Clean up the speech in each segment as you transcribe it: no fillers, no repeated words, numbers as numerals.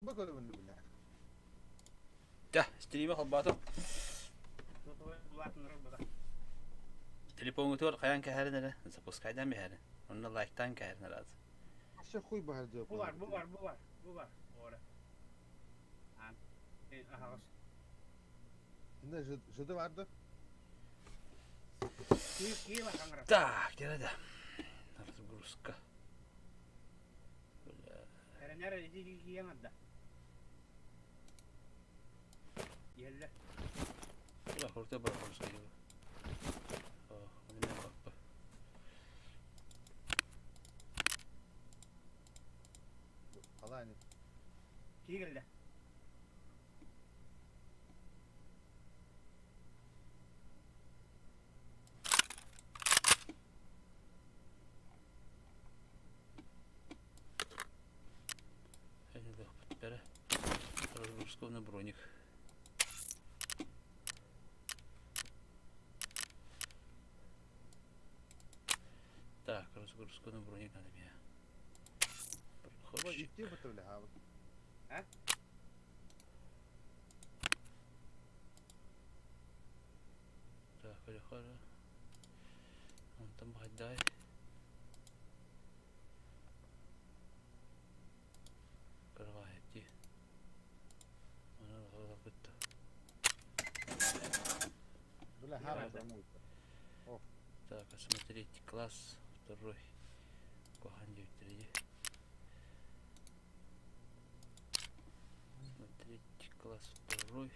Бу көрөбүн бile. Дьэ, стриме холбоотум. Телефоҥҥутугар хайаан кэһэрин эрэ, запускайдаан биһэрин. Онно лайктаан кэһэрин эрэ. Вообще хуй баһар диye. Бу бар, бу бар, бу бар, бу бар. Ора. Аан. Аһаҕас. Инде жыды барды. Так, где да? Разгрузка. Бля. Эрэнэр ити киһи да. Иһэллэр. Бля, хорта бар хорска Халаани. Киһи кэллэ. Бэрэ. Разгрузка броник. Так, разгрузка на броник надо мне. Проходчик. А? Так, хоро. Онтон баһайдаай. Кырҕаайып дии. Так, осмотреть класс второй. Куһаҕан диэбиттэрэ дии. Смотреть класс второй.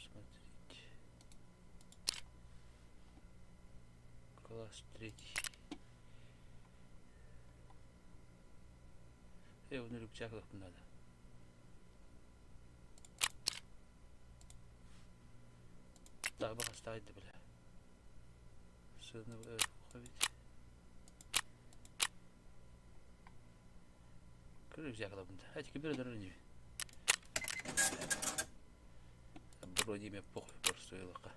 Смотреть. Класс третий. Э, оны рюкзак ылыахпын наада. Так, бу хастаайды бile. Сыны эбит. Көр рюкзак ылабын да. Эти ким бере не. Вроде мне похуй просто ылака.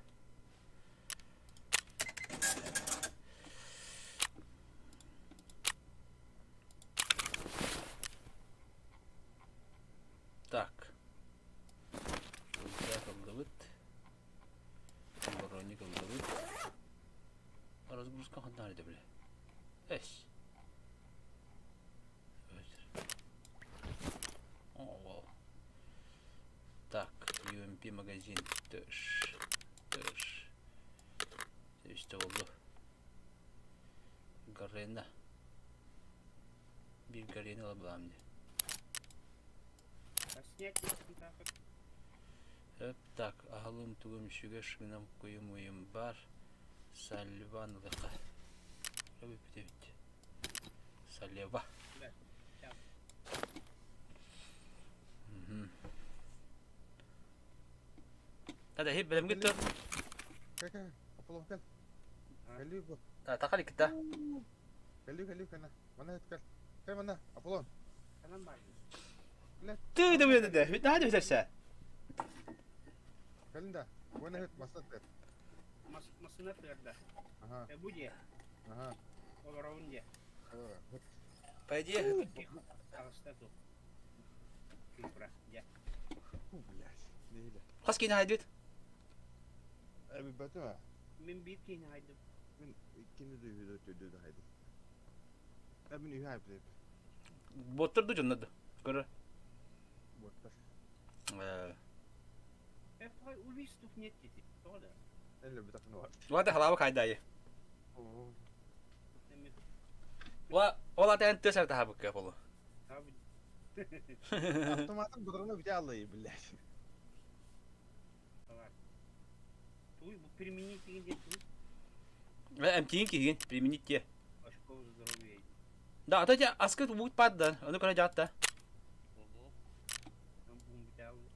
Так. Рюкзак ыллыбыт. Броник ыллыбыт. Разгрузка ханна эрдэ бile. Эс. О, вау. Так, UMP магазин. Тэш. Тэш. Үстэ болду. Гарена. Биир Гарена ыла булаам дии. Так, аһылым тугум үчүгэй шыгынам куйум уйум бар. Сальван ылыха. Эбит эбит. Салева. Тада хип бэлэмгит тур. Кэ-кэ, Аполлон кэл. Кэлүү бу. Таха ликта. Кэлүү, кэлүү кэнэ. Мана кэл. Кэл мана, Аполлон. Канан бар. Ты да бүйеді де. Хүт нахады хүтәрсә. Кэлин да. Уона хүт масна тер. Масына тыырда. Ага, Бу дьиэ. ага. Олоробун дьиэ. По идее, Таҕыста ту. Кипра, дьэ. Фу, блядь. Нейле. хас киһини хайдыбыт? Эбибэтим а. Мин биир киһини хайдым. Мин иккини да үһү да төрдү да хайдым. Э, мин үһү хайбыт Боттор да дьоннор да. Көрө. Боттор. Э, Э, убийств нет дети. Тоҕо да? Элле бутахны бар. Уата халаба кайдайы. Ва, ол ата эн төсөр таһабыкка болу. Автоматын быдырына бите аллайы, блядь. Туй, бу применить деген де туй. Эмтиин киһигин применить те. Очко здоровья. Да, а то те аскыт будет паддан, ону көрө жатта. Бум бите аллы.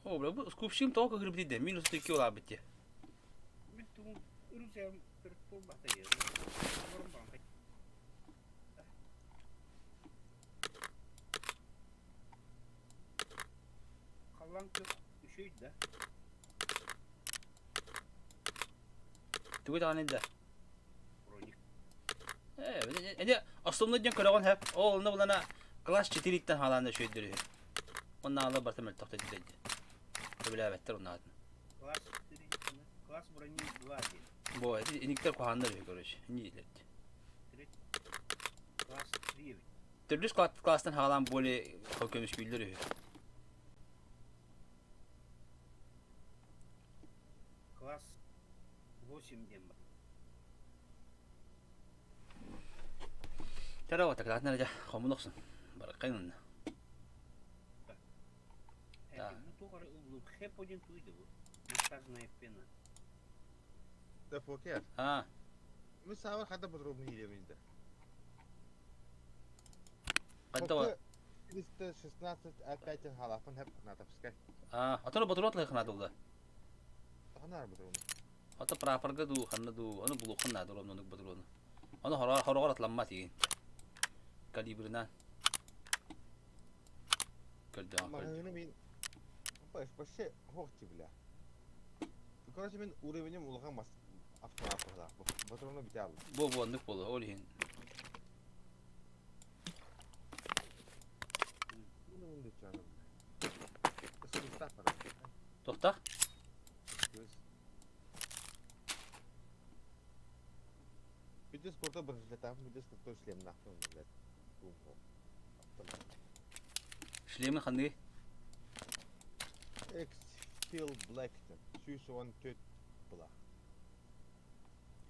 О, бля, бу скупщим тоҕо кыһырбыт да, минус 3 кило битте. Мин тугум үрүсэм төрүт буолбата я. Халлаан күөх үчүй да. Тугу даҕаны да. Броник. Ээ, эни основной диэн көрөҕүн хэп. Ол онно булана класс 4-тэн хаалаан да үчүгэйдэр үһү. Онно аала барыта мөлтөхтө дии. Сөбүлээбэттэр онно аатын. Класс 4 класс брони 2 диэн. Бу иниктер куһааннар үһү короче. Инни дииллэр. Класс 3 эбит. Төрдүс класстан хаалаан более көмүскүүллэр үһү. Класс 8 диэн бар. Тара такалаатына дьэ хомун охсун. Бараккайын онно. Да. Бу туох эрэ ыллым. Хэп один туйда бу. Массажная пена. Да покер. А, Мы саавар хата подробно иремизде. қайда 316 опять халафын хеп натовскай. А, атын ботурот лайхана долда. Ханар ботурун. Ата прапорга дуу, ханна дуу, аны булухан наада оннук ботуруну. Аны хорогор атламмат игин. Калибрынан. Көрдө. Магазины мен вообще хоқти бля. Короче, мен уровенем улахан мас автомат бахлах. Ботуруну бите алды. Бу бу оннук болу, ол иһин. Уровень чаным. Скуста пара. Тохта? Биде спорта браслета, биде спорта шлем нахуй, блядь. Шлемин ханны. X Steel Black сүүс төт була.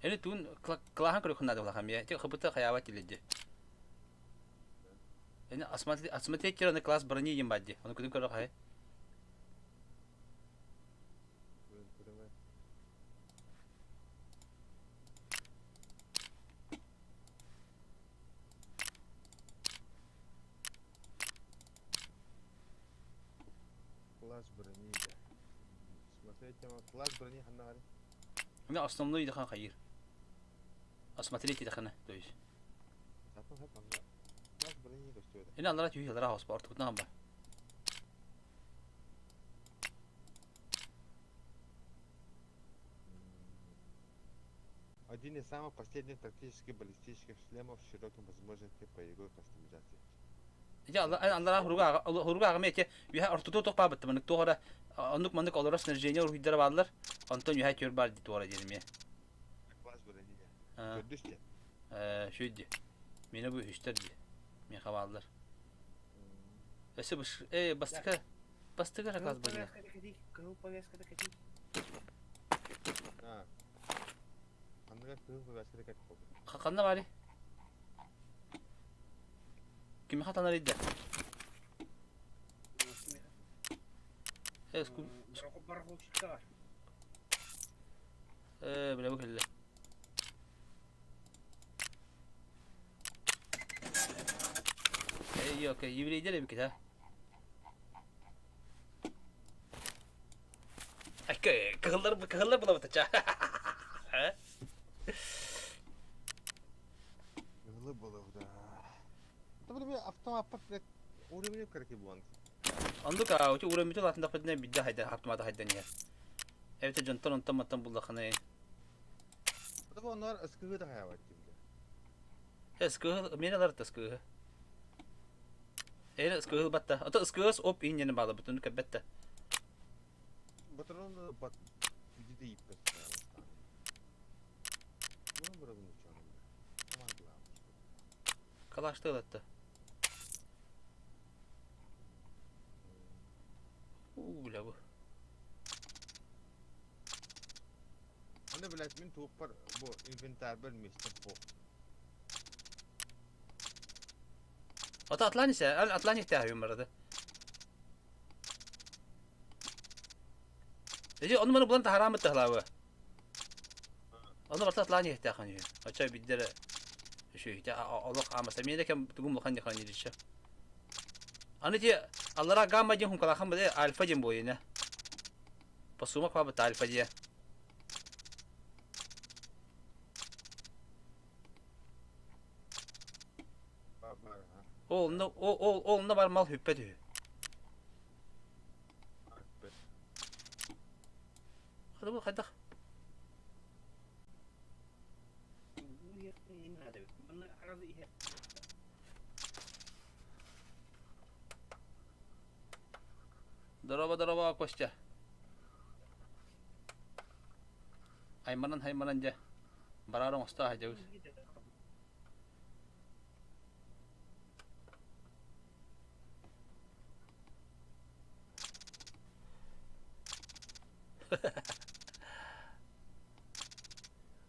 Эни туун клахан көрөхүн наада булахан мия. Те хыбыта хаява тиледи. Эни осмотреть на класс брони ем бадди. Оны күдүн көрөх хай. Класс брони. Смотреть тема класс брони ханнари. Эми основной дахан хайыр. Осмотреть дахана, то есть. Запах хап анда. Класс брони көстөдө. Эни аллара түйү аллара хос бар тутнан бар. Один из самых последних тактических баллистических шлемов с широким возможностью по его кастомизации. Ити аллара хуруга хуруга агаме те үһә ортото тох бабыт мынык тохора оннук маннык олоро снаряжение уруйдара баалар. Онтон үһә төр бар ди туара дедим я. Класс брони. Көрдүш те. Э, шүйди. Мени бу үстер ди. Мен хабалдар. Эсе бу э бастыка бастыка класс брони. Кызыл повязка да кати. А. Андыга кызыл повязка да кат болду. Хаканда бari. Ким хатанар иде? Э, ску Барахолщикта бар. э биле бу келле. Э, yok, еврейдер эбикет ha. Ай, кыһыллар кыһыллар булабыт ча. Э? Кызыл болду да. Та бир автомат пат уровень карки булан. Ондук а ути урамиту латында кыдына бидде хайда автомата хайдан яр. Эбите жонтон онтон маттан буллаханы. Та бу онор скыгы да хаябат бля. Эскы мен алар таскы. Эре скы батта. Ата скы оп иннени бала бүтүн кебетте. Батырон бат види иппет. Bunu bırakın uçağını. Aman Allah'ım. Калашты алатта. У, бля бу. Аны блядь, мин тууппар бу инвентарь бер мистер по. Ата атлан ise, al атлан ихтя юмарады. Эжи onu bana bulan haram etti halabı. Onu barta атлан ихтя ханы. Ача биддere şu ихтя Allah amasa мен кем тугум лохан яхан диши. Аны ти аллара гамма дин хун калахан бе альфа дин бойына. Пасума ква бат альфа дия. Бар бар ha. Ол ол ол ол бар мал хүппе түү. Бет. Хады бу хайдах. Дороба, дороба, Костя. Айманан, айманан дьэ. Бараар оҥосто сылдьабыт.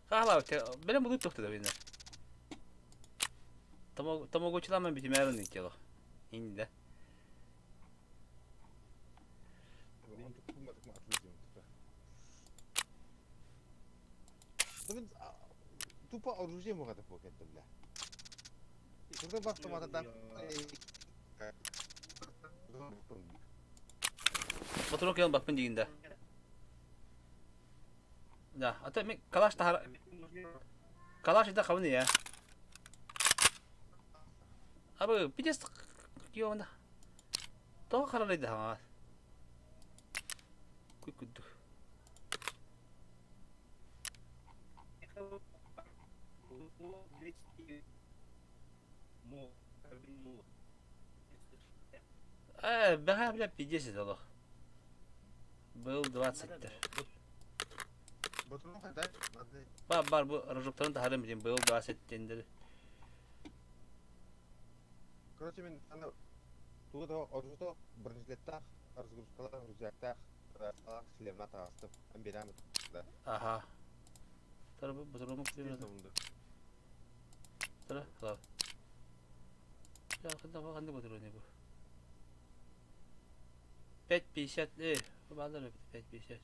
Хаалаабыт бэлэм булуу тохтуда бинэ. Томогучуламан битимээрин иккело. Инде. Тупо оружие муҕата буолан бля. Турда бахтаматадан Патрон кэлэн баппын диигин да. Да, а то мен калаш тахар калаш это хабын я. Абы пидес киомда. Тоҕо харалайды хаҥаас. Куй кудду. Э, бэҕэһээ бля пиздец это олох. Был 20-тер. Бар бар бу рожоктарын таһарын билин был 20 тендер. Короче, мен аны тугу да оружото бронежилеттаах, разгрузкалаах, рюкзактаах, тараастаах, шлемнаах таҕыстым. Амбинаам да. Аха. Тара бу бутуруму Тара, хала. Я ханна ханна бутуруни бу. 5.50 баалар эбит 5.50.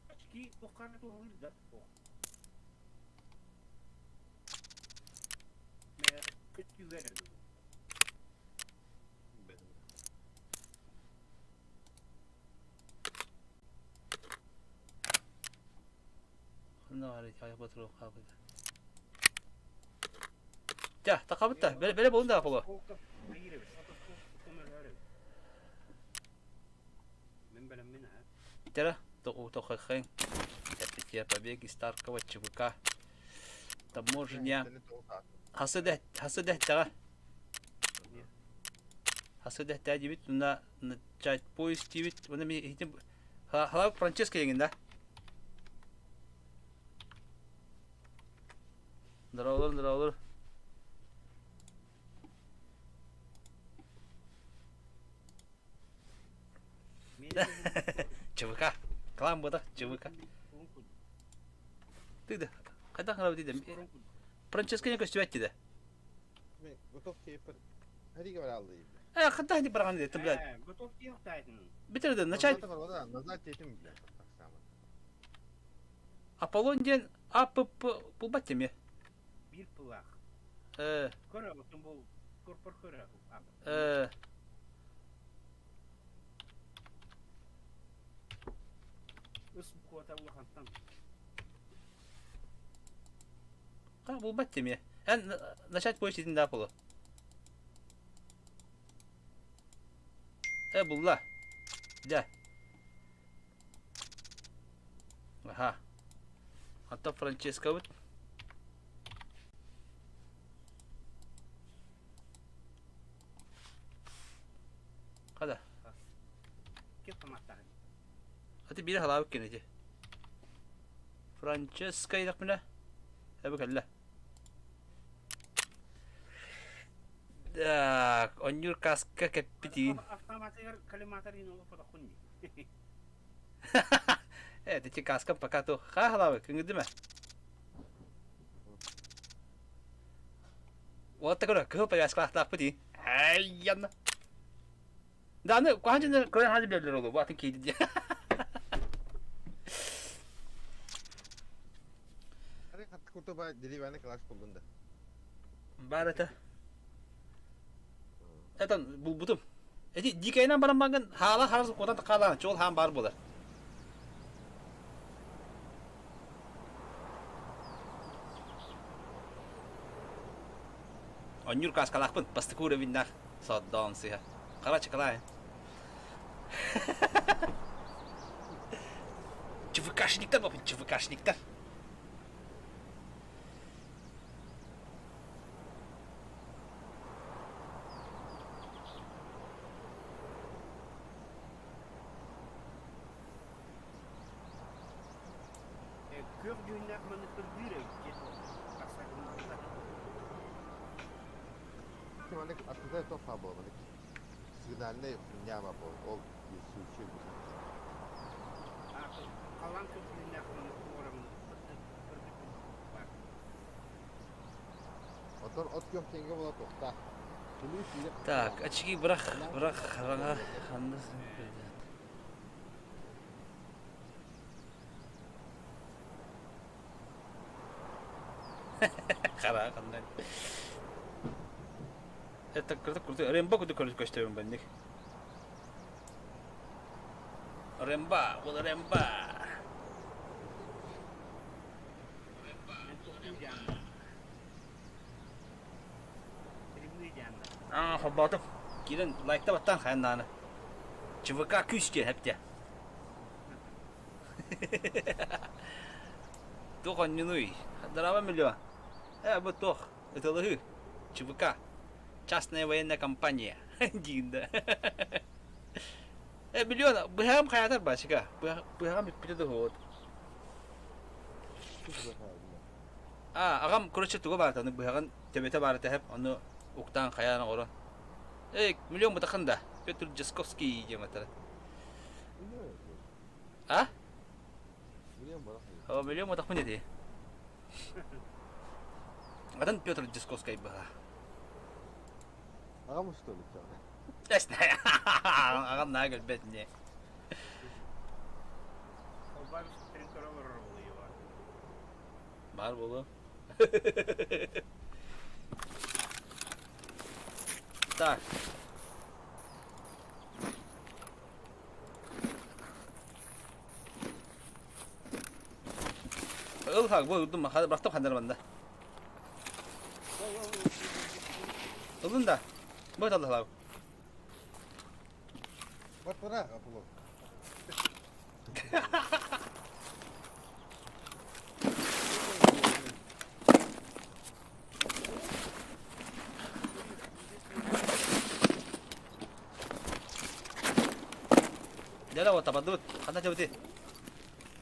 Очки уххана туһалыыр да Ханна баар ити айах батырыах хаалбыта. Дьэ, тахабыт да, бэлэ бэлэ буолун да холо. Тера, тохойхын. Эпития побег из Таркова ЧВК. Таможня. Хасы хасы дэхтэҕэ. Хасы дэхтээ дибит, мына начать поезд дибит. Мына ми хитим Халав Франческо еңин да. Здорово, здорово. ЧВК. Клан бута ЧВК. Ты да. Хайдах гына дидем. Франческо не көстүбэт диде. Готов кейпер. Хәриге бар алды. Э, хайдах не барган диде, блядь. Готов кейп Битер начать. Назад этим, блядь. Так само. Аполлон диэн АПП булбат теме. Биир пылаах. Э. Көрө, оттон бу корпор көрө. Э. Ыс куота улахантан. Ха булбат теме. Эн начать поезд итин да полу. Э булла. Дя. Аха. Ата Франческо бит. Хада. Кеп тамактаһын. Ати биир халаабыт кэнэти. Франческо идахпына. Эбэ кэллэ. Так, онньуур каска кэппитиин. Автоматыгар коллиматор иин олох дии. Э, ити каска пока то хаалабы кыҥыдыма. Вот такой кыһыл повязкалаахтаахпыт дии. Айянна. Да, аны куһаан көрөн хади биэрдилэр олу, бу атын киһи дии. Куртуба деревянный калаш булдун да. Бар это. Это булбутум. Эти дикайынан баран банган хаала харас куотан хаалаан чоол хаан бар буолар. Онньуур кааскалаахпын, бастакы уровеннаах соддоон сыһа. Хара чыкалаа. ЧВКшник. ЧВКшниктар боппун, ЧВКшниктар. Күөх дьүһүннээх маны кырдыыр эбит диэн тахсаргын Маннык открытая тофа буолар, маннык сигнальнай хуйня буолар, ол случай Халлаан күөх дьүһүннээх маны уорамын баар. Оттон от күөх тенге буола туохтаах. Так, очки бырах, бырах, хараҥа, ханна Хара ханна. Это круто, круто. Рэмбо куду көстөбүн банник. Рэмба, ол Рэмба. Аа, холбоотум. Киирэн лайкта баттаан хайан даҕаны. ЧВК күүс диэн хэптэ. Туох онньунуй? Здорово, миллион. Бу туох? Ытылыһыы. ЧВК. Частная военная компания. Диин да. Миллион, быһаҕым хайаатар бачыка. Быһаҕым бүппүтэ да вот. А, аҕам, короче, туга баарта, аны быһаҕын төбөтө баара тэһэп, ону уктаан хайаан оҕорон. Эй, миллион бытахан да, Петр Дьасковский диэн батара. А? О, миллион бытахпын ити. Атын Петр Дьасковский быһа. Аҕам что ли? Аҕам наа көрбөт не. Баар буолуо. Так. Ыл хак бу ылдым бырахтым ханнар манна. Ылын да. Бу таллалау. Вот пора, Аполлон. Дьэ вот табардыбыт. Ханна дьабыты?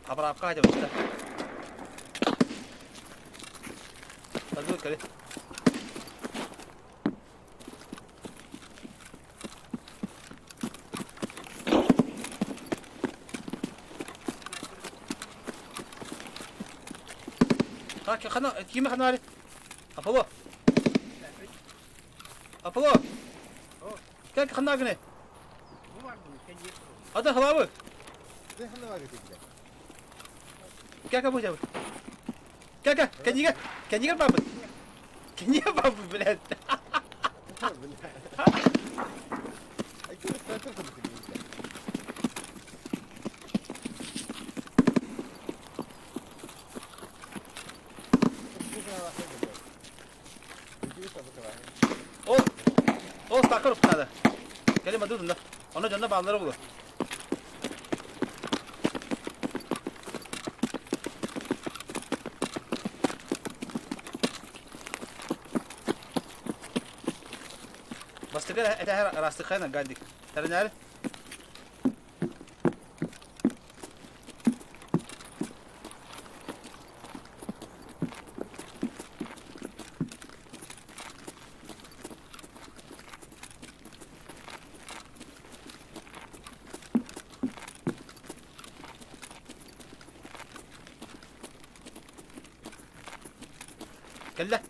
Хапараапка дьабыта. Тардыбыт кали. Так, хана, кими хана бары? Аполло. Аполло. Кел хана гыны. Ата халабы. Кел кабы жабы. Кел кел, кенигер, кенигер бабы. Кенигер бабы, блядь. Ол, ол такыр надо. Кэлим адыдын да. Оно дьонно бааллара булу. Бастакы этэһэр араастыххайна гандик. Тэринээр. Кэллэ.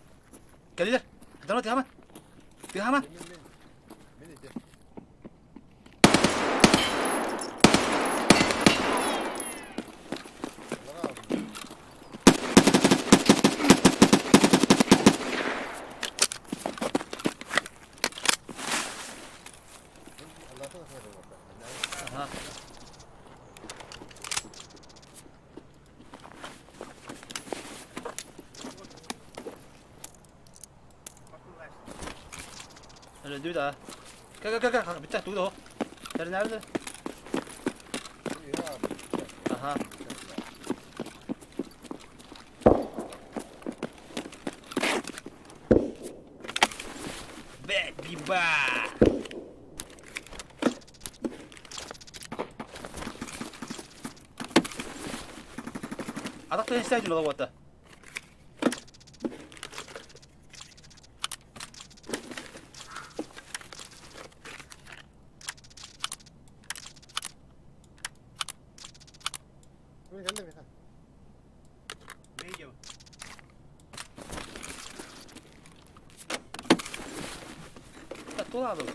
Кэллилэр. Дано тыһама. Тыһама. Аха. Өлөдүү да. Кэ кэ кэ кэ бүтэ тугу да. Тэринээр. Аха. Атах тыһын истээччин ола буолта. Мин кэллим миэхэ. Видео. Тула алып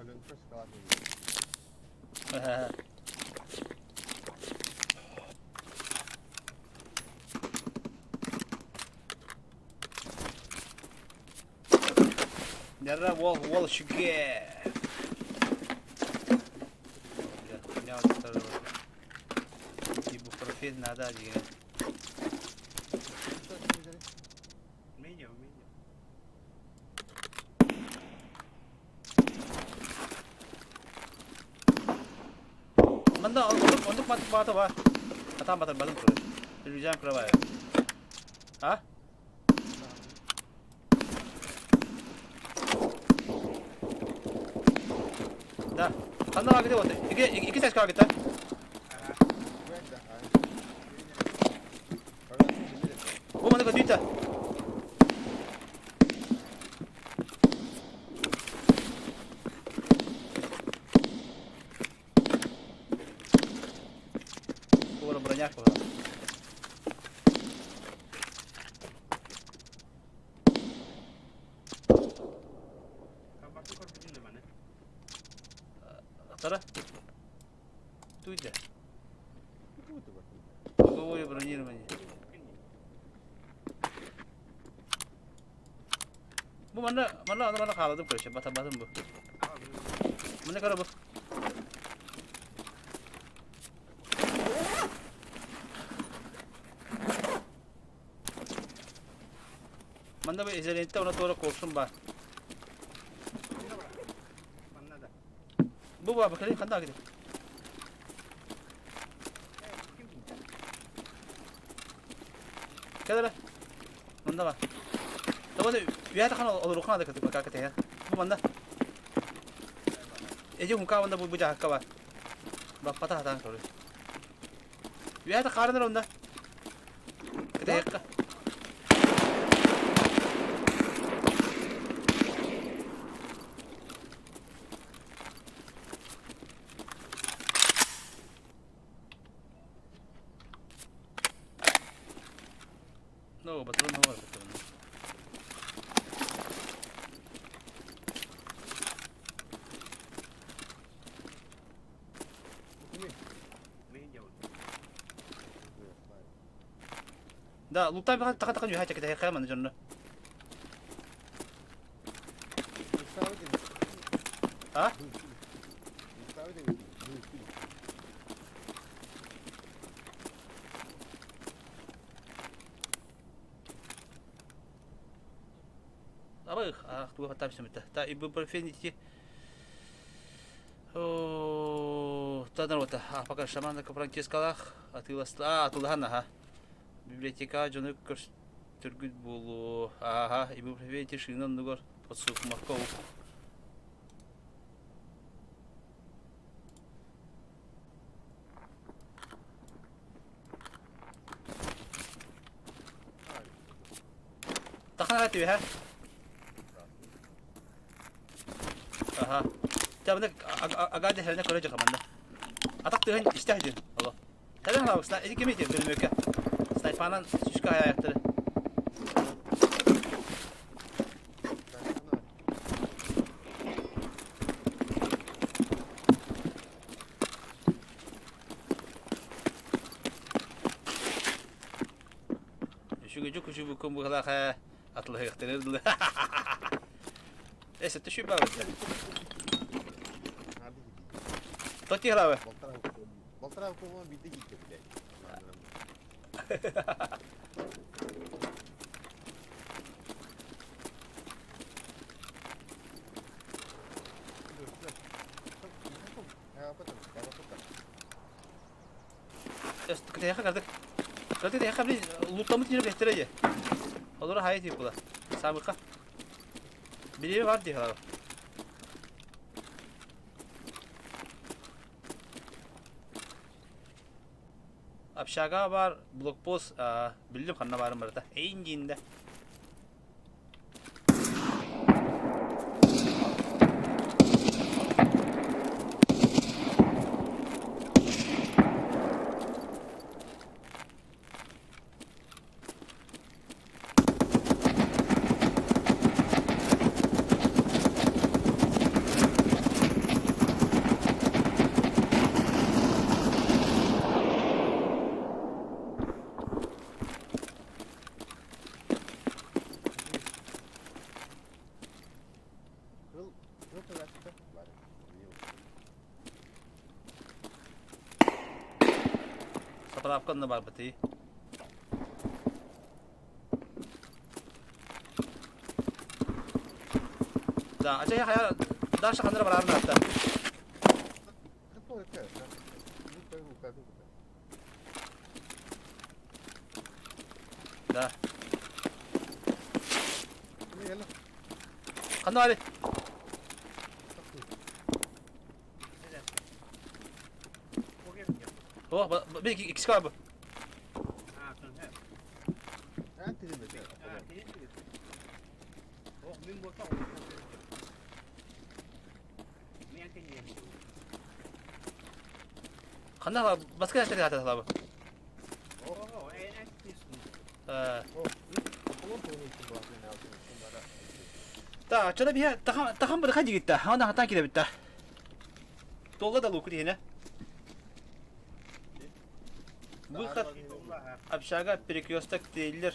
Аленка шоколадный. Нера уол уол үчүгэй. Ибупрофен надо деген. Видео, видео. Манна оннук оннук матык баата бар. Атаан батар бадым турар. Телевизион кырабай. А? Да. Ханна багыты вот. Iki iki ses кагыта. Бу маны көтүйті. Скоро броняк была. Табакы көрбүтүн да маны. Атара. Туйда. Боковое бронирование. Бу манна манна аны манна халадым короче, бата батым бу. Мына кара бу. Манна бу изолентте она туора корсун бар. Манна да. Бу ба бакали ханда киде. Кадара. Манна ба. Табаны үйәті хан олорухан да кытып кака тая. Бу манна. Эжи хунка манда бу бу жакка бар. Баппата хатан көрү. Үйәті қарыныр онда. Кытайыққа. No, патрон бар патрон. Видео. Да, лутай бахан така така юхача китайыққа маны жонно. А? Абай, ах, туга хатам сүмөтө. Та ибупрофен ити. О, тадан вот, а пока шаман Франческалах атыласла, атылхан, аха. Библиотека жону көргүт болу. Ага, ибупрофен ити шыгынан нугар подсукмакка. Тахана түһэ. Аха. Табны агады хәлне көрө жакаманда. Атак тыгын истәһдин. Алло. Тәбән лавык сна эди кемете бөлмөкә. Снайпанан сүскә аяктыры. Үшүгө жүк үшү бүкөн бухалаха атлыгыктыры. Эсе түшү бабы. Тоти хлавы. Балтара колуна бийде кийди, блядь. Тэһэхэ кардык. Кардык тэһэхэ блин луттаммыт ньирэ бэстэрэ дии. Олоро хайа тип була. Самыка. Билиэбэ бар дии халаба. Общага бар, блокпост, биллим ханна баарын барыта. Эйин диинде. Кыл, кыл тылааччыта баар. Сапараапка онно барбытый. Да, ача хая Даша ханнара бараар наатта. Да. Ханна бары? О, бир иккис бар бу. Ханна баска хата Та, чана биһэ тахан тахан бырха дигитта. Ана хатан килебитта. Туолла да луку дихине. Выход общага перекресток Тейлер.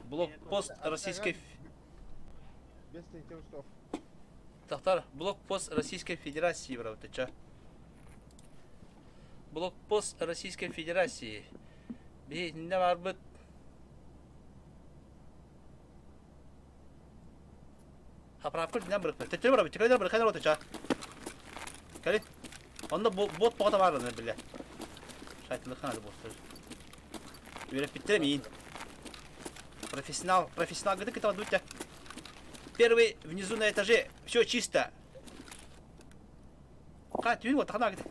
Блокпост Российской Тахтар, блокпост Российской Федерации бравтыча. Блокпост Российской Федерации. Биһи итиннэ барбыт Заправка динэн бырыкпыт. Төттөрү барабыт. Кэлин бырыккан отуча. Кэлин. Онно бот тоҕо табаарына биле. Шайтылыкхан ады боттар. Үөрэппиттэрэ миин. Профессионал, профессионал гыты кытава дутя. Первый внизу на этаже. Все чисто. Ка түүн вот хана гыты.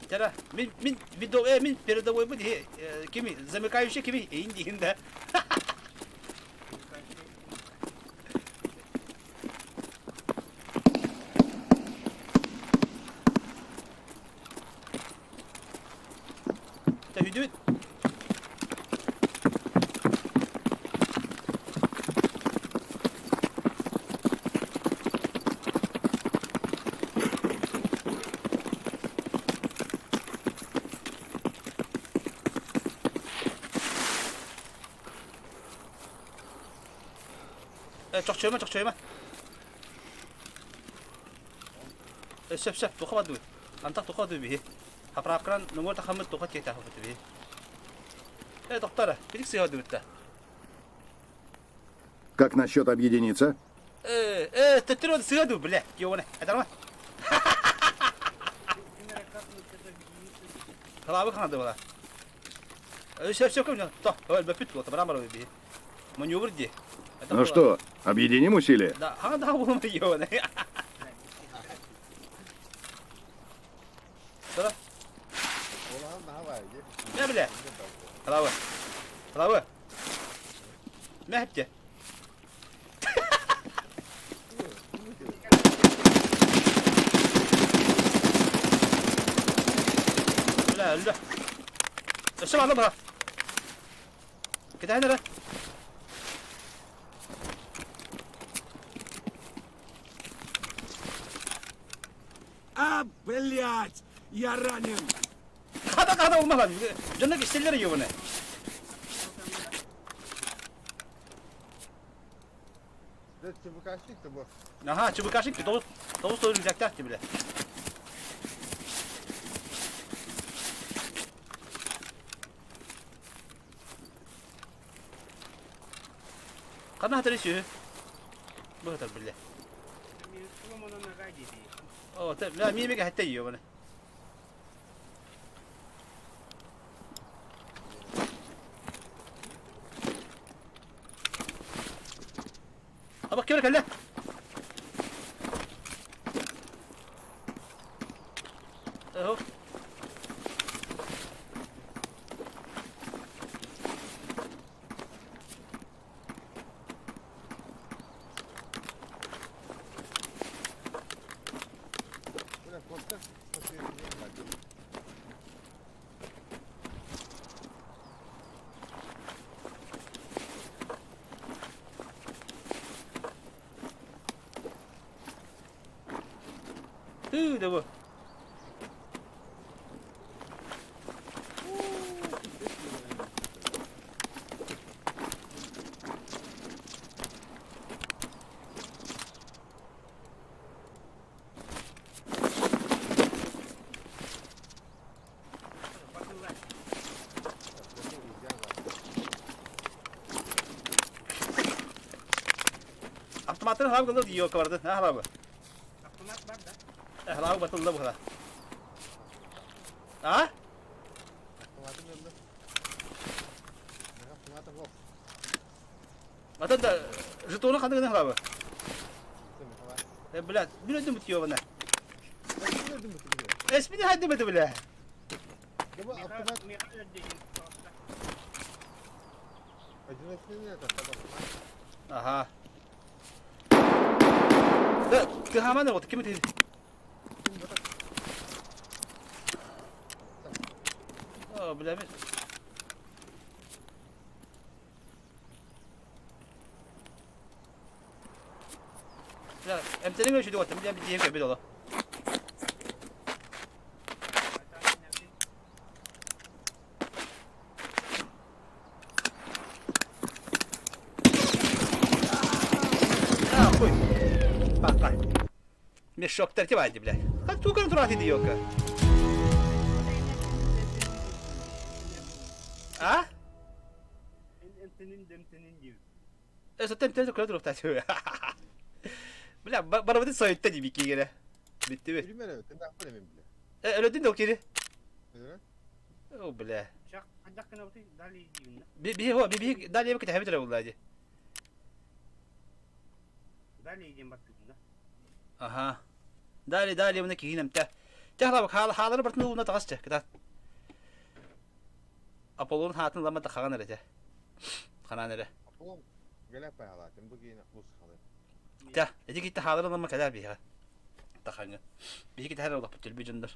Тара, мин мин видео мин передовой бу дии кими замыкающий кими эйин диин да. Та хүдүт. Чохчойма, чохчойма. Сөп, сөп, туха бадуй. Антах туха бадуй биһи. Хаправкаран нөҥүө тахаммыт туха тиэтээхпит биһи. Э, доктора, билик сыһа дыбытта. Как насчет объединиться? Э, э, төттөрү сыһа ду, бля, ёбана. Этарма. Халабы ханады бала. Сөп сөп кем то, өлбөпүт буолта, баран барабы биһи. Маневр ди. Ну что, объединим усилия? Да, хана булма ёбана. Сара. Не бля? Халабы. Халабы. Мэхте. Бля, өллө. Өссө баалла бара. Кэтэһэн эрэ. А, блядь! Я ранен! Хата хата olma Дьонно кистэллэр ёбаны. ЧВКшник ты бо. Аха, ЧВКшник тоҕус тоҕус тоҕус рюкзактаах ти бile. Ханна хатары сүһү? Бу хатар бile. О, те, мэ миэмэ кэһэтте ёбаны. Аба кэлэ кэлэ. Оһо. Тыы да бу. Автоматтан халабы кылды диyor кабарды. Ha халабы. Автомат бар да. Халабы батылды bu kadar. А? Атын да жетону ханнык гына халабы. Э, блядь, bir ödüm bitiyor bana. Esmini hadi bile bile. Аха. Да, тыһааман вот ким ты? О, бля, мен. Бля, эмтэнин өшүдү оттым, бля, диэм кэбит оло. А, хуй. Папа. Мешок тартивайди, бля. Как туган турати диёка. А? Э, сотен көрө туруктаачы. Бля, барабыты сойутта дии биккигere. Бүттүбүт. Э, өлөдүн да кири. О, бля. Би би хо, би би далее бик тәһәбит булла ди. Аха. Далее, далее мына киһинем тә. Тә хала халары бартын улуна тагасчы, кытат. Аполлон хаатын лама тахаган эрэ Ханан эрэ. Тә, эти китте халары лама кәләр биһа. Тахаңы. Биһи китте хәр олақ бүтүл бүжүндөр.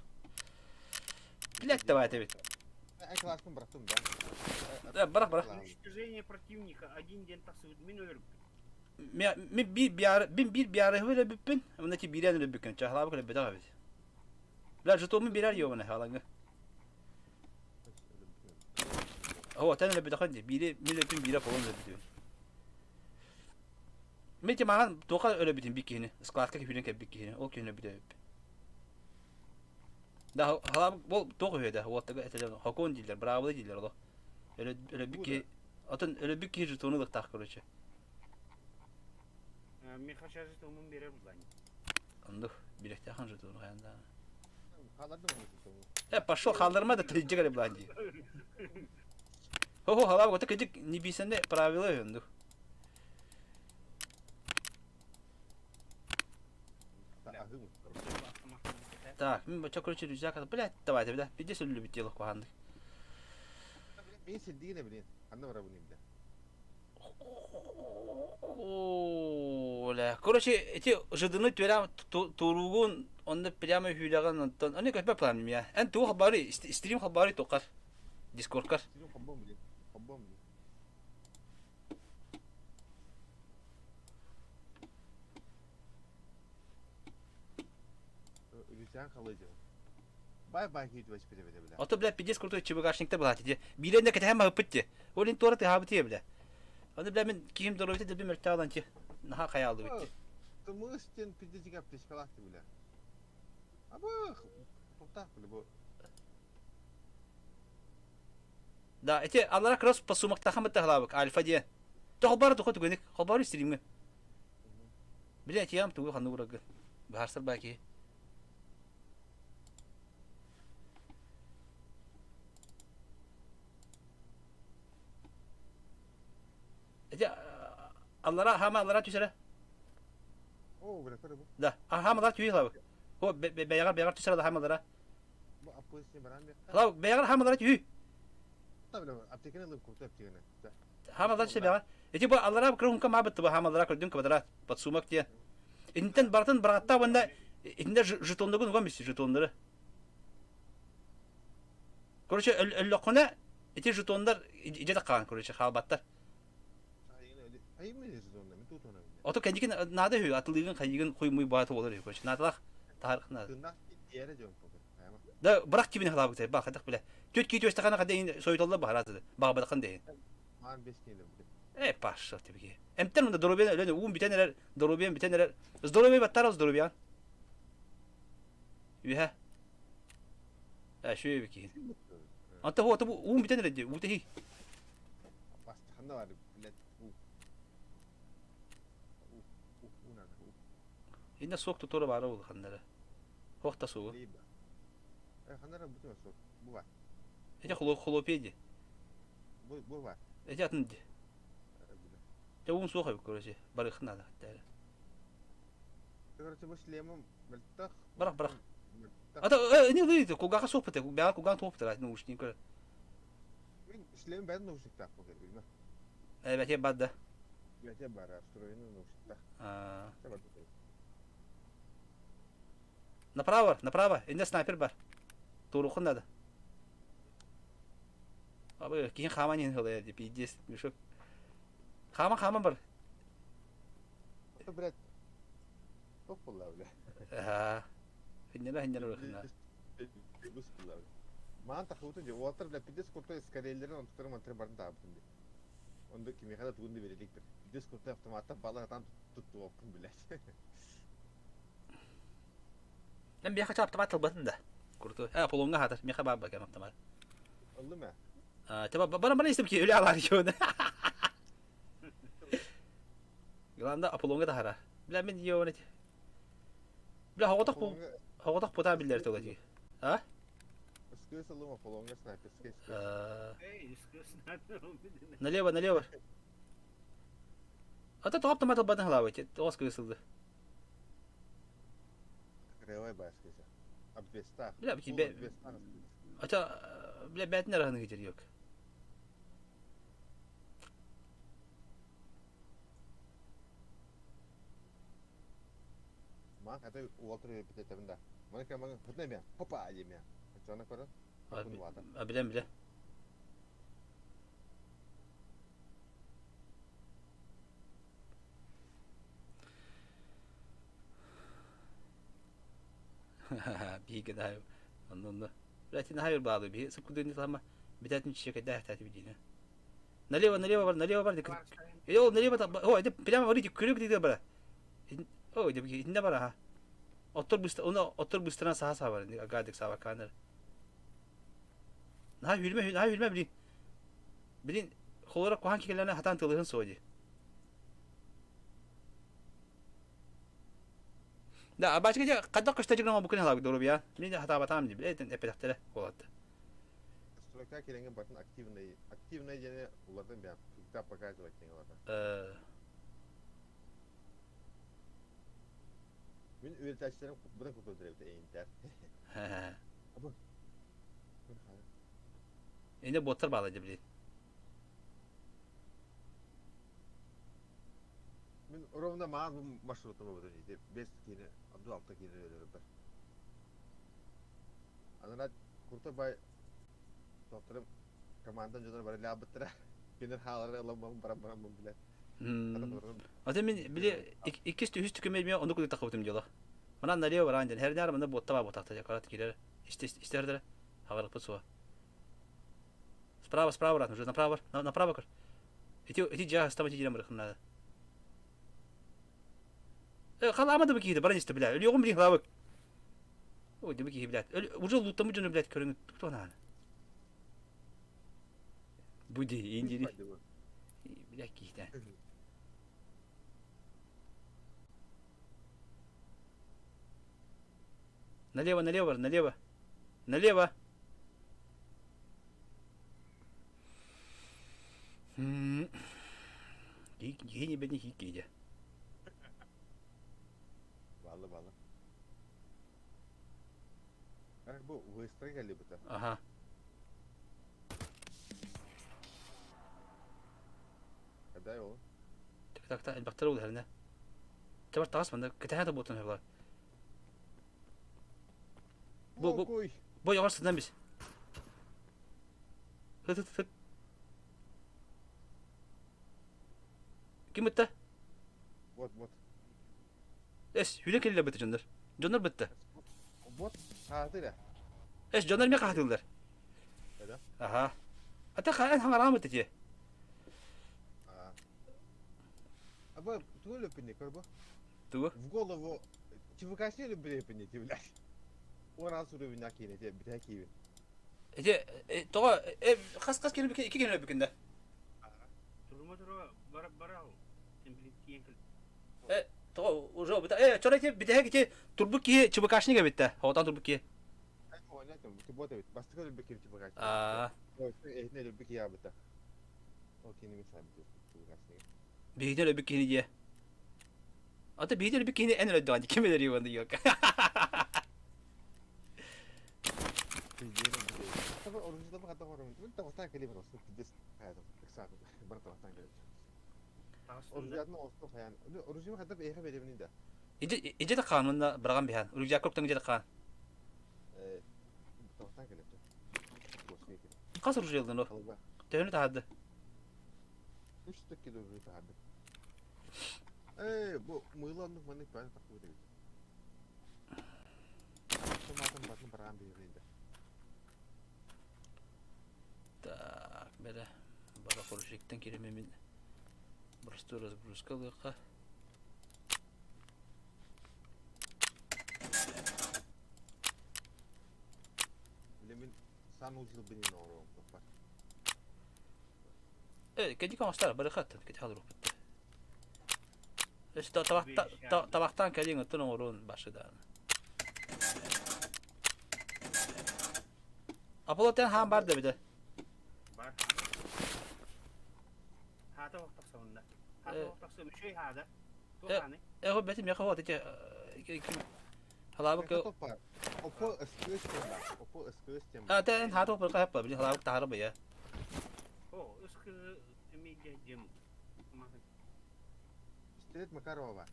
Билет давай бит. Э, барах барах. Уничтожение противника один день тахсыбыт мин өлөрүп. Мен би биары, бин бир биары хөлө бүппүн. Мына ти бирен өлө бүккөн. Чахлабы көлө бетага бит. Бля, жетомун бирер йобына халаңы. О, тен өлө бетахан ди. Бири мин өпүн бире полон өлө бүтүн. Мен ти маган тока өлө бүтүн бик кихини. Складка кифилен кеп бик кихини. Ол кихини бүтө. Да, халабы бол тоқ өйдө. Вот этеле хокон дилер, браво дилер оло. Өлө өлө бик Атын өлө бик кихи жетону лыктак, короче. Миха жетонун берер буллани. Андых, биректе хан жетону хаянда. Э, пошел халдырма да тыджы гали бланди. Хо-хо, халабы гота кыжык не бисенде правила өндү. Так, мен бача короче рюкзак, блядь, давайте, бля, пиздец любит тело кухандык. Оля, короче, эти жыдыны төрәм туругун, онда прямо хүләгән онтон. Аны көпә планым я. Эн ту хабары, стрим хабары токар. Дискордкар. Ото, бля, пиздец крутой ЧБКшникте была тиде. Биленде кете һәм хыпытте. Олин тора ты хабыты бля. Аны бля мен киим доробите дебим өртә ти. Наха хаялды битте. Да, эти аллара кросс по сумактаха хамыта халабык альфа де. То хабары тухот гөник, хабары стримге. Бля, тиям тугу ханны урагы. Бахарсар баки. Аллара, хаама аллара түсэрэ. Оо, бля, көрө бу. Да, хаама аллара түйэ лабы. О, бэйэҕэр бэйэҕэр түсэрэ хаама аллара. Бу аппыыс баран бекка. Лабы, бэйэҕэр хаама аллара түйүү. Та бля, аптеканы ылып курту аптеканы. Хаама аллара түсэ бэйэҕэр. Ити бу аллара кырыһунка маабытты бу хаама аллара көрдүн квадрат подсумок диэн. Итинтэн барытын бырааттаа уонна итиннэ жетонноргун уган бүссү жетоннары. Короче, өллөххүнэ ити жетоннар идэ хаан короче хаалбаттар. Ото кэнникин наада үһү атылыыгын хайыгын хуй-муй баата буолар үһү короче наадалаах таһаарых наада. Да бырах кибини халаабыт ба хадах биле. Түт ки түөстахана хада ин сойтолла баһарааты баҕабатахан дehen. Э паша тебе. Эмтен мында здоровье өлөн уум бүтэн эрэр здоровье бүтэн эрэр. Здоровье баттар здоровье. Үһэ. Э шүө бики. Анта хо бу уум бүтэн эрэр ди уутехи. Ханна бар, блядь, уу. Уу, уу, уу надо, уу. Инне суох тутура баара ол ханнара. Хох та сугу. Либо. Э, ханнара бүтүн суох. Бу бар. Эти хлопья ди. Бу, бу бар. Эти атын ди. Э, бля. Те уун суох эбит короче. Барыхын надо хаттары. Короче, бу шлемом мөлтөх. Барах, барах. Мөлтөх. Ата э не лыйды, кугаха суох бите. Бяга куган туох бите, наушник. Мин шлем бәрін наушниктаах буолар билмэ. Э бәте бадда. Бәте бар, встроенный наушниктаах. А Бар. Направо, направо. Инде снайпер бар. Турухун надо. Абы киһин хааман иһин хылайар ди пиздец мешок. Хааман хааман бар. Это, блядь, туох буолла, бля. Аа. Хиннера хиннера барахына. Бус буолла, бля. Маан тахыбытын дии, уолаттар, бля, пиздец крутой скореллерин онтуктарын мантырын барын таабытын дии. Онда кимиэхэ да тугун да бериликтир. Пиздец крутой автоматтан бала сатаан туттубаппын, блядь. Мен биэхэ автомат ылбатын да. Крутой. Э, Аполлонга хатар. Меха баар бакам автомат. Ыллым ээ. А, Теба баран баран истим ки өлө алар йоны. Главное Аполлонга да хара. Бля мен йоны. Бля хоҕотох бу хоҕотох пута биллэр тыла дии. А? Сквиз ыллым Аполлонга снайперскай сквиз. Эй, снайпер Налево, налево. А то топ автомат ылбатын халабыт. Тоҕос кыысылды. Кырыабай баар сквиза. Обвестах. Бля, бе... Ата, бля, бәтин араханы китер yok. Маан хата уолтар үөрбүтэтебин да. Маны кэмаҥ хытна эмиэ хопа диэмиэ. Оччоҕуна көрөн хаппын баата. А билэн билэ. Биһиги да онно онно. Блядь, наһаа баалы биһи сыккудуни тама битэтин чекэдэ тати бидине. Налево, налево бар, налево бар. Э, ол налево та, о, это прямо говорите, күрүк диде бара. О, деп инде бар аха. Оттор быстро, оны оттор быстро саха саха бар, агадык саба каныр. Наһаа хүрмэ, наһаа хүрмэ билин. Билин холора кухан кикелерine хатан тылыһын соди. Да, абачка же кадак көстө жигна букын халак дорубия. Мин хатабатам ди, билетен эпетахтера болат. Стройка кирэҥҥин батын активный, активный диэни улардан бэйэм всегда показывать диэн улардан. Э, Мин үөрэтээччилэрим быдан курдук эбит эйинтэр. Эне боттар баала дии билин. Мин ровно маан бу маршрутум бу ити 5 киинэ, 6 киинэ өлөрөр. Анараа курта бай тохторум командан дьонор бары лаабыттара. Кинер хаалары ылан баран баран билэ. Ата мин били иккис үһүс түкүмэ мен ону кудук тахыбытым дьоло. Манан налево баран ден хернер мында ботта ба ботакта карат кирер. Исте истердер. Хагарыппыт суа. Справа, справа, брат, уже направо, направо көр. Эти эти жаа стама тижем барыхын надо. Э, халама да бики баран исте бля. Өлүгүм билин халабык. Ой, дебики блядь. Уже луттамы жonu блядь көрүңү тутуна. Буди, индири. Бля, кихтен. Налево, налево, налево. Налево. Киһи небедни хиик киһи Баалла баалла. Ах бу быстро кэллибитэ. Аха. Дай ол. Так так так элбэхтэр ол иһэринэ. Табар таҕас манна кэтэһэ да буолтун хабылар. Бу бу бу яҕар сытынан бис. Хыт хыт хыт. Ким бытта? Вот вот. Эс, хүлэ кэллэ бытта дьоннор. Дьоннор бытта. Вот хаатыра. Эс, дьоннор эмиэ хаатыыллар. Да? Аха. Ата хаан хаҥараан бытта тиэ. Аба, тугу өлөппүннэ көрбө? Тугу? В голову ЧВК-шни өлөппүннэ ти блядь. Орал суруйбунна киинэ те бүтэ киибин. Ити тоҕо хас хас киһи икки киһи өлбүкүн да? Турума турума бара бара тиэн кэл. Э тоҕо уже быта э чора ити бүтэһик ити турбут киһи ЧВКшник эбит да. Оҕотон турбут киһи. Тибот эбит. Бастакы өлбүт киһи ЧВКшник. Аа. Эһитин өлбүт киһи аабыта. Ол кини мин сааммыт ЧВКшник. Биһиги өлбүт киһини диэ. Ата биһиги өлбүт киһини эн өлөрдөҕүн ким өлөрүү уонна yok. Ije да хаан уонна быраҕан биһан. Рюкзакка уктан ije да хаан. Хас оружие ылдын ол? Төһөнү таһарды? Үс да кило таһарды. Ээ, бу мыыла оннук маннык бааны тахпыт эбит. Автоматын батын бараан биһириндэ. Так, бэрэ бара хорушиктан киремемин простой разгрузка ылыахха. Билэмин санузел бинин оҥоруом тохпар. Э, кэдик оҥостар барыхат кэти халыруппут. Өстө табахтан кэлиҥ оттон оҥоруон башыдаан. Аполло тен хаан бар да бите. Бар. Хаата тахсабында. Хаата тахсабы үчүгэй хаада. Туох Э, бэти меха вот эти халабык Опо СКС тем Опо СКС тем. А тен хаата опо капа били халабык тахара бая. О, СК эмиге дем. Пистолет Макарова.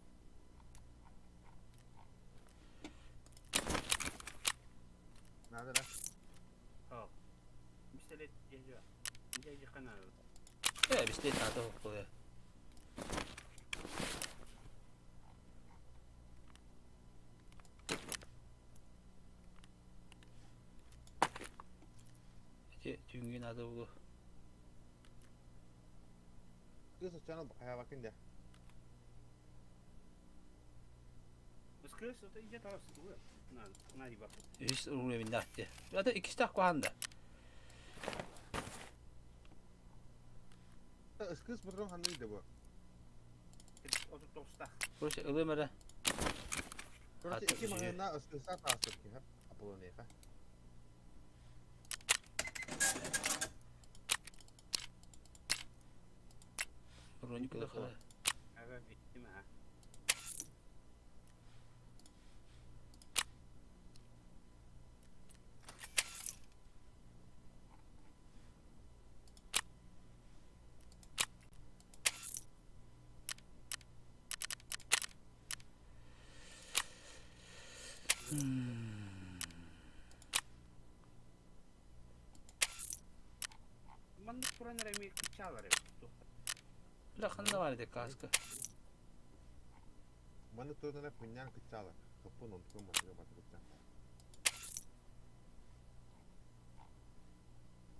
Надо, да? О. Пистолет дежа. Дежа хана. Э, пистолет хаата опо. Эти түүҥҥү наада буолуо. Кыыс оччону хайабакын дэ. СКС это идет ас. На, на ибак. Үһүс уровень атты. Это иккистээх куһаан да. СКС патрон ханнык да бу? 39-тах. Короче, ылым эрэ. Короче, икки маҕаһыынна СКС таастыр киһи. Аполлонеха. Броник ылыха. Ага, биттим ha. Маннык туран эрэ эмиэ кыччаалар эбит. Бля, ханна бар ити каска. Маннык туран эрэ хунньаан кыччаалар. Хоппун онтукун матыга баты кыччаан.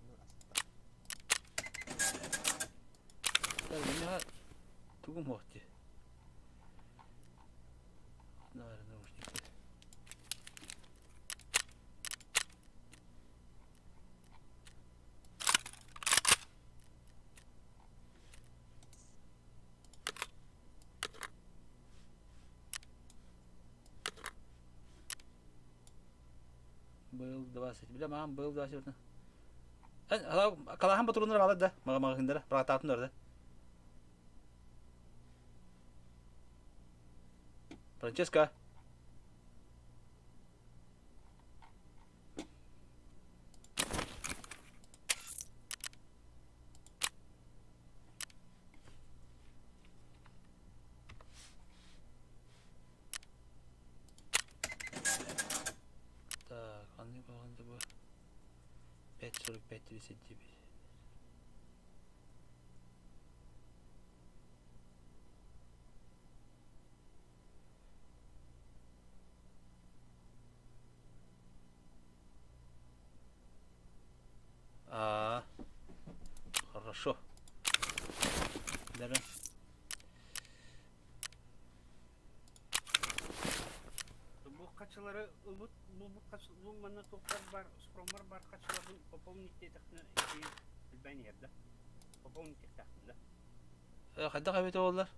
Ну, аста. Так, миэхэ тугум суох дии. Наверное, наушники. Был 20. Бля, мам, был 20. Калахан патроннар баалар да, маҕаһыыннара, бырааттаатыннар да. Франческа. Так, ханнык баҕанда бу 5.45 39. А, хорошо. Даже. Бу хачылары ылбыт бу бу хач бу манна туохтар бар спроммар бар хачыларын пополнить диэтэхпинэ билбээн иһэр да. Пополнить диэхтээхпин да. Э, хайдах эбит буоллар?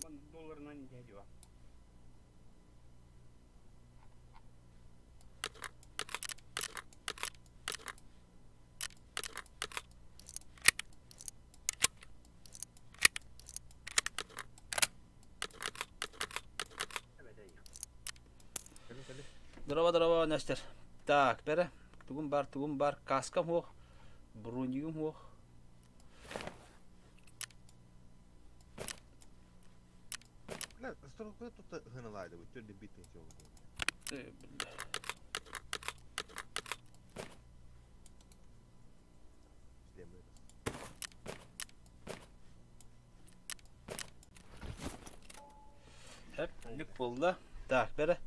Ман долларынан дядя. Кэлин кэлин. Здорово, здорово, Нестер. Так, бэрэ. Тугум бар, тугум бар. Каскам хуох. Бронигым хуох. Бля, стрелка тут гыналайды бу төрдө бит Э, бля. Хэп, нүк буолла. Так, бэрэ.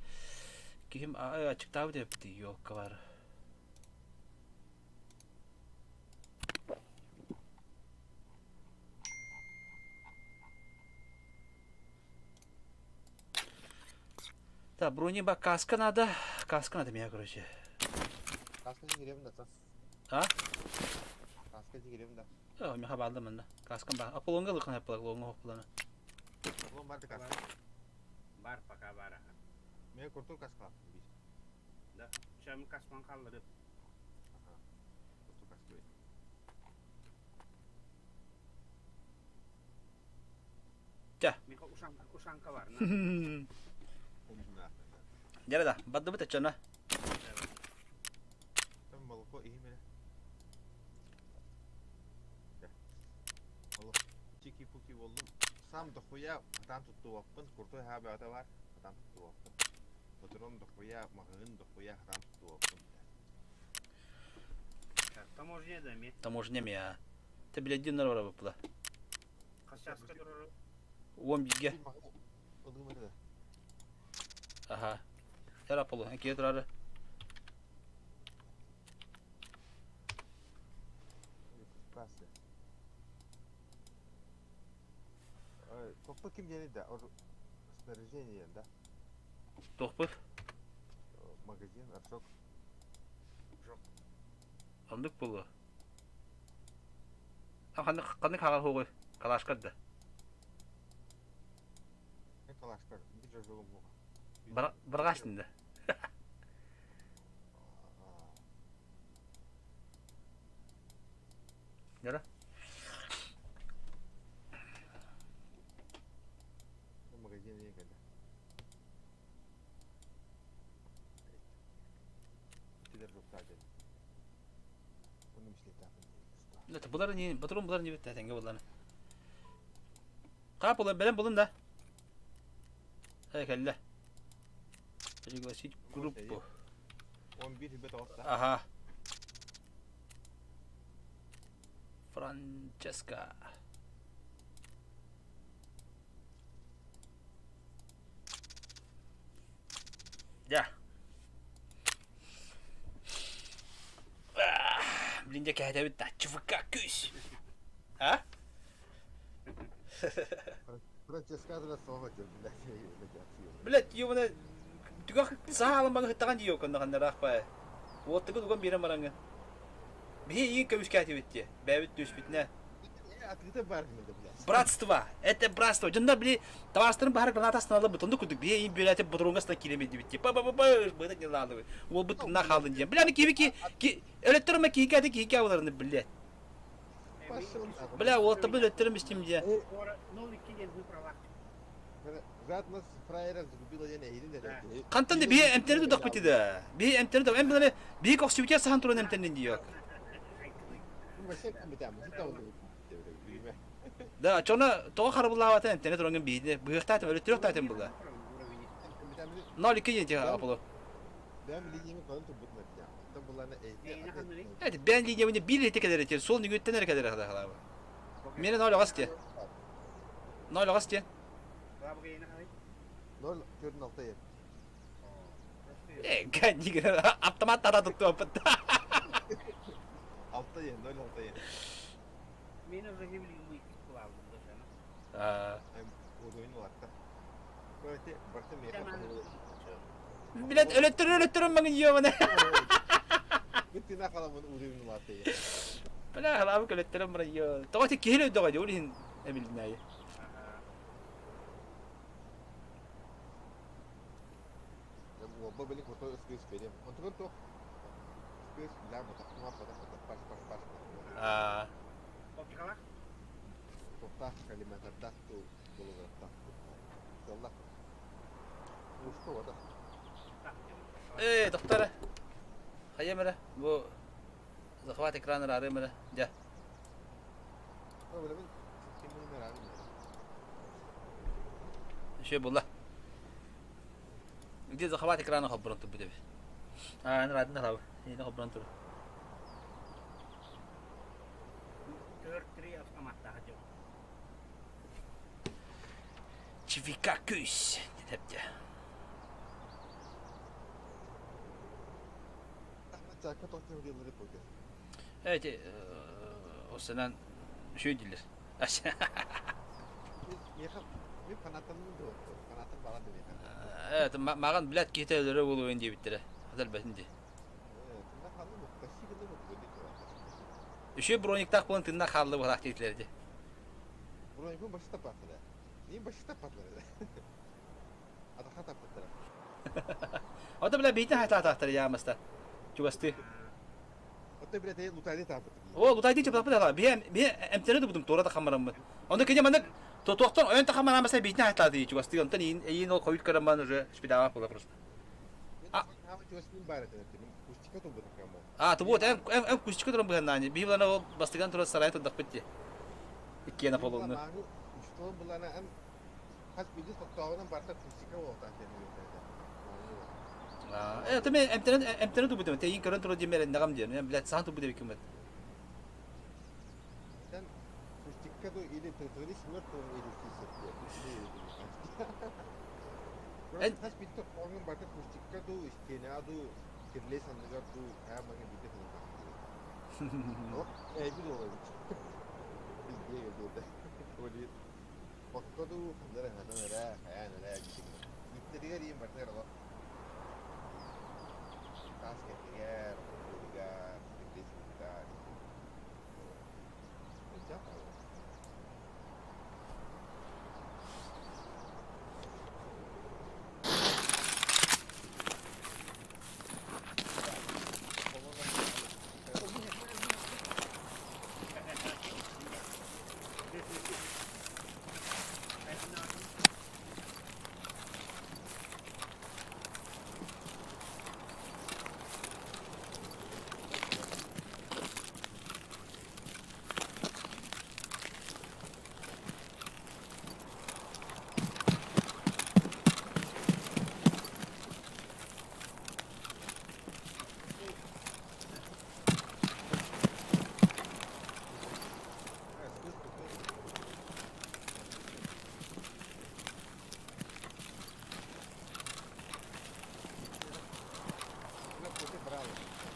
Киһим ачыктаабыт эбит ёлка бар. Так, брони ба каска надо. Каска надо меня, короче. Каска жигерем да тас. А? Каска жигерем да. О, миха баалда манна. Каскам ба. Аполлонга лыхан хаппалак, лоҥҥа хоппулана. Улан бар да каска. Бар пока бар аха. Мен куртур каска бир. Да. Шамы касман қалдырып. Аха. Куртур каска. Миха ушанка, ушанка бар. Умна. Дьэ да, бардыбыт оччоно. Там молоко иһимеле. Олох чики-пуки боллум. Сам дохуя хатан туттубаппын, куртой хаа бөҕөтө баар, хатан туттубаппын. Ботурум дохуя, маһыын дохуя хатан туттубаппын. Таможня да ми. Таможня ми аа. Ты билэддин нар барабыппыла. Хасяска турар. Уон бииргэ. Ылгым этэ да. Аха. Эр Аполло, киһи турары. Классы. Тохпу ким диэни да, снаряжение да, Тохпут. магазин, аршок. Оннук буолуо. Ханнык ханнык хаҕар хуоҕуй? Калашкар да. Мен калашкар, bir жогум буга. Барҕаастын да. Дьара. Магазин не кэллэ. Тилер жуктаатын. Оны мишлетаатын. Это булар не, батрон булар не бит, тәңге булланы. Кап булар, белән булын да. Эй, кэллэ. Пригласить группу. 11 бет оста. Ага. Франческа. Дьэ. Блин, дьэ кэһэтэбит да ЧВК күүс. А? Франческа да слово блядь, Блядь, ёбана түгэх саалан баҥа ыттаҕан дии оконнаҕаннараах баа. Уоттугун уган биэрэн бараҥҥын. Биһи иин көмүскээтибит дии. Бэйэбит түспүтүнэ. Открыто бар блядь. Братство! Это братство! Дьоннор били табаарыстарын баһар граната астыналар оннук курдук биһи иин бүөлээтэ ботуруҥҥа астынан киирэн биэрдибит дии. Па-па-па-па быта не лаалыбыт. Уолбут тынна хааллын диэн. Бля, аны киһи ки өлөттөр ма киһи киһи киһи уларыны блядь. Бля, уолаттарбын өлөттөрүм истим дии. 0-2 диэн цифралаах. Жадность фраера загубила диэн эһиилин эрэ. Хантан да биһи эмтэри тутахпыт да. Биһи эмтэри да. Эм билэ биһи кохсүбүтэ сахан туран эмтэннин диок. Да, чоно тоҕо харабыллаабатын эмтэнэ туран биһини быһыахтаатым, өлөттөрүөхтаатым була. 0-2 диэн тиһэ Аполло. Бэм линиями калын турбутун эттэ. Оттон буллана эйти. Evet, ben liniyamini bir ete keler ete, sol nügütten ere keler халаба. Мені ноль ағас те. Ноль ағас те. Ноль төрдүн алта ер. Э, ганнигер автомат тата тутту аппыт. Алта ер, ноль алта ер. Мен уже билигин кылаабын дошана. Уровень улатта. Барта меха. Билет өлөттөр өлөттөр маңын йомана. Бүт халамын уровень улатта. Бля, халабы өлөттөр мара йо. Тоҕо ти киһи өйдөҕө дии, ол иһин эбилинээйи. Уолба били крутой СКС берем. Онтугун туох СКС бля ботахтума ботах ботах паш паш паш. Аа. Оптикалах? Тоқтах калиматардах ту булугаттах. Саллах. Ушко вода. Э, доктор. Хайа мера, бу захват экрана ары мера. Дя. Ол мен кимин ары. Еще була. Где захват экрана хоброн ту будет. А, ну ладно, хаб. Не хоброн ту. 4-3 автоматтаах дьон. Чивика күс. Депте. Чакка тоқтың делleri покер. Evet, o senen şey dilir. Мен фанатыммын да фанатым бала да меха. Evet, маған блядь кете өлөрө болуын деп биттире. Хадал бәтин ди. Тында халым такси гына бу. Үшө брониктах болон тында халлы болак дейлерди. Броникун башы тапатыра. Не башы тапатыра. Атаха тапатыра. Ота бля бейтин хата тахтар ямаста. Чугасты. Ота бля те лутайды тапатыр. О, лутайды чапап да. Бие бие эмтере бутум тора да хамараммын. Онда кене маннык тотуохтон ойон тахамарамаса бейтин хата ди чугасты. Онтон ин ин ол койут караман уже шпидава була просто. А чугастын бар это. Кустика тубы такама. А, ту вот эм эм кустика туран быһаннаани. Бии булана ол бастыган тура сарай турдах битти. Иккиэна полуну. Учтон булана эн хас бидис токтоогунан барта кустика болта Э, ты мен эмтерен эмтерен тубутум. Тейин көрөн тура димер нагам диэн. Мен блядь саан тубут эбиккин бат. Сен кустика ду или притворись мертвым или кисет. Эн хас бидис токтоогунан барта кустика ду стена ду кирлес андыгар ду хаямага бидис Ох, э би долар. Билге келди. Оли. Баккаду хандара ханара хаянара Иттеригер иин бартыгар олох. Таас кэтигэр, кыргыгар, кирлес андыгар.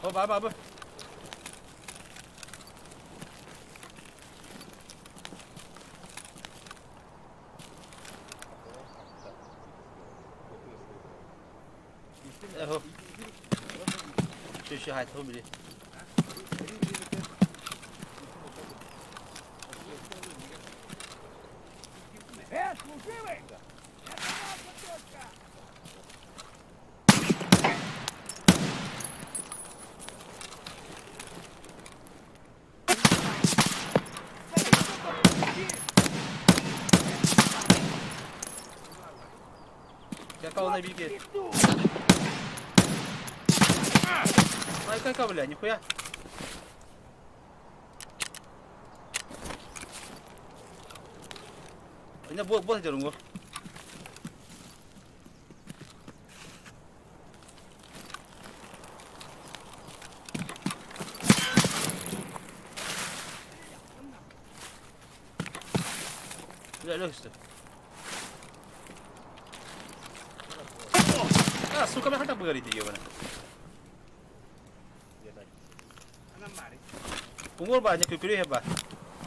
О, баба, баба. Эхо. Шүші хайтығы біле. Э, служивый! Это наша точка! Хана бииргэ. Айка-айка, бля, нихуя. Ина бу бу дьоруҥу. Бля, легче. А, сука, бля, хотя бы говорите, ебаный. Уҥуор баанньа күкүрү ба.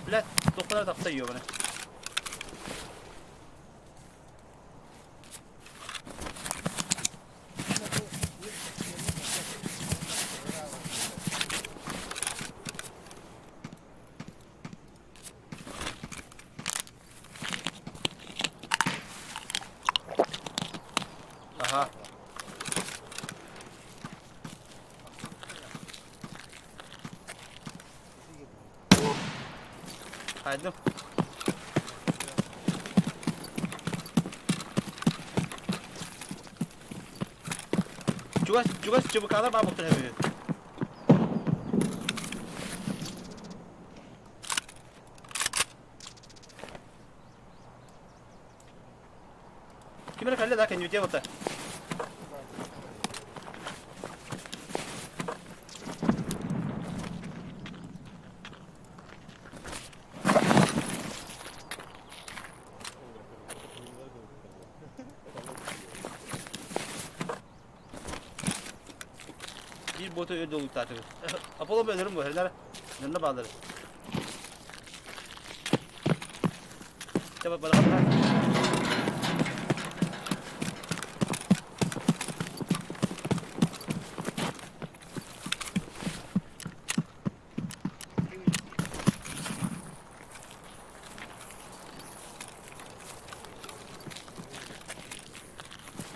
Бля, тохтолор тахса ебаный. Аха. Хайдым. Чугас, чугас чубукалар баа буктар эбит. Ким эрэ кэллэ да кэннибитиэ буолта. Биир буоту өлдө улуктаатыгыт. Аполлон өлөрүм бу, хернер. Нанна баалары. Чэ, балаҕан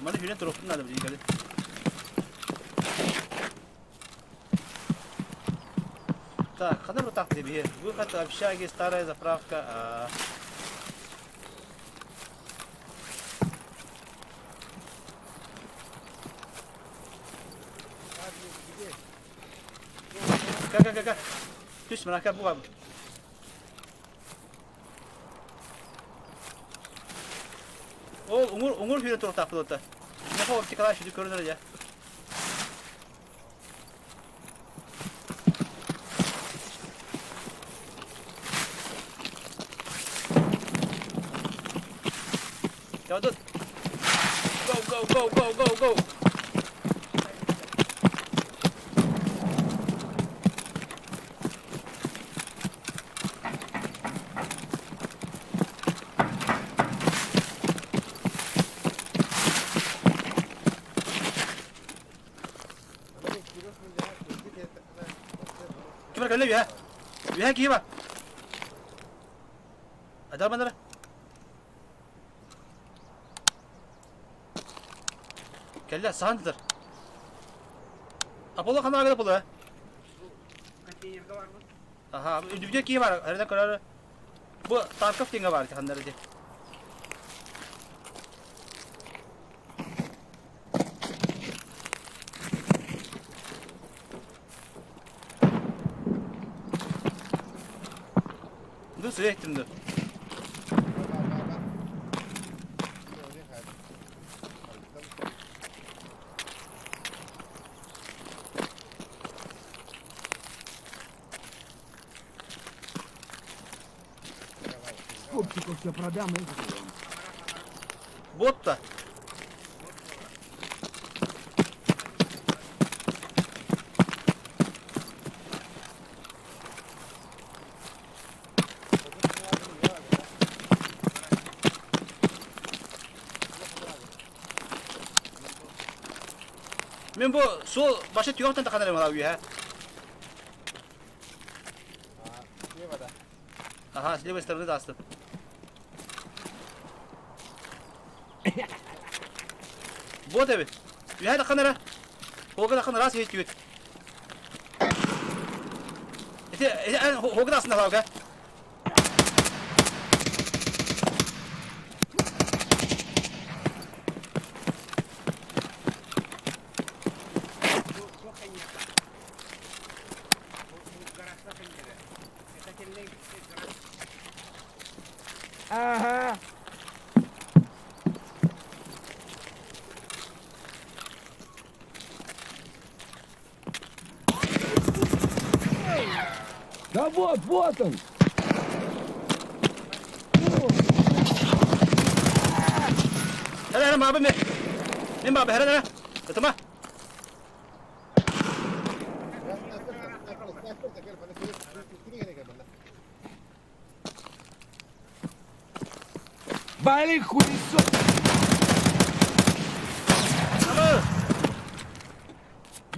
Маны хүрэн туруохпун наада билигин кэлин. Так, ханна вот так тебе? Выход общаги, старая заправка. А... Ка, ка, ка, ка. Түс, мынака буға. Ол уҥур уҥур сүүрэн туруохтаахпыт уота. Миэхэ оптикалаах сүдү көрүнэр дьэ. Чао тут. Go go go go go go. Ким эрэ кэллэ үөһэ. Үөһэ киһи бар. Адар манара. Кэллэ, саһан сытар. Аполло ханна Аполло? Контейнерга барбыт. Аха, үрдүбүтүгэр киһи баар, эрдэ көрөр. Бу Тарков диэҥҥэ баар ханнары дии. Ду суя иттим ду. Оптику все продам и заберем. Бот-то. Мин бу суол башы түгэхтэн таханар эм үһэ. Ага, с левой стороны даст. Вот эбит. Үһэ таханара. Хоган ахан раз иһиттибит. Ити хоган астына лауга. Ага. Да вот, вот он! Эрэ эрэ маабы мен. Мен маабы эрэ эрэ. Ытыма. Вали хуесос! Абы!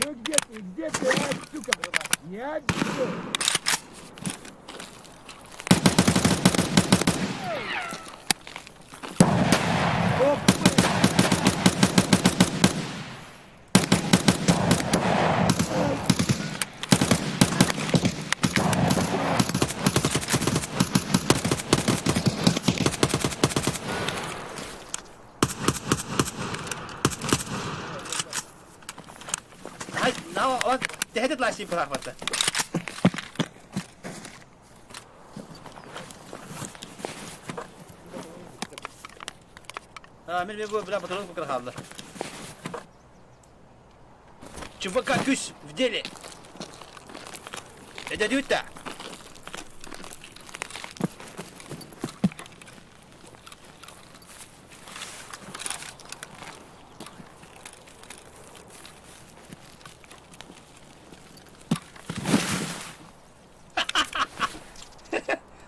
Ну где ты, где ты, а, сука? Не отсюда! Ай, на, он тэһэ тылаасыы быраахпатта. А, мен бу бля патрон кукра хаалла. ЧВК күс в деле. Это дюта.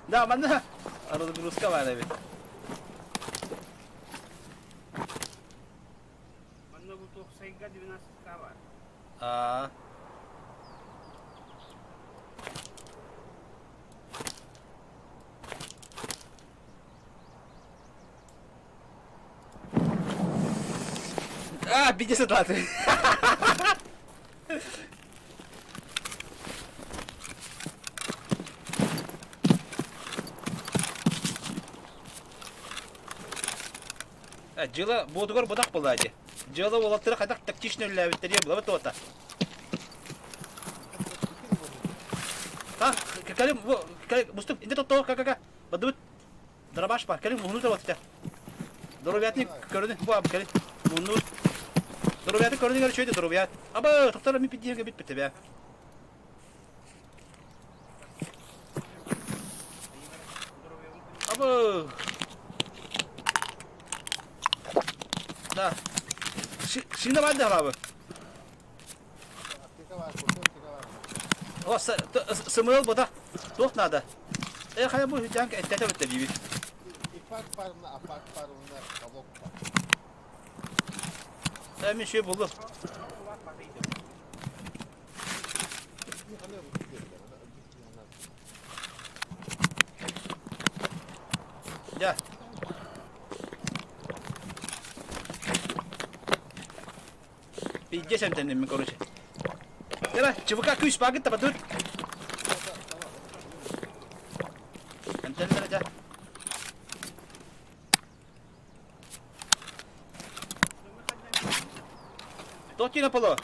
Да, манна разгрузка баар эбит. Манна бу туохсайга 12 бар. Аа. А, 52. Дьыла буотугар бытах буолаа дии. Дьыала уолаттара хайдах тактично үлэлээбиттэрэ була туота. А, кэлин, кэлин, инде тоттоо, ка-ка-ка. Бадыбыт Дробаш бар, кэлин муһуну табатыта. Здоровьятны көрүнү, бу абы кэлин. Муһуну. Здоровьяты көрүнү көрү чөйдө здоровьят. Абы, тоқтар ми пидиерге бит бит бе. Абы. Да. Шинда барды абы. О, сымыыл бота. Туох наада? Э, хайа бу дьаҥ эттэтэ битте диибит. Ипак парына, апак парына, колок бар. Э, мен шүй булду. Дьэ. Пиздец эмтэнним короче. Кэлэ, ЧВК күүс баагыт таба тут. Эмтэннэр дьэ. Тохтина поло.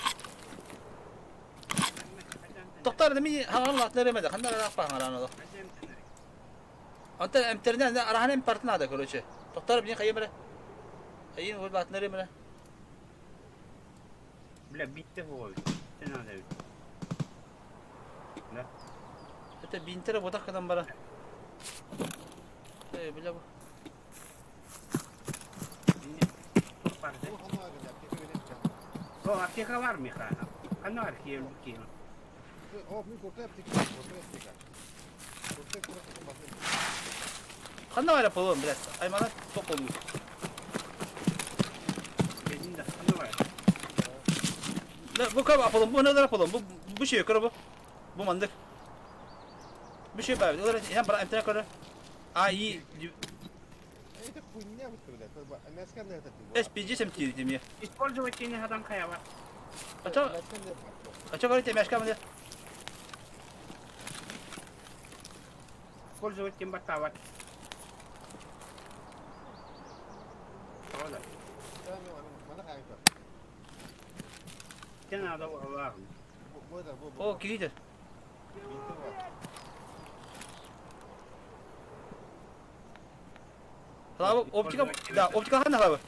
Тохтар да мини хаҥар лаатнар эмэдэ ханна эрэ хаҥараан олох. Онтон эмтэринэн араһан эмпартын аада короче. Тохтар билин хайым эрэ. Хайын лаатнар эмэрэ. Бля, биттэ буолбут. Биттэ надо эбит. Да? Это бинтер ботах кадан бара. Э, бля бу. О, аптека бар Миха. Ханна бар кием кием. О, мин куртай аптека, куртай аптека. Куртай куртай басын. Ханна бар полон, блядь. Аймана тоқ болу. Бенин да ханна бар. Бу кап Аполлон, бу нелер Аполлон, бу бу şey көрө бу. Бу мандык. Бу şey бар. Олар hem bara эмтене көрө. А и Это хуйня вот, блядь. Мяскан это ты. SPG сем тири деме. Использовать не хадан кая бар. А чо, а чо говорите, мяшка мне? Использовать тем батават. Ода. Те надо Аллах. О, кирите. Халабы оптика, да, оптика ханна халабы?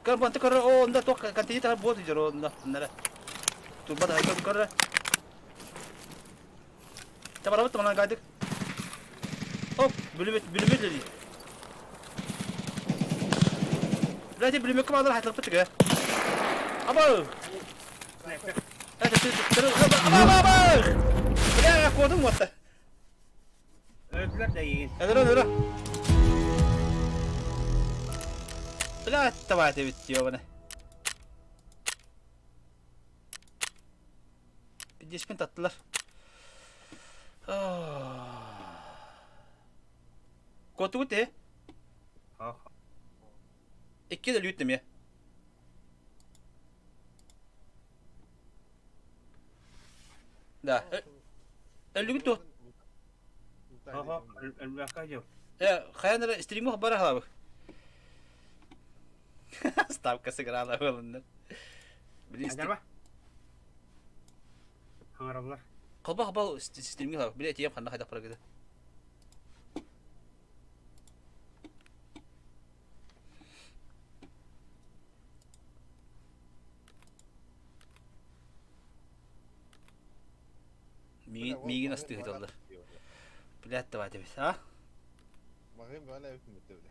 Көр бу көр о онда туох контейнер буот дьор онда нара. Турба да көр көр. Табарабыт манан кайдык. Оп, бүлүмөт бүлүмөт леди. Блядь, бүлүмөккө баалар хайлаппыт тыга. Аба! Аба, аба, аба! Бля, кодум уотта. Өлдүлэр да иин. Өлөрө, өлөрө. Бля, давайте ведь, ёбана. Пиздеспин таттылар. Куоттугут ээ? Икки да лүүт эмиэ. Да. Өлүгүт туох? Оһо, өлбөккө дьыл. Э, хайан эрэ стриму бара халабык. Ставка сыграла буолуннар. Били Айдарба. Хаҥараллар. Холба холба стримҥэ халабык. Били этием ханна хайдах барагыда. Миигин, миигин астыыһыталлар. Блядь, давай тебе, а? Маҕын баҕана эбит мөттө бile.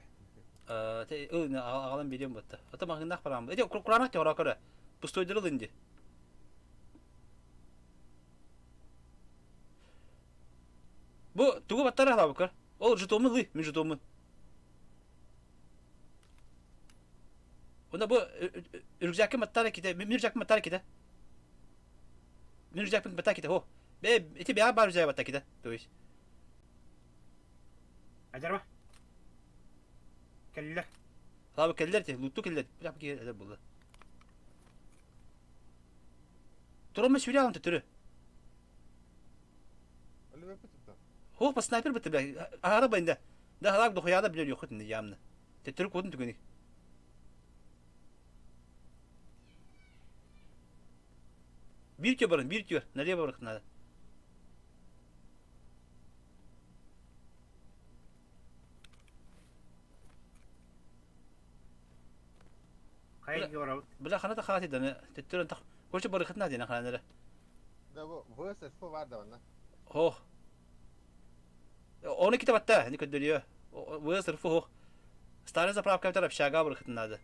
Аҕалан биэриэм буотта. Ото маҕыннаах бараам. Эти кураанах тиһоро көрө. Пустойдары ылын ди. Бу тугу баттара халабыкар? Ол жетомун ылый, мин жетомун. Онно бу рюкзакка маттара ките, мин рюкзакка маттара ките. Мин рюкзакпын бата ките, хо. Бе, ити бэҕэ баар рюкзак бата ките, то есть. Ажарма. Кэллэр. Лабы кэллэр те, лутту кэллэр. Бля, бу киһи булла. Турамма сүрэ алын төтөрү. Хо, по снайпер бытты, бля. Ара байында. Да халак дохуяда билер yok indi ямны. Төтөрү кодун түгени. Биир түө баран, биир түө. Налево барах надо. Хайа барабыт? Бля, хана та хаати даны. Төттөрөн тах. Короче, барыхытна дена ханара. Да бу ВСФ бар да онна. Хох. Оны ките батта, не көддөрүө. ВСФ хох. Старая заправка битер общага барыхытын надо.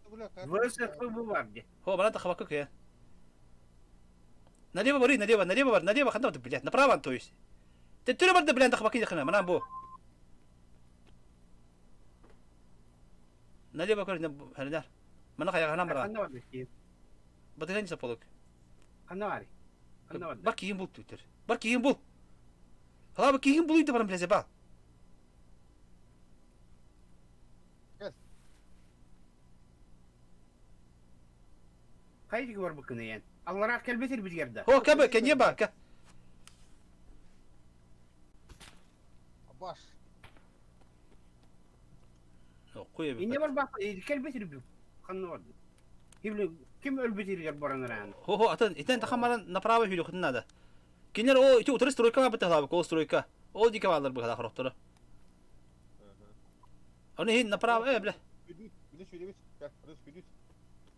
ВСФ бу бар де. Хо, баран тахабакка кыя. Налево бары, налево, налево бар, налево ханда блядь, направо, то есть. Төттөрү барды, блядь, тахабакка яхына, манан бу. Налево көр, хандар. Мана хайаҕаһынан бараҕын. Ханна бар киин? Батыган саполук. Ханна бар? Ханна бар? Бар киһин бул түтер. Бар киһин бул. Халаба киһин булуйда баран билесе бал. Хайдыгы бар букын ен. Аллараах кэлбитир бизгерде. Хо, кэбэ, кэнье ба, кэ. Баш. Инне бар бак кэлбитир бу. Ханна бар. Ким өлбүтиргер баран раан. Хо-хо, атын итен тахамаран направо хүлүхүн надо. Кинилер о ити утары стройка быта халабы, кол стройка. Ол дика баалар быхала хорохторо. Оны хин направо, э, бля.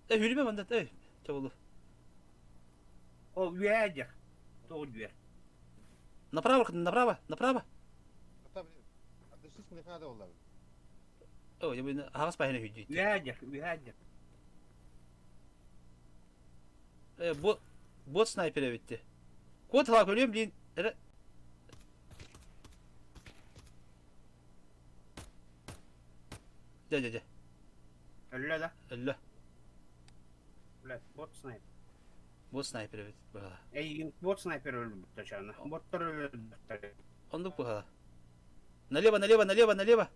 Э, хүлүбэ мандат, э, чабылы. Ол үәдер. Тоғ үәр. Направо, направо, направо. О, я бы ағас байына хүдүйт. Үәдер, үәдер. Э, бот, бот снайпер битти. Кот ла көрөм блин. Эре. Дэ, дэ, дэ. Өллө да. Өллө. Блядь, бот снайпер. Бот снайпер бит. Быһала. Эй, бот снайпер өлбүт чана. Боттор өлбүт. Ондук быһала. Налево, налево, налево, налево.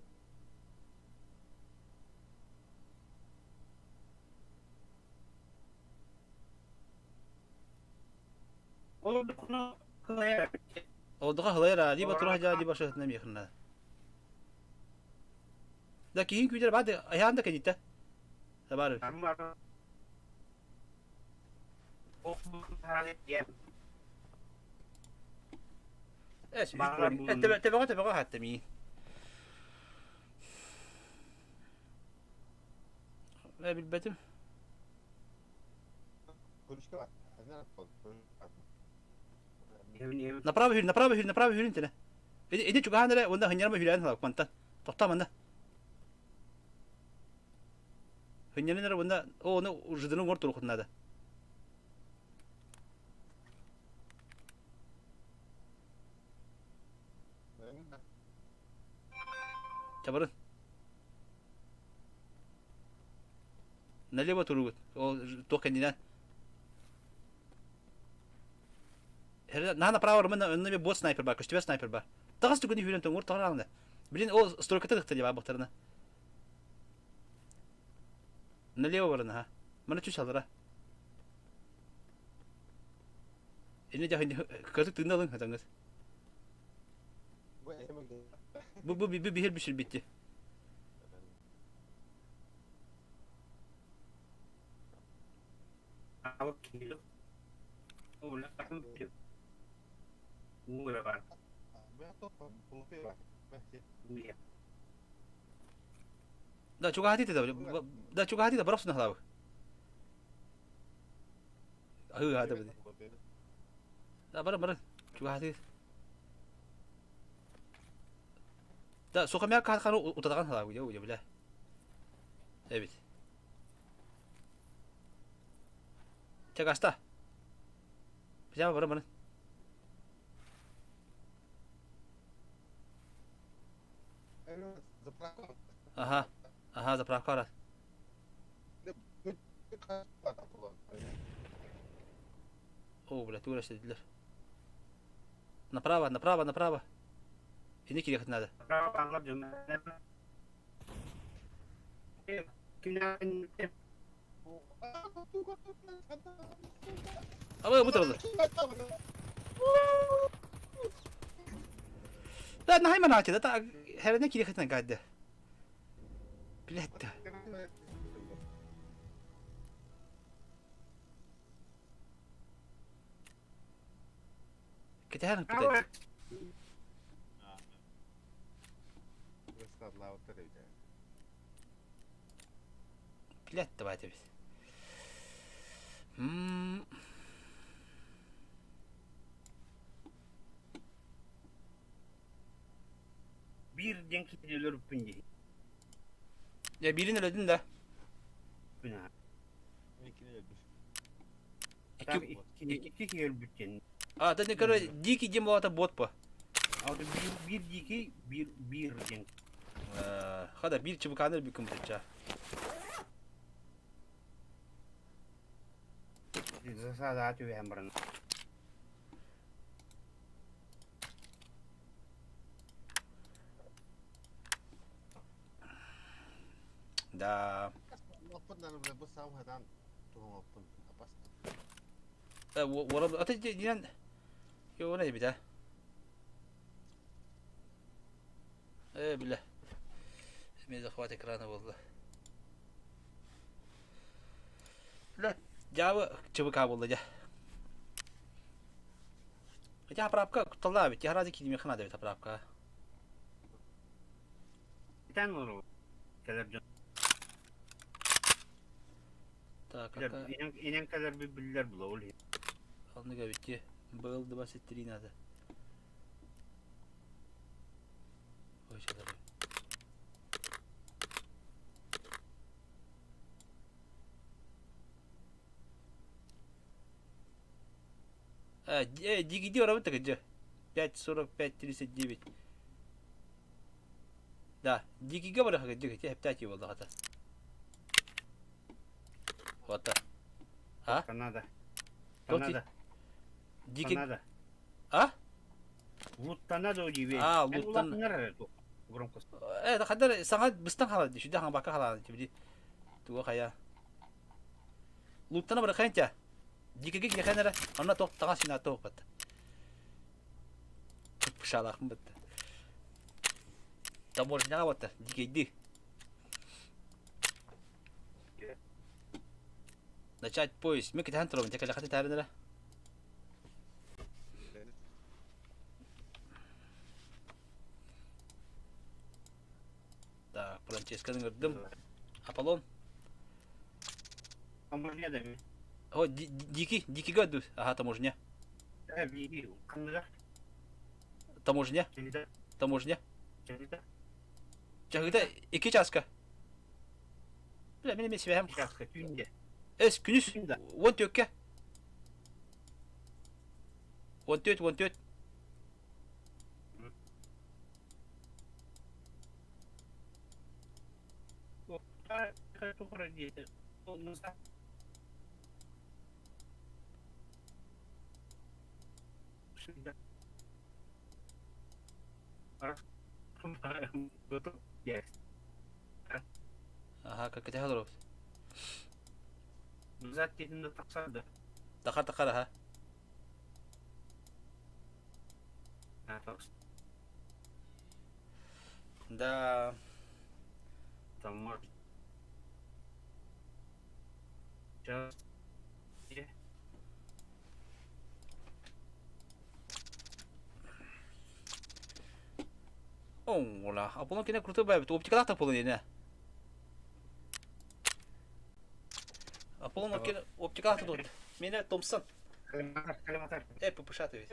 Ол кылайар. Олдуга хылайра, либо тура либо шахтна мехна. Да киһин күүтэр баады айаан да кэнитэ. Табар. Баҕар Төбөҕө төбөҕө аһатта миин. Билбэтим. Направо хүрүн, направо хүрүн, направо хүрүн тene. Иди чугаһан эрэ, уонна хынньарма хүлээн халак мантан. Тохтоо манна. Хынньарын эрэ уонна о ону ужидыны оҥор туруоххун наада. Чабарын. Налево туругут. Ол туох кэннинэн. На направо романа онно бот снайпер бар, көстүбэт снайпер бар. Таҕас түгүнү хүрэн тоҥур тоҕор Блин, ол стройката тахта дьаба бахтарына. Налево баран аха. Мана чүс алара. Инне жахын кыртык тыын алың хатаңыз. Бу бу бу бихер бүшүр битти. Да чугаһатыйда да да чугаһатыйда бырах сунаһалаабы. Аһыы аата били. Да бары бары чугаһатыы. Да сухомяк каханы утатаган халаабы дьэ уйа билэ. Эбит. Чагаста. Бля бары бары. Ага. Ага, заправка раз. О, бля, тура сиділер. Направо, направо, направо. Ини кириэхит надо. Абы бу туралы. Да, нахай манаачы, да, херene кириэхитин каадда. Блядь. Кэтэһэн ыппыта. Блядь, давайте біз. Биир диэн киһини өлөрүппүн дии. Я биирин өлөдүн да. Икки киһи өлбүт диэн. А, ты не короче, дикий дем это бот по. А вот биир биир дикий, биир биир диэн. Хада биир чыбыканы бүкүн бутача. Засада түбэһэн баран. Да. Ата динен Йо, не бит, Э, бля. Мен захват экрана буолла. Бля, дьаабы ЧВК буолла дьэ. Хотя оправка кутталлаах эбит. Яхарази киимиэхэ наада эбит оправка. Итан олору кэлэр дьон. Так, какая... Инэн кэлэр биллэр була ол иһин. Оннук эбит дии. Был 23 надо. Ой, сейчас Дигиди барабыт дьэ. 5.45.39. Да, дикигэ барыха дьэ ити эптээти буоллаҕата. Вот. А? Канада. Канада. Дики... Канада. А? Луттана да дии. А, луттан. Громко. Э, хаддар саҥа быстан хаалар дии, сүдэ хаҥа бакка хаалар дии. Туга хайа. Луттана барыха интя. Дикигэ киэхэн эрэ, онно туох таҥас сина туох бат. Пышалаахпын бытта. Таможняҕа батта, дикейди. Начать поиск. Мен кэтэһэн турабын, кэлэхэтэ таарын эрэ. Францисканы ыҥырдым. Аполлон. Таможня да ми. О, дикий, дикийга ду. Ага, таможня. Ханныга? Таможня. Таможня. Чаһыта 2 часка. Бля, мин эмиэ сибэһэм. Часка түүнде. Эс, күнүс. 14-кэ. 14, 14. Аха, как это олоробут? Тахар тахар аха. Да. Там может Сейчас. Ола, Аполлон кene крутой бабит. Оптикалаах Аполлон диэн. Аполлон кene оптикалаах тут. Меня Томпсон. Э, ППШ ведь.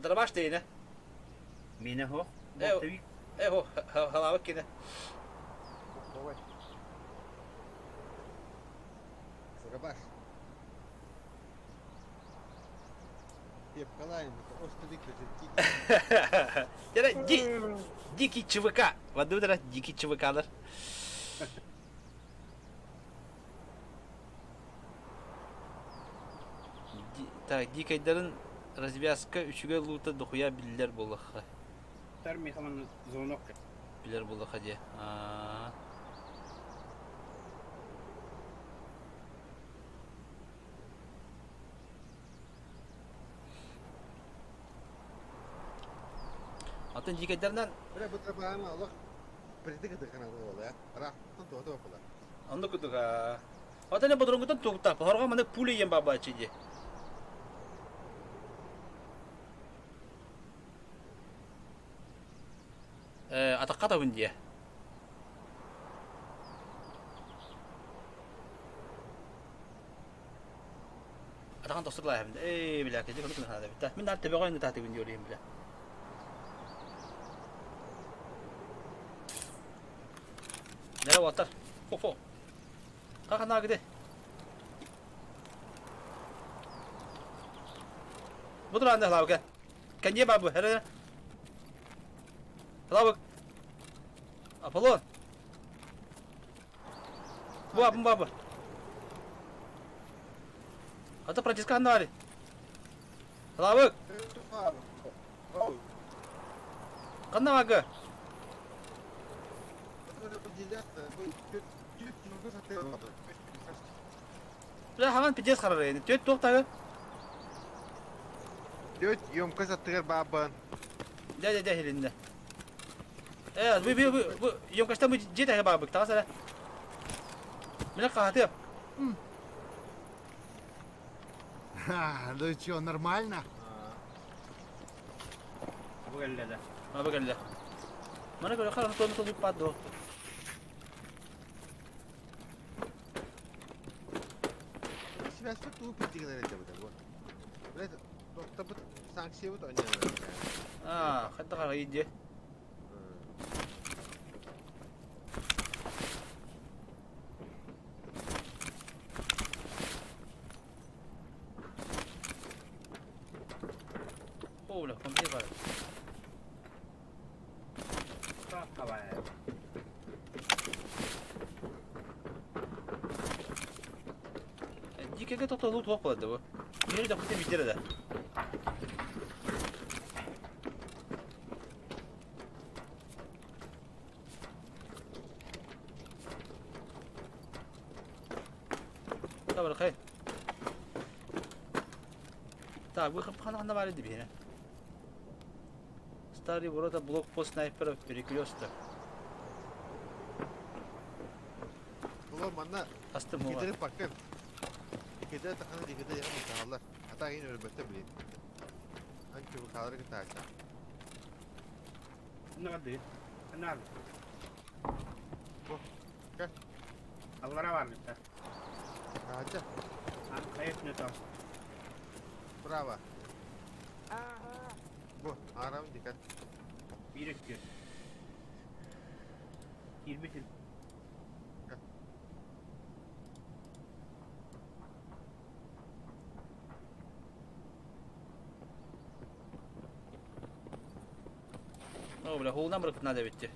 Дробаш дейне. Меня хо. Э, э, хо, халавык кene. Давай. Дробаш. Дикий ЧВК. Вадудра, дикий ЧВКлар. Так, дикайдарын развязка үчүгэй луута дохуя биллэр буоллаха. Звонок. Билэр буоллаха дии. Атын дикайдарынан Бля, бу трапаама олох притык ытыкана буолла, ыраахтан туота буолла. Онно кутуга. Атын бодронгутан тугута. Хорга маны пуля ем бабачы ди. Э, атакка табын дии. Атахан тостур лаһым. Эй, бля, кеди кunu хада битта. Мин нар төбөгө инде татыбын диорим бля. Нere батар? Фо фо. Кака гиде? Буdur анда лавга. Кенде бабы, хәре. Лавык. Аполлон. Бу абым бабы. Ата Франциска ханнары. Лавык. Ханна ага. Бля, хаган пиздец харар енді. Төт тоқтағы. Төт ёмкө саттыгар баабын. Дә, дә, дә, хелинде. Э, бу бу бу бу ёмкаштан бу жет бабык. Тагасара. Менә кахаты. Ха, ну чё, нормально? Бу кэллэ да. Ма бу кэллэ. Мана көрө хара тону тону падо. Связь туу питигенер этэ бу. Блядь, токтопут санкция бут оня. А, хатта хара иде. Оля, компьютер бар. Дикеге тоқталу туақ болады бұл. Мені де күтіп итереді. Табыр қай. Так, выход хана бар еді бейне. Старый ворота блокпост снайперов перекресток. Улар манна Астым оға. кедери паккын. Кедери тахана дикеде яхын тааллар. Ата ин өлбөттө блин. Анчы бу калары кытаача. Ханна бардыгыт? Ханна бардыгыт? Бу. Кэл. Аллара барбыттар. Аача. Хайа өттүнэ тоҕус. Право. Бу. Аарам дикат. Биир өттүгэр. Киирбитин. О, бля, холунан бырахпыт надо эбит дии.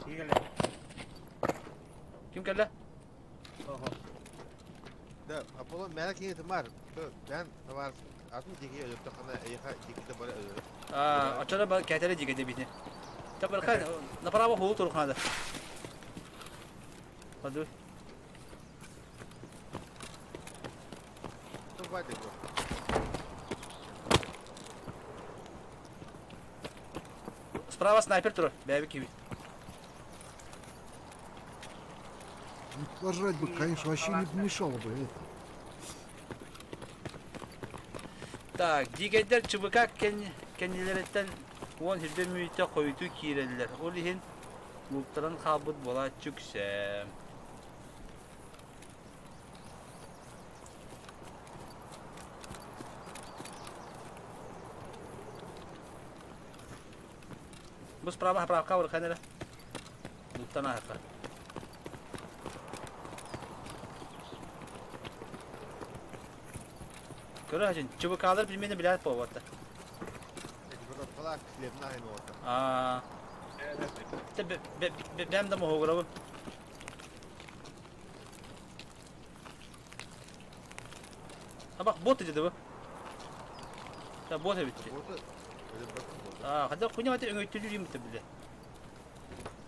Ким кэллэ? Ким кэллэ? Ого. Да, Аполлон мээнэ киһи тымар. Бэн товар атын диэки өлөртөххүнэ эйиэхэ диэки бары өлөрөр. А, оччоно ба кэтэри диэки дебитне. Табарка направо холу турух надо. Подуй. Тубай деп. Справа снайпер турар. Бэби киви. Ну, пожрать бы, конечно, вообще не помешало бы это. Так, дикэйдэр ЧВК кэннилэриттэн 10 сүүрбэ мүнүүтэ хойутуу киирэллэр. Ол иһин лууптаран хаалбыт буолааччы үксэ. Бу справа заправка барыхан эрэ. Лууптан ааһыахха. Көрө сылдьын, ЧВК-лар примерно билээт буолбатта. Экипировкалаах хлебна айын уота. Аа, бэм да моһуогурабын. Табах бот деді бу. Та бот эбит. Боты өлөр батын боты. Аа, хада хуйня мати өҥөйтүлүр юм бile.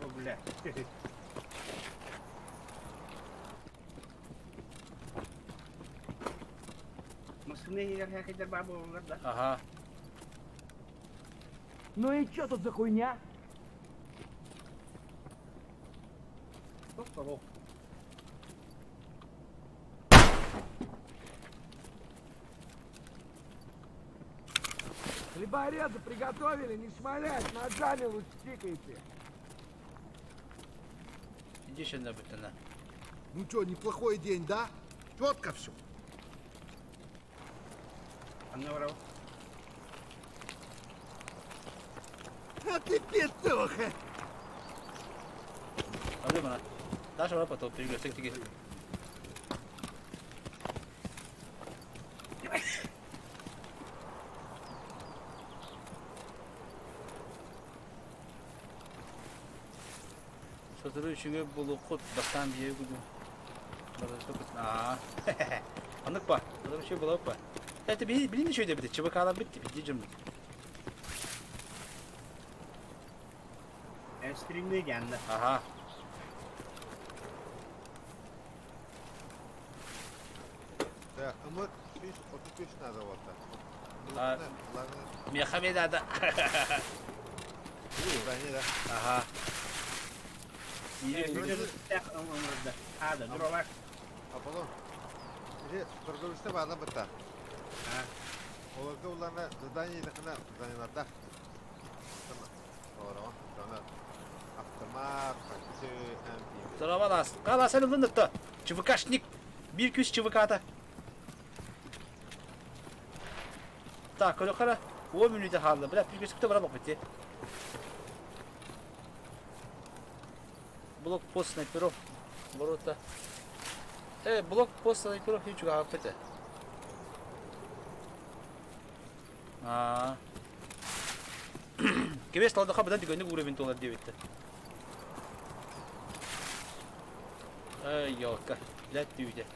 О, бля. Массыына иһигэр хакайдар баар буолаллар да. Аха. Ну и чё тут за хуйня? Топ-топ. Хлеборезы приготовили, не шмалять, ногами лучше тикайте. Иди еще бутына. Ну что, неплохой день, да? Четко все. Ханна барабын. А ты петух! Алды мана. Даша бар потом перекресток тиги. Сотору үчүгэй булуккут бастаан биэри кудум. Аа. Аннык ба. Адам үчүгэй булабыт ба. Это билин үчүгэй дебит. ЧВК-лар битти, бидди дьоммут. Стримный дианна. Аха. Да, ымыр 135 надо вот. А. Меха надо. да. Аха. Ада, дуралар. Аполлон. Или торговецте баана бытта. Олорго уларна задание дахына заданиеларда. Олорго, автомат, такси, МП. Туравалас. Калас ылынытта. ЧВКшник. Бир күс ЧВК-та. Так, көрө 10 мүнүүтэ хаалла. Бля, бир күс бара баппыт. Блокпост снайперов. Ворота. Блокпост снайперов hiç чугааппыт. Аа. Кебес талдаха быдан түгөнүк уровень толар диэбиттэр. Ай, елка. Блядь, түйде.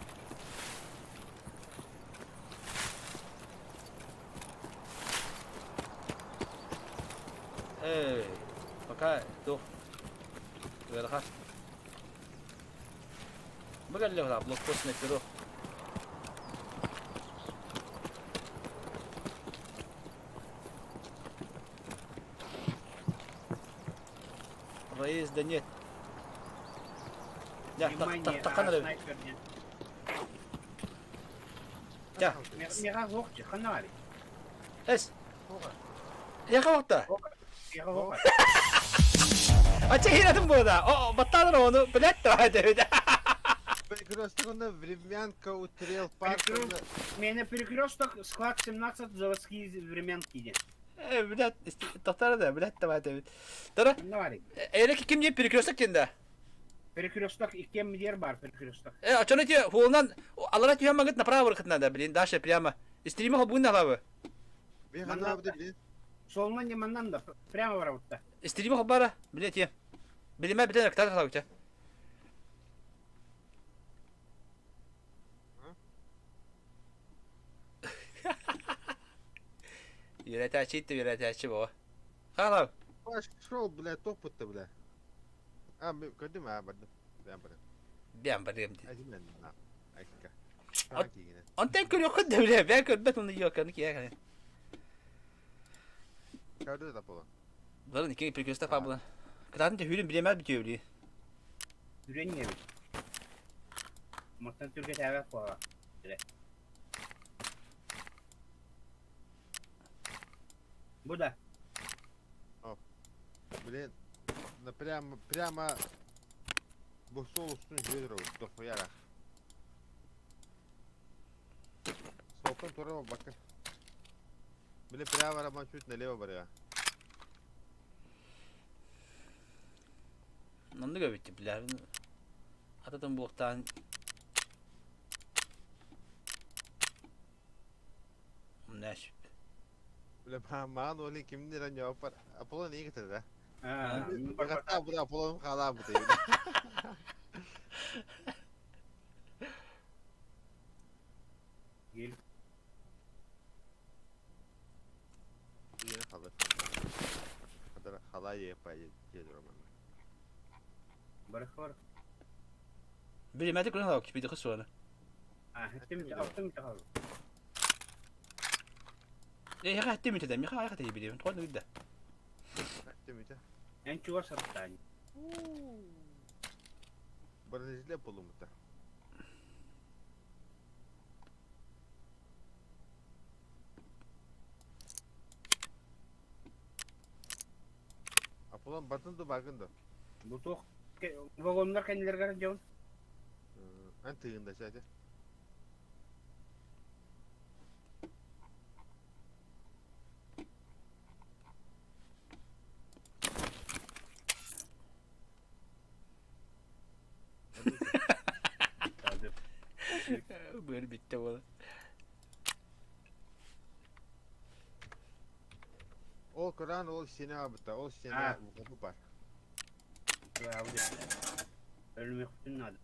Эй, пока туох. Ыарахан. Бу кэллэ блокпост снайперов. Проезда нет. Да, Внимание, таххан эрэ. снайпер диэн. Тя. Миэхэ суох дии, ханна баарый? Эс. Яха Ача хиратын буода. О, баттаанар ону блядь давай дэбит. Перекресток онно времянка утрел парк. Мене перекресток склад 17 заводские времянки диэн. Э, блядь, тохтара да, блядь, давай дэбит. Тара. Давай. Эре ким диэн перекресток диэн да? Перекресток иккиэн диэр бар перекресток. Э, а чону те хуолунан алара түһэн магыт направо рыкытна да, блин, дальше прямо. Стрима хобуун налабы. Мен ханна блин. Солунан не маннан да, прямо барабытта. Стрима хоббара, блядь, те. Билиме битен рыктар халабы Үөрэтээччи үөрэтээччи боо. Хаалав. Пошел, бля, топыт-то, бля. А, көрдүм, а, бардым. Бэм бардым. Бэм бардым дии. Айдым мен, на. Айка. Онтон көрүөххүт да бля, бэм көрбөт онно йоканы киһи. Көрдү да буолан. Быларын икки перекресток баар буолан. Кытаатын төһүүрүн билиэмэр бүтүө билии. Үрэн иһэбит. Мантан түргэтээбэт буолла. Бу да. Блин, на прямо, прямо бу суол устун жүөрөр дохуяра. Суолтан тура бакка. Блин, прямо роман чуть налево барыа. Оннук эбит бля. Ататын буохтаан Нэш. Бля, маан оли кимнир аньопар. Аполлон иги да. Багатта бу Аполлон халаа бу дейм. Гел. Yine халаа. Халаа епа роман. Барых бар. Билимэти күнэ халаа кипиди хысуана. А, хеттим алтым тахал. Э, яха хеттим үтэ миха яха тей билим. Туан үдэ. Хеттим үтэ. Эн чугас саттаан. Бронежилет булумута. Аполлон батын ду багын ду. Бу туох вагоннар кэннилэргэр дьон. Эн тыгында чаача. Быр битте буола. Ол Коран ол сене абыта, ол сене бу бар. Өлмөхтүн надо.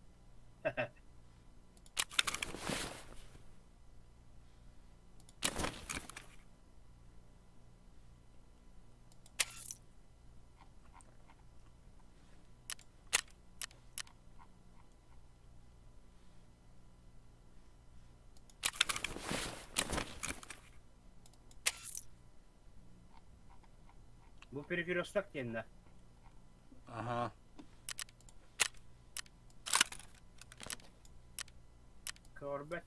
Бу перекресток диэн да. Ага. Көрбөт.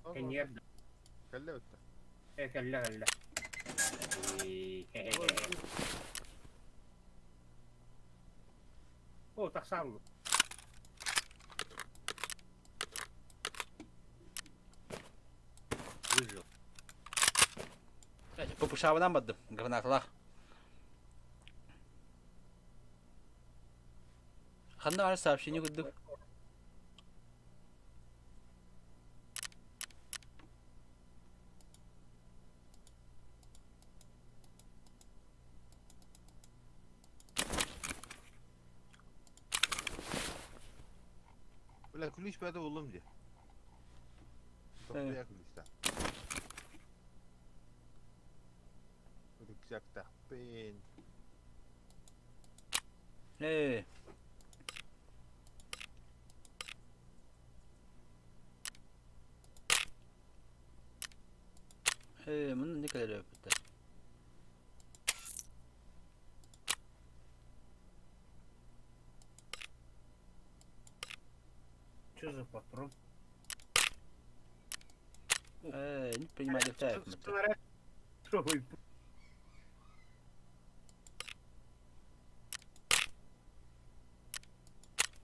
Кэнниэр да. Кэллэ бытта. Э, кэллэ кэллэ. О, тахсааллы. Выжил. Пупушабынан бардым, гранаталаах. Ханна баар сообщение курдук. Бля, ключ бәді улым де. Тоқпия ключта. Рюкзакта. Пен. Э. Э, муну не кэлэр өпүттэ. Что за патрон? Э, не понимаю,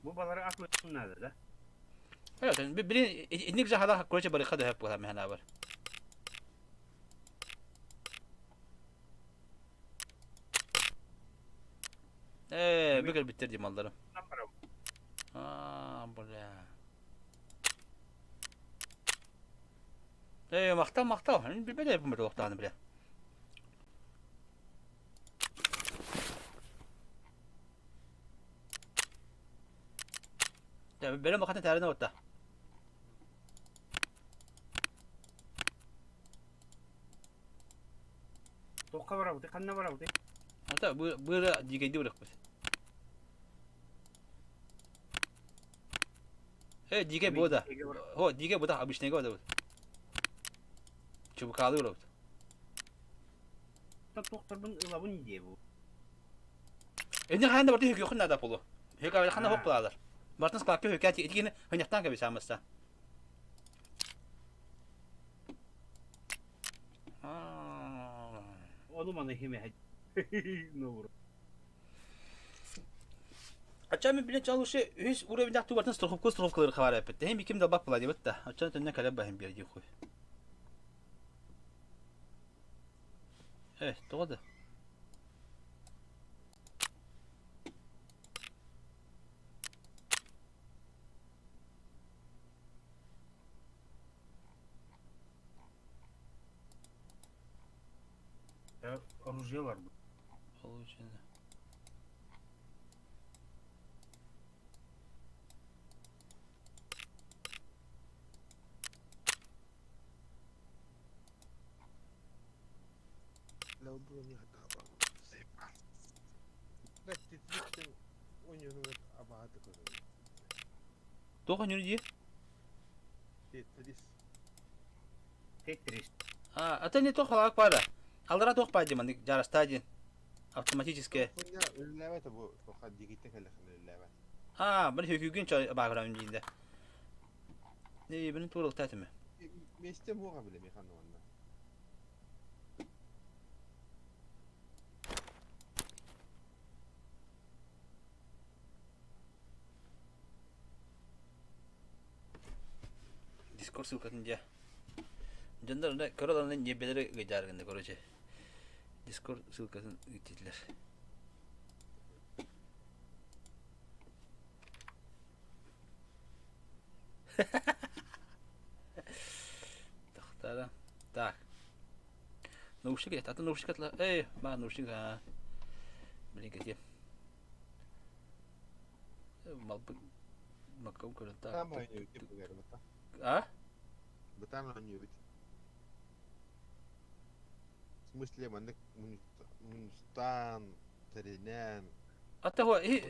Бу балары атылыахпын наада да? Evet, блин, инник жахала, короче, барыха да хөп була механа бар. Э, бүгүл биттер дим алларым. Аа, бля. Э, мактал, мактал. Билбет эпим бир олохтааны бля. Бэлэм бахатын таарына отта. Туохха барабытый, ханна барабытый? Ата быыра дигейди бырахпыт. Э, дигей бу да. Хо, дигей бу да обычный го да. Чубукалы бырахпыт. Туохтарбын ылабын дии бу. Энни хаан да барты хөкүөхүн наада полу. Хөкү хана хоп булалар. Бартын складка хөкү итигини хыньяктан кэби самыста. Ону маны химэһэ. Нууру. Ача мен билен чалышы үһүс уровеньдах тубартын страховка страховкалары хабар эппит. Хем ким да бак була дебит да. Ача төннө кэлэ баһын биэр дии хуй. Э, тоҕо да? Оружие бар бу. Получено. Туох өнүр дии? Тетрис. Тетрис. А, ата не туох халаак баара. Аллара туох баа дии маннык дьаарастаа диэн. Автоматическое. Хуйня үлэлээбэт бу тоха дигиттен кэллэхинэ үлэлээбэт. А, били хөкүүгүн чой баагырам диинде. Не, били тууралта этиме. Миэстэ муоҕа бile михан уонна. Дискорд ссылкатын дьэ. Дьоннор онно көрө олорон ньиэрбэлэри ыйдаар гынна короче. Дискорд ссылкатын ыыттылар. Тахтара. Так. Наушник это, а то наушник отла. Эй, ма наушник, а. Блин, где? Малбы Макком көрөн так. Бытаан оонньуубут бугар быта. А? Бытаан оонньуубут. В смысле маннык мунустаан, тэринэн. Ата хо и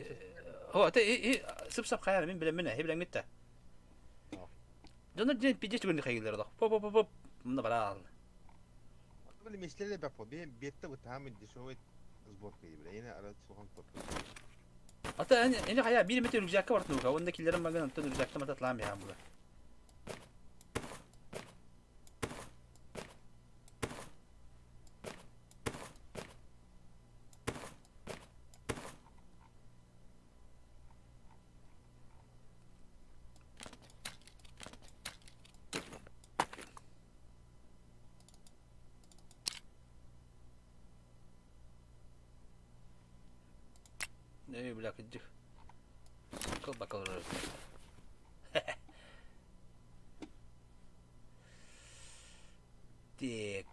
хо ата и сып-сап хайар мин билеммин э билеммит да. Дьоннор диэн пиздец түгэнни хайыыллар олох. Поп-поп-поп мына бараал. Били миэстэлэр баппа биэ биэттэ бытаамын дешевый сборка бile yine ara soğan toplu. Ата эни хайа биир эмит рюкзакка бартын уга. Онда киллерин маган онтон рюкзакта мататлаан биһаан була. Эй, бля, кыдьык. Кыл бакалар. Так.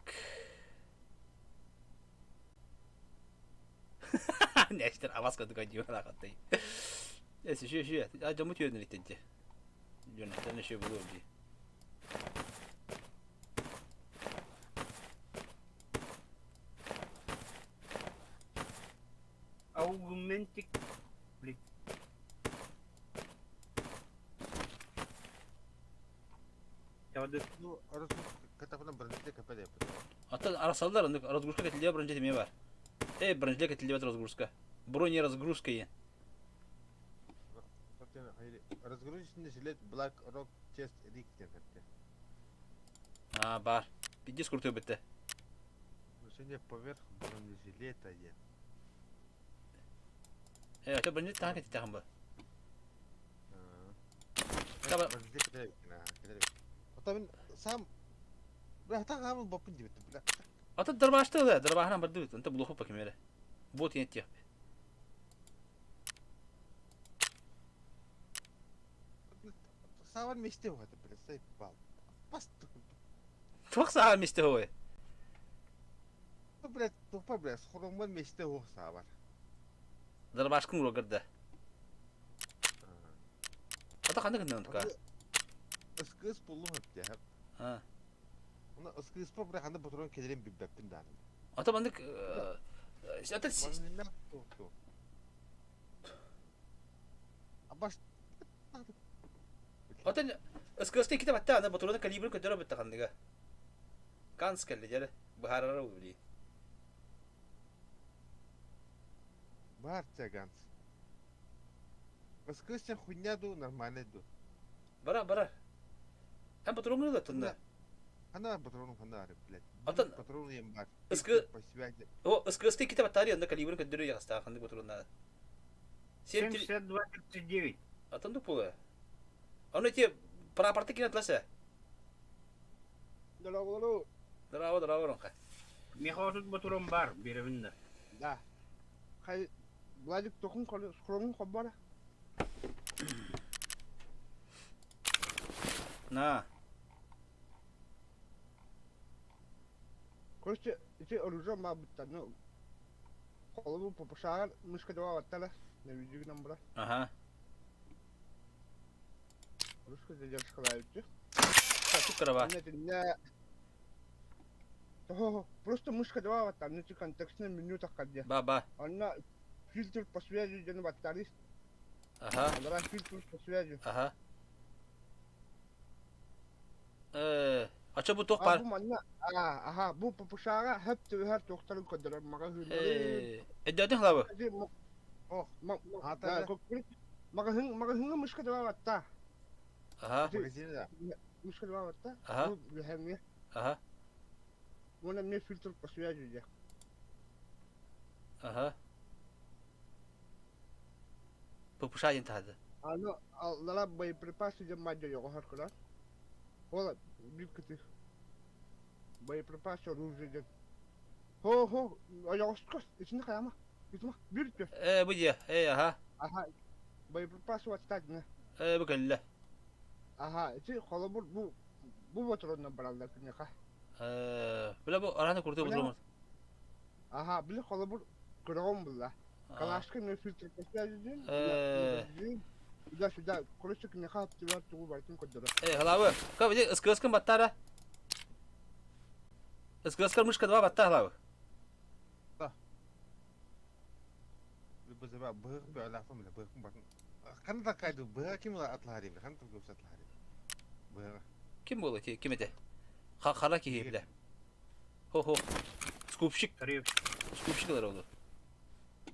Нэстер авас кырдык дьиэ лаахаттай. Эс үчү үчү. А дьоммут үөрэнэр иттэнчи. Дьонуттан өшө булуом дии. Аугментик блин. Ну, разгрузка бронежилет КП деп. Аттан арасаллар оннук разгрузка кэтиллиэ бронежилет эмиэ баар. Э, бронежилет кэтиллибэт разгрузка. Бронеразгрузка диэн. Разгрузочный жилет Black Rock Chest Rig диэн хэпте. Аа, баар. Пиздец крутой бытта. Сегодня поверх бронежилета е. Э, это бронежилет таһан кэтиттэхин бу. Таба- Бронежилет кэтэр эбиккин, аа, кэтэр эбиккин. Оттон мин сам бля, так хаамыл боппун диэбиттим, бля. Ата дырбаашты да, дырбааһынан бардыбыт. Онто булуоху ким эрэ. Бот иэттиэх. Саабар миэстэ уһата, бля, сайпал. Пас Туох саҕа миэстэ ой? Блядь, тупо, блядь, схороммун миэстэ уох саабар. Дырбаашкын уруогар да. Ата ханнык гыннан тука? Ыскыыс буллум өптөһөп. А. Уна ыскыыспа бля ханна ботурон кэлэрин билбэппин дааны. Ата маннык ата Манна туохту. Абаш Атын СКС иккитэ батта аны ботуруна калибрын көтөрө бытта ханныга. Канс кэллэ дьэрэ быһаарара били. Бар Ганс. СКС хуйня ду нормально ду. Бара бара. Эн патроҥҥун ылаттын Хана патрону хана ары, блядь. Атын Патрону ем бар. СК По связи. О, СКС иккитэ баттари онно калибрын көтөрө яҕастаах ханнык патроннаада. 72-39. Атын ду пулы. Ону ити прапорты кине атласа. Здорово, Здорово, здорово, Ронка. Миэхэ отут ботурон бар, биэрэбин да. Да. Хай, Владик тохун скромун хоббара. На. Короче, ити оружие мабытта, ну, холобу попушаар мышка дава баттала, на видео нам бра. Ага. Русская задержка лаютты. Туктарaba. Просто мышка дава баттар, ну, контекстное меню таккадья. Ба-ба. Онно фильтр по связи диэн баттары. Ага. Алара фильтр по связи. Ага. Э, ача бу туох баар? Бу манна, аха, бу ППШ-га хөп түбэһэр туохтарын көрдөрөр маҕаһыыннары. Э, өйдөөтүҥ хлабы? Ох, Маҕаһыын, маҕаһыыҥҥа мышка дабаабатта. Аха. Магазин да. Мышка дабаабатта. Аха. Бу үһэҥҥэ. Аха. Уонна эмиэ фильтр по связи диэх. Аха. ППШ диэн таһады. Аны аллара боеприпасы диэн мадьа йоҕоһор кылар. Ол биир кытыы. Боеприпасы оружие диэн. Хо-хо, ойоҕоско, итини хайама. Итима, биир үтүө. Э, бу дьиэ. Э, аха. Аха, боеприпасы ваттаатына. Э, бу кэллэ. Аха, ити холобур бу бу ботуруонна бараллар киниэхэ. Э, бile бу араны курдук ботуруон. Аха, били холобур көрөҕүм булла. Калашка не фильтр Э. Сюда, сюда, короче, киниэхэ аптыгар тугу барытын көрдөрөр. Э, халабы. Ка, били СКС-кын баттара. СКС-кар мышка 2 батта халабы. Бызыба быһык бөөлаахпын билэ быһыкпын батын. Ханна таккайды быһа ким атлаһар билэ ханна таккайды атлаһар быһа. Ким буолла ти ким этэ? Хара киһи билэ. Хо-хо. Скупщик. Скупщик ылар олу.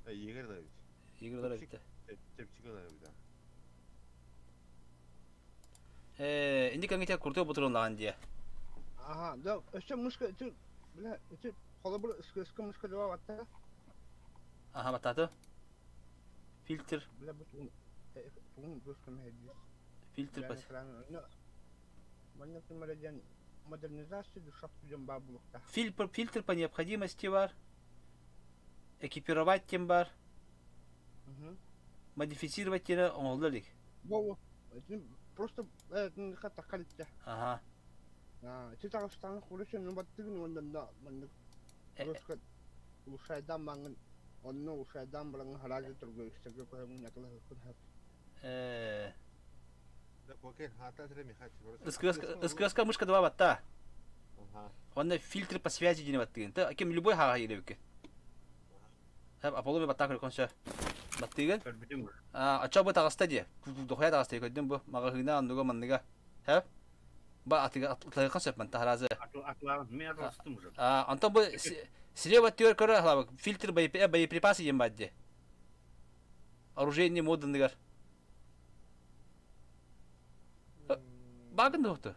Егер да бит. Егер ылар бит. Чепчик ылар бит. Э, инди каңите курту бутурун дия. Ага, да, өссө мышка ити бля, ити холобур СКС мышка дава батта. Аха, бататы. Фильтр. Бля, бу тугун тугун дос кемэһэдии. Фильтр пас. Манна кимэрэ диэн модернизация душах диэн баар булуохтаах. Фильтр, фильтр по необходимости бар. Экипировать тем бар. Модифицировать тире оҥоһулла илик. Бу просто хатта Ага. Ити таҕыстаҕына короче ну баттыгын уонна да маннык просто улушайдаан маҥын онно улушайдаан бараҥҥа хараажы турга үксэргэ көһөҥҥүн атылаһыаххын сөп. Э. Да, окей, хата тре Михаил. СКС мышка 2 батта. Ага. Онно фильтр по связи диэн баттыгын. Та ким любой хаҕа иилэбикки. Хэп Аполло батта көркөн сө. Баттыгын. Көрбүтүм. А ача бу таҕыста дии. Дохуя таҕыста көрдүм бу. Маҕаһыына анныга манныга. Хэп. Ба атыга атлайхан сөп ман таһаразы. Атлаҕын, мен атластым уже. А онтон бу слева түөр көрө фильтр боеприпасы диэн баар дии. Оружейный моданыгар. Багын да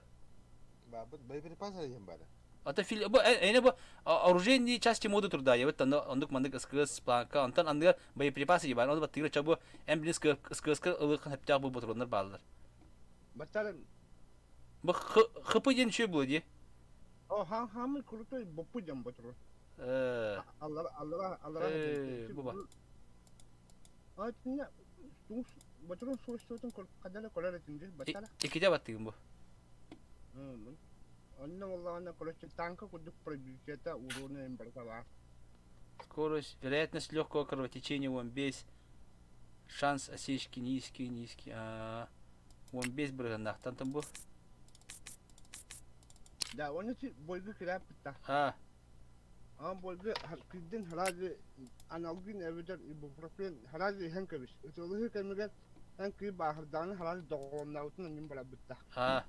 Бар. Баабыт боеприпас диэн баара. Ата фил бу эне бу оружейные части моды турда ебет онно оннук маннык СКС планка онтон анныгар боеприпасы бар оны баттыгыр чабу эм билин СКСка ылыхын хептях бу ботуроннар бааллар. Баттар Бу ХП диэн үчүгэй буолуо дии. О, хаамый крутой боппу диэн ботур. Э. Аллара аллара аллара. Э, бу ба. А тинне туус ботурун суостуутун хадала колор этинди баттара. Иккитэ баттыгын бу. Онно буоллаҕына короче танка курдук пробитиета урона им барыта баар. Скорость, вероятность легкого кровотечения 15, шанс осечки низкий, низкий. А, 15 бырыһыннаахтан бу. Да, оны бойгы кирээппитта. А, Ан бойгы кирдин харази аналгин эбэтэр ибупрофен харази иһэн кэбис. Ытылыһы кэмигэр эн кый бааһырдаҕына харази доҕолоннообутун анньын барабытта. А,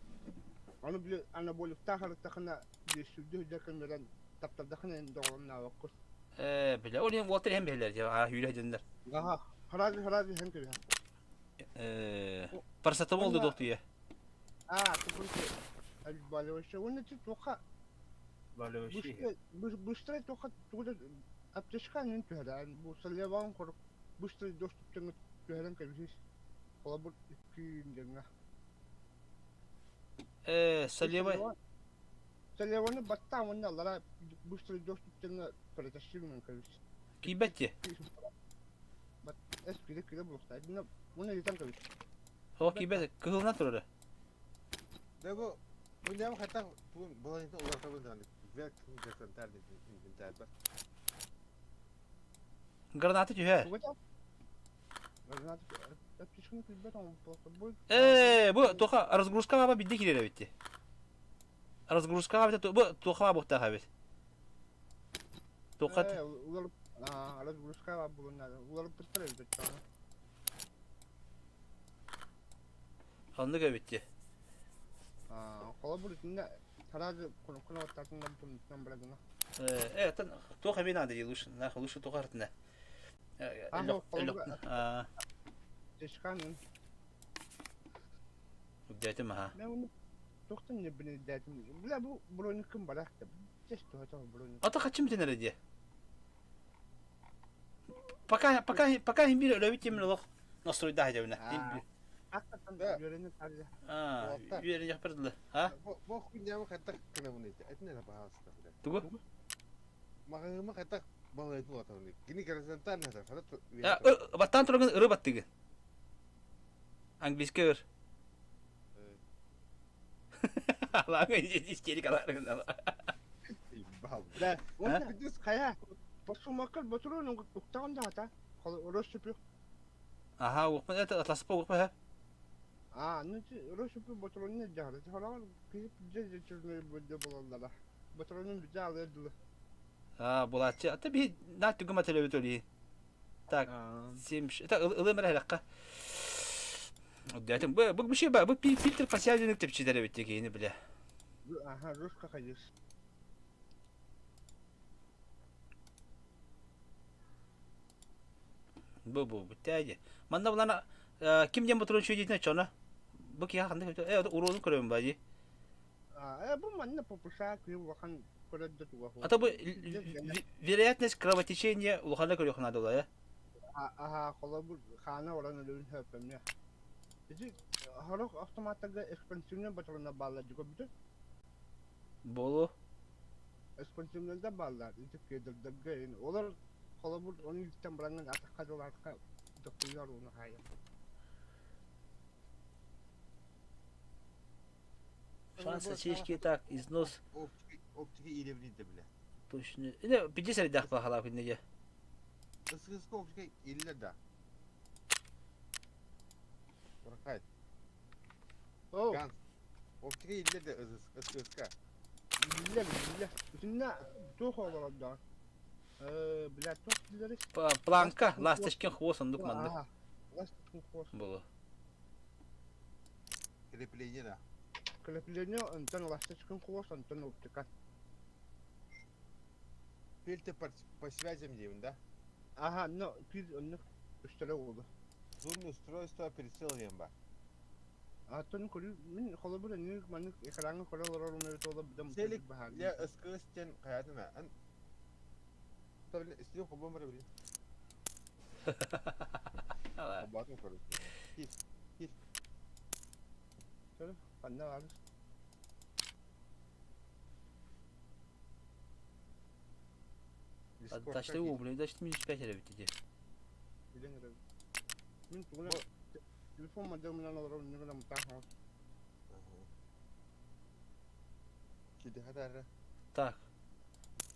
Аны били анаболиктаах арыттахына биэссүүрдүү сылдьар кэмнэрэн таптардахына эн доҕолоннообоккун. Э, бile ол иһин уолтар иһэн биһилэр дьэ, аа, сүүрэ сылдьаннар. Аха, харази харази иһэн кэбиһэр. Э, парацетамол да Уонна туохтуйа. аа, тупунчу обезболивающее. Уонна ти туохха Болевающий. быстро быстро туохха тугу да аптечка анньан түһэрэ. Бу солеваҕын курдук быстро доступтан түһэрэн кэбиһис. Холобур икки диэҥҥэ. Э, солевай. Солеваны баттаан уонна аллара быстро доступтан протащи гынан кэбис. Киирбэт дии. Бат эс кире кире буолуохтаах. Уонна илитэн кэбис. Суох киирбэт, кыһылынан турара. Да бу бу ням хатах тугун баланитын уларытабын даҕаны вверх инвентарь инвентарь бар. Граната түһэр. Тугата? Граната аптечканы киирбэт оҥорбуттар. Ээ, бу туха разгрузка баба бидде киирэр эбит дии. Разгрузкаҕа эбитэ бу туохха баабыктаах эбит. Туохха Ээ, улар аа, разгрузка баар буолуон наада. Уларыппыттар эбит оччоҕуна. Оннук эбит дии. Аа, холобур итиннэ сразу кунуккун оттатын тумнутунан барагына. Э, э, туох эбии наада дии лучше, нах лучше туох артына. Аа, холобур аптечканын. Үрдээтим аха. Мен оны туохтан не билэрдээтим. Бля, бу броникым барах да. Чес туһата броник. Ата хачым битен эрэ дии. Пока пока пока иһин биир өлөбүт диэмин олох настройдаах дьэбинэ. Аттан Да. үөрэнэ таарыйа. Аа, Уолаттар. үөрэнэхпэр дылы. А? Бу бу хуйняма хайдах гынабын эти? Этин эрэ пожалуйста, бля. Тугу? Маҕаһыыма хайдах балайдын улатабын Кини горизонтально хата Баттаан турагын ыры баттыгын. Английский ыр. Алаҥа истерикаларыгын Ебал. Да, уонна хайа, посумаккар ботуруун уктаҕын даҕата. Россыпю. Аха, уоппун это атласпа уоппа Аа, ну россыпю ботуруунна дьаһара. Хороҕор киһи дьэ дьэ бу буолаллара. Ботуруунун бүтэ алыар дылы. Аа, булааччы. Ата биһи наа түгүм ателебит олии. Так, семь... Это ылым эрэ хэлэххэ. Дэтим, бу бу бу бу фильтр посяденник тепчилер эбит киһини биле. Аха, руска хайыс. Бу бу бүтээди. Манна булана ким диэн ботурун чүйдитин чоно. Бу киһи ханнык э уруонун көрөбүн ба дии. Э, бу манна попуша күйү улахан көрөддө туга. А то бу вероятность кровотечения улахана көрүөх наада э. Аха, холобур хаана оран өлүн хөпөмү. Ити хорох автоматтарга экспансивный батарына бааллар дьуга бүтүн. Болу. Экспансивныйда бааллар, ити кедрдерге олар холобур ону иттен баранан атахха дылаатха докуйар уну хаайа. Шанс осечки так, износ. Оптики иилэбин да бile. Точно. Не, 50 рядах пахала күннеге. Ысыска оптика иилер да. Уракай. О, Ганс. Оптика иилер да ысыска. биллэ биллэ. Итиннэ туох олорор да. Э, бля, туох дилери? Планка, ласточкин хвост ондук маннык Аха. Ласточкин хвост. болу. Крепление да. Крепление онтон ласточкин хвост, онтон оптика. Фильтр по связям деймин да. Аха, но киз оннук үстэлэ уолу. Зумный устройство прицел диэн бар. Аттан көрүү мин холобур эник маннык экраҥҥа көрө олорорум эбит ол быдан Селик баһаар я СКС диэн хайаатын эн истиим холбоон бара билин. Холбоотун көрүн. Кир, кир. Көрө ханна баар Дискордка Дашты кир. уу, блин, дашты минус 5 эрэ бит ди. билэн эрэбин. Мин тугунан телефон моделынан олорор иннигинэ мутаах Киди хатара. Так.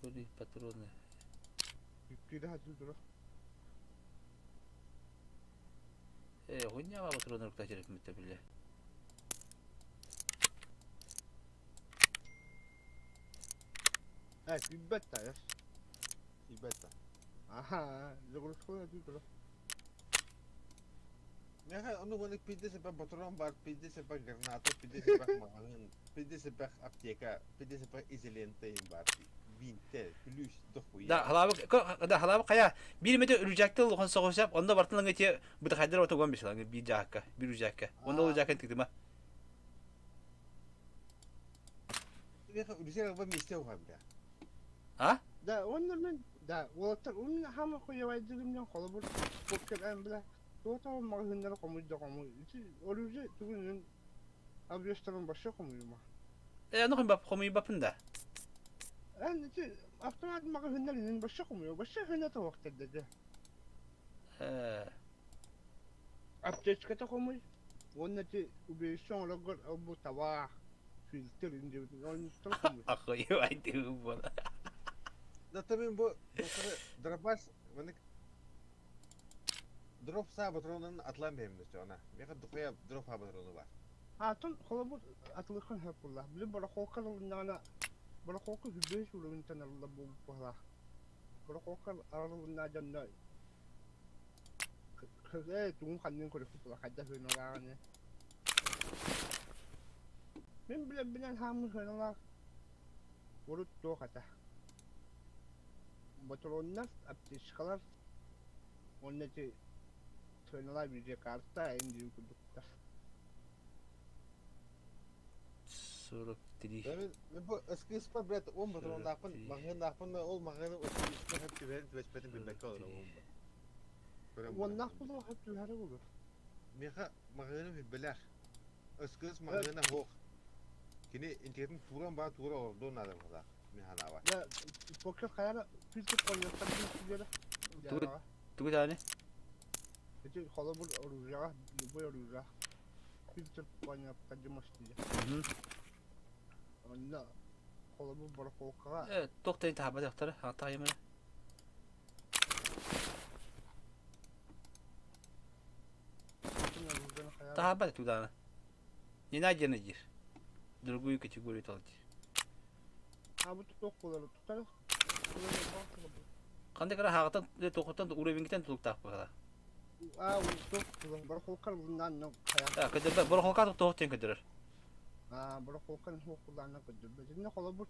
Были патроны. Киирэ сатыы турар. Э, хуйня патроны рукта терек митте биле. Э, күүбэт тайас. Ибета. Аха, загрузка сатыы турар. Меха ону гоны пиздец эпэх патрон бар, пиздец эпэх граната, пиздец эпэх маҕаһыын, пиздец эпэх аптека, пиздец эпэх изолента им бар. Винте, плюс дохуя. Да, халабы, да, халабы кая. Бир мете үрүжәкте улахан соғысап, онда бартын лаңы те бытахайдар ота гон бешилаңы бир жаакка, бир үрүжәкке. Онда ол жаакка тиктима. Меха үрүсер алба месте уха бля. А? Да, онно мен да, уолаттар уонна хаама хуйабайдыгым холобур покер эн бля туота маҕаһыыннары хомуйда хомуй. Ити оружие тугун объезтарын башы хомуйума. Э, ну хом хомуй бапын да. Эн ити автомат маҕаһыыннарын башы хомуйу, башы хына тоохтар деді. Э, Аптечката хомуй. Уонна ити убейсон олоргор бу табаах фильтр индибит оннуттан хомуй. охуевай була. Да мен бу дробаш маны дроп са патронун атлан бэймдэ она. Меха дохуя дроп ха патрону бар. Атын холобур атылыхан хэппулла. Били барахолка луннаана барахолка хүбэс улугунтан арылла буолбуһалаах. Барахолка арылынна дьонно э тугун ханнын көрүкпүт хайда хыналааҕыны. Мин билэн хааммын хыналаах урут туох ата. Ботуруоннар, аптечкалар уонна ити хыналаа видеокарта эн диэн курдуктар. 43. Мен бу СКС блядь, он патрондаахпын, маҕаһыыннаахпын ол маҕаһыыны СКС хэп түбэһин түбэспэтин билбэккэ олорор Уоннаах булуох түһэрэ булur. Меха маҕаһыыным билбэлээх. СКС маҕаһыына хоох. Кини интиэтин тууран баа туура олордуон наада быһалаах. Мин ханаабар. Да, покер хайара фильтр коньяктар диэн Тугу тугу таны? Ити холобур оружиеҕа, любой оружие фильтр коньяктар димастиде. Онно холобур барахолкаҕа Э, тохтайын таба доктор, ата йымы. оружиены хайара Таба туда. Не надо дир. Другую категорию толти. А бу туох буолар тутар Қандай кара хағытан тоқытан уровеньгитен тулуктаах була. А туох буолар барахолка луннаан хайа. А, көдөрбө барахолка тоқ тен көдөрөр. А барахолка хуохулаана көдөрбө. Итинне холобур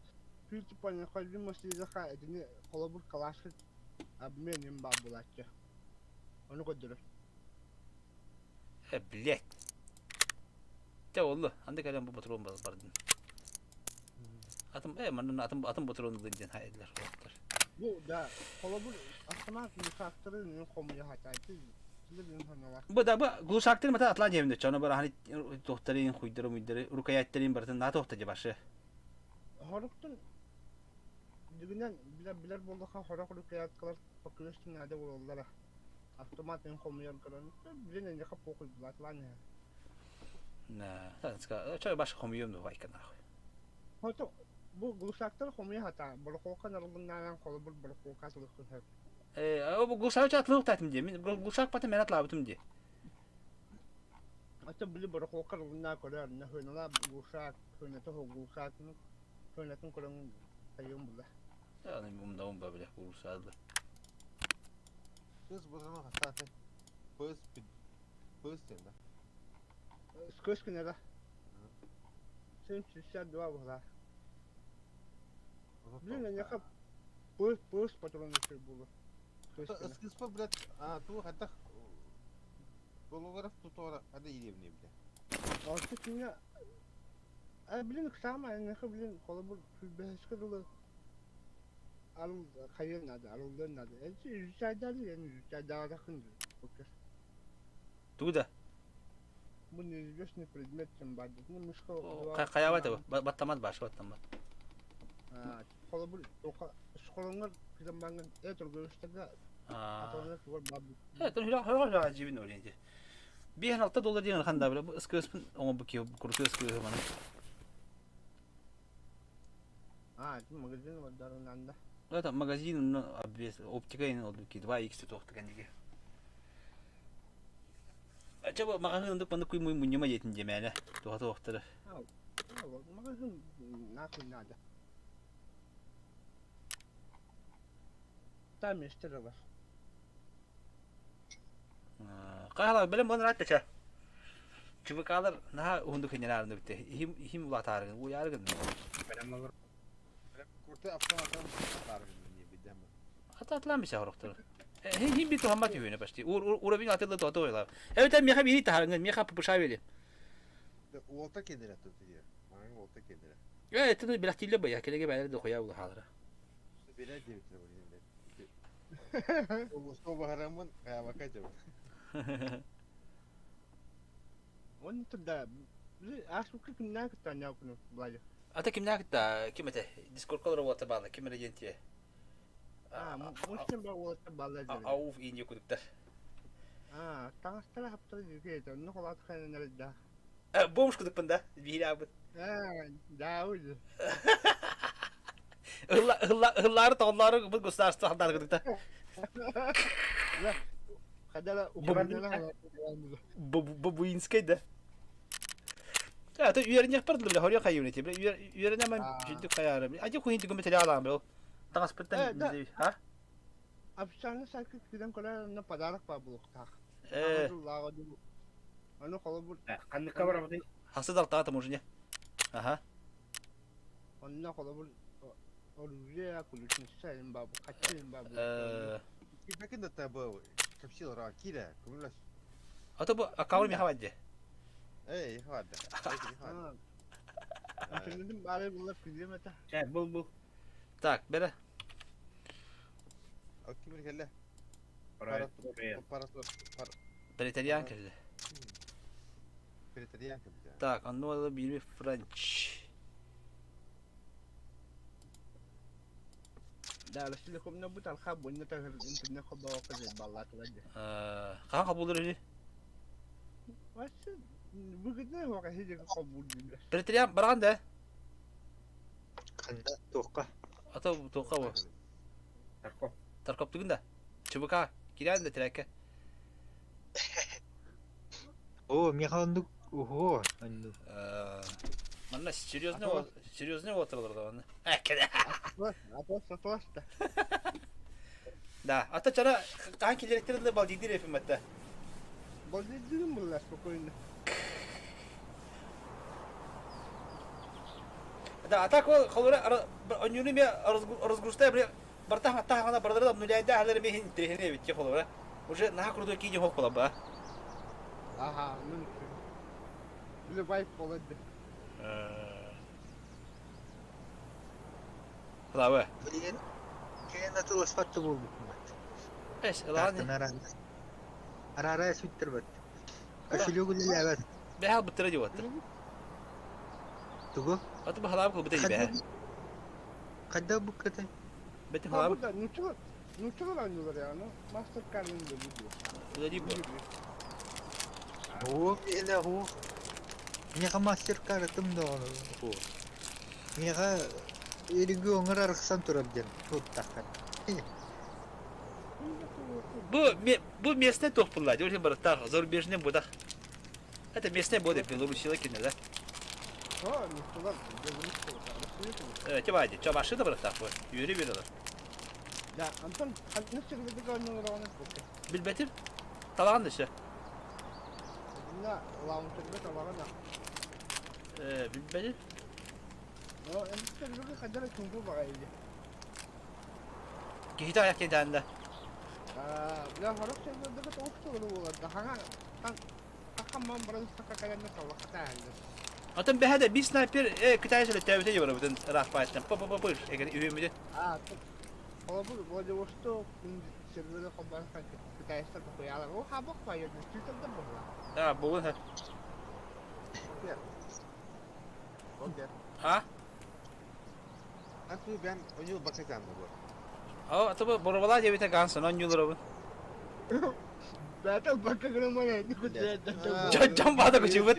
фильтр коньяктар димастиде ха итини холобур калашка обмен им баа булааччы. Ону көдөрөр. Э, блядь. Те оллу. Анда калам бу патрон бардын. Атым э манна атым атым патрон ден хайдылар хоттар. Бу да холобур автомат мусаактарын хомуйа хатаайты. Бу да бу глушактыр мата атлан жемде чоно бар хани тохтарын хуйдыры муйдыры рукояттарын бартын на тохта же башы. Хорохтун дигинен билер билер боллаха хорох рукояткалар покрестин наада болаллара. Автомат эн хомуйар көрөн. Билен энде хап окуй булатлан. На, таска чой баш хомуйум ду байка нахуй. Хото бу глушактар хомуйа хата. Барахолка нарылыннаан холобур барахолка сылыккын хөп. Э, бу глушак атлык татым же. Мен глушак бата мен атлабытым же. Ата били барахолка рылыннаа көрөр. На хөнала глушак, хөнөтө глушак. Хөнөтүн көрөн тайым була. Аны бумда умба биле глушадлы. Кыз патрону хастааты. Пыз пыз тен да. Скөскүн эра. 762 була. Блин, я хап пыз пыз патрон өтөр була. СКС блядь, а ту хатах Голограф тутора хада иебне бля. Орто күҥҥэ э, блин, самое эйиэхэ, блин, холобур, сүүрбэһискэ дылы арыл хайыан наада, арыллыан наада. Эчи изучайдаары эн изучайдаабатаххын дуу, окей. Тугу да? Бу неизвестный предмет чем баар дии. Мышка Хайаабат баттамат баш баттамат. Холобур, школоҥҥор кыдаммаҥҥын э торговецтарга аталанар тугар баар. Э, тон жибин ориенте. 5-6 доллар диэн ырхан да бу ыскыыспын оҥорбут киһи куруту ыскыыһы маны. А, это магазин вардарынан да. Это магазин, ну, обвес, оптика ин олду ки 2x туохтаган диги. Ача бу маҕаһыын ындык маннык куй мунньума диэтин диэмээнэ туха туохтары. Магазин нахуй надо. Там место бар. Хаһалар бэлэм буолан ыраатта ча. ЧВК-лар наһаа уһундук хиннэраарны битте. Иһим иһим улаатаарыгын, уйаарыгын. Бэлэм олор. Курты автоматом атаарыгын диэн бу. Ататлаан бисэ хорохтору. Хин би туһаммат үһүнэ почти. Уровень атылы туата ойлар. Эбэтэр миэхэ бири таһарыҥын, миэхэ ППШ били. Уолта кенере тут диye. Маҥан уолта кенере. Э, это билэхтииллэр бая, келеге бээлер дохуя улахалара. Билэ диэбиттэр бу Улууска баһараммын хаябакка дьабын. Он тогда ааспыкка кимнээх кытта анньаакыны Владик? Ата кимнээх кытта ким этэ? Дискордка олорор уолаттар бааллар. Ким эрэ диэн тиэ. Аа, муштан бар уолаттар бааллар дьэ. Ауф ииньэ кудуктар. Аа, таҥастара хаптара дьүкэ этэ. Онно холаат хайанар да. Бомж кудукпун да, биир аабыт. Аа, даауд. Ыһыллаары тоҕоллоору бу государство халдаары кудукта. Хадара Бабуинскай да. А то үөрэнньэхпэр дылы бile хорьо хайыын эти бile үөрэнэмэн жүдүк хайаары. Ажы хуин түгүм материал аам бил. Таҥаспыттан ha? Официально сайтка киирэн көрөр онно подарок баар буолуохтаах. Э. Аны холобур Ханныкка барабытый? Хасы далтаа таможня. Аха. Онно холобур оружие, ключница им бабу, хачы им бабу. Кибекин да табы капсил ра кире, көмөлөс. Ата бу аккаунт миха бадде. Эй, хавадда. Интернетим бары булла күзем это. Чэ, бул бул. Так, бere. Ким кэллэ? Претариан кэллэ. Претариан кэллэ. Так, онно биир Френч. Да, Ростелекомна бу талха буонна таһыр интернет холбоокко баллаатылар дии. Хаһан холбуулар үһү? Вообще выгодно его сидя холбуур дииллэр. Претариан бараҕын да? Ханна туохха? Ата туохха бу? Тарков. Таркоптугун да? ЧБК кирээн да тирээккэ. Оо, миэхэ оннук уһуо оннук. Манна серьезный серьезный уоталар да манна. Атос, да. Да, ата чара хаһан килиэктэр да балдиидир эфиммэтте. Балдиидирин булла спокойно. Да, а так ол холура онньууну эмиэ разгрузтай били барта таһаҕына барылары обнуляйда аһалар эмиэ интэриэһинэй эбит те холура. Уже наһаа крутой киинэ хоп буолар Аха, ну Или вайп болар Слава. Билигин кэлэн атыласпат да буолбуппун. Эс, ылаан. Араара сүттэрбэт. Кошелек үлэлээбэт. Бэһэл быттыра диэбэттэр. Тугу? Аты баһалаабы кылбыта дии Хайда букката? Бэти халаабы. Нуччалар нуччалар оонньуулар я, ну мастер-кардын да Үлэлии бу. Оо, миэнэ оо. Миэхэ мастер-картым даҕаны оо. Миэхэ региоҥҥар арахсан турар диэн туттаххын. Бу бу местный туох булла, дьэ барыттаах зарубежный будах. Это местный буде Белоруссия кине, да? А, нуччалар Белоруссия. Э, тибади, чо машина барыттаах бу. Үөрү берелер. Да, Антон, ханнык сирбитик оонньуулар оҕону Билбэтим. Талаҕан да На, лаунчерга талаҕан Э, билбэтим. Но эмиттер хадара чуҥку баҕайы. Киһитэ айах киһи да. Аа, бля, хорох сирбитик тоҕус толору буолар да хаҥа хамман баран сака кэлэннэ таллахха тааһыллар. Отон бэһэ да биир снайпер э Китай сөлөттөөбүтэ дьыбарабытын ыраахпааттан па-па-па эгер үһүмүтүн. Аа, холобур Владивосток серверы холбоон китайстар бакуялар. О, хабок байыр, действительно была. А, бугун ха. А? Анту бен оньул баксатан бу. О, аты бу боробала диэбитэ гансан онньууларабын. Бәтел бакка граммара, не Дьон баада күчүбүт.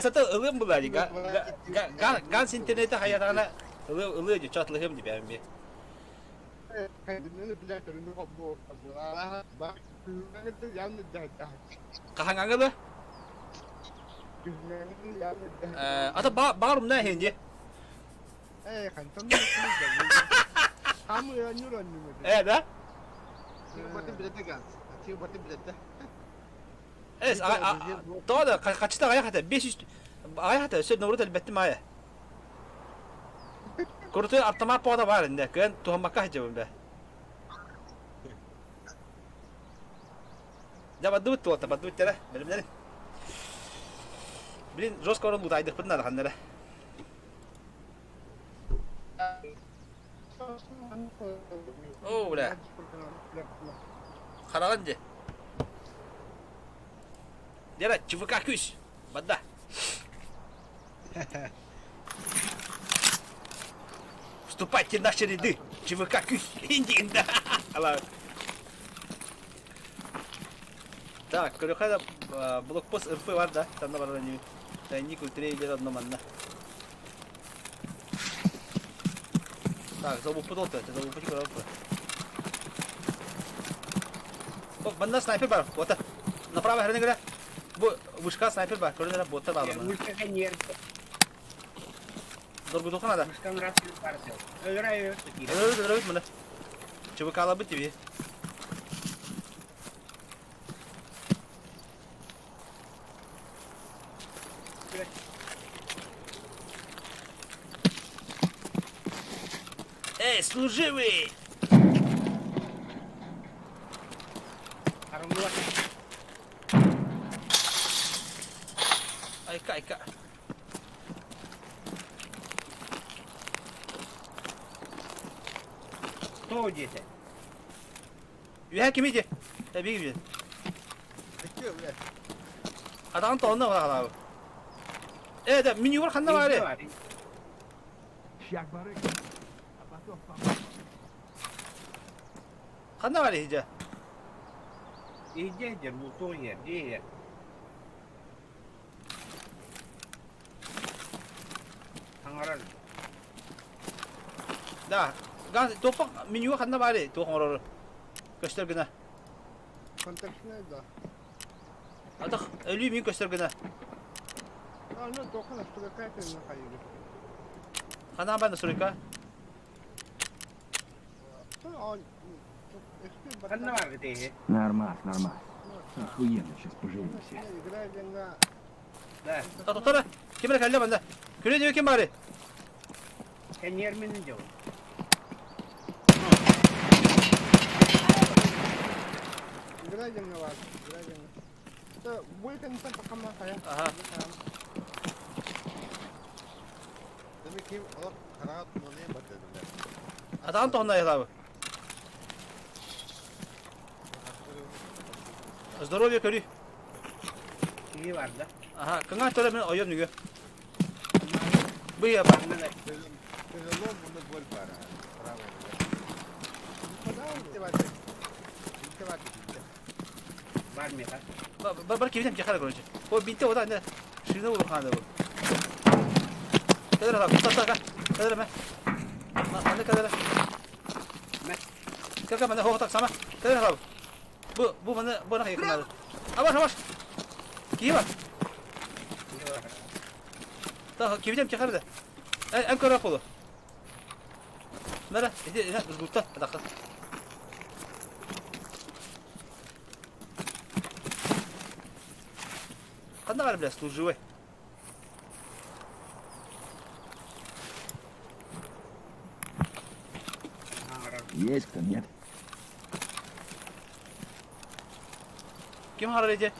Сата ылыам булаа ди. Ганс интернете хаятаҕына ылы ылы дьэ чатлыһым ди бэм би. Хаһаҥаҥы да? Ата баар умна иһин дии. Э, да? Эс, тоҕо да хачыта аҕайах этэ, 500 аҕайах этэ, өссө норуот элбэттим аайа. Курутуй автомат поҕото баар инде, кыан туһаммакка сылдьабын бэ. Дьэ бардыбыт туолта, бардыбыт тэрэ, бэлэмнэрин. Блин, жестко орон бутайдыкпытын алаханнара. О, бля. Хараҕын дьэ. Дера, ЧВК күүс. Бадда. Вступайте в наши ряды. ЧВК күүс. Индиинда. Так, көрөхө да блокпост РФ бар да, танна барар не. Тайник ультрей одно манна. Так, забуппут ол төттө, забуппут көрөппүт. О, манна снайпер бар, вот. Направо херне көрө. Бу вышка снайпер бар, көрүнөр боттар бар. Вышка нерв. Доргутуха надо. Вышкан раз бар. Өлөрө Өлөрө өлөрө мына. ЧВК-лабыт тебе. Эй, служивый! Айка, айка. Кто диэтэ? Үһэ кими диэ? Эбиги билин. Адаҕын тоҕонно хаалаабы. Э, да, менюгар ханна баары? Ханна баары иһдьэ? Иһдьэ иһдьэ, бултуох иһэр, дьиэ иһэр. Хаҥарар. Да, газ туохпах менюга ханна баары туох оҥорору көстөр гына. Контактная, да. Атах өлүү мин көстөр гына. А, ну, только на стройка это на хайре. Ханаа баар настройка? Ханна баар тиһи? Нормас, нормас. Охуенно, сейчас поженимся. Да. Тотора, ким эрэ кэллэ манна. Күрүө диэки ким баары? Кэнниэрмин дьол. Аха. Атаҕын тоһунна айылаабы. Здоровье көрүй. Киһи бар да. Аха, кыҥаат төлө мен ойом нүгө. Быйа бар. Бар меха. Бар бар кибитем чехара короче. О бинте ода не. Шина улахана бу. Кадыр та та та. Кадыр ме. Манна кадыр. Кaka манна хоох сама. Кадыр та. Бу бу манна бу на якыннары. Абаш абаш. Кии бар. Та кибитем чехара да. Эн көрө полу. Мара, иди, иди, узгутта, атакта. Ханна баар бля, служивай. Есть кто, нет? Ким харар ити?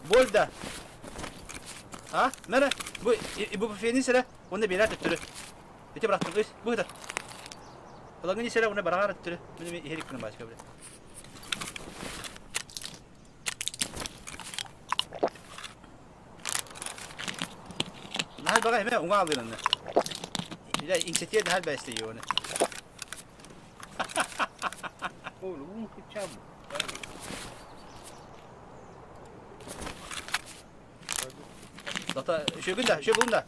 Боль да. А? Мэрэ, бу ибупрофени сэрэ, уонна биэрээр төттөрү. Ити бырахтым, ыс, бу ыта. Ылагыни сэрэ, уонна бараҕар төттөрү. Мин эми иһэрик гынан баачка билэ. Наһаа баҕа эмэ уҥа алыынанна. Илэ иҥсэтиэ наһаа бэстэ оны. Зато үчүгүн да, үчүгүн булун да.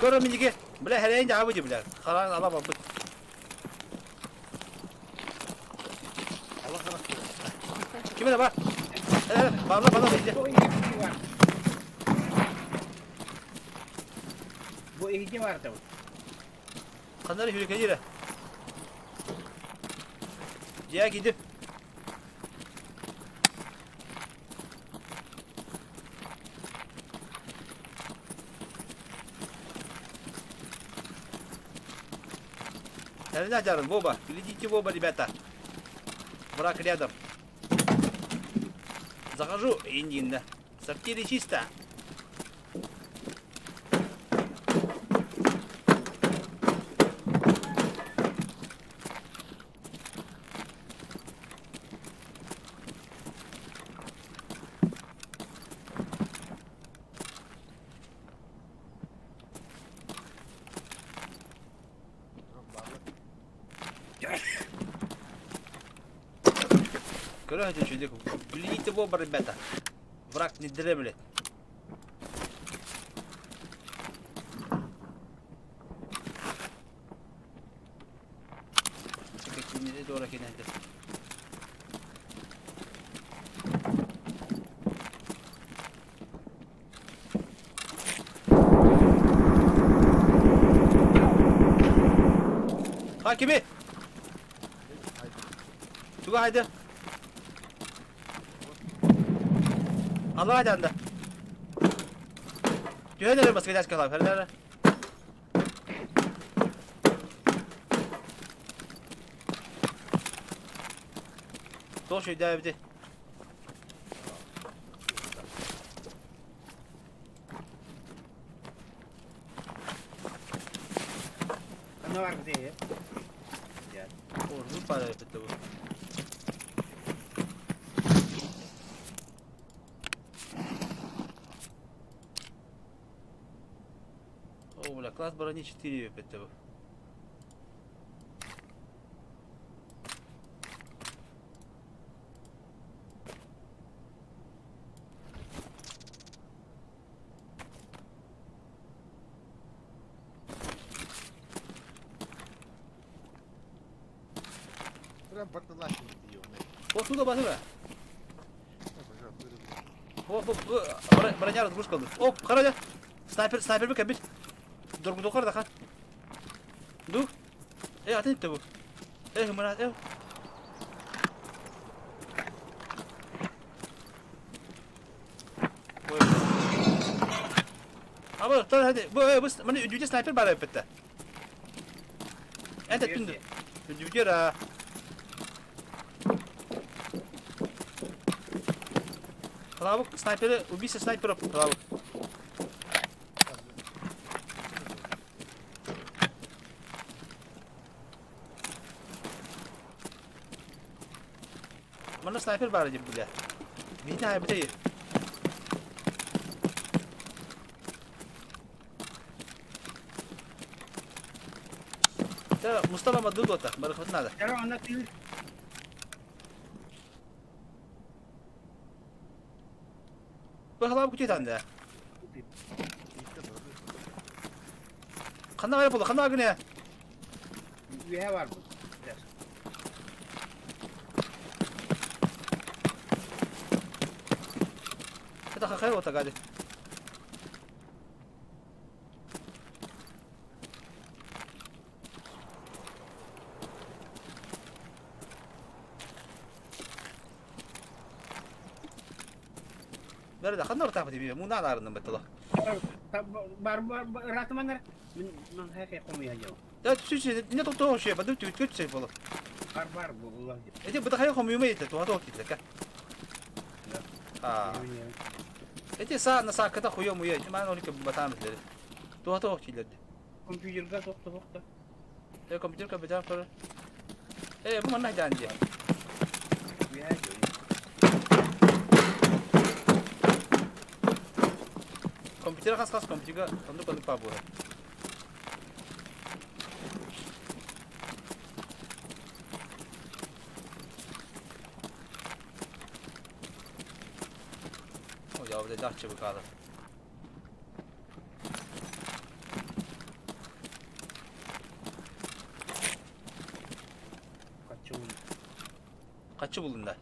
Көрө миниги, бля хәрәйин да абы бля. Харан ала барбыт. Ким это бар? Барла, барла, иди. Бу иһити бар да. Ханнары хүрүкэлиирэ. Дьиэ киирдим. Тэринэ дьарын, Вова, глядите в оба, ребята. Враг рядом. Захожу, Индин, В сортире чисто. Көрө үчүгэй Глядите в оба, ребята. Враг не дремлет. Кинилэри туора кинэлдэр. Ha kimi? Туга haydi. Allah haydi анда. Түһэн эрэр баскетаж калап, хәрдәрэ. Туох өйдөөбүтүй? Ханна бар битэ? Ордук баар эбит бу. О, бля, класс брони 4 эбит бу. О, туда басыба. О, бу, бу, броня разгрузка алды. О, қара Снайпер, снайпер кәбит. Доргудокар да хан. Ду. Э, атын итте бу. Э, мына, э. Аба, тар hadi. Bu, bu, мына үдүтэ снайпер бар эппетте. Эн түндү. Үдүтэ ра. Клавук снайперы, убийца снайперов. Клавук. Манна снайпер баар диир бля. Биһини аайбытай. Та Мустафа Мадуд ота, барыхпыт надо. Быһалаабы күтүөтаан да. Ханна баар буолла, ханна гынэ? Үөһэ баар бу. Это хахай ота гады. Бары да ханна ортаахпыт бии муна анаарынным баттала. Бар бар ыраатыманар мин ман хэхэ хомуйа дьыл. Да түсү не тото шуя баду түт түт боло. Бар бар булла. Эти бытахай хомуйма ете туха тоқ титлека. А. Эти са на саката хуя муя. Ман олик батам билер. Туха тоқ тилерди. Компьютерга тохто тохто. Э компьютер компьютер көр. Э бу манна жан дии. Компьютер хас хас компьютерга оннук оннук баа буолар. О, я вот это ЧВК-да. Хаччы булун. Хаччы булун да.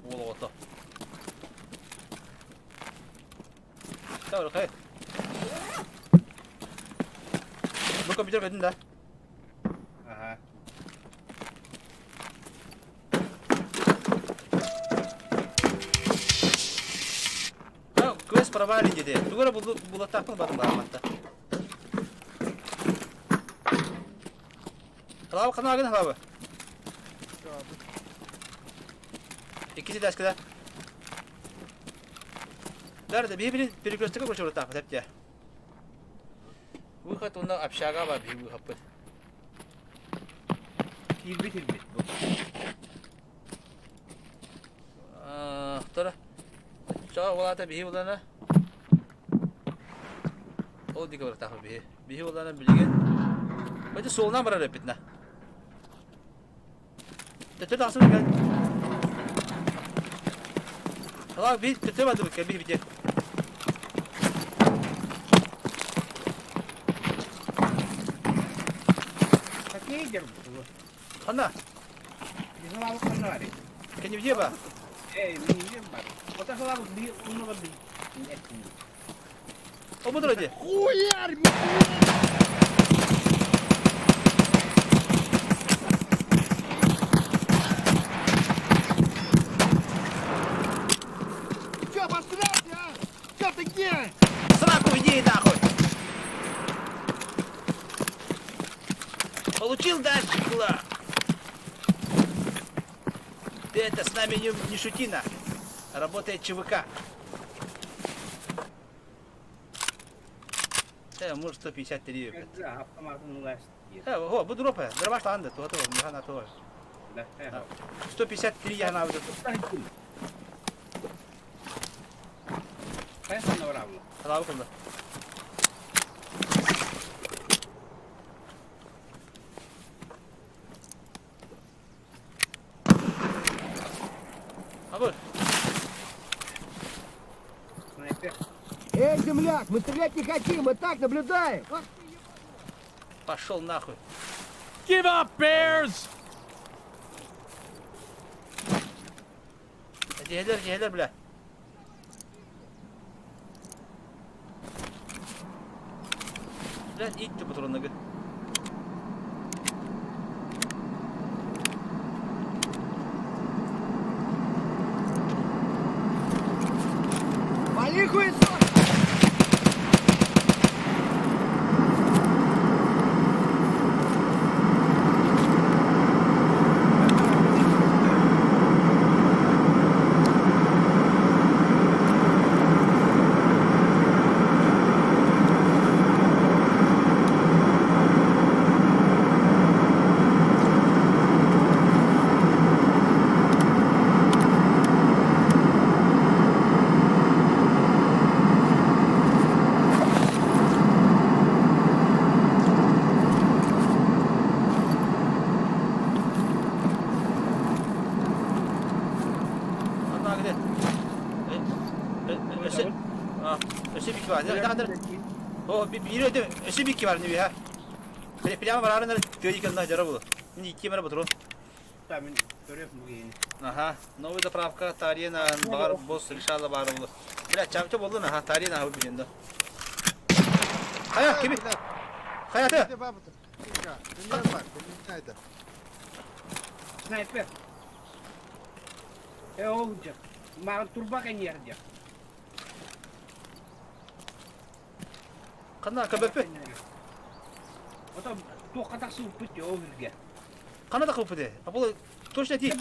Уол оҕото. Тавры Бу компьютер көтүн да. Ага. Квест провален диде. Тугу эрэ булаттаахпын батын бааматта. Халаабы ханаагын халаабы. Иккиси даскыда. Дәрді бии перекрестокка көчөрүтаахпыт эптиэ. Выход уна общага бар биһи выхоппыт. Киирбит ирбит бу. Тора. Чоо улаата биһи булана. Ол дике барытаах биһи. Биһи булана билигин. Бача суолунан барар эппитна. Төтө тахсыбыт кэл. Алаа би төтө бардыбыт кэл биһи бите. Какие дербу? Ханна? Биһилабыт ханна барый? Кенибдиэ ба? Эй, минибдиэ бар. Ота хылабыт би уну бар би. Обудура ди. Хуярь! Че, обосрался, а? Че ты где? Сраку иди нахуй! Получил дальше кла. Ты это с нами не, не шути на. Работает ЧВК. Э, может 153. Да, автоматын уласт. Э, о, буду ропа. Дробаш ланды, то то, механа то. Да. 153 я на вот. Хайсан равно. Халавы кылды. Абыр. Снайпер. Эй, земляк, мы стрелять не хотим, мы так наблюдаем. Пошел нахуй. Give up, bears! Дьиэлэр, дьиэлэр, бля. Блядь, итти патронныгы. Вали хуесос! Анна где? Өссө өссө бики бар. О, биир өтө өссө бики бар не ха. Прямо барарын тыйканна жара булу. Мин икки мера батырон. Мин көрөм бу Аха, новый заправка Тарина бар босс решала бар булу. Бля, чамча болду на, ха, Тарина хабы билен да. Хая, кими? Хая ты. Снайпер. Э, ол жак. Маған турба кэньер жак. Ханна КБП? Ото туохха тахсыбыппыт дии ол үргэ. Ханна тахсыбыппыт ээ? Аполло точно ти.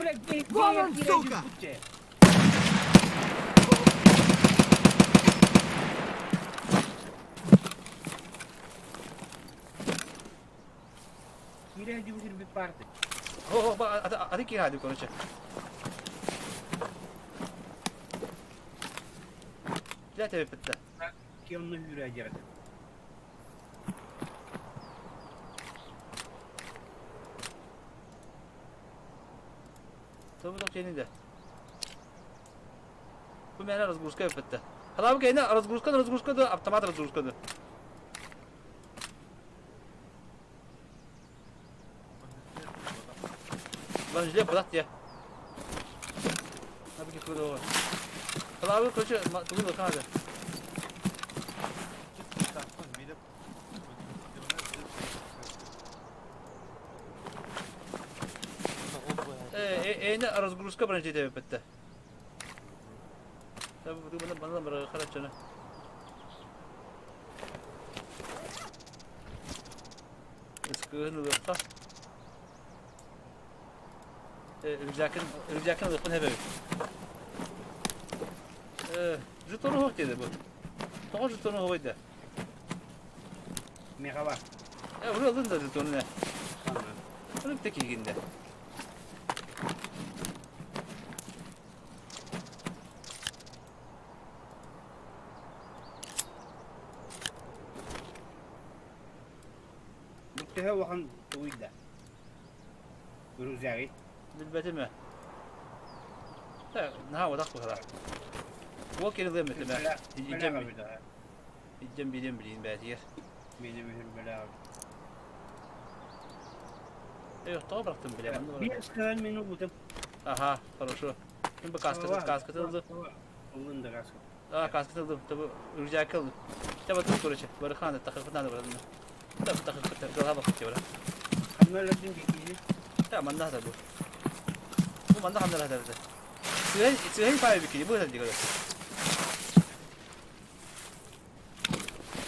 Вон он, сука! Киирэ дьыбыт үрбүт баарты. О, аты киһи короче. Для тебя питта. Кионну үүрэ диэҕит. Тобу тени да. Бу мээнэ разгрузка эппэтэ. Халаабы кэйнэ разгрузка разгрузка да автомат разгрузка да. Бронежилет бырах диэ. Абы кыдоо. Халаабы короче тугун ылхан Эйне разгрузка бронежилет эппэтэ. Бу бары хараччаны. Ыскыһын ылыахха. Рюкзакын, рюкзакын ылыахпын эбэбит. Жетону суох диэдэ бу. Тоҕо жетону суоҕуй да? Миэхэ бар. Э, уру ылын да жетону не. Ылып да киигин да. Бу төһө улахан тугуй да? Рюкзагый? Билбэтим ээ. Наһаа уотах быһалаах. Уол кирилыам этим ээ. Илдьэн илдьэн бириэм билиин бээтигэр. Миэнэ мүһүрбэлээх. Эй, тоҕо бырахтым билэ. Биир ыскаан мин ылбытым. Аха, хорошо. Мин бу каскатын каскатын ылдым. Ыллын да каска. А, каскатын ылдым. Табы рюкзак ылдым. Таба тут короче, барыхан тахыппыт надо баран. Таба тахыппыт, голова бахыт бара. Ханна өлөрдүн киһи? Та манна хата бу. Бу манна ханна хата бу. Сыһай сыһай пай бикини бу хата дигер.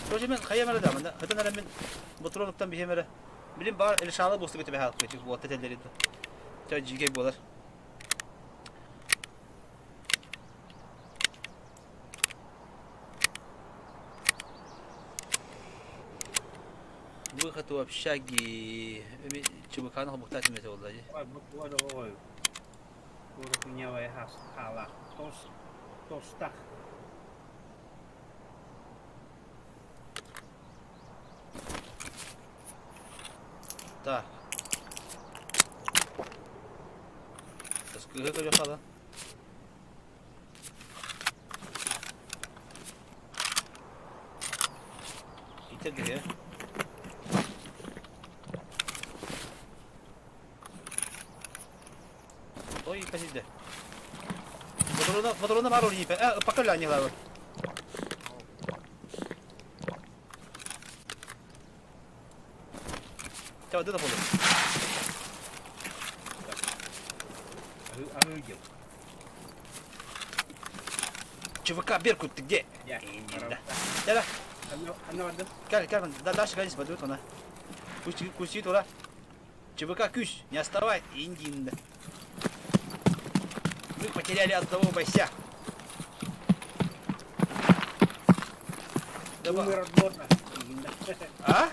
Короче мен хайа мара да манна хата нара мен ботуруктан бихемere. Билим бар элшала босту көтөбө халк көтү буотта теллери. Ча жигей болар. Выход у общаги. ЧБК-ны хобуктаат эмэтэ буолла дии. Ой, Курухнявая хала. Тос, тостах. Так. Кыһы көрө хала. Итергиһэ. Ой, подожди. Патрона, патрона бар ол иипэ. Э, пока ля не лавы. Ча, да болу. Аһыы ЧВК Беркут, ты где? Да. Да, да. Кел, кел, да, дальше гадис подут она. Пусть, пусть тура. ЧВК Күс, не отставай, Индин. Мы потеряли одного бойца. Давай. Умер от бота. А?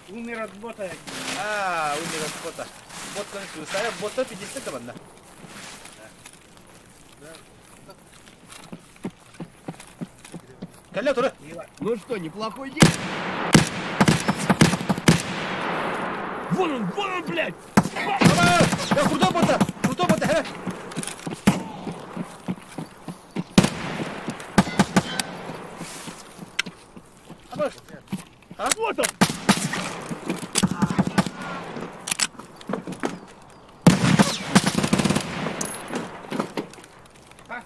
Умер от бота. А, умер от бота. Бот кончился. Бота 50 манна. Кэллэ тура. Ну что, неплохой день? Вон он, вон он, блядь! Я крутой бота! Крутой бота, хэ! А? Вот он! А?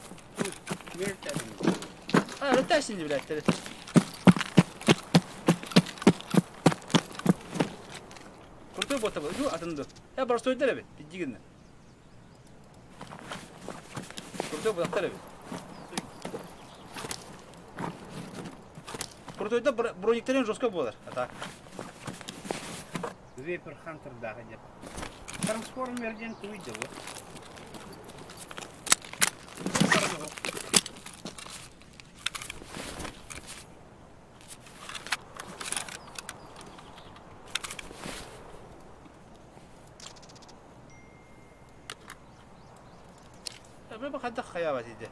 А, рытайсың блядь. Крутой бота был. Ну, атынды. Я простой дәрәбе, дигенне. Крутой бота дәрәбе. Крутойда брониктарын жестко буолар. А так. Вейпер Хантердааҕы диэн. Трансформер диэн тугуй да бу? Бу хайдах хайаабат иде.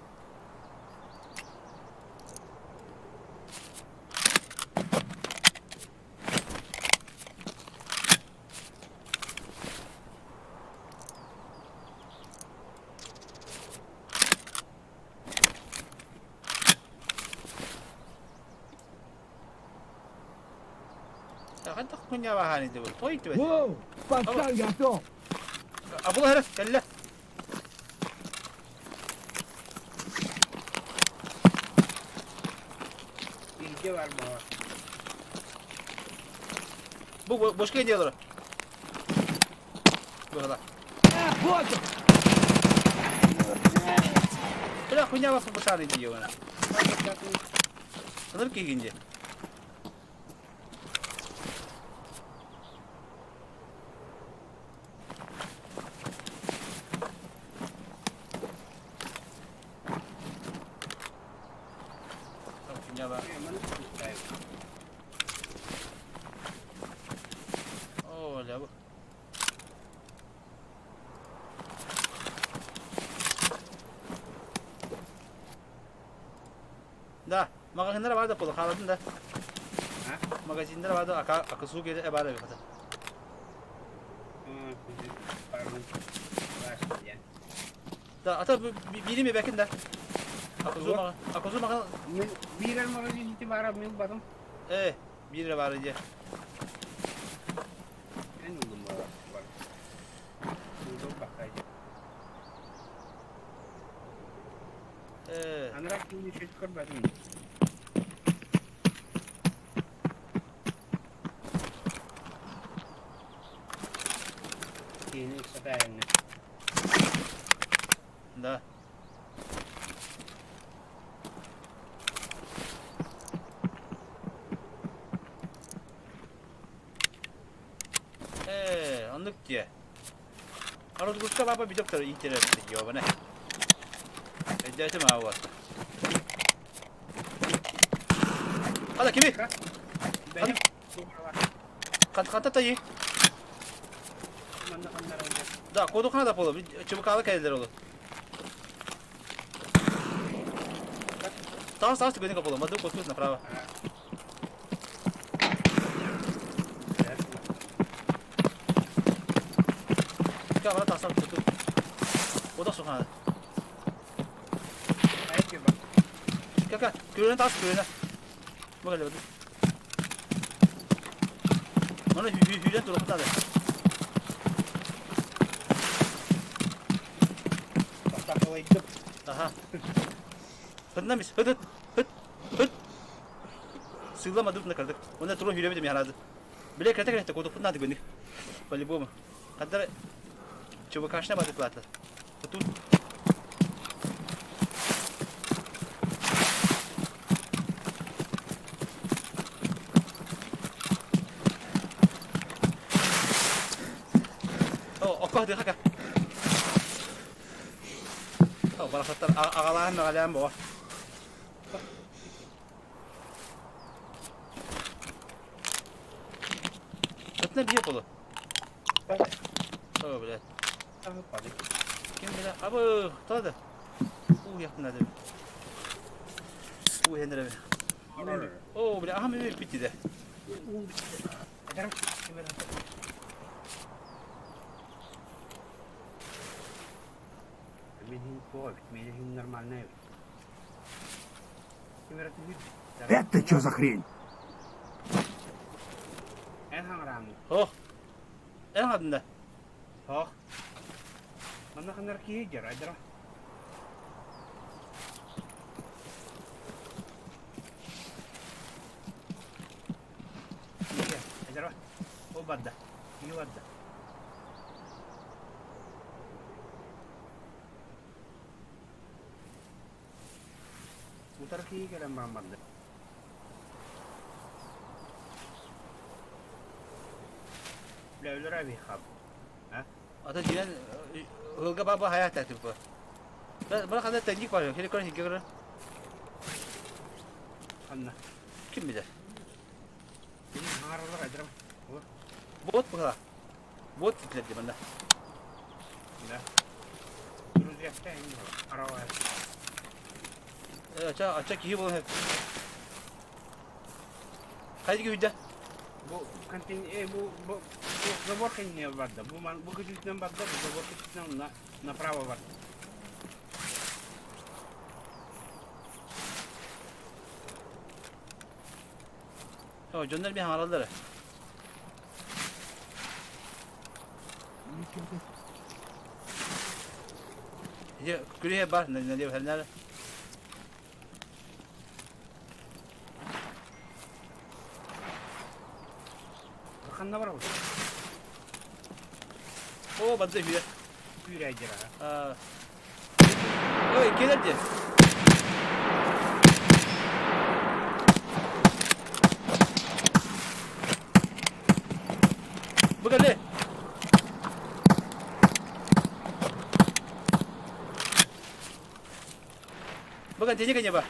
Хайдах күннээбаһаан иде бу? Той түбэт. Воу, пацан готов! Абыла эрэ, кэллэ. Илдьэ бар баҕар. Бу бошка дело. Быһала. Вот он! Бля, хуйня вас побушали диевана. Аныр кигинде. Хуйня О, ля. Да, магазиннар бар да полу халадын да. Магазиннар бар да ака акысуу келе бар эбит. Да, ата бири бекин да. Акысуу мага, акысуу мага. Биир магазин ити бара мил батым. Э, биир бар иде. Эн улум бар. Э. Анараа киһини үчүгэй көрбөтүм. Киһини ыксатааһыҥҥа. Да. Э, оннук дии. Арузгуска баба бидоктор интерес ёбана. Өйдөөтүм аауа. Хада кими? Бэйэм Хата тайы. манна ханнара Да, коду хана да полу. Чубукалы кэлэлэр олу. Таас таас түгэнэ полу. Маду космос направо. Кавра тасан туту. Ода сухана. Кака, күрөнө тас күрөнө. Бу кэлэ бу. Оны хүйден туруктады. Аха. Хытна мис, хыт хыт хыт. Сыйлама дупна кырдык. Оны туру хүйребе деме харады. Биле кете кете кодук надо гөнүк. По-любому. Каддар ЧВКшна бады плата. Тут О, окко дыхака. О, барахаттар агалаан мөгалаан боо. Сытна бие полу. О, блядь. Ким билэ? Абы, тады. Уу яхтын ады. Уу хендереби. О, бля, аха мен битти де. Это что за хрень? Ох. Эн хадында. Ох. Манна ханар киһи дьарайдара. Айдара. Ол барда. Киһи барда. Утары киһи кэлэн баран барда. Бля, өлөр аби хаб. Ата дьиэн ыалга баба хайаата типа. Бара ханна тэнник бар, хили көрөн хигге көрөн. Ханна. Ким билэр? Кини хаҥаралар айдырам. Олор. Бот быһа. Бот титлер ди манна. Да. Друзья, арава. Ача ача киһи буолан Хайдыгы күйдэ? Бу контейнер э, бу бу забор кэннигэр барда. Бу ман бу көтүүтүнэн барда, бу забор көтүүтүнэн на направо барда. О, дьоннор миэхэ хаҥараллар. Ити күрүө бар, налево хернары. Ханна барабыт? О, бадда үһүө. Күүрээйдэр аха. Ой, кэлэр дии. Бу кэлли. Бу кэнтине кэньэ ба.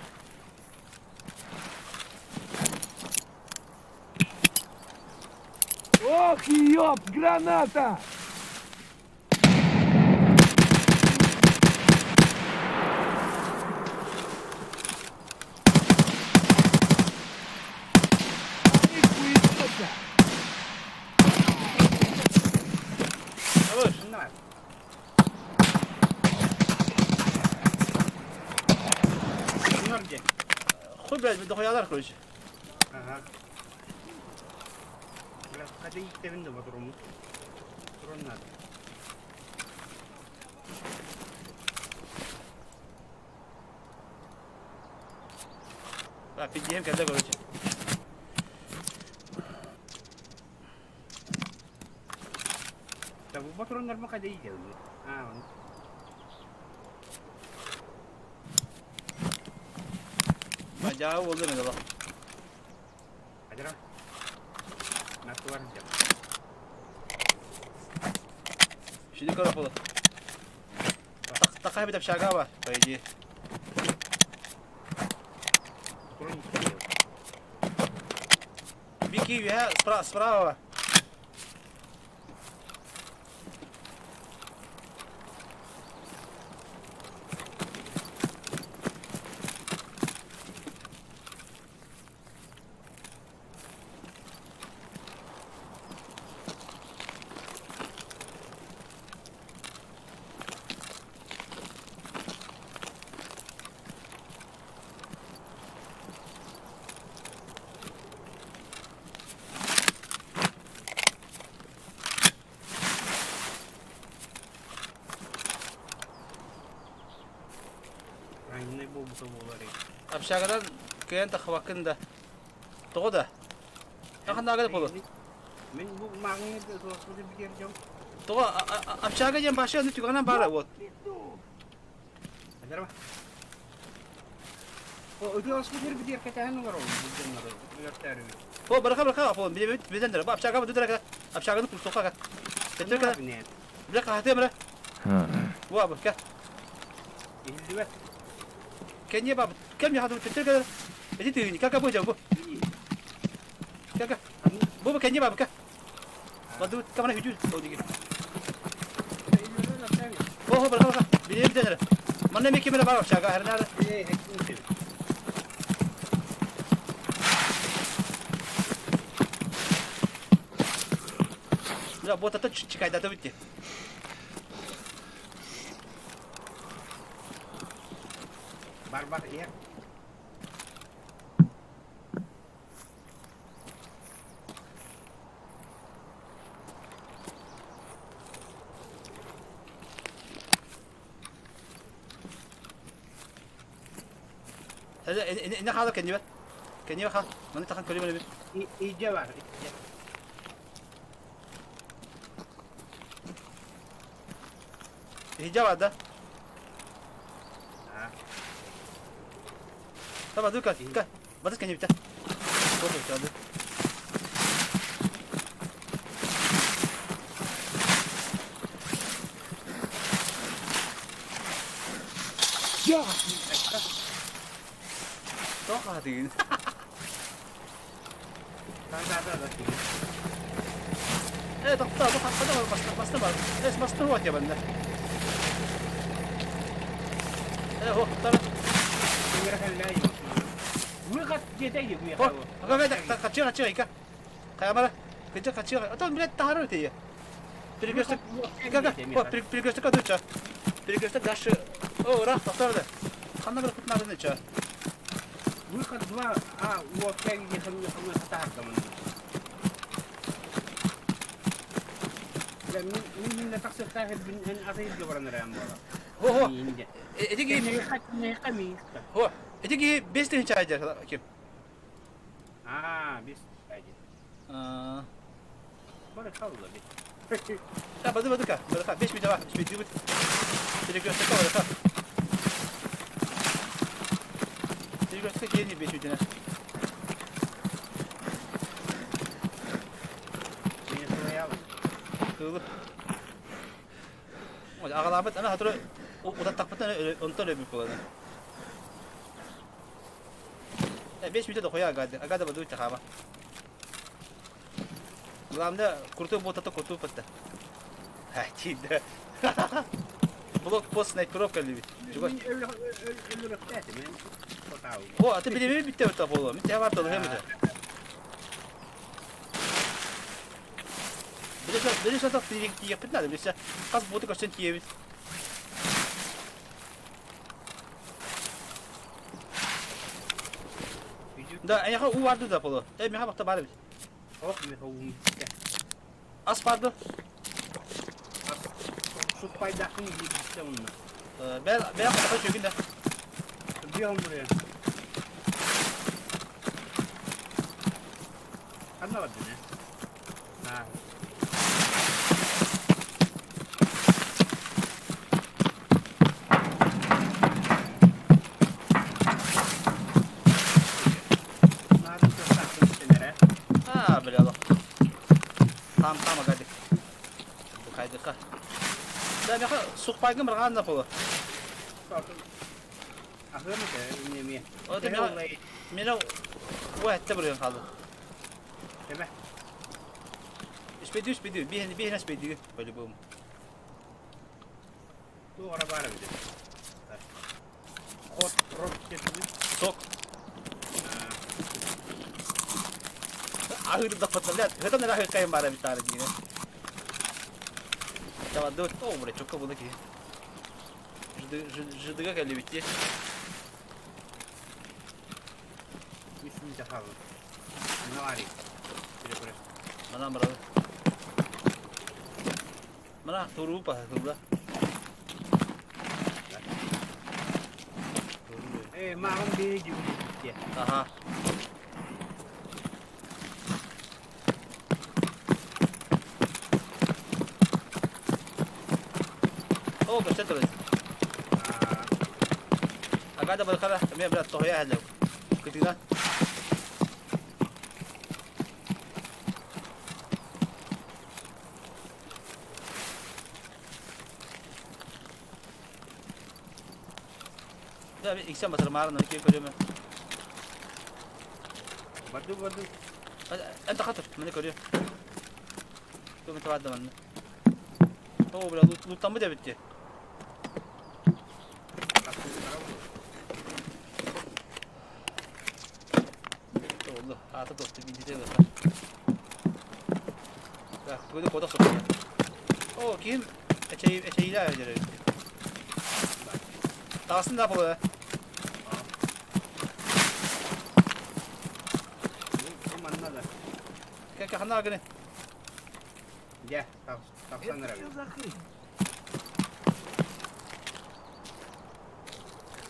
Ох, ёп, граната! Они Абыш. Ханна бар? Bunlar где? Хуй, блядь, дохуялар, короче. Ага. Бля, хата ииттэбин да ботуруммут. Туран надо. А, пиздем, когда, короче. Да бу ботуроннарбын хайда иитэбин? Аа, ону. Бадьаа буолла мен олох. Адьара. Настыбар дьэ. Şimdi көрө буолла. Такай бит общага бар, по идее. Туран иитэбин. Бики, я справа, справа. Раненый буолбута буолар Общагадан кыайан тахыбаккын да. Тоҕо да? Ханнаагада болу. Мин бу мааҕыҥҥа суоспуту бүтэр дьон. Тоҕо общага диэн башы аны түгэҕинэн баара вот. Адара. О, ытыаласпытыр бүтэр кэтэһэн олорор бу дьоннору өлөртөөрүбүт. О, бараха бараха апон биле билен бу общага бу дырага общаганы курсока. Тетер кара. Биле кахаты мра. Бу абы ка. Иһиллибэт. Кенье баб кем я хату тетер кара. Эти ты как бу бу. Как бу бу кенье баб ка. Баду камара хүжүр о диги. О, бараха бараха. Биле билен. Манна ме кемера бар общага хернара. Бля, вот это чекай, да, выйти. Бар-бар иһэр. Это не хала кенье. Кенье хал. Маны тахан көрүм бит. Иджа бар. Иджа бар да. Давай, дука, ка. Бадыс кенье бит. Вот это. Бля! Тоқ аатыгын. Да, да, да, да. Э, тоқтаа, бу хаққада бар, баста, баста бар. Э, баста вот я банда. Э, хо, тара. Хо, ага, качы, качы, ика. Каямара. Качы, качы. Атон, блядь, тахары тие. Перекресток. Ика, хо, перекресток адыча. Перекресток дальше. О, ура, тоқтарды. Ханна бір кутнарын ча. Выход 2, а, вот, я не хамны хамны хатаардамын. Мин мин тахсыктаах бин эн атайып баран эрэн буола. Хо, хо. Эти Хо, эти бес тыһынча айдер ким? Аа, бес айдер. Аа. Бары халла бит. Та бады бадыка, бадыка, 5 минут, 5 минут. Перекресток бадыка. Перекресток киэни 5 минут. Мин суял. Кылы. Аҕалаабыт ана хатыры утаттахпытын онтон өлбүт буолана. 5 минут дохуя агады. Агада баду тахаба. Главное, крутой бот это крутой бот. А, тида. Блокпост снайперовка любит. О, а ты билеби битте битте боло. Мин тебя бар долы хемде. Билесе, билесе так тиеп надо, билесе. Каз боты көстен тиебит. Да, аяха у барды да боло. Э, меха бакта бар бит. Ох, меха у. Ас барды. Суппайдахын диибитте онно. Бэл бэл хата чөгүн да. Бион буря. Ханна бардын э? Аа. Наадын тохтаахтын сенэрэ. Аа, бля алох. Там там агадик. Букайдыка. Да, меха сукпайгын бір ғанна полы. Ахырмы неме. О, меха мена уәтте бір қалды. Теме. Үспеди, үспеди, бихен бихен үспеди, по-любому. Туора баар эбит. Хот рок кетти. Сок. Ахыр да патна, блядь, это не рахы кайым бара бит ары дигене. Давай, давай, о, блядь, чокка буду ки. Жды, ждыга кэлли битти. Үс мүнүүтэ хаалла. Мына Перепре. Мана барабы. Мана туруу па кылда. Э, маған бери дип. Аха. О, көстөн турар. Агада баркара, мен брат тохуя хәлләү. Кытыгына. Да, мен иксен батыр марын кем көрөмө. Баду баду. انت خطر من көрүө. Көмө табады манна. О, бля, лут луттамы да битти. Oldu. Ата досту билди де. Так, бүгүн кода сокку. О, ким? Эчей эчейлер өдөрө. Тасын да болы. Бу манна да. Как хана гыны. Дя, тахсан Это эрэ. что за хрень?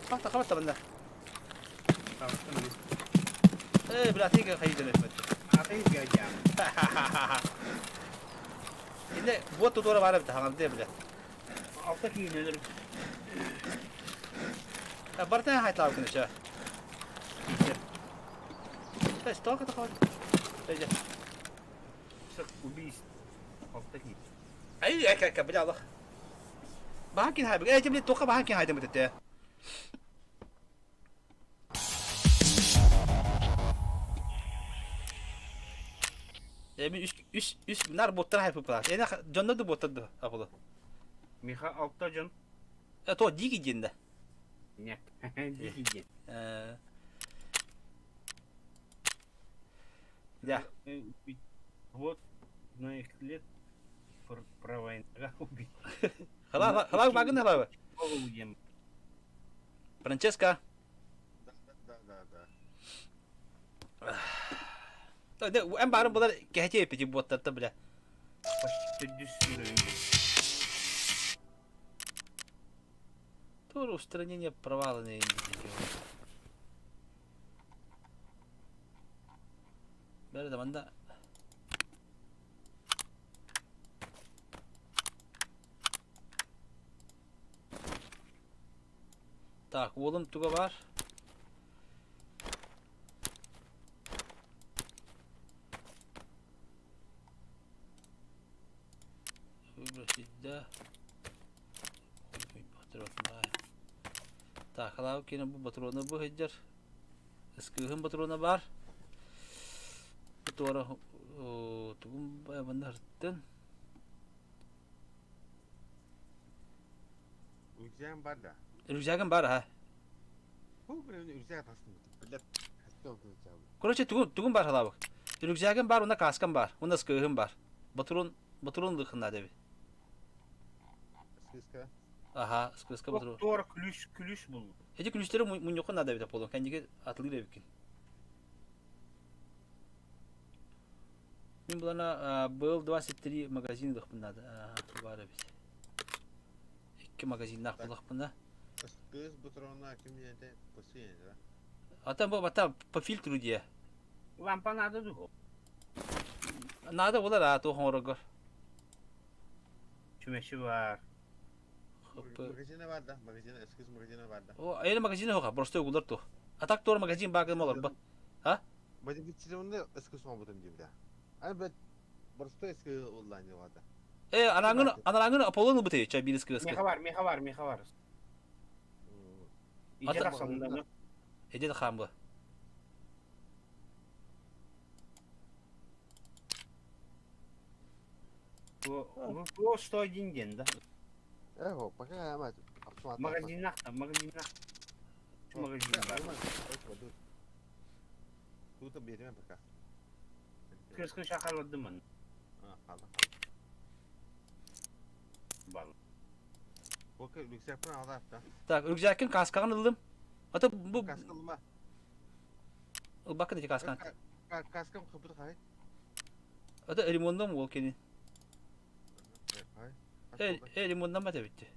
Хата хабат табында. Тахсан. Э, бля, тиге хайдыр этмет. Атын гәҗәм. Инде бот тутора барып та хангды бля. Алта киинелер. Бартан хайтлап күнү ча. Э, что ката хабат? Эже. Сык убийств. Алта киин. Ай, как бля, Аллах. Бахакин хай. Э, жемле тока бахакин хайдым бит. Эми үс үс үс нар боттар хайпыппылар. Эне дьонно да боттар да апылы. Миха алта дьон. Э то дики диэн да. Нет. Дики диэн. Э Да. Вот на их лет про война убить. Халаа халаа багын халаа. Франческа. Да, да, да, да. Эн баарын булар кэһэтиэ эппити буоттарта бля. Почти төрдүс уровень. Тур устранение провала на Бәрі да манда. Так, уолум туга бар. Выбросить, да. Так, халаабы киэнэ бу ботуруона бу сылдьар. Ыскыыһын ботуруона баар. Бу туора тугум манна ырыттын. Рюкзагым бар да. Рюкзагым бар, аха. Бу блин рюкзак тастым. Блядь, хотел рюкзак. Короче, тугун, тугун бар халаабык. Рюкзагым бар, уна каскам бар, уна ыскыыһым бар. Ботурун, ботурун лыхын наада эбит. Скыска. Аха, скыска ботурун. Туора күлүс, күлүс булду. Эти күлүстэри мунньукка наада эбит Аполлон. Кэнниги атылыыр эбиккин. Мин булана был 23 магазин лыхпын надо. Бар эбит. Икки магазиннаах булахпына. Кыыс ботурона ким диэте посиен, да? Ата бу бата по фильтру диэ. Лампа надо дуо. Надо булар а туох оҥороргор. Чүмэчи бар. Магазина бар да, магазина, эскиз магазина бар да. О, эйли магазина хоха, просто угулар тух. А так туор магазин баагын олорбот. А? Модифицированный эскиз оҥорбутум диим да. Аны блядь, простой эскиз ыллаан диэҕэ Э, анаангын анаангын Аполлон ылбыт чай биир эскиз. Миэхэ бар, миэхэ бар, миэхэ бар. Идэ тахсаллар. Эдэ хаамбы. Бу 101 диэн да. Эго, пока я мать. Магазиннах там, магазиннах. Магазин бар. Тут берем пока. Кырскын шахарладым мын. Бал. Рюкзакпын алдаат да. Так, рюкзакын каскаҕын ыллым. Ата бу Каска ылма. Ылбаккын ити каскан. Каскам хыпыт хай. Ата ремонтом уол кини. Э, э ремонтнаммат эбитти.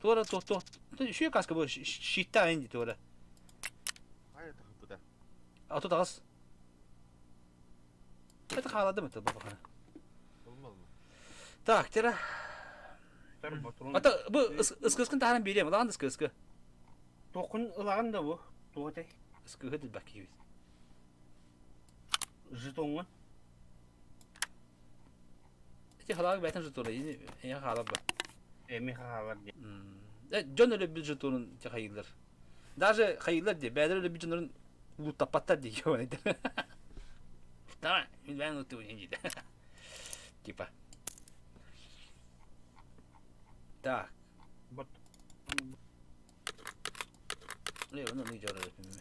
Туора туох туох үчүгэй каска бу щиттаах инди туора. Хайа тахыппыта. Ото таҕыс. Это халадым это бабахана. Ылма ылма. Так, тера. Ата бу ыскыскын таһаран биэриэм, ылаҕын да ыскыскы. Туоххун ылаҕын да бу? Туох этэй? Ыскыһы дилбэк киһибит. Жетоҥҥун? Ити халаак бэйтэн жетона, эйиэхэ хаалар ба? Эмиэхэ хаалар диэн. Дьон өлөрбүт жетонун те хайыыллар. Даже хайыыллар дии, бэйэлэр өлөрбүт дьоннорун лууттаппаттар дии Давай, мин бэйэм лууттуубун диде. Типа. Так. Вот. Не, ну не дёргай меня.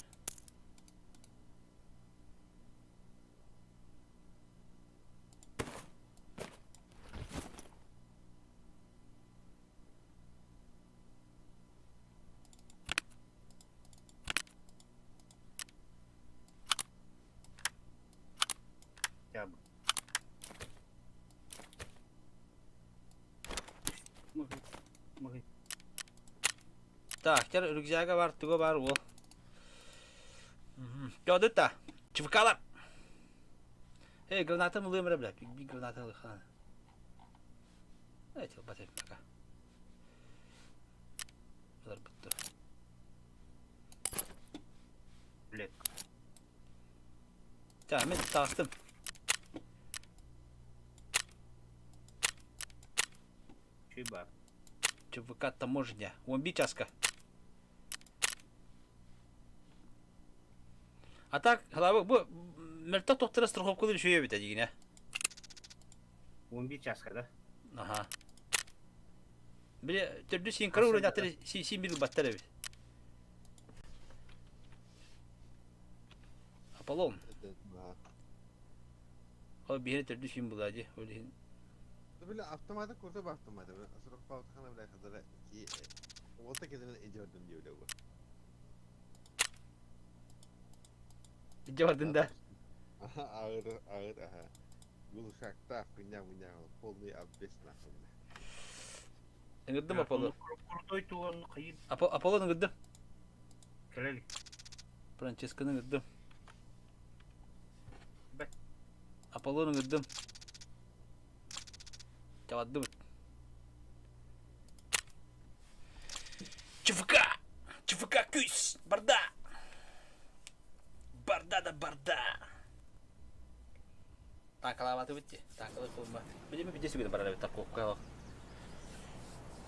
Так, теперь рюкзага бар, туга бар, ол. Кёдыта. Чвкала. Эй, гранатам ылыам эрэ, бля, биг граната ылыхан. Эти батып пока. Булар бутту. Блядь. Так, мен таастым. Чүй бар. ЧВК таможня. 11 часка. А так, бу Мөлтөх тохтора страховкалыыр үчүгэй эбит дигинэ. 11 часка да? Аха. Били төрдүс син кыра уровень син бир ылбаттар эбит. Аполлон. Ол биһири төрдүс син булаа ди. Ол иһин. Били автоматы курдук автоматы. Сорох паутахана бля хадара ки уолта кэлэн идиотым диэбилэ бу. Илдьэ бардын да? Аҕыр, аҕыр, аха. Глушактаах, күннээх-мунньаах, полный обвес нахуй. Ыҥырдым Аполло. Крутой туон хайыр. Аполлон ыҥырдым. Кэлэл. Франческаны ыҥырдым. Аполлон ыҥырдым. Чабардыбыт. ЧФК! ЧФК күүс! Барда! Барда да барда! Таакалаабатыбыт дии. Таакалы кылма. Билими бидде сүгүнэ барар эбит тарковка.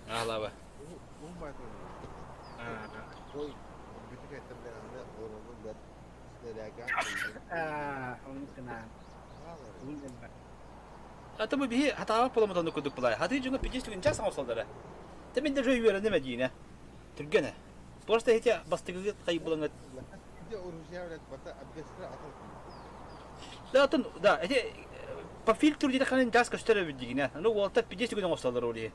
Аалаба. Ой, бүтүк эттем аны оронун бер снаряга. Аа, оны кына. Ата бу биһи хатаабат буоламмыт оннук курдук былай. Хатыы дьоҥҥо пидис түгэн час оҥостоллоро. Тэ мин даже үөрэним эдиинэ. Түргэнэ. Просто эти бастыгыгыт хайбылаҥыт. Да, атын, да, эти по фильтру диэри ханан час көстөр эбит дигинэ. Аны уолаттар пидис түгэн оҥостоллор ол иһин.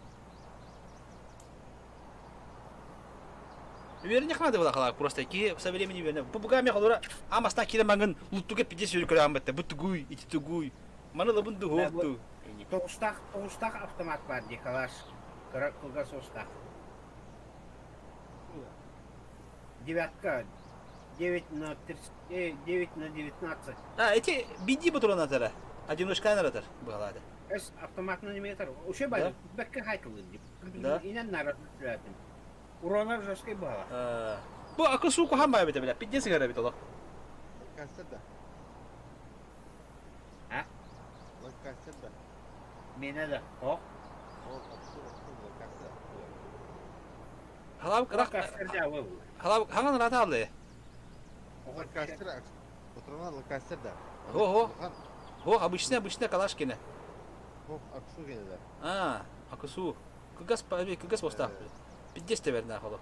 Үөрэнэх надо было халаак просто киһи со временем үөрэнэ. Бу буга мен холура амастан киирэн мангын луттуга пидис үөрү көрө амбатта. Бу тугуй, ити тугуй. Маны лабын дуһуох ту. Тоҕустаах, тоҕустаах автомат баар дии, калаш. Кыра кылгас уостаах. Девятка. 9 на 30, 9 на 19. А, эти биди патрон атара. Одиночка атар быһалаады. Эс автоматынан неме атар. Уши бар, бэккэ хайтылыр дип. Да. Инен нара түләтим. Уронар жесткий быһала. Бу акы суу куһаан баа эбитэ билэ. Пиздец ыгар эбит олох. Ланкастер да. А? Ланкастер да. Мене да. О. Ланкастер. Халабык рах. Ланкастер да был. Халабык хаңан рата алды. Ланкастер. Патрона Ланкастер да. Хо-хо. Хо, обычный, обычный калашкина. Хо, аксу гене да. А, аксу. Кыгас кыгас постах. Пиздец тебер нахуй.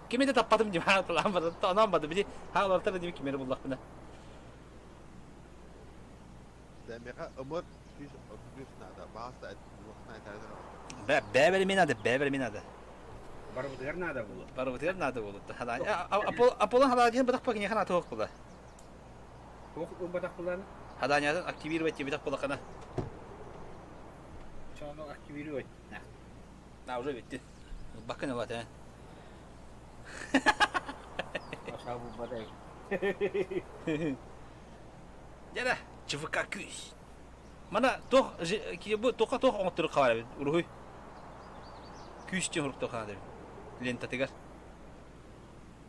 Кими де таппатым дим, анам бады, били, ха олортар дим кимери буллахпына. Демеха ымыр 133 надо. Баста Бә, бә мен надо, бә мен надо. Барбытыгар надо было. Барбытыгар надо было. Аполлон хадааньатын бытах пакине хана туох була. Туох бытах булан? Хадааньатын активировать бытах булакана. Чону активировать. На уже битти. Бакын алат, ә. Аша бу бадай. Дядя, ЧВК күүс. Мана тох бу тоха тох оҥоттору хабар эбит уруһуй. Күүс диэн уруктуох хаада лентатыгар.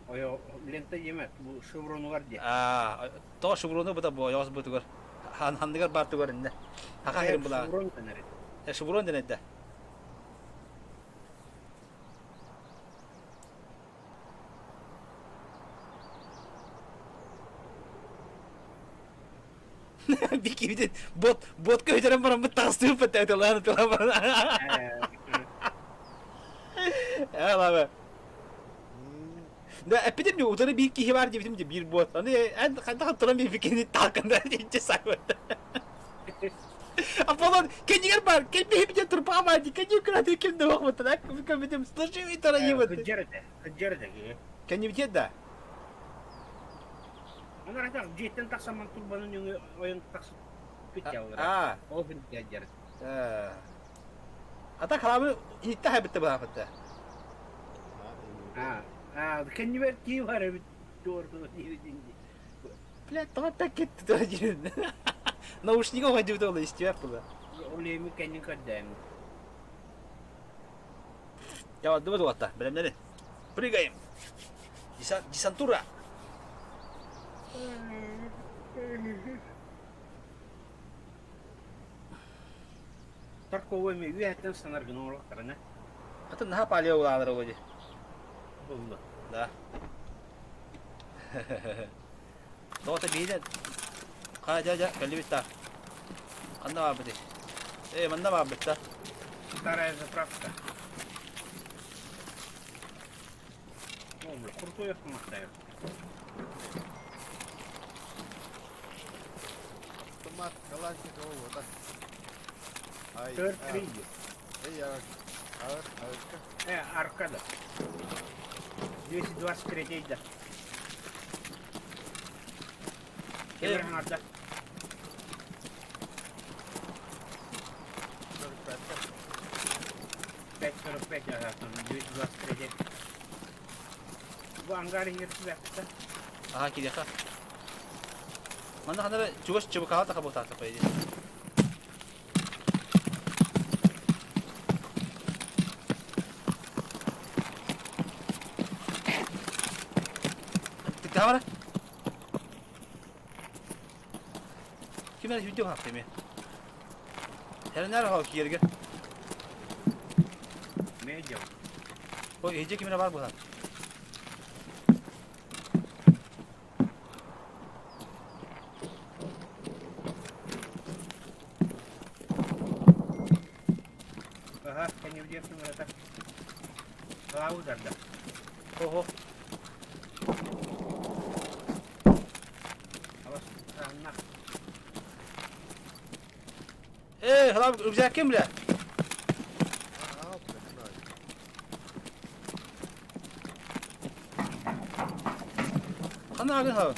Ойо лента диэмэ бу шевронугар диэ. Аа, тоҕо шеврону быта бу ойоҕос бутугар ханныгар баар тугар иннэ. Хаха хирин булаа. Шеврон дэнэр. Шеврон дэнэр да. Бикибитин бот бот көтөрөн баран бут таҕыстыып баттаатылаан тылан баран. Ээ Да, эппитим де утары биир киһи бар диэбитим де биир бот. Аны эн хайдах туран биир таакында диэнче саабыт. Аполлон кэннигэр бар, кэлбиһибитин турпаҕа баар дии, кэннигэр кыратыы ким да уохмуттан, көмүтүм, служивый тараньыбыт. Кыдьар этэ, кыдьар этэ. Кэннибитиэт да? Анаратах дьиэттэн тахсан турбанын өҥө ойон тахсыппыт Аа. Ол күн дьэр. Ата халабы иһитте хайбытта быһаапытта. Аа, аа, кэннибэр кии бар эбит туорду диэбитин дии. Блядь, тоҕо так кетти тура диэн. Наушнига оҕойдубут ол истибэт була. Ол эми кэннин көрдөөм. Я бардыбыт уолаттар, бэлэмнэри. Прыгаем. Десантура. Тарковой эми үөһэттэн санар гына оҥоруохтарына. Атын наһаа палео улаанар ол дии. Булла. Да. Тоҕото биһине. Ха, дьэ, дьэ, кэллибит да. Ханна баарбытый? Ээ, манна баарбыт да. Старая заправка. О, бля, крутой автомат дает. Автомат Калашникова вот. Ай, Төр а, три. Эй, а, а, а, Аркада. 223 да. Э. Кемер хаңарда. 45 5.45 ага, там 223. Бу ангар иһэр түбэхтэ. Аха, кириэхэ. Манна ханна эрэ чугас ЧБК-ҕа тахабытаата по идее. Тыктаабара. Ким эрэ сүүрдэ хаапта эмиэ. Тэринээр хаал киэргэ. Медиа. Ой, иһдьэ ким эрэ баар буолан. Ага, кэннибитигэр ким Халаа ударда. Ого. Алас анна. Эй, халаа рюкзак ким бля? Аа, блядь, Ханна агын хаа?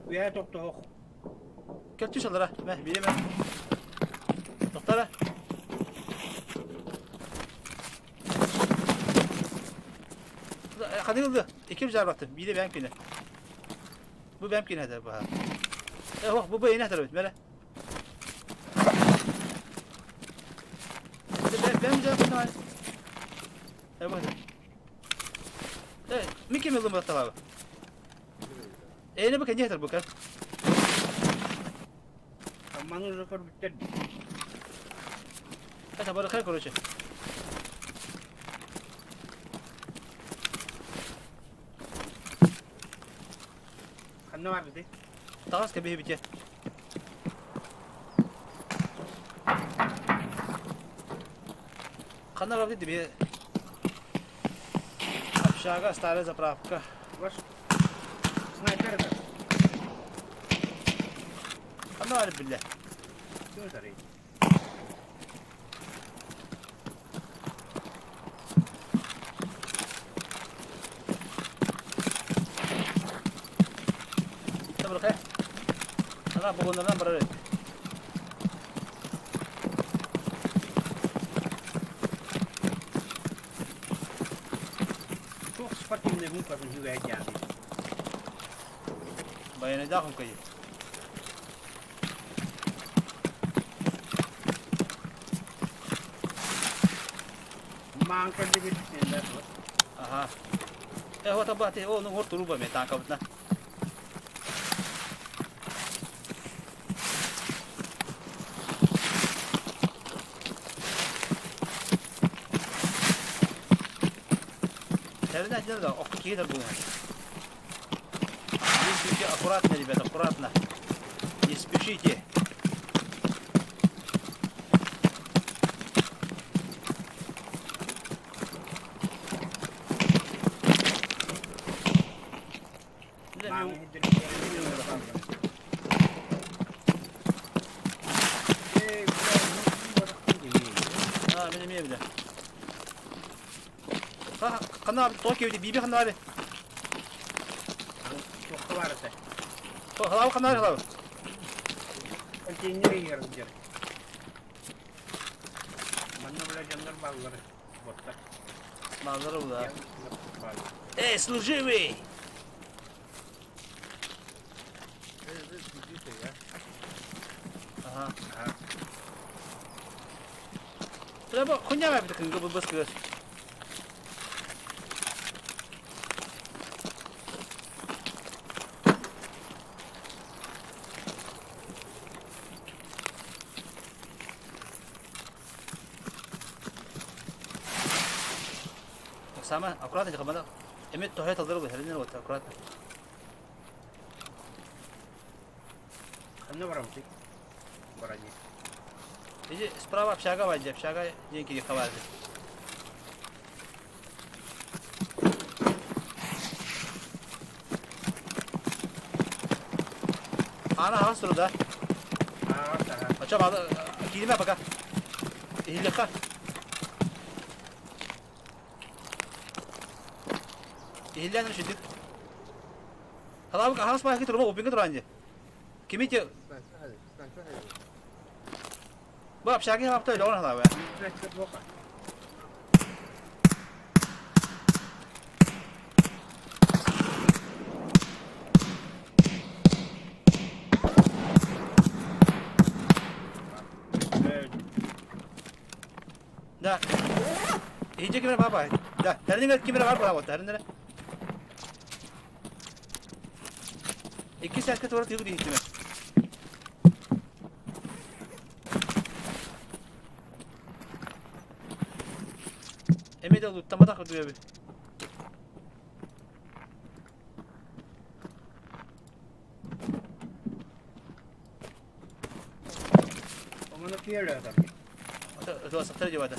Үһэ тохтоох. Кэл түс алара. Мэ, бире мэ. Тохтара. Ханны ылды. Икки жар баттым. Бире бэм кине. Бу бэм кине хәтер баха. Э, ох, бу бу эне хәтер бит. Мәле. Бэм жар баттым. Э, бу. Э, мин ким ылдым батталабы? Эне бу кэнье хәтер бу кэл. Маны уже көрбүттэр. Это барыхай, короче. Ханна бар бити. Тагас кэбиһи бите. Ханна бар бити бие. Общага, старая заправка. Ваш снайпер да. Ханна бар билле. Ким утарый? Табырхай. Ана бугуннардан барар. Туох спортивный гумкатын хүгэйдян. Баянайдаах хумкайы. Маан көрдүгүт сендер. Аха. Э, вот абаты, о, ну, вот туруба мен танкабытна. Тэрин айтылар да, окку киһи буолуҥ. Здесь аккуратно, ребята, аккуратно. Не спешите. Маан А, мен эмиэ билэ. Ханна тоҕо киэбити биби ханна бары? Туохха бар этэ? Халабы ханна бары халабы? Контейнер иһэр Манна бля дьоннор бааллар. Боттар. Бааллар була. Эй, служивый! Эй, вы следите, я. Ага. Треба хуйня бит кыңгы бу быс кыз. Сама аккуратно хабана. Эмет тохой талдыр бу херинер вот аккуратно. Ханна барабытый? Барани. Иди справа общага вайди, общага диэн киһиэхэ баар. Аана аҕас турда. Аҕас аҕа. Очо баалы кииримэ пока. Иһиллэххэ. Иһиллээн үчүдүк. Халаабык аһаҕас баайга турума упинга туран дии. Кими те Бу общаги хапта өлөҕөн халаабы. Да. Иһдьэ кимэрэ баба. Да, тэринигэр кимэрэ бар буолабыт, тэринэрэ. Икки сээскэ туора тыгы диһиттимэ. Эмиэ да луттаматах курдук эбит. Омону киэр Ытыласахтар дебата.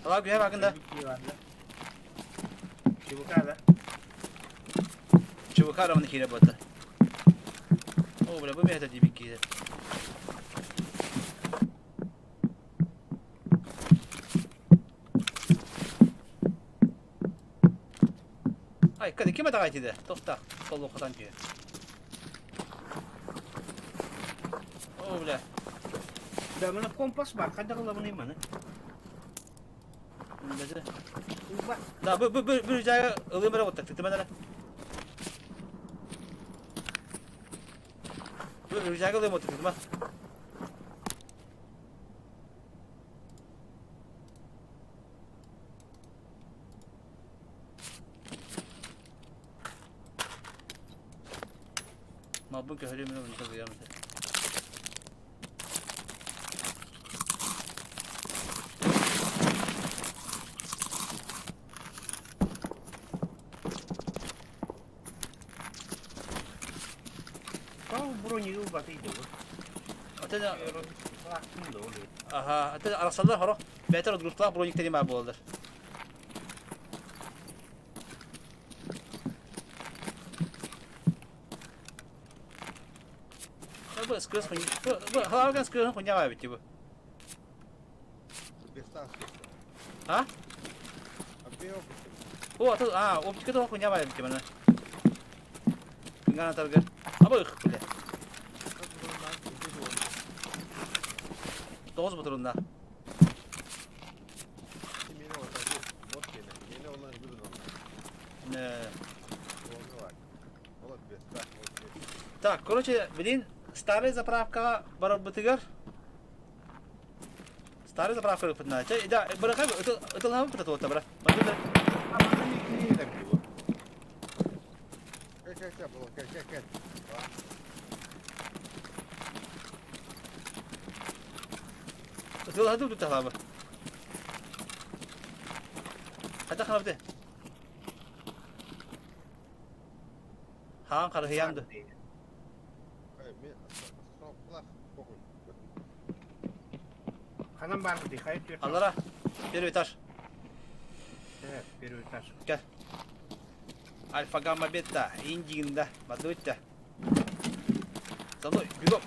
Алаа күһэ бакында. Чубукада. Чубука романы киирэ буолта. О, бля, бу миэхэ диибин киирэ. Ай, када ким атаҕай тиде? Тохта, толлуоххатан тиэ. О, бля. Да, мана компас бар, хайдах ылабыный маны? Да, бу бу бу бу жайга ылыым эрэ оттак тытыман эрэ. Бу рюкзагы ылыым оттак тытыма. Малбын көһөрүм эрэ онно быйам этэ. Ол броню ылбатый дуу. Атын Аха, атын арахсаллар хоро. Бээтэр отгрузтаах брониктери баар буолаллар. Бу скрыс хуйня. Бу халавган скрыһын хуйня бит бу. А? О, аты, а, оптика того хуйня бит мана. Күнган атарга. Аба ых, бля. Тоғыз бұтырында. Так, короче, блин, старый заправкаҕа барарбытыгар старый заправка ыппытына чэ да бырахай ытылаһабыт быта туота бра Ытылаһа туталаабы. Хата ханабыты. Хаан харыһыйан ды. Ханан баарбытый? Хайа түөрт? Аллара. Первый этаж. Первый этаж. Кел. Альфа, гамма, бета, индигин да, бардыбыт да. За мной, бегом.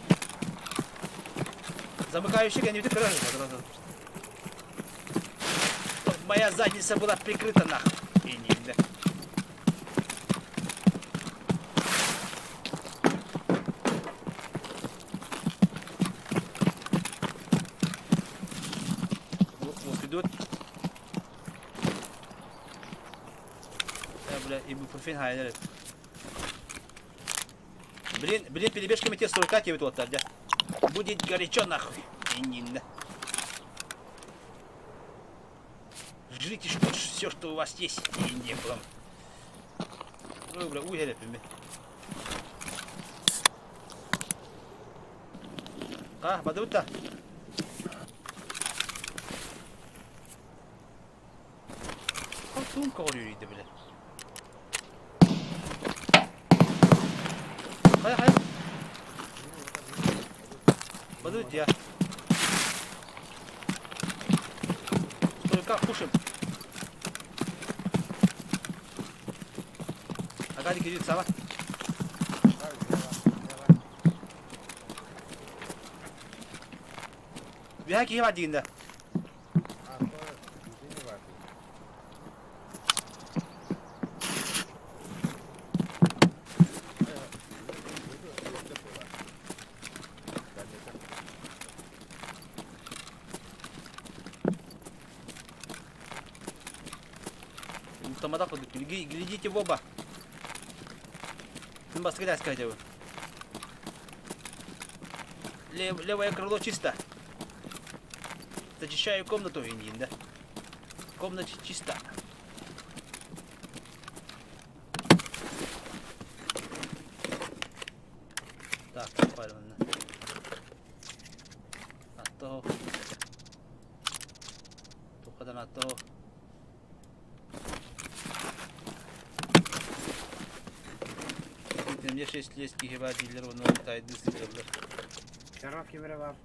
Замыкающий кэннибитин көрөр. Моя задница была прикрыта нахуй. Индигин да. Вот идут. Я, бля, ибупрофен хайнер. Блин, блин, перебежками те стройка тебе вот да. Будет горячо нахуй. Иннин. Жрите что, все, что у вас есть. И не было. Ой, бля, уй, А, бадыбыт Сумка орүйді, бля. Хайа, хайа. Бадыбыт я. Стройка, кушаем. Агадик идет сама. Үөһэ киһи баар диигин да. Тамада курдук. Глядите в оба. Мин бастакы этээскэ хотя бы. Левое крыло чисто. Зачищаю комнату, Индин, да? Комната чисто. Так, правильно. А то... Тухадан а то... Мне 6 лет киһи баар дииллэр уонна таайдыы сылдьаллар. Сара кимэрэ баар.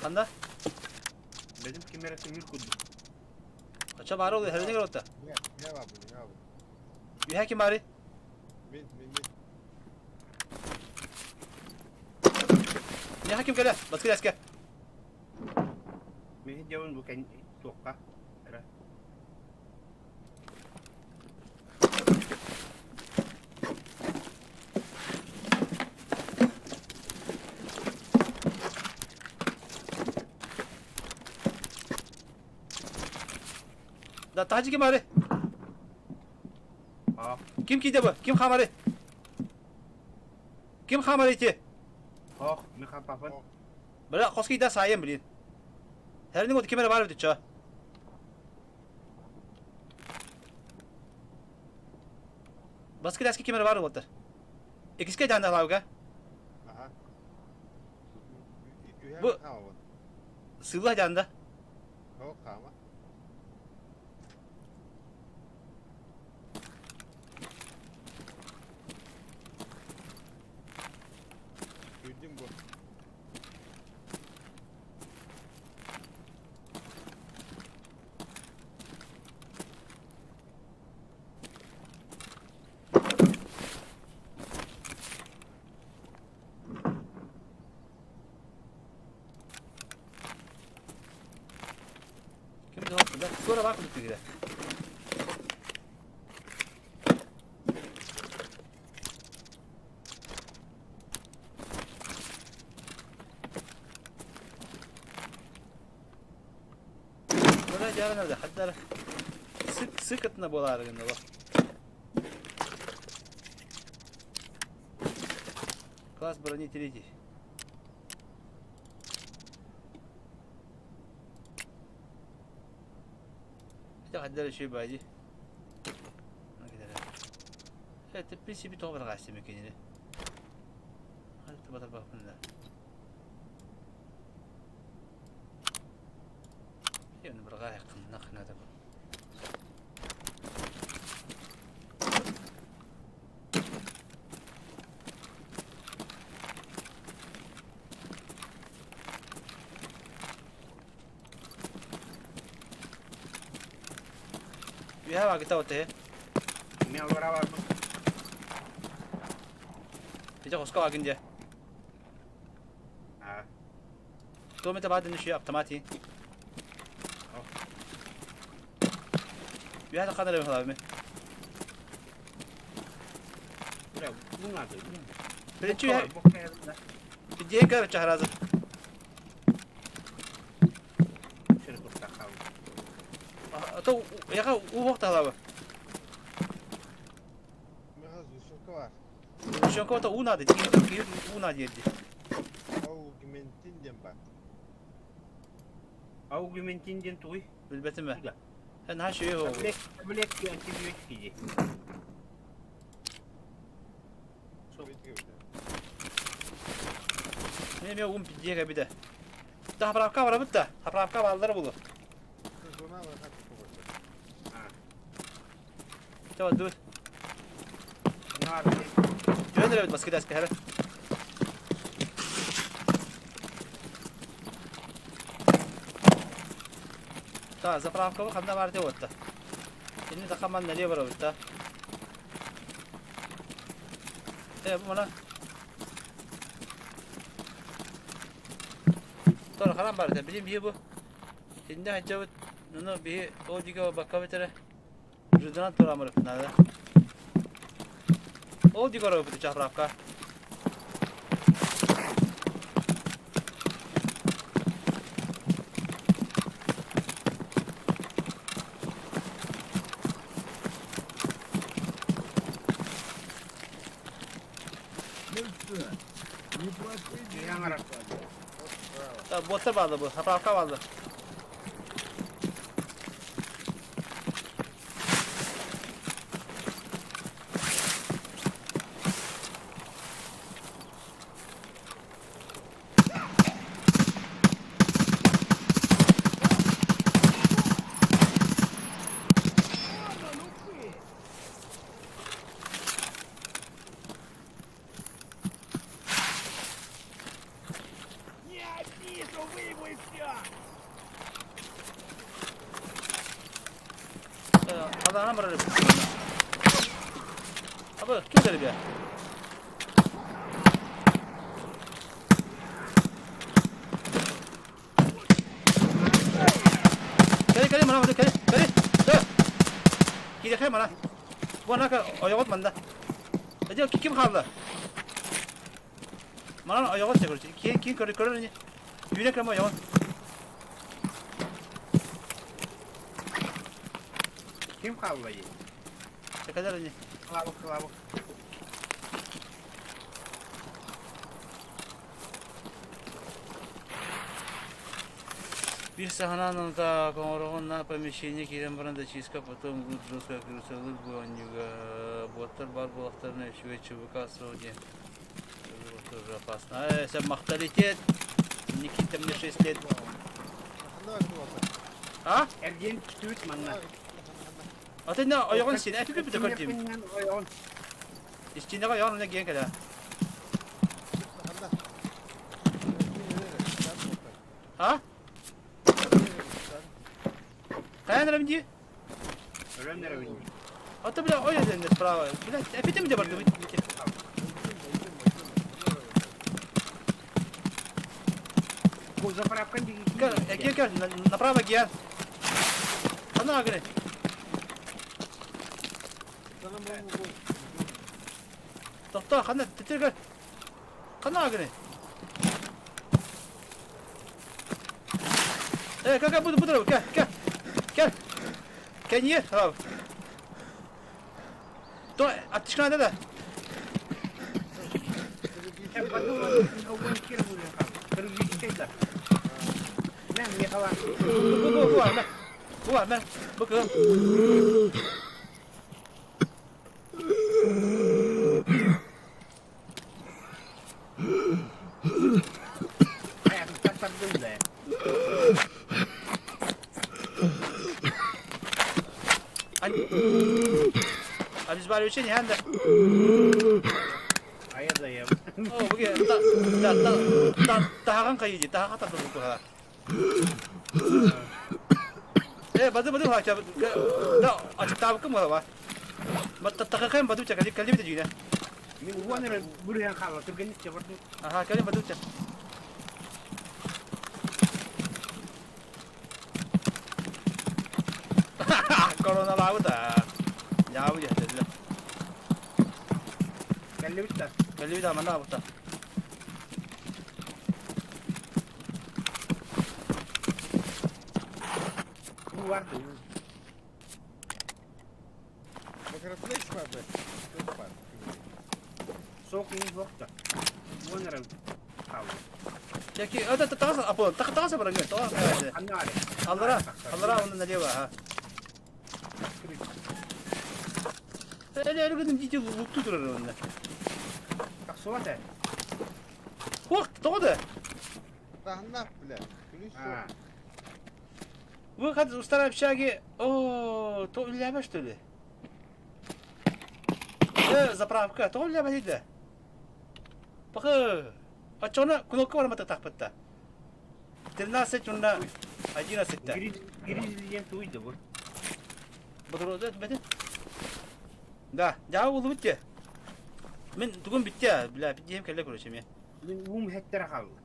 Ханна? Бэдим кимэрэ тимир курдук. Ача баары ол эһэрини көрөттө. Үһэ ким баары? Мин, мин, мин. Миэхэ ким кэлэ? Баскы лэскэ. Мин дьабын бу кэн туохха эрэ. Да, таһаджы ким баары? Аа, Ким киирдэ бу? Ким хаамары? Ким хаамары ити? ох, мин хаппапын. Бля, хос киирдэ саайым, блин. Тэрини вот ким эрэ баар эбит чо. Баскы ляски ким эрэ баар буолтар. Иккискэ дьаанналаабыга. Аха. Бу сыыла дьаанда. Ол хаама. Күйдүм бу. Ким да Скоро бак курдук Бара дьаарана хаддара сыкытна буолаары гынна Класс брони третий. Хотя еще бади. Это в принципе тоҕо барҕаастым экенини. Ханты батар бапында. Енді бір ғайқын нақынады бұл. Үһэ багыта оте. Мен аллара барбын. Ити хоско агын дьэ. Аа. Туом это баадын үшү автомат и. Үһэ таххан эрэ быһалаабы. Бля, бу надо. Билеччи үһэ. Диэн көр чахаразы. А то яха уох таһалаабы. Миха сушилка бар. Сушилка то уу надо, киһи уу надо диэрди. Аугментин диэн бар. Аугментин диэн тугуй? Билбэтим ээ. Эн наһаа үчүгэй оҕо. Таблетки антибиотики дии. Мен эмиэ уум пиздиэк эбитэ. Да заправка барабыт да. Заправка бааллара булу. Давай, дуй. Түһэн эрэбит баскыдаска хара. Та, заправкабы ханна бар деп отта. Инни такаман нале барабыт та. Э, бу мана. Тор харам бар да, билим бии бу. Инде хачабыт, ну бии о диге бакка битере. Жыдынан турамырып надо. Ол диге барабыт заправка. Ну что, неплохие деньги Та, Боттар баалар бу, заправка баалар. Не обижу, выебу и все! Халаана барар Абы, ким дәрбе? Кэлэ, кэлэ, мана, кэлэ, кэлэ. Да. Кириэхэ мана. Бу анака ойоҕот манда. Эдэ ким хаалла? Манан ойоҕот короче. Киин киин көрөр көрөр ини. Үүнэ кэм ойоҕот. Ким хаалла дии? Кэлэр ини. Кылаабык, кылаабык. Биир саһанаан онта оҥороҕун помещение киирэн баран зачистка потом лут жестко крысалыыр буонньуга буоттар баар буолахтарына үчүгэй ЧВК суох диэн тоже опасно. Э, сен махталитет. Никита мне 6 лет. А? Эргиэн түстүбүт манна. А ты на ойоҕун син эпипи бүтэ көрдүм. Истинэҕэ ойоҕун уна гиэн кэлэ. А? Хайан эрэм дии? Өлөн эрэбин дии. А то, бля, ой, дэннэ справа. Бля, эпитим де барды. Бу заправкан диги. Кел, кел, направо гиан. Ана агры. Тохто, хана, тетиргер. Хана агры. Э, как буду, буду, кел, кел, кел. Кел, не, То, аттышкана да. Бу, бу, бу, бу, бу, бу, бу, бу. Обезболивающее не надо. О, буге та та та та таһаҕын хайыы таһаҕа тардылбыт быһа. Э, бады бады хаача да ачыктаабыккын буолаба. Тахахайм бадуча кэлип кэлибит дьиҥэ. Мин уон эрэ бүрүйэн хаалла түргэнник чабардым. Аха кэлин бадуча. Короналаабыт аа. Дьаабы дьэ Кэллибит да. Кэллибит аа манна аабыта. Уу бар да. Суох суох да. Уон эрэ хаалла. Яки, это тағас апо, тақ тағас баран тағас. Аллара, аллара оны налево, ага. Эле эле гүнүм дити лукту турар онна. Тахсыбат ээ. Хух, тоҕо да? Таһыннаах, бля. Күлүс суох. Выход из старой общаги. О, то үлләбә что ли? Э, заправка, то үлләбә диде. Бакы. Ачона кнопка бар мата тахпытта. 13 уонна 11-тэ. Гризли диэн туй да бу. Бодорозу этмэтин. Да, дьаа булубут те. Мин тугум бүттэ, бля, диэм кэллэ короче мен. Мин уум хэттэрэ хаалла.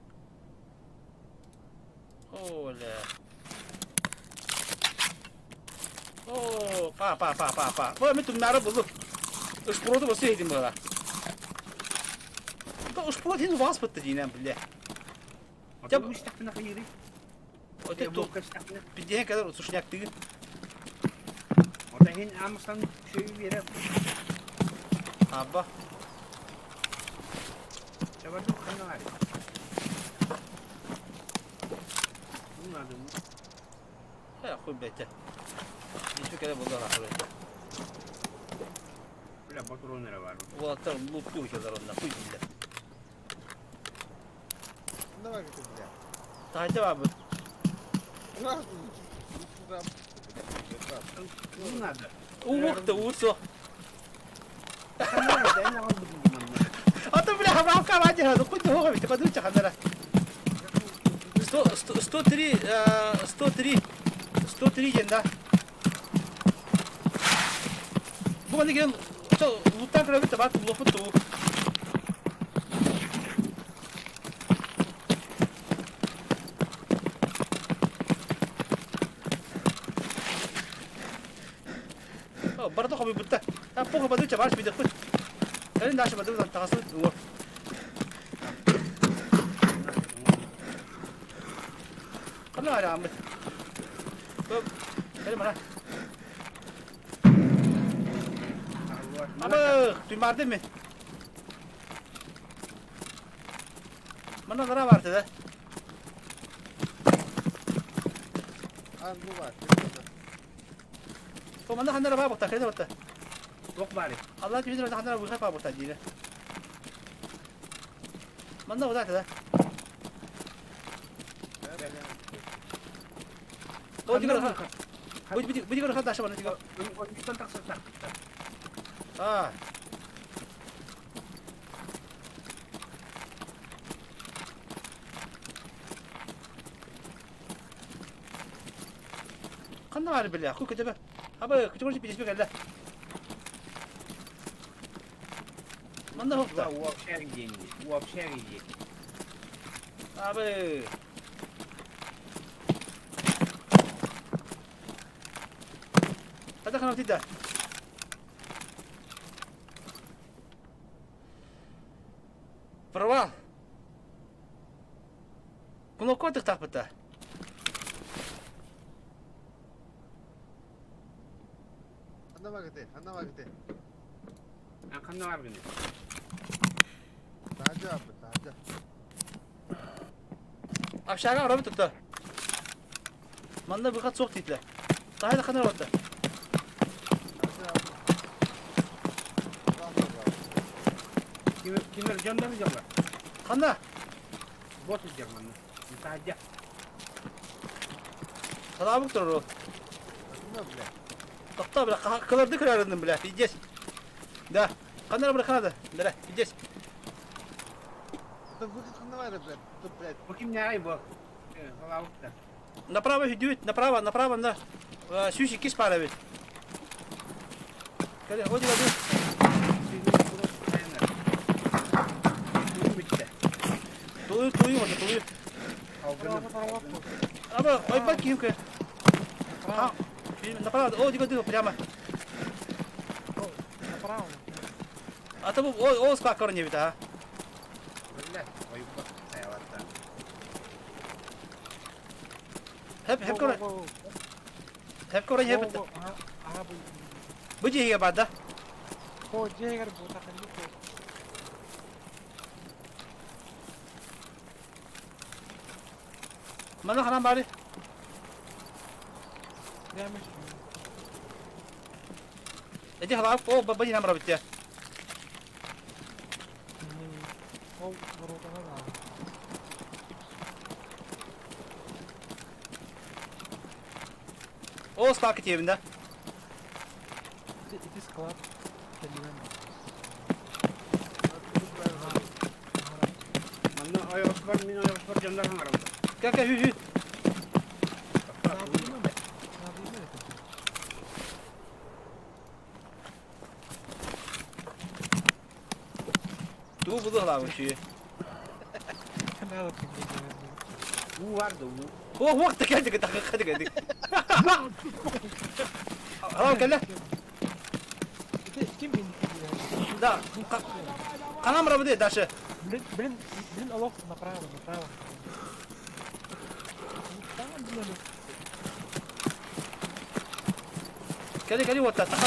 О, бля. О, па па па па па. Ой, мин тумнары булдум. Ышпуроты болса едим бала. Да ышпурот хин вас бытты диинен, бля. Дьэ бу истэхпинэ хайыырый? Оте ту пидиэн кэлэр сушняктыгын. Ота иһин аамастан үчүгэй биэрэ. Абба. Чабардым ханна баар. Бу надо. Э, хуй бэйте. Ничего кэлэ буолла ахыр. Бля, патрон эрэ баар. Уолаттар луттуу кэлэр онно хуй биллэр. Давай, бля. Таһырдьа баабыт. Не надо. Уу да уу суох. А то бля, хабалка вадя, ну хоть не ведь, подумайте, ханара. 100, 103, 103, 103 диэн да. Бу манна кэлэн луттаан көрөбүт да баар туллуохпут туу. Барыта хомуйбутта. Похуй бадыча барыс бидехпит. Кэлин дальше бадыбыт таҕасыбыт уҥуор. Ханна арааммыт? Кэлин мана. Абых, туймаардым мен. Манна лара бар да. Ан бу бар. О, манна ханнара баа бухта, кайда бухта. Туох баары? Алла түһүнэр ханнара быха баа бухта дииле. Манна удаа да. О, дигэр Бу бу дигэр хата аша бана дигэр. Онтон тахсар Аа. Ханна баар билэ, ху көтөбө. Аба көтөгөр пидеспе кэллэ. Манна хопта. У общаги деньги. У общаги деньги. Абы. Хата хана тида. Провал. Кнопка тыктаахпыта. Ханна багыты, ханна багыты. Ханна бар гыны. Таһырдьа барбыт, таһырдьа. Общага оробут тутта. Манна выход суох диэтилэр. Таһай да ханна оробутта. Таһырдьа барбыт. Кимер дьоннор дьоллор. Ханна? Бот сылдьар манна. Таһырдьа. Салаабык турар ол. Ханна, бля. Тохтоо, бля, кыларды көрөрүнүм, бля, пиздец. Да, ханна бля, ханна, бля, пиздец. Это выход ханна бар, бля. Тут, блядь. Бу кимнээҕий бу? Салаабыттар. Направо хүдүүт, направо, направо, на. 102 пара эбит. Кэлэ, о диэки. Тулуй, тулуй, вот тулуй. Аба, ойбат киһим кэ. Направо, о, дико, дико, прямо. Направо. А то о, о, скак корне бит, а. Хеп, хеп корне. Хеп корне хеп. Бу дьиэгэ баар да? О, дьиэгэр буотахынньык Манна ханан баары? Эти халаап, о, баба динам рабытя. Ол воротана да. Ол склад китиэбин да? Ити склад кэлиэн Манна ойоҕоспор мин ойоҕоспор дьоннор хаҥараллар. Кэ-кэ үһү. Тугу булуохлаабын үчүгэй. Уу бар да уу. О, уох да кэлдик тахха дик. Алло, кэллэ. Ким Да. Ханам работает дальше. Блин, блин, блин, алло, направо, направо. Там, блин. Кэли, кэли, вот так, тахха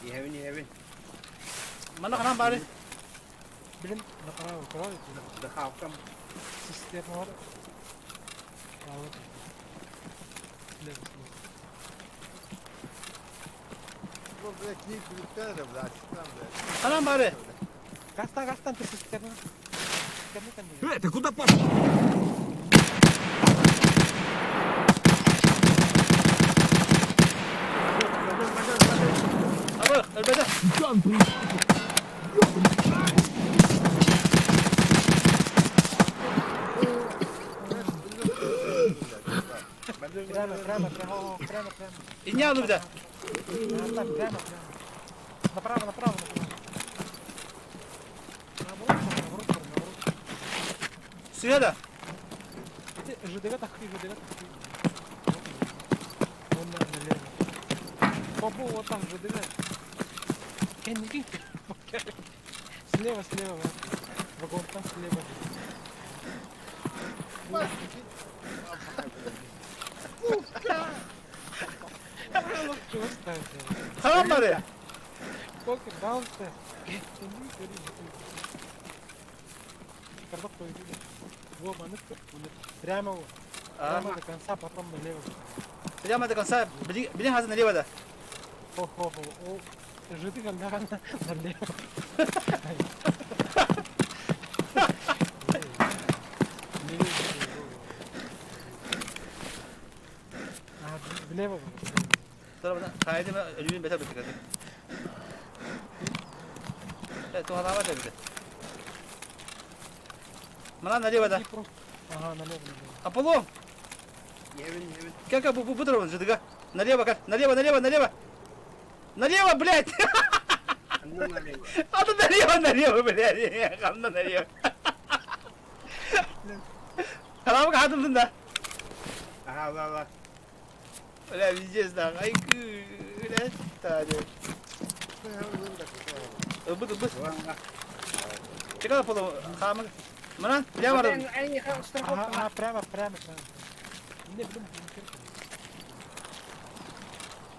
Иһэбин, иһэбин. Манна ханан баары? Блин, направо, крови. Дыхалкам. Система бар. Право. Слева, слева. Ну, блядь, не күлүктэр блядь, там, блядь. Ханан баары? Гастан, гастан, ты система. Система кэннигэр. Э, ты куда пошел? Абы, өлбөтө. Прямо, прямо, прямо, прямо, прямо. Инньэ алыбыта. Прямо, прямо. Направо, направо, направо. Наоборот, наоборот, наоборот. Сыһа да? Ити ЖДГ таххы, ЖДГ таххы. Вон налево. Побу, вот там ЖДГ. Кэнники. Слева, слева, вот. Вагон там слева. Чего ставите? Ханан баары? Сколько дался? Во, маннык, прямо вот. Прямо до конца, потом налево. Прямо до конца. Били хазы налево да. Хо-хо-хо. О, жиды налево. Влево. Хайдым өлүүн бэтэ битэ. Э, туһалаабат эбит. Мана налево да. Ага, налево, налево. Аполлон! Иһэбин, иһэбин. Как бу бу бу ждыга. Налево как? Налево, налево, налево. Налево, блядь! Ханна налево. А то налево, налево, блядь. Ханна налево. Халамка хатылдын да. Ага, ла, ла. Бля, везде да. Ай, блядь, та, Бу бу. Чекала полу хамы. Мана, прямо. Ага, ага, прямо, прямо, прямо. Не, блин,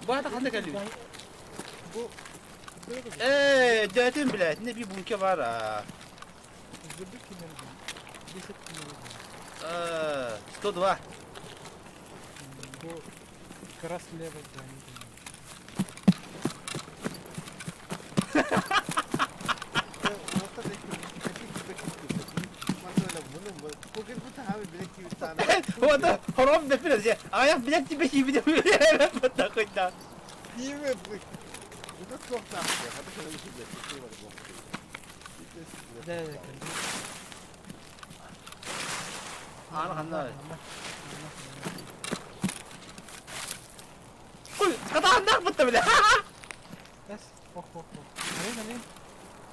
Бу ата ханна кэлли. Бу Э, дятин, блядь, не би бунке бар. а. Э, 102. Бу как раз лево здание. Вот, хором да пирзе. А я, блядь, тебе не видел. Вот такой да. Да, да, Аны ханна. Ой, катааннаах бут. бытта бля. Эс, ох, ох, ох. Арин, арин.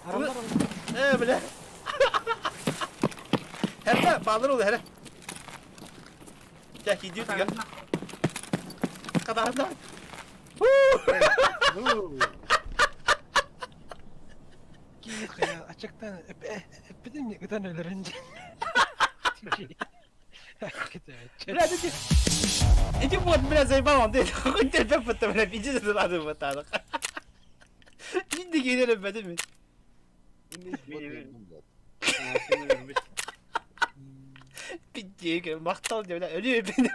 Араллар, араллар. Э, бля. Херде, балыр oldu here. Gel gidiyor diyor. Kadarında. Киһи ачыктан эппитим ытан өлөрөн Бля, ты Иди вот, бля, заебал он, ты хоть тебя потом, бля, иди за надо вот так. Иди генерал, бля, мен. Пиздец, мақтал деп, бля, өлүө бин.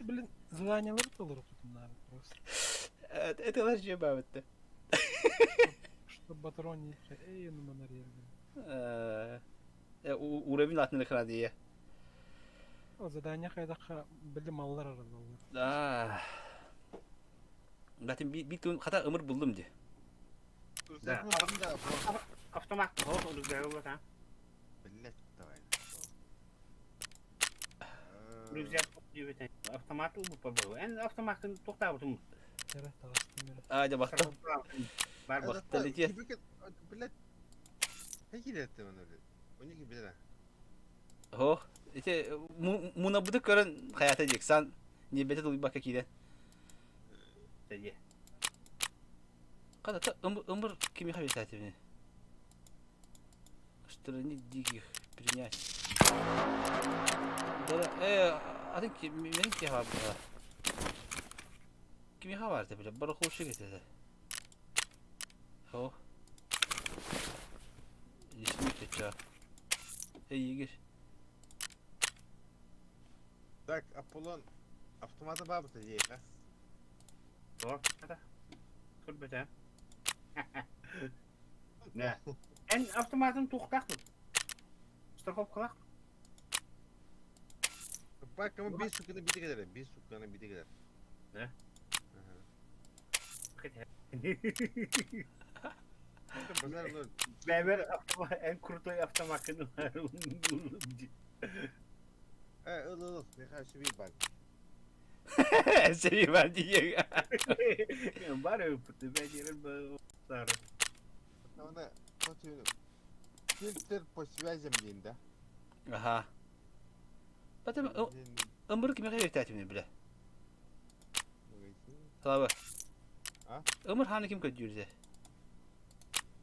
Блин, заданиялар толоруппутун просто. Это вообще бабытты. Что батрони, эй, ну манарьерга. Уровень атын экран дие. О, задание хайдаха били маллар аралалар. Да. Латын би тун хата ымыр булдум ди. Да. Автомат. О, рюкзак а. Блять, давай. Рюкзак диэбитэ. Автомат ылбыппа буолуо. Эн автомаккын туохтаабытым. Эрэ таҕыстым эрэ. А, дьэ бахта. Бар Бахта летит. Блять. Какие это он, блядь? У них беда. О, ити мунабыты көрөн хаята диэк сан небете тулуйбакка киирэн. Дии. Хата ымыр кимиэхэ биэртээтибини? Устранить диких принять. Да, атын менин киһи баар буолла. Кимиэхэ баар этэ бile барахолщик этэ. О. Лесник ча. Эй, Игорь. Так, Аполлон, автомата бабыта дии, а? Туох Көрбөтө. Да. Эн автоматын туохтаахпын. Страховкалаах. Бак, кому бес суканы бите кэлэр, бес суканы бите кэлэр. Да? Базар ноль. Бэбэр эн крутой автомакын Э, ыл, ыл, меха себе бар. Себе бар дии. Бар ыппыты бэдиэрин сары. Оны, фильтр по связям диэн да. Аха. Потом ымыр кимиэхэ биэртээтибини бile. Слава. А? Ымыр хааны ким көрдүүрдэ?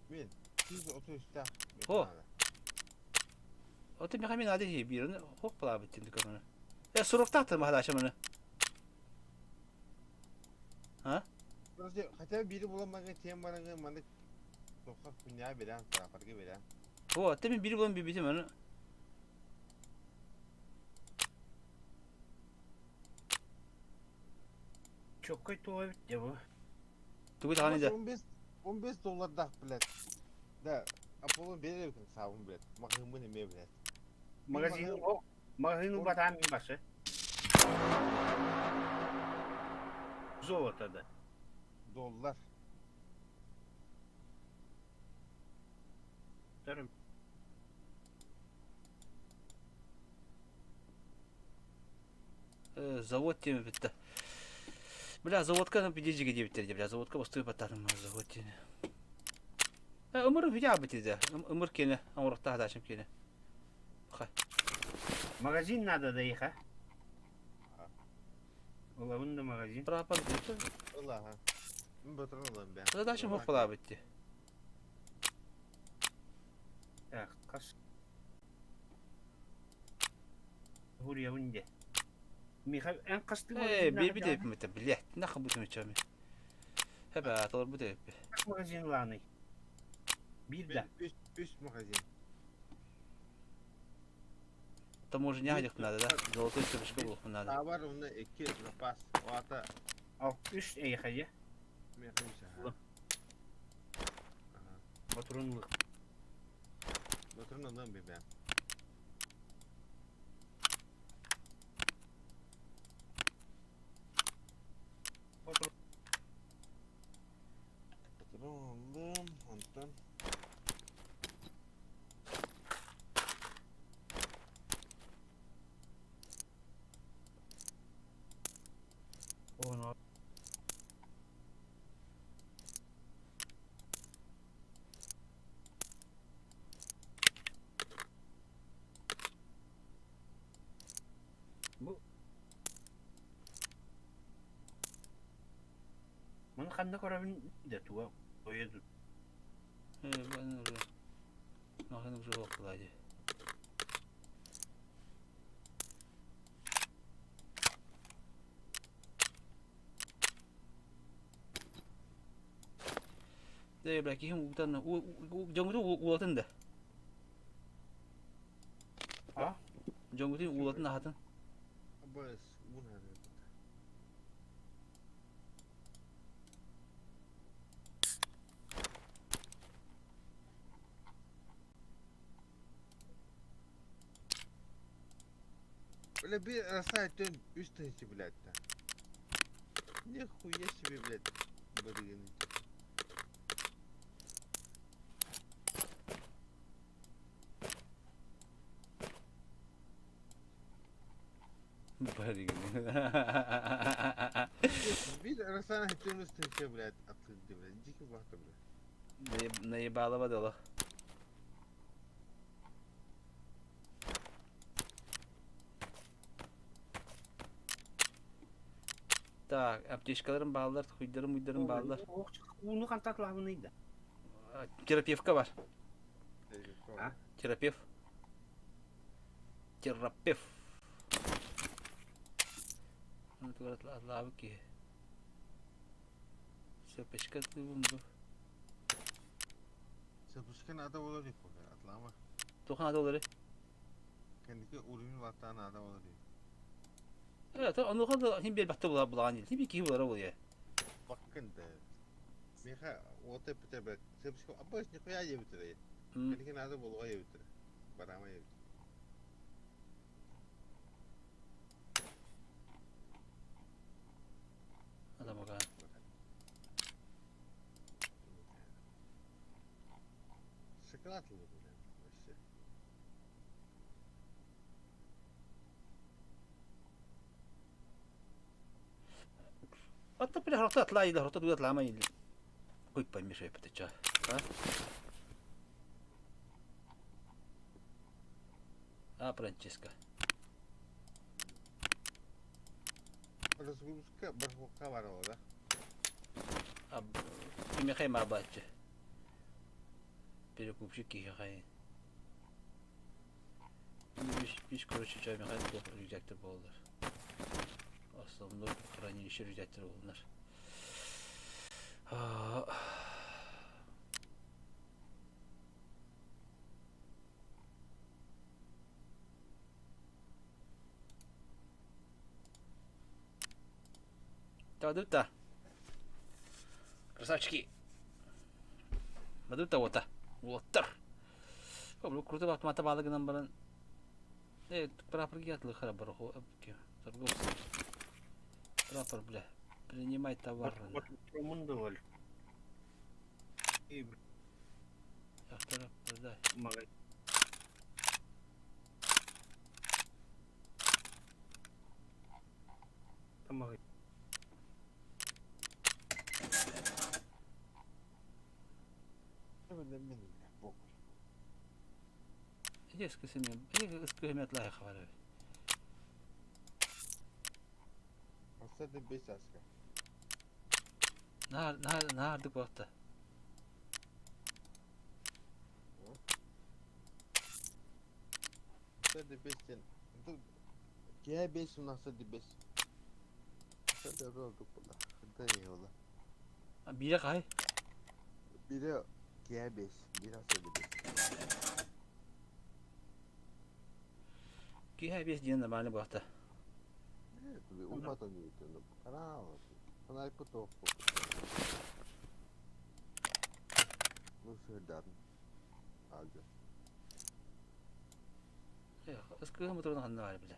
Мен, 133 О. Оты меха мен ады биир хох балаабыт тинди көмөнө. Э, суруктаахтар махадаача маны. А? Подожди, хотя бы бири буламага тем бараңы маны тоха хуйня берен, прапорга берен. О, ты мен бири булан бибитим аны. Чоккой туа бит бу. Тугу даҕаны да. 15 15 доллардаах, блядь. Да, Аполлон берер эбикин саабын, блядь. Маҕаһыыммын эмиэ, блядь. Магазин магазин убатаан мин басы. Золото да. Доллар. Төрүм. Завод теми битте. Бля, заводка пидежиге диэбиттэр дии, бля, заводка бастыы баттаатым завод диэни. Ымыр видя битиде. Ымыр киэнэ, оҥоруохтаах дачам киэнэ. Ха. Магазин надо да иха. Улабын да магазин. Прапор битте. Ыла, ха. Мин батырын ылам бэ. Задачам хох балаабыт дии. Так, хас. Хуриябын де. Миха эн хастыы Э, магазиннаах биби деп блядь, нахуй бутым чами. Хэбэ, толор бу деп. магазин лааный. Биир да. Үс магазин. Там уже не надо, да? Золотой цепочка булух надо. Табар уна икки запас. Оата Ал үс эйха е. меха үс, аха. Батурунлук. Батырын ылам бе бэ. Батырын ылам, онтон. Оны. Ханна көрөбүн да туга ойо тут. Махын уже окладе. Дэ, бля, киһим уутан, дьоҥҥутун уулатын да. А? Дьоҥҥутун уулатын аһатын. Абас, уун ханна. Бля, би растает 3000, блядь, да. Нихуя себе, блядь, барыгин. Барыгын. Биир Росана 3000, блядь, атыырды, блядь, дикий бахта, блядь. Наебалова дало. Так, аптечкаларым бааллар, хуйдарым уйдарым бааллар. Ууну хантатлаабыный да. Терапевка бар. А? Терапевт. Терапевт. Аны тугар атлаабыт киһи. Сөпөчкө атлыыбын бу. Сапушка надо было ли, атлама. Туох наада олору? Кэнники уровень баттаан наада болар дии. Э, онуоха да хин биэрбэхтэ булаҕан дии. Хин киһи булара буолуо. Баккын да. Миэхэ уота эппитэ бэрт. Сапушка абыс нихуя диэбитэрэ. Кэнники наада буолуҕа диэбитэрэ. Бараама диэбитэрэ. Адамага. Шоколад ылла блин, вообще. Атта бile хорохто атлаа илэ хорохто туга атлаама илэ. Хуй пойми что это чё. А? А, Франческо. Разгрузка бархука барала, да? А, кимиэхэ маабааччы. Перекупщик киһиэхэ. Бис, короче, чай Михаил туох рюкзактар буоллар. Основной хранилище рюкзактар буоллар. Та Красавчики. Бадыта ота. Уоттар. Бу круто автомата баалы гынан баран. Э, прапор гятлы хара бараху. Торговцы. Прапор, бля. Принимай товар. Промундалар. И Автора продай. магазин. Тамагы. Бок. Иди скысыми. Иди скысыми атлай хавары. Асады бес аска. Наар наар наардык буолта. Асады бес сен. Кия бес у нас асады бес. Асады ролдук була. Да yola. Бире кай? Бире кия бес. Бир асады бес. Киһэ бес диэн нормально буолта. Уматан үйтөн. Канал. Фонарик потоп. Ну сырдан. Ага. Ыскыһы моторун ханна бар биле.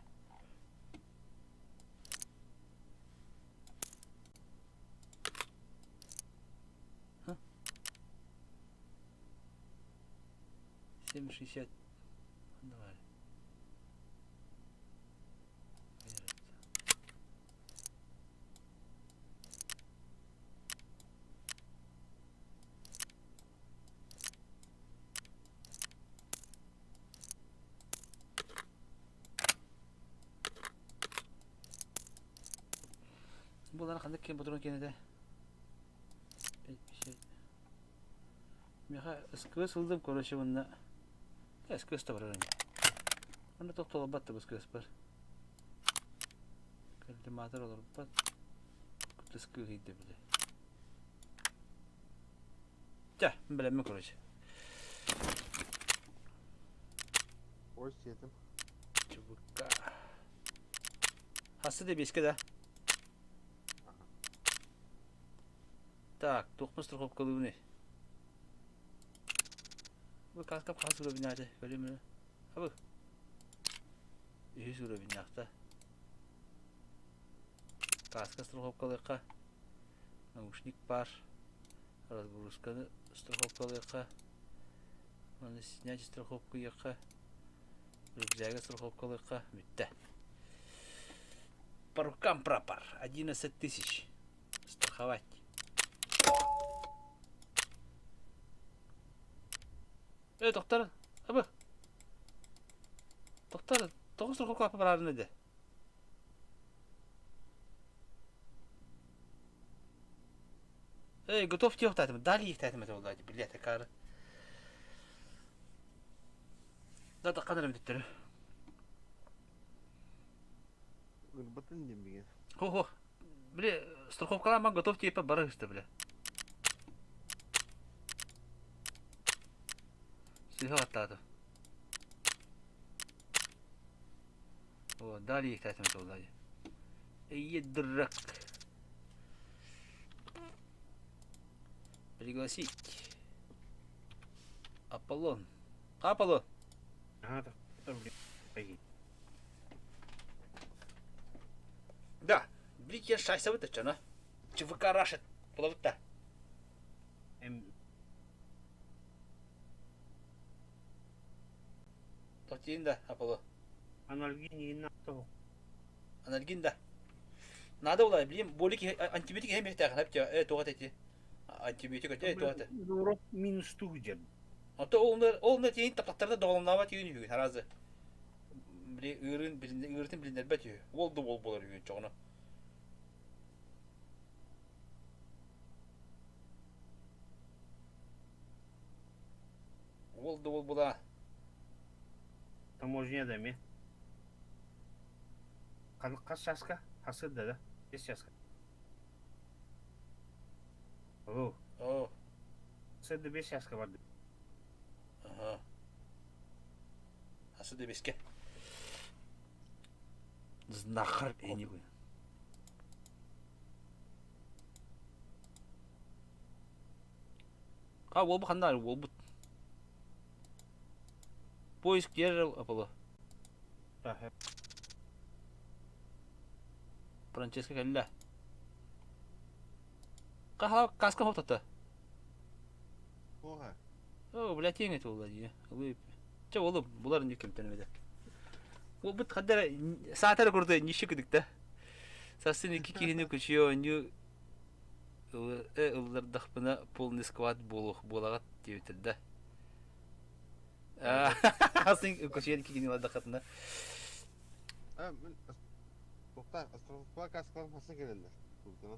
Ха? 7,60. Ханна бар. Булар ханнык кем патрон кенеде. Миэхэ СКС ыллым, короче, уонна СКС да барар ини. Онно тохтолорбат да СКС бар. Координатор олорбот. Кутыс кыыһыйда бile. Чэ, бэлэммин короче. Ой, сиэтим. Чубукка. Хассы да биэскэ да? Так, туохпун страховкалыыбыный? Бу кааскам хас уровеннаата? Көрүм эрэ. Абы. Үһүс уровеннаахта. Кааска страховкалыахха. Наушник баар. Разгрузканы страховкалыахха. Аны снять страховку иэххэ. Рюкзагы страховкалыахха. Бүттэ. По рукам прапор. 11 тысяч. Страховать. Э, доктор, абы. Доктор, тоҕо страховка барарын эде? Эй, готов диэхтээтим, далее иэхтээтим этэ буолла, билиэт акаары. Да, таххан эрэ бүтүттэрэ. Ырбатын диэн билген. Хо-хо. Били, страховкалаан готов тиэппэ бара ыста бile. Сыыһа баттаата. О, далее иэхтээтим этэ буолла. Эйе дурак. Пригласить. Аполлон. Аполлон. Ага, Да, Блики шайсабыт оччоно. ЧВК Рашид булабыт да. Тотиин да, Аполло. Анальгин Анальгин да. Надо было, блин, болик антибиотик иһэн биһтээх хапча, э туга эти. Антибиотик э туга эти. Урок минус тугден. Ото ол ол на тиин таптаттарда доҕоломнаабат үһүн үһүн аразы. Били ыырын ыырытын билиннэрбэт үһү. Уол да уол буолар үһүн чоҕуна. Уол да уол була. Таможня да ми. Хас часка? Хасыда да? Бес часка. О. О. Хасыда бес часка барды. Ага. Хасыда беске. Знахарь anyway. А, уолбут ханна уолбут. Поиск держал Аполло. Франческо кэллэ. Каха каска хоптата. Оха. О, бля, тиҥ этэ буолла дии. Чэ, уолу булар инник кэмтэн эбэтэ. Уолбут хаддара саатар курдук нищи кыдыкта. Сарсын икки киһини күчүйэ оонньуу ыллардахпына полный склад буолуох буолаҕат диэбиттэр да. Сын күчүйэн киһини ыллардаххытына. А, мин Тоқта, островка каскалар хаса келелер. Курдуна.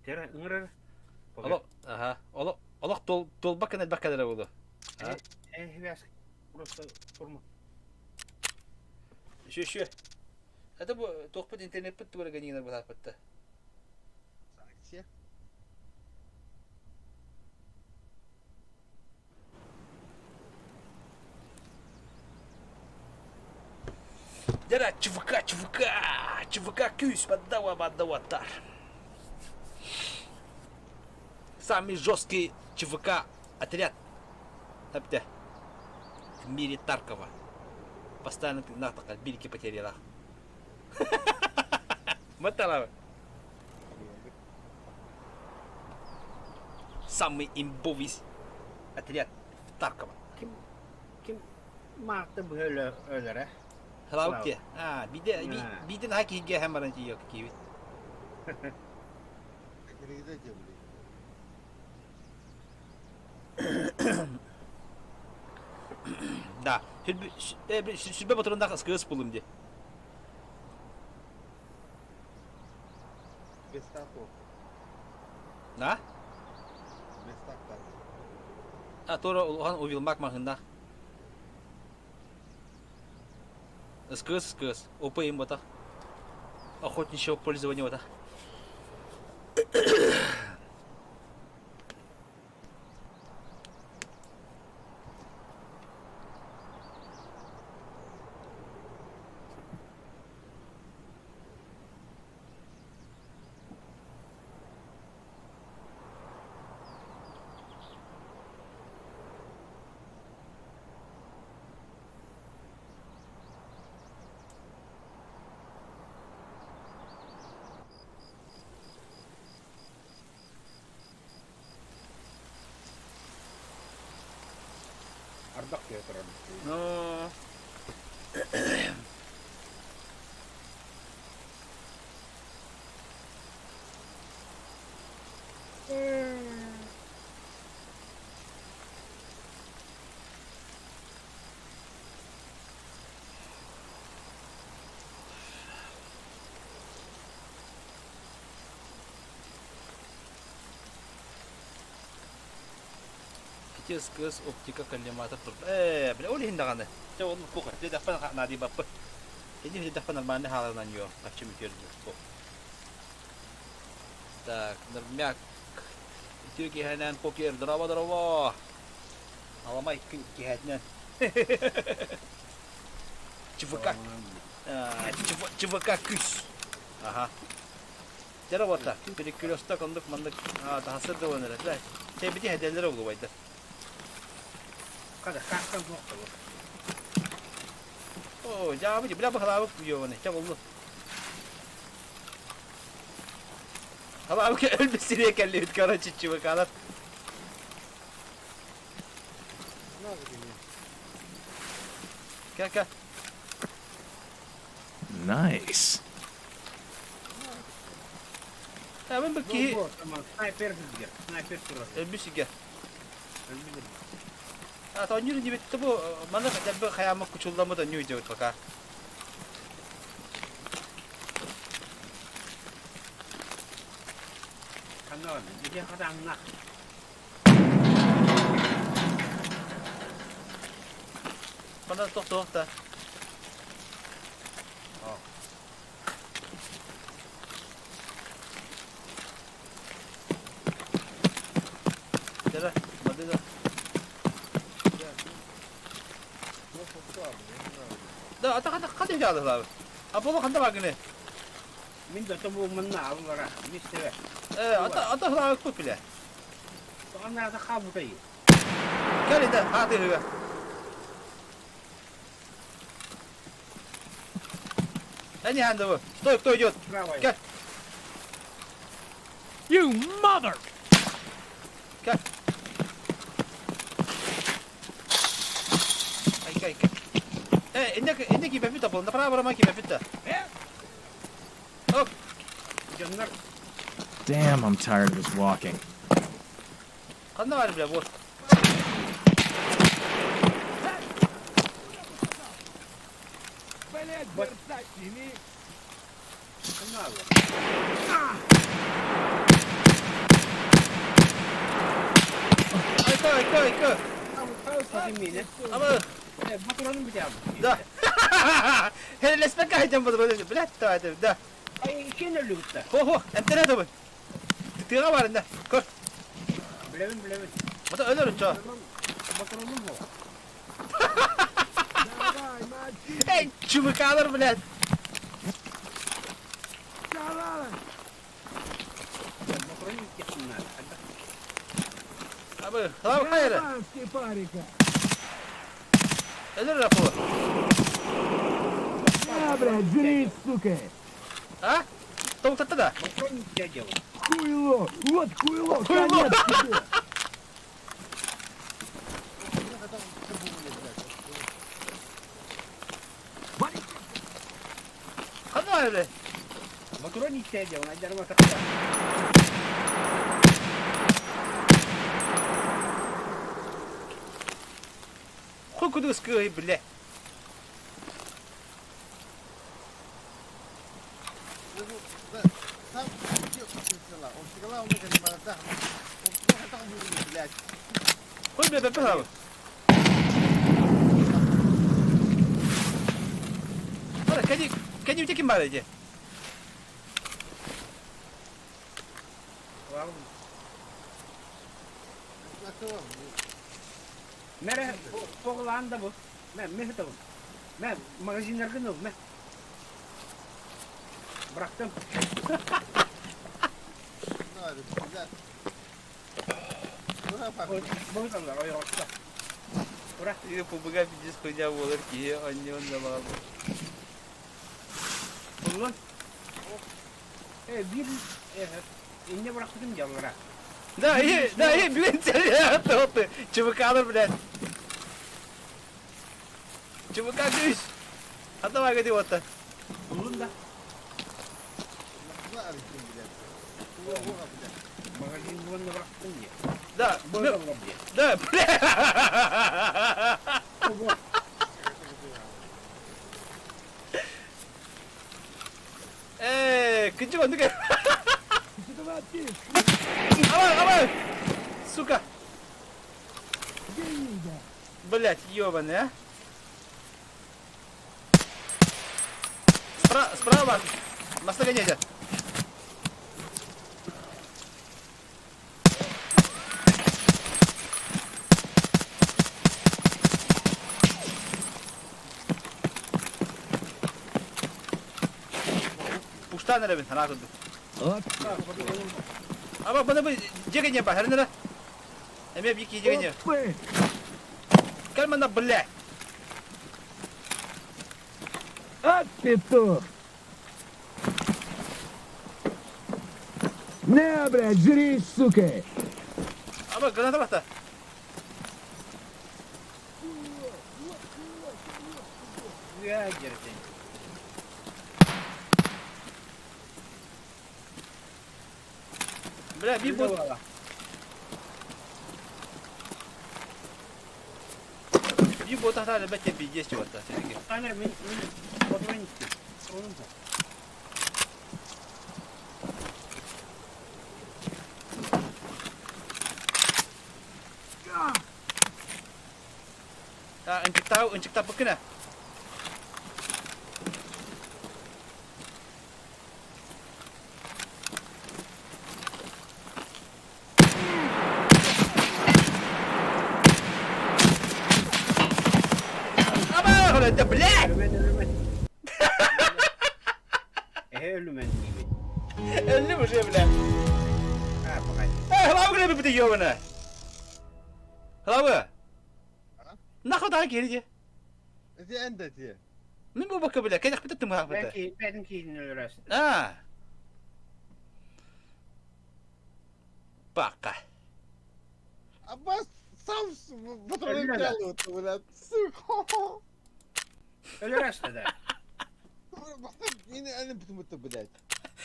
Тера ыҥырар. Олох, аха, олох, олох туолбакка элбэх кэлэрэ буолуо. Э, просто турма. Еще, еще. Это бу туохпут интернеппит тугара гэнигинэр бытааппытта. Санкция. Дьэ ЧВК, ЧВК, ЧВК күүс поддава поддаваттар. Самый жесткий ЧВК отряд Эптэ в мире Таркова. Постоянно тыыннаах бирки потеряла. Маталава. Самый имбовый отряд в Тарково. Ким ким мааты быһа өлөрө? Хлаукте. А, биде биде наһаа киһигэ һэм баран тиийиэ киибит. Киригиде дьэбили. Да, сүрбэ ботурундаах СКС булум ди. Бестак На? Бестак. А туора улахан увилмак маһыннаах. Ыскыыс ыскыыс. ОП им батах. Охотничьего пользования батах. Ардах түһэ турар. Ну, Ити СКС оптика коллиматор турда. Ээ, бля, ол иһин даҕаны. Чэ, ол пуха. Дэдэхпэн наадыйбаппыт. Ини дэдэхпэн нормально хааларынан йоо, хаччы мүтүөр Так, нормяк. Үтүө киэһэнэн покер, здорово, здорово. Аламай киэһэтинэн. ЧВК. ЧВК күс. Ага. Дьэ работа. Перекресток оннук маннык таһасыр да уонара. Тэбити хэдэллэр олубайдар. Kada картан суох да О, дьаабы, бля бахалаабыт уёваны. Чэ боллу. Халаабык өлбүт сириэ кэллибит, короче, ЧВК-лар. Кэ, кэ. Nice. Мен бу киһи Снайпер сизге. Снайпер турар. өлбүт сиргэ. А тоонньуур дибитте бу маны дэлби хайаама кучулламмыт онньуу дьэбит пока. Ханна Ити хатанна. Ханна тохтоох да. Дere, hadi да. Да, ата хата хата жаады лабы. Аполло ханда багыны. Мин да тобу манна аллара. Мистер. Э, ата ата лабы көп биле. Тоҕо хаабытай. Кел иде, хаты хыга. Да не ханда Стой, кто идет? Кел. You mother! Кел. Айка, айка. Э, инне инне кибе фита бол. Направо барама кибе фита. Оп. Дьоннор Damn, I'm tired of this walking. Ханна бар бля, вот. Блять, берцать сними! ханна Айка, айка, айка. Ама, Батуранын битэ. да. Хелеспек айдам буду, блядь, давай, да. Ай, кен өлүгүттэ. Хо-хо, энтере тобы. Тыга бар инде. Көр. Билэбин, билэбин. Мата өлөр чо. Батуранын бу. Давай, мочи! Эй, ЧВКлар, блядь. Давай! Батуранын битэ. Абы, халав хайра. Давай, парика! Өлөр рапы. На, блядь, жри, сука! А? Тоқтатты да. Батуранын битэ дело. Хуйло! Вот хуйло! Хуйло! Конец тебе! Ханна бар бля. Батуранын битэ дело. Айдарма тахта. Хуй куды скы, бля. Ой, бля, бля, Ora, кэни, кэни ким бар эти? Мэрэ, тоҕулаан да бу. Мэ, мэ табын. Мэ, магазиннаргын ыл, мэ. Бырахтым. Быһыталлар, ойоҕосто. Ура. Пубуга пиздец хуйня буолар киһи онньуон да баҕарбат. Буллун. Э, биир инне бырахпытым дьаллара. Да, и, да, и, блин, ты, ЧВК, блядь. ЧВК күүс. А давай, годи вот так. Буллун да. Магазин булан бырахтым дии. Да, Быһыталлар дии. да, бля. Эй, кыдьык оннук. Давай, давай! Сука! Блять, ёбаный, а? Спра справа! Маста гоняйте! Пуштан эрэбин, ханаа курдук. Аба, бана бы дьиэ ба, хэрнэрэ. Эмиэ бики дьиэ Кэлмэнэ, бля! От петух! На, блядь, жри, сука! Аба, граната бата. Үө дьэрдин. Бля, би бот. Би бот ата бәтте пиздец чего-то все-таки. Танер, мин мин патрон истим. Патроным бар. А, ынчыктау, ынчыктап быкына. Аба, да блядь! Өлүмэн, өлүмэн. Эһэ өлүмэн диибин. Өллүм уже, бля. Аа, баҕай. Эй, хлавы гребе бит ёбана. Хлавы. Нахуй да кири. Эти энде ти. Мин бу бакы бля, кәнәк бит тым хакпыта. Бәтин киһин өлөрөс. А. Бака. Аббас сам патроны делают, блядь, сука. Өлөрөс да. Yine elim tutmadı, блядь.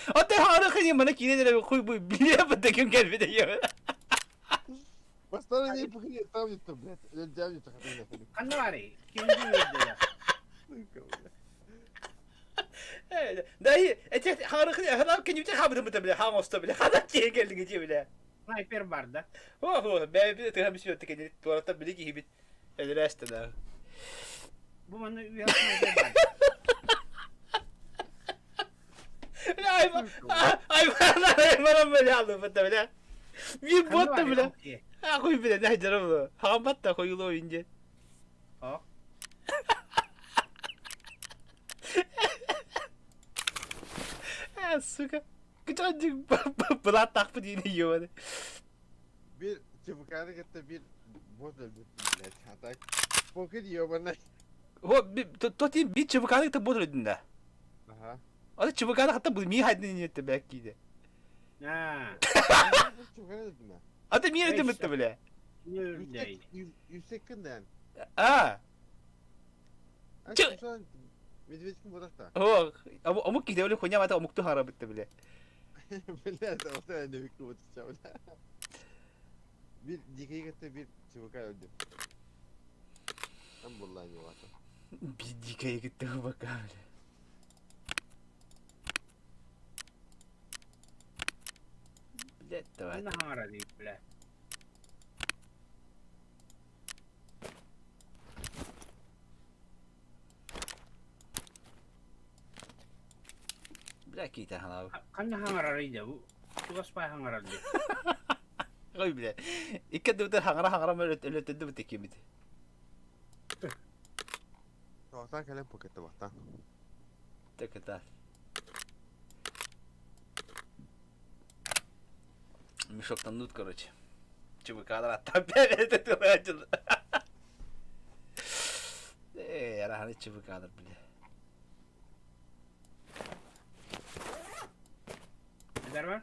Ата хары хани мана кире дere хуй бу биле бит ким келбеде ёбана. Бастара не похуй, там где-то, блядь. Өлдем где-то. Ханна барый? Киһин өлөрдө. Сука, блядь. Да, эти хары хани хана кем бит хабы бит бля, хан оста бля, хана кире келдиги ти бля. Снайпер бар да. О, о, бә бит тыга бит текени туарата биле ки бит. Элрәсте да. Бу маны үө снайпер бар. Бля, ай, ай, ай, мара бля, алды бит бля. Би ботта бля. А хуй бля, не жарым. Хамбатта хуйло инде. Ок. А, сука. Кычанчык была тахпы дейін ебаный. Bir ЧВК'ны gitti bir bot öldürdüm, блядь. А так, похуй, ебаный. О, то ти би ЧВКны та бот öldün да. Ага. Аны ЧВКны хатта бу ми хайдын нетти бәк киде. Аа. ЧВК'ны öldürdüm ben. Ата ми öldüm битти бля. Кини өлөрдө. Yüksek günden. А. Медведькин бодақта. О, омук киде өлі хуйня мата омукту хара битти бля. Блядь, o da ne bir bot бля. Bir dikey gitti bir ЧВК öldü. Ben bullayn yok Би дикая гитти бака бля. Блядь, давай. Ханна хаҥара дииб бля. киитэ ханаабы. Ханна хаҥарарый да бу? Чугас бай хаҥарар дии. Ой, бля. Икки ардыбытыгар хаҥара-хаҥара өлөттөрдүбүт иккимит. Тоҕотон кэлэн пакеттабахтан. Тэкэтэ. Мешоктаннут, короче. ЧВК-лар аттаан бэйэтэ тылааччылар. Ээ, араһаны ЧВК-лар, бля. Эдэр бар?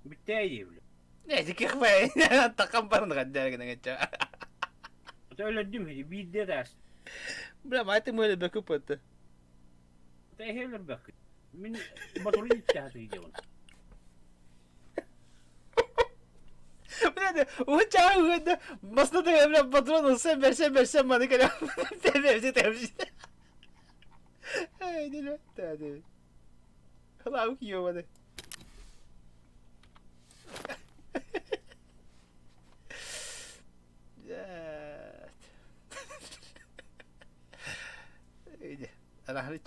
Бүттээ диэбилэ. Эти такам барын гаддер гына гечча. Өлөрдүм хи биирдэ даас. Бля, май ты мөлө бөкү пытты. Тэһэлэр бөкү. Мин батуру иттэ хаты Бля, уча угда баста да бля патрон улса берсе берсе маны кere. Тебевси тебевси. Эй, не не. Хлау киё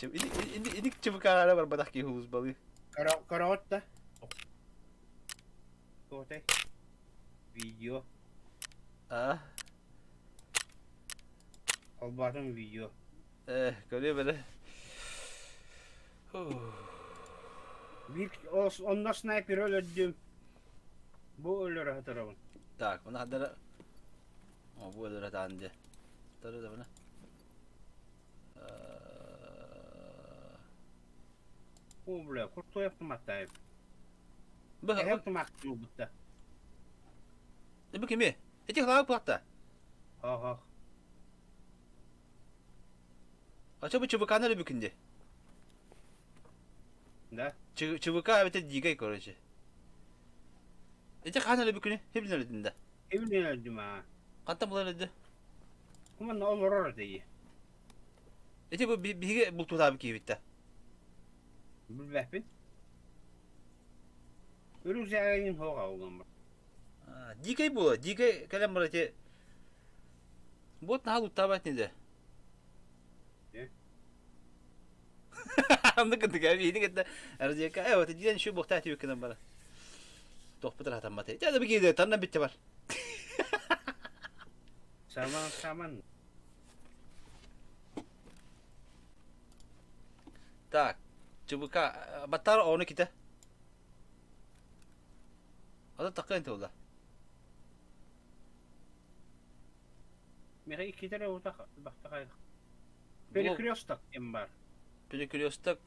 Иди ЧВК барбатах киһи улус балыы. Караот да. Туотай. Видео. А? Холбоотум видео. Э, көрүө бэлэ. Биир онно снайпер өлөрдүм. Бу өлөрө сытарабын. Так, мына хадара. О, бу өлөрө таан дьэ. Тары да мына. О, бля, крутой автоматтаев. Бу Эһэ автомат буолбутта. Бу кими? Эти хлаап платта. Ох, ох. Ача бу ЧВК-ны эрэ бүкүнде. Да? ЧВК эбэтэр дикэй, короче. Эти хаан эрэ бүкүнү хибин өлөдүн да. Эбин өлөрдүм аа. Хантан булан өлөдү? Куманна олорор этэ. Эти бу биһиги бултуутаабы киһибит да. Билбэппин. Үрүксээгин хоға олгон бар. Дикэй була, дикэй кэлэн бар эти. Вот наһаа луттаабат не да. Оннук кытык эбиини кытта Ардека э вот диэн şu бухта түбүккүнэн бара. Тохпутар хатамматы. Дьэ да бигиде танна битте бар. Саман саман. Так, ЧВК баттар ону ките. Ада такын тула. Меха иккитере утах бахтахай. Перекресток эм бар. Перекресток.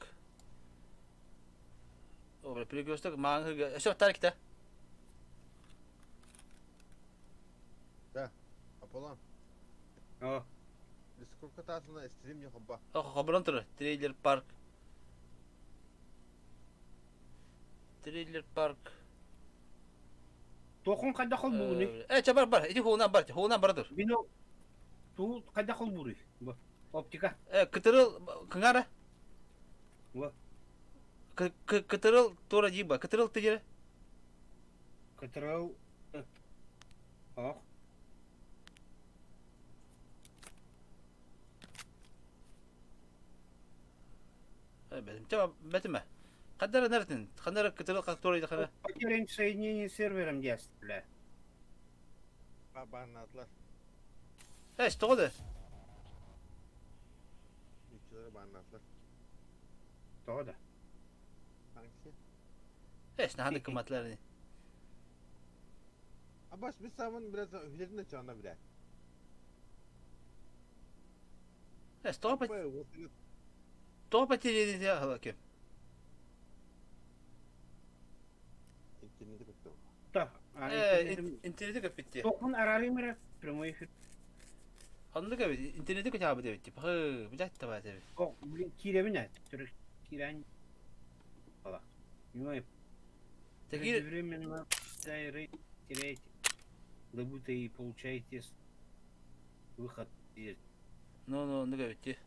О, перекресток мааңы. Все, баттар ките. Да, Аполлон. О. Сколько таасына стрим не хобба. Ох, хоброн тур. Трейлер парк. Трейлер парк. Тохун кайда холбууну? Э, ча бар бар. Иди хуунан бар. Хуунан бар тур. Бино туу кайда холбууну? Бу оптика. Э, кытырыл кыңара. Бу. Кытырыл тура диба. Кытырыл тыжыры. Кытырыл. Ох. Бэтим, бэтиме. Кадара нертин? Ханара кытырыл кактора хана. Потерян соединение сервером бля. Баннатлар. Э, что да? Үчүлөр баннатлар. Тоҕо да? Санкция. Э, наханы кыматлар. Абаш biz самын biraz hülerine çağına bile. Э, что по То потеряли халаки. Интернeti kötü. Да. Э, интернети көппүттэ. Тохун арарым прямой эфир. Оннук эбит, интернети көтө эбит тип. Хы, билет таба эбит. О, блин, кииребин түрүк киирэн. Ала. Понимаю. Такие Временно теряете добытые и получаете выход. Ну, ну, ну, эбит.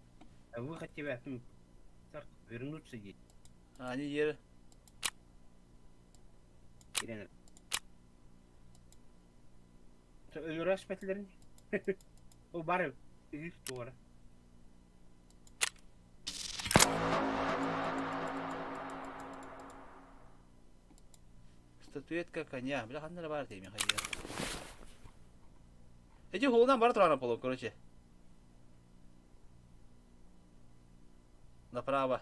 А выход тебя вернуться здесь. Они ер. Киирэн Өлөрө эспэтилэрин. Ол бары үһүс туора. Статуэтка коня. Бля, ханна эрэ баар этэ Михаил. Эти холунан бара туран Аполлон, короче. Направо.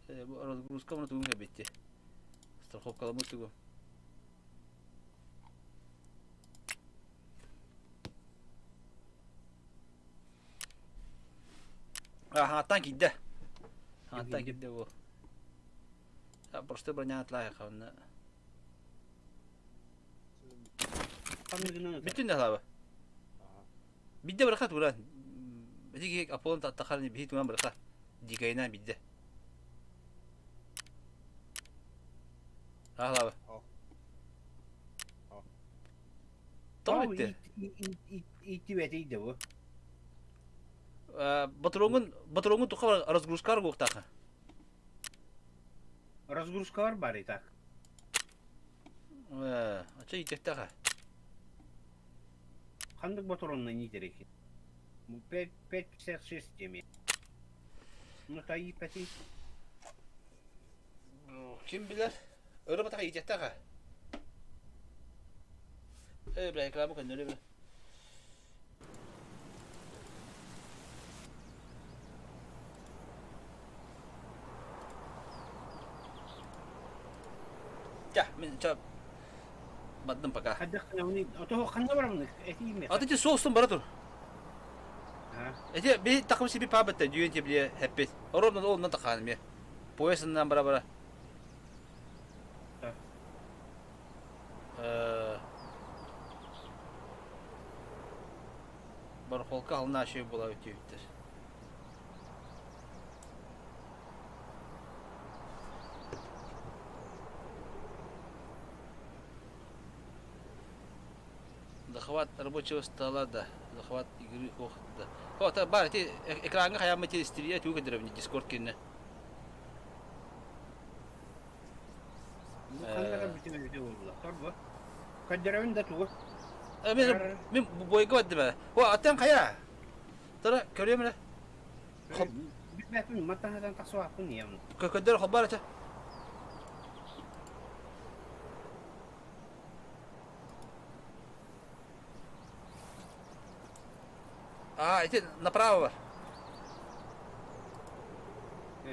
Бу разгрузка муну тугун кэбитти. Страховкаламмыт тугу. Хаҥаттан киирдэ. Хаҥаттан киирдэ бу. Просто броня атлаайха онно. Бүтүн да слава. Бидде быраха туран. Ити Аполлон тахарны биһи туган быраха. Дикайынан бидде. Слава. Тоҕо бүттэ? Ииттибэтий да бу. Батроҥун батроҥун туха разгрузкар буохтааха. Разгрузкалар бар и так. Ача иитиэхтээхэ. Ханнык ботуруонна иитэрики? 5,56 диэми. Ну та ииппэтий. Ким билэр? Өрө батаха иитиэхтээхэ. Э, бля, экраны көннөрү бля. Ча, мин ча бардым пока. Ханна барамын этиим Аты ти соустун бара тур. Эти би такым себе пабытта дүйен тебле хеппет. Ровно ол на таханым я. Поясынан бара бара. Барахолка алына ашыы була үтүөбүттэр. Захват рабочего стола да, захват игры ох да. О, та бар ити экраҥҥа хайааммыт истирия тугу көрдөрөбүн Дискорд кинне. Бу ханна бүтүн бүтүн буолла. Торбо. Көрдөрөбүн да тугу. Мен мен бойга бардым ээ. О, аттан хайа. Тара көрүөм эрэ. Билбэппин, маттаһатан тахсыбаппын ийэм. Көрдөр холбоор этэ. А, ити направо бар.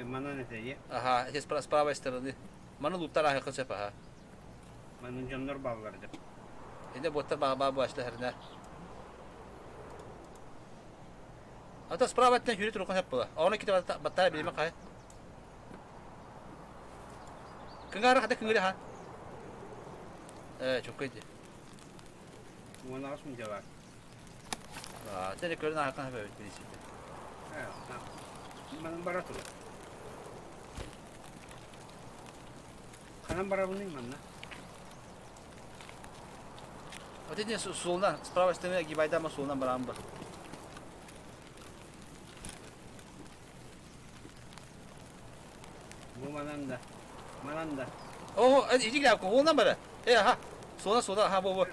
Манан этэ Ага, эти с правой стороны. Маны луптар аһыххын сөп аха. Манын дьоннор бааллар деп. Инде буоттар баа баа башлаһарына. Ата справа өттүнэн сүүрэ туруохха сөп буола. Ону кити баттаа билимэ хай. Кыҥаара хата кыҥыры ха. Э, чуккай ди. Уонаҕас мудьалар. Аа, тэри көрөн аһакан хөбөбүт билисите. Э, манан бара тур. Ханан барабыный манна? Вот эти суолунан, с правой стороны огибайдама суолунан бараан бар. Бу манан да. Манан да. О, иди гля, уолунан бара. Э, аха. Суолунан, суолунан, аха, бу, бу.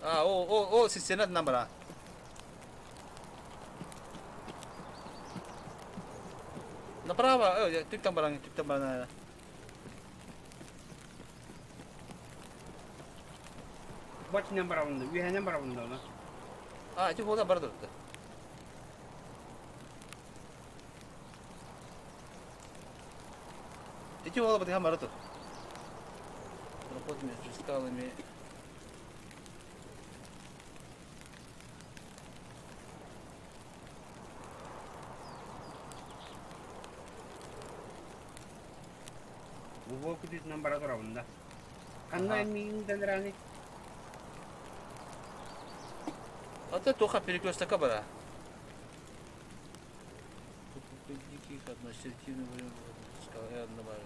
А, о, о, о, систематынан бара. Направо, э, түктен баран, түктен баран. Бачынан барабын да, үһэнэн барабын да оны. А, ити хуода бара турда. Ити уола батыхан бара тур. Проход между скалами. Бу күтүтүнэн бара турабын да. Ханна миигин дэнэрээни? Ата туха перекрестокка бара. Диких административный бары.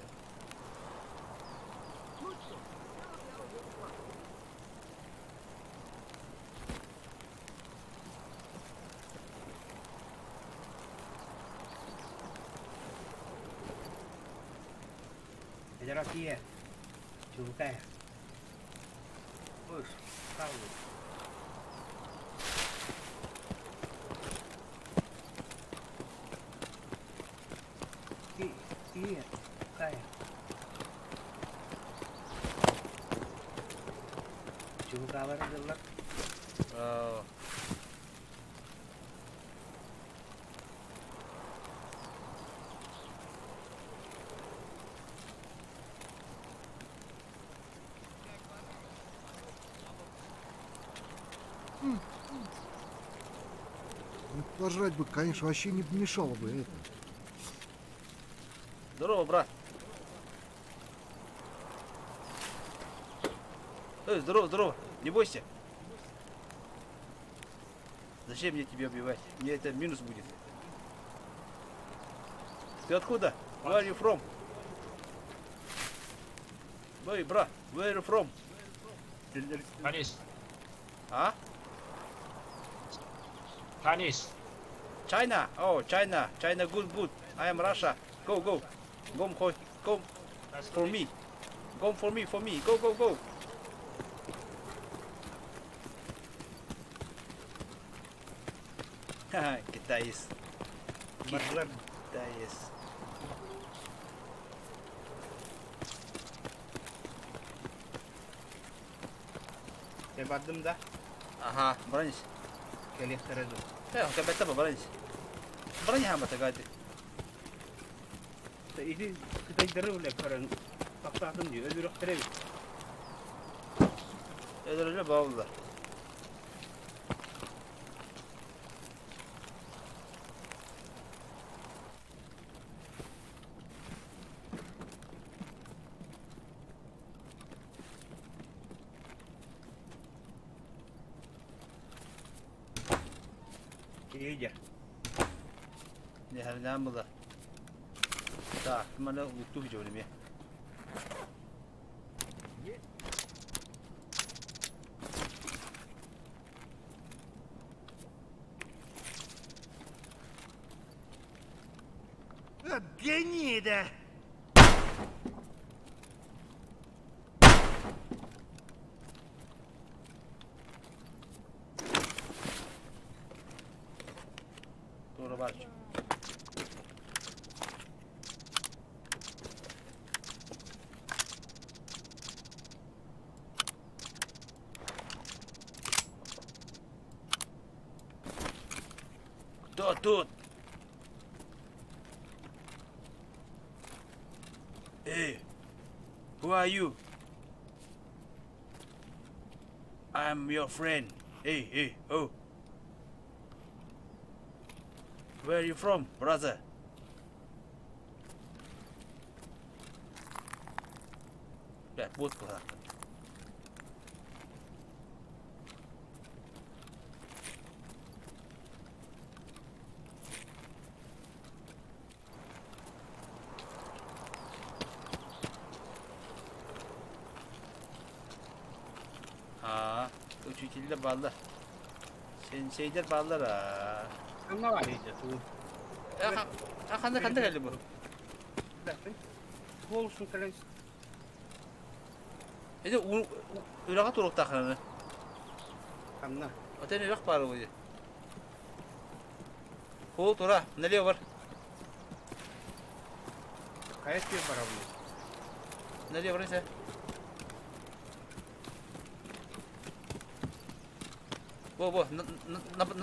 Эдэр ийэ, чубукай. Слышь, хаалбыт. Ийэ, хайа. Чубукаалар дыллар. Ну, пожрать бы, конечно, вообще не помешало бы это. Здорово, брат. Эй, здорово, здорово. Не бойся. Зачем мне тебя убивать? Мне это минус будет. Ты откуда? Where are you from? Эй, брат, where are you from? Chinese. А? Chinese. China. Oh, China. China, good, good. I am Russia. Go, go. Go, go, go for me. Go for me, for me. Go, go, go. Ха-ха, китаец. Китаец. Бардым да. Ага, бронись. Кэлиэхтэрэ дуу. Э, кэбэтэ бронись. Брони хамата гады. Ити кытайдары үлэ көрөн тахсаатым дии, өлүрөхтөрө эбит. Өлөрөлө бааллар. Иидя. Нехернään была. Так, мана утту видео Гнида! Тура барчы. Кто тут? Эй, who are you? I'm your friend. Hey, hey, oh. Where are you from, brother? Блядь, вот куда. Аа, учителлэр бааллар. Сенсейдер бааллар аа. Ханна бар иде туу. А ханна ханна кэлли бу? Буолсун кэлэн Эди үрэҕэ туруохтааххына. Ханна. Отен үрэх баар буолуо. Хоо тура, налево бар. Хайа сир барабын. Налево барыңса. Во, во,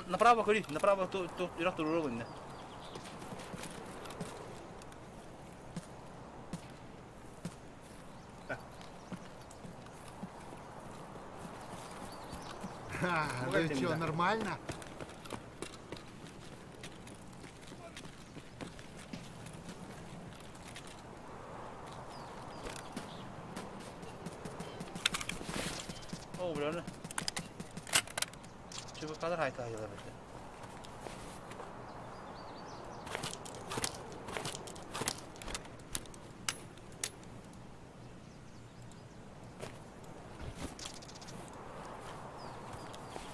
направо кори, направо ту ту үрэх туруору Ха, да что, нормально? Оо, бля, ЧВКлар хайтаайылар этэ.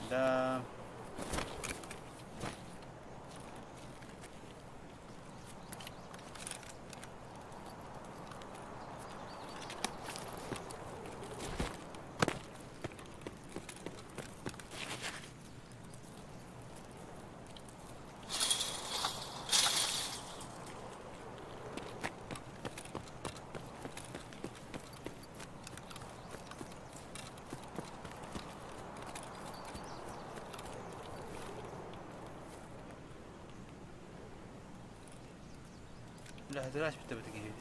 Да. Бля, хатырааш бүттэ киһи.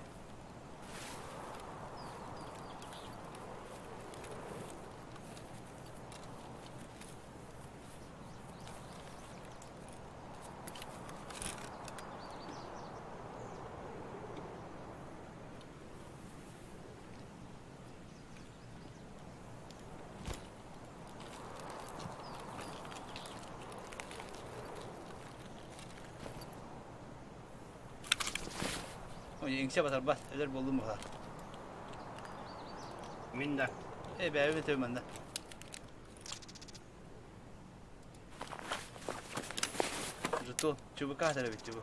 Иҥсэ батарбат, өлөр буоллум быһа. Мин да. Э, бэйэбин өтөбүн манна. Зато ЧВК эбит бу.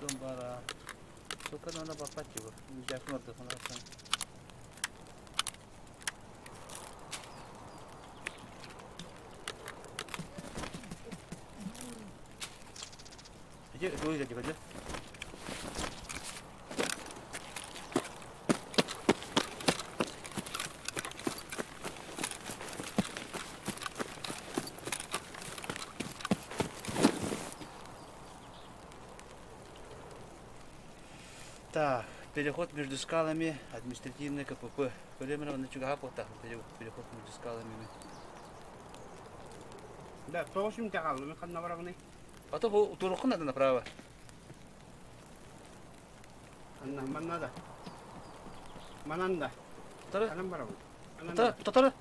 Что бара? Только надо попасть его. Нельзя кнопку нажать. Иди, иди, иди, иди. Так, переход между скалами, административный КПП. Временно на чугаха переход между скалами. Да, тоҕус мүнүүтэ хаалла, мин ханна барабыный? А то бу турукку надо направо. Ханна, манна да. Манан да. Татары. Ханан барабын? Ханан Татары, да. татары.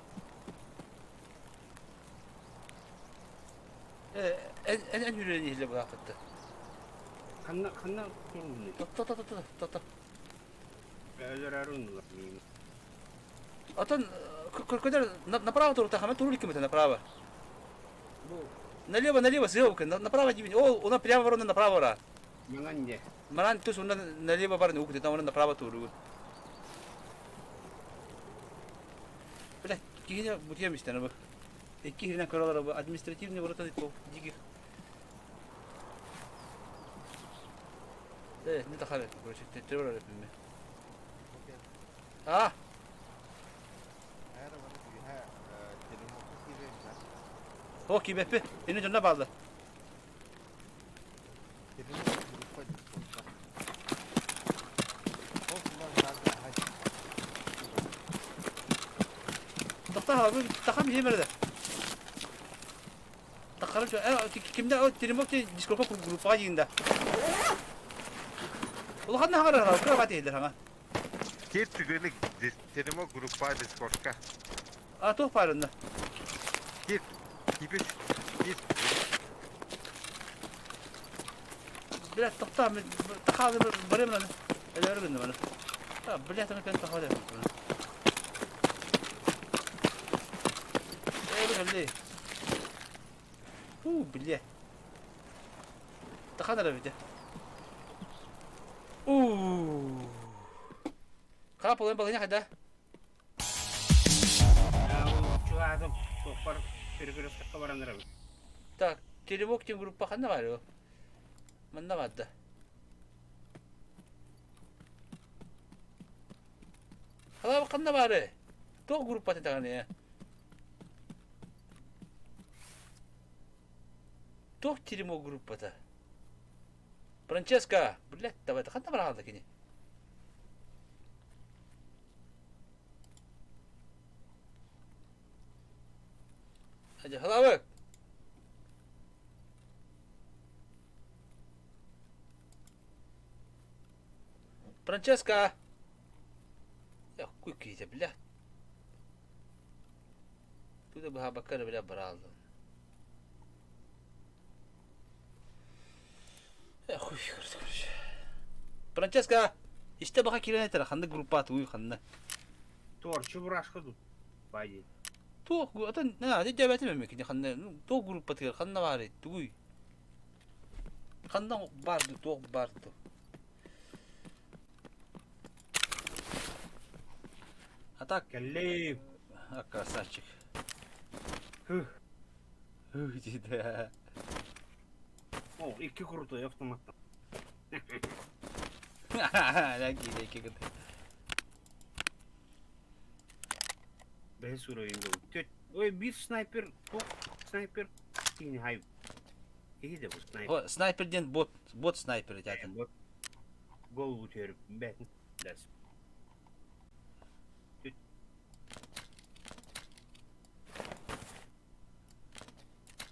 Э, эн эн эн хүрэн иһиллэ буолаахпытта. Ханна, ханна туруннуй? Тата тата тата тата. Өлөрөр уннулар миигин. Отон көдөр направо турута, хама туру кимите направо. Бу Налево, налево, съемка, направо дивин. О, она прямо ворона направо ра. манан де. Маран тус уна налево барны укты, там она направо туру. Бля, кихине бутьем истен бу. Икки хиринен көрөлөр бу административный ворота по диких. Э, не тахары, короче, террор этме. А, о кибеппи. Эни дьонно баалла. Тахта тахам жемерде. Тахарым э кимде о теремок те дискорка группаға жиында. Улахан хагар кыра бат елдер хага. Кир түгені теремок группа дискордка. А туох баарынна. Кир, кипиш, кир. Блядь, тохтоо тахаалы барым аны. Элер гынны маны. Та, блядь, аны кэн тахаа деп. Э, бу Фу, блядь. Тахаа бите. У. Хаа полын балыня хайда. Чугаатым, туохпар перекрестокка баран эрабын. Так, теремок тем группа ханна бар. Манна барды. Халаа ханна бары. Тоқ группа таганы. Тоқ теремок группата. Франческа, блядь, давай, ханна бараганда кини. Hadi халавык. Франческа. Я хуй киһитэ, бля. Туда быһаабакка эрэ бля барааллым. Э, хуй короче. Франческа, истэ баха киирэн этэр ханнык группа тугуй ханна. Туор чебурашка тут. Баайы. Туох атын на дэ дьэбэтим эмэ кини ханна ну туох группатыгар ханна баарый тугуй. Ханна баар дуу, туох баар дуу? А так... Кэллим. А, красавчик. Huh. Huh диде. О, икки крутой автоматтан. Ләки, икки крутой. Бэһис уровень был. Ой, биир снайпер, туох снайпер, киһини хай. Киһи да бу снайпер. О, снайпер диэн бот, бот снайпер этэ. Бот. Голову түһэрip бээтин дэс.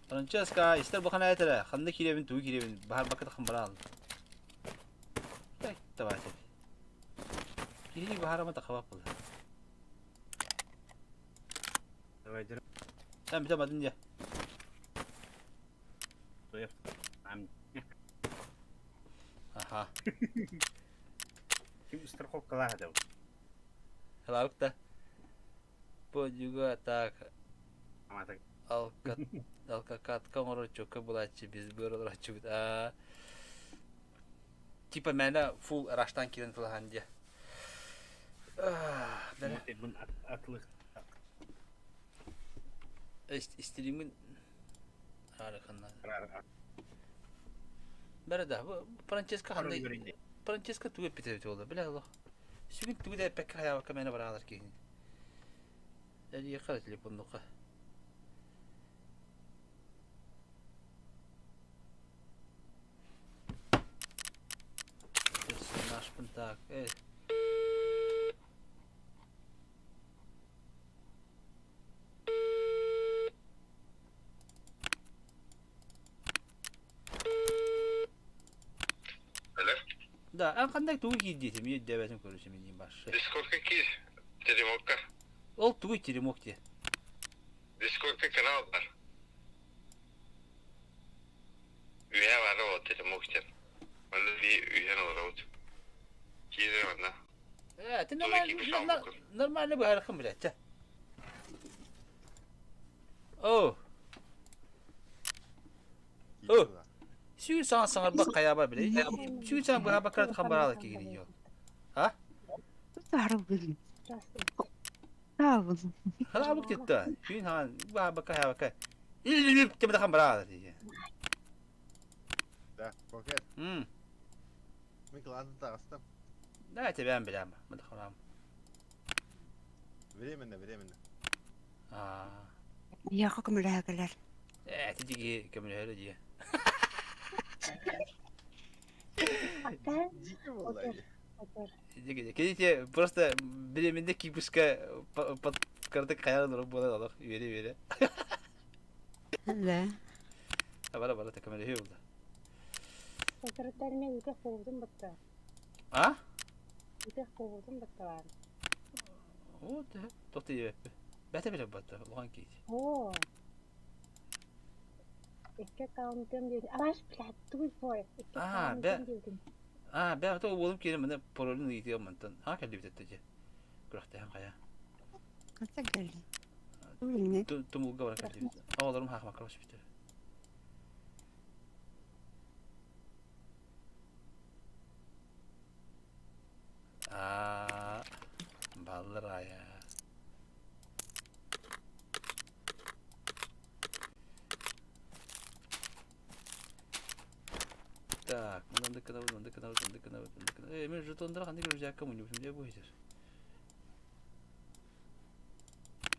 Франческа, истер бахан этэрэ, ханна киирэбин, тугу киирэбин, баһар бакытахын бараал. Давай, Киһини баһарама тахабап була. Давай, Sen bitemedin diye. Аха. Ким страховкалаах да. Халабык да. Бу дьуга так алкакатка оҥороччукка булааччы биз быар олороччубут аа типа мээнэ фул раштан киирэн тылаһан диэ Атлых Истилиҥмин Бэрэ да, бу Франческо ханна Франческо тугу эппитэ эбитэ буолла, билэ олох. Сүгүн тугу да эппэккэ хайаабакка мээнэ бараалар киһини. Эрийиэххэ эрэ телефоннуохха. Персонажпын так, э. Да, эн хандай тугу киирдиэтим, өйдөөбөтүм көрүсүм иниин башшы. Дискордка киир, теремокка. Ол тугуй теремок диye. Дискордка канал бар. Үһэ бары ол теремок диэн. Онно би үһэн олоробут. Киирэр онно. Э, ты нормально, нормально быһаарыххын билэччэ. О. О. Сүүн саҥа саҥарбак хайаабар билэ. Сүүн саҥа быһаабакка хан бараала киһини йо. А? Халаабык титта. Сүүн хаан быһаабакка хайаабакка. Илилип темде хан бараала тиhe. Да, Кокет. М. Мин классны таҕыстым. Да, тебен билэм. Мадахалам. Временно, временно. Аа. Яха көмөлөһө кэлэр. Ээ, тиги көмөлөһөрө дии. Дико буолла дии. Диги, кини просто беременна кипуска под кырдык хайаан олорор буолан олох үөрэ-үөрэ. Да. Бара бара көмөлөһүү булда. Соторутан мен үтэх буолбутум батта. А? Үтэх буолбутум батта баар. Оо, туох диэбэппи. Бэтэ билэ батта, улахан киит. Оо. Икки аккаунтым диэн. Араш, блядь, тугуй бой. Икки Аа, бэ. аккаунтым диэтим. Аа, бэ, то уолум киирэн маны паролун ыйытыам мантан. Аа, кэллибит этте дьэ. Күрэхтэһэн хайа. Хансан кэлли? Билиҥҥи. Тумулга баран кэллибит. Оҕолорум хаахмакка баспыттар. Аа, баллар аайа. Так, мынандык гынабыт, мындык гынабыт, мындык гынабыт, мындык гынабыт. Э, мен жетондара ханнык рюкзакка мунньубутум дии бу иһитэр.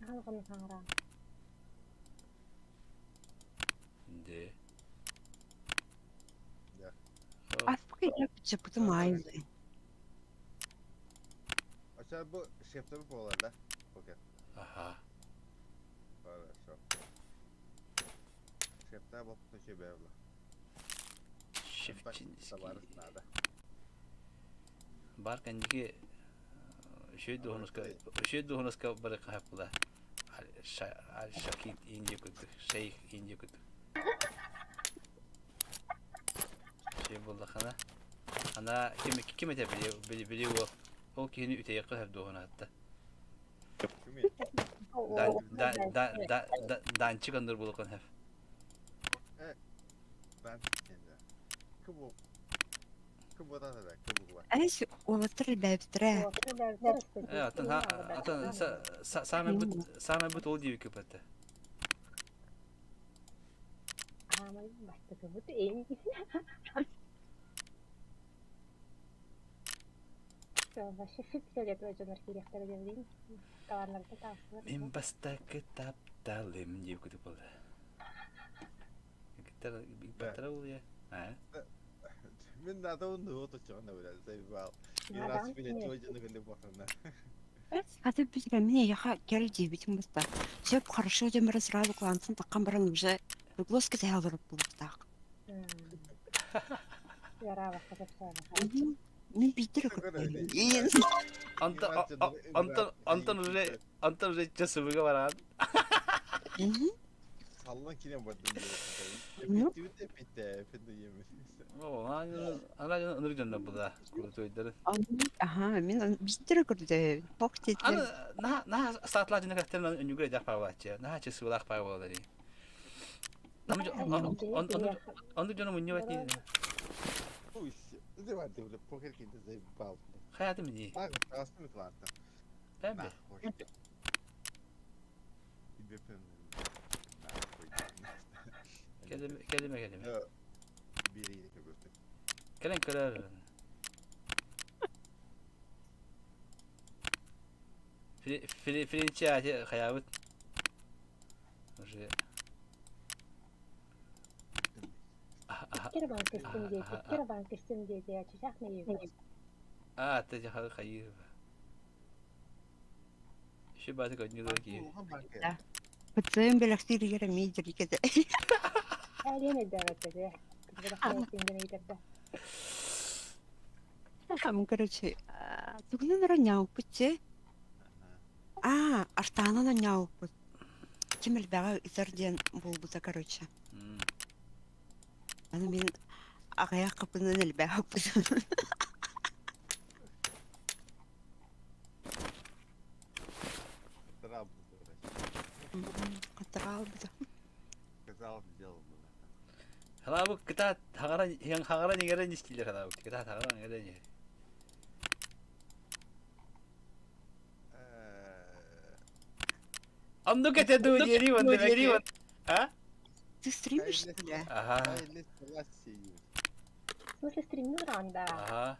Аҕалҕын хаҥараан. Де. Да. Аспык чапытым айлы. Ача бу шефтер буолар да? Окей. Аха. Хорошо. Шефтер болып төше бәрі. Шевчинский. Товарищ надо. Бар кэнники үчүгэй дуоһунаска үчүгэй дуоһунаска бары хаһаппыла Аль-Шакит Индия курдук, шейх Индия курдук. Үчүгэй буоллахына ана ким ким этэ били били били уол ол киһини үтэйиэххэ сөп дуоһунаһатта. Да да да да да данчик анныр буолуоххун сөп. Э, Данчик диэн да. Кыбы. Кыбытан эрэ, кыбыгла. Эс уолаттар элбээбиттэрэ. Э, атын атын самый бут самый бут ол диэбиккэ бата. Аамай бастакыбыт эйин. Вообще фиксер дьонор киириэхтэрэ диэн талааннарда таастылар. Мин бастакы тапталым диэбиккэ буолла. Киттер баттара улуя. А? Мин да онну оточоҕуна билэ заебал. Раз биле туожаны биле бохана. Хаты бизге мин эйиэхэ кэл диэбитим баста. Сөп хорошо диэн баран сразу клантан таххан баран уже Дугласка тэһэ олорор буолуохтаах. Мин биирдэ көрбөтүм. Антон Антон Антон уже Антон уже часовыга баран. Саллан кирен бардым. Эпиттибит эпитте, эпитте емир. О, ана ынырык дьоннор буда курутуйдары. Аха, мин биирдэ көрдө. Бок Аны на на саатла дьоно кэхтэрин өнүгүр эдэх парвааччы. Наһаа чысыылаах парвалары. Оннук дьону мунньубат дии. Пусть. Давай ты уже покер кинь заебал. Хайатым дии. Так, астым классно. Бэмбе. Келиме келиме келиме. Бири көбөтө. Келен көрөр. Френчи хаябыт. Уже Кер банк истим диэти, кер банк истим диэти, чычах не А, ты жахары хайыр. Еще баты көтнү ки. Пациент белэхтииригэр эмиэ дьэрикэтэ. Әлиэн өйдөөбөттө Хам, короче, тугунан эрэ ньауппут че. Аа, Артаанан ньауппут. Ким элбэҕи ытар диэн буолбута, короче. Аны мин аҕыйах хапынан элбээхпит. Хатыраалбыта. Казалось, дело было. Халабы кытаат хаҥаран хаҥаран иҥэрэн истиилэр халабы кытаат хаҥаран иҥэрэн иһэр. Оннук этэ дуу диэри уонна А? Ты стримишь, что ли? Ага. В смысле стримил ранда? Ага.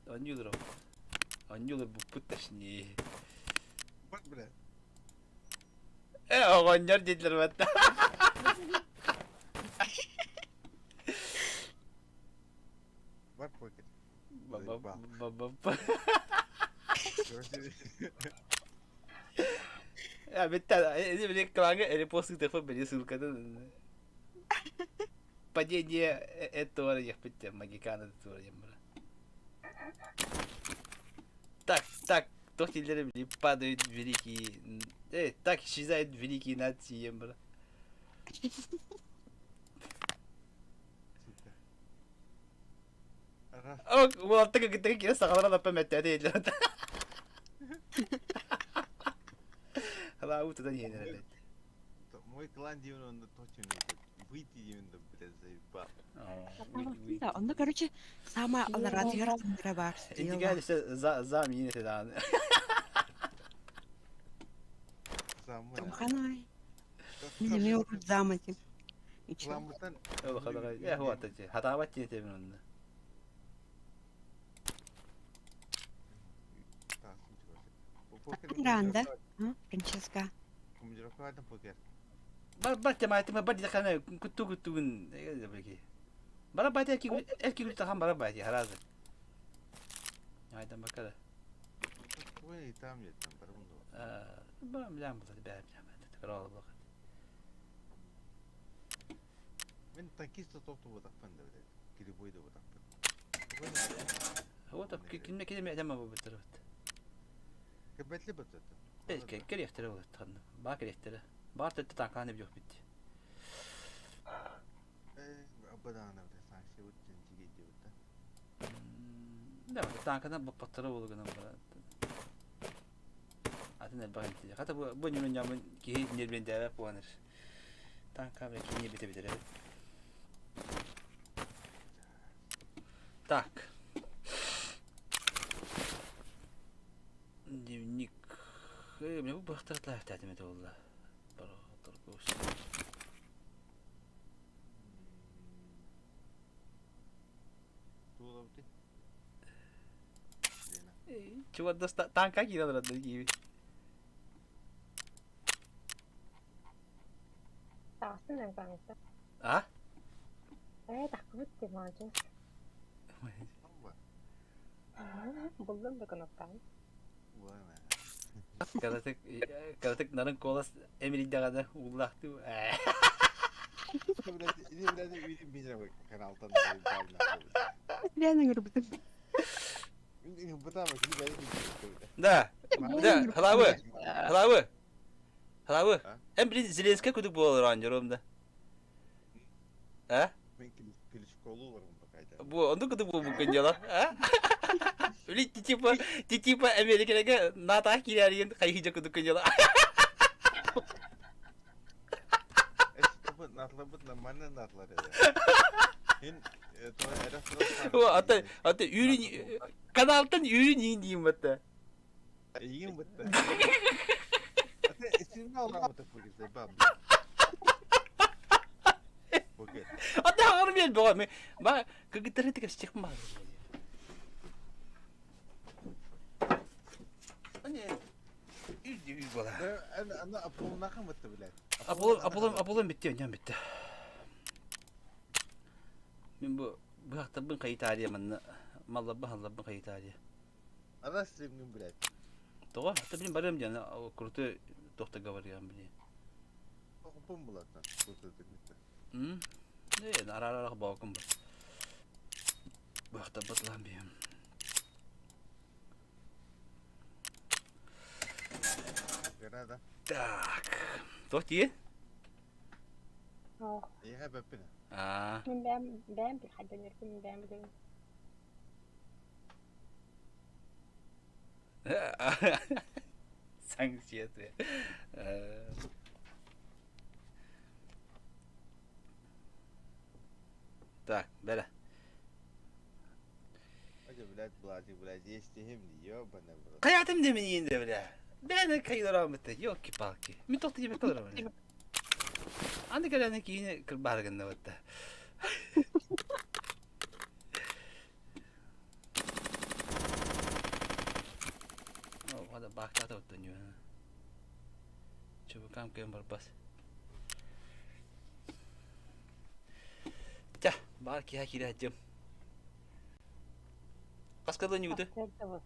Анньылыр Анньылыр буппут точнее. Вот, бля. Э, оҕонньор диэтилэр батта. Бар покер. Ба-ба-ба-ба. Я битта, били клаҥҥа репост ыытыахпын били ссылкатын. Падение этого диэхпит Магикана туора диэн бара. Так, так, туох дииллэрэ били падают великие... Э, так исчезают великие нации диэн бара. Уолаттар кытта киирэ сахалара лаппа мэттээтэ дииллэр. Халаа тутан иһэн эрэллэр. Мой клан диэн онно точно выйти диэн да блядь заебал. Да, онно, короче, самая аларатыгар андыра бар. Интигээр за за миин этэ даҕаны. Тамханай. Мин эмиэ урут зам этим. Э, вот эти. Хатаабат диэтэ онно. Ранда, Франческа. Бар бар тематыма бар дихана кутту куттугун Бара бати эрки гүл тахан бара бати харазы. Айдан бакара. Ой, там нет, там барбунду. Ба билям бу бә билям. Текрар бак. Мен танкист тоқту бодақпын да блядь. Кирибой да бодақпын. هو طب كلمة كده معدمة بتربت. كبت لي بتت. كل يخترع ولا تخن باكر يخترع بار تتعقاني بجوف بيتي. Абадаана блядь, санкция вот тиге дебет. Да, танкана баппаттара буолугунан бара. Атын элбэх эмтиир. Хата бу бу ньымын киһи нервиндээбэт буолан эрэр. Танка бля кини бите битэр эбит. Так. Дневник. Э, бу быахтар тәтім ете болла. Чувак, танка киирэн олорор киһи. Таҕыстым эн таҥыста. А? Ээ, таххыбыт ти маладьыас. Буллум да кнопканы. Кыратык, кыратык нарын куолас эмирийдэҕинэ ууллаахтыы. Реально ыҥырбытым. Да, да, халавы, халавы, халавы. Эн блин Зеленскэй кудук буолар оонньуруом да. А? Мен Кличколу барым пока. Бу оннук кудук буолбуккун дьыала. А? Блин, ти типа, ти типа Америкаға НАТО киирэригин хайыһыдьа кудуккун дьыала. Натлабыт нормально натлар Ата ата үүрүн каналтан үүрүн иин диим батта. Иин батта. Ата хаҥар биэр бөҕө ми ба кыгыттары тикэсчих ма. Аполлон Аполлон бүттэ, онньоон бүттэ. Мин бу быһахтарбын хайытаарыйа манна малларбын халларбын хайытаарыйа. Ана стримҥин блядь. Тоҕо? Ата блин барыам диэн крутой туохта говориам блин. Окупун булатна крутой тыгытта. М? Не, араарарах боокум бар. Быһахтарбат лаан биһим. Гранада. Так. Туох тиийэ? Ох. Эйиэхэ эппэппин. Аа. Мин бэйэм бэйэм билхайдан үөрдүм мин бэйэм билэбин. Санкция Так, бэрэ. Хайаатым да миниин да бля. Бэйэни кайдырааммыта, ёлки-палки. Мин тохто диэбэккэ олоробун. Аны кэлэн киини кырбаары гыннабытта. О, хада баактаата оттон ньүө. Чубукам кыйын барбас. Ча, баар киһа киирэ сылдьым. Хаска да ньүүтэ?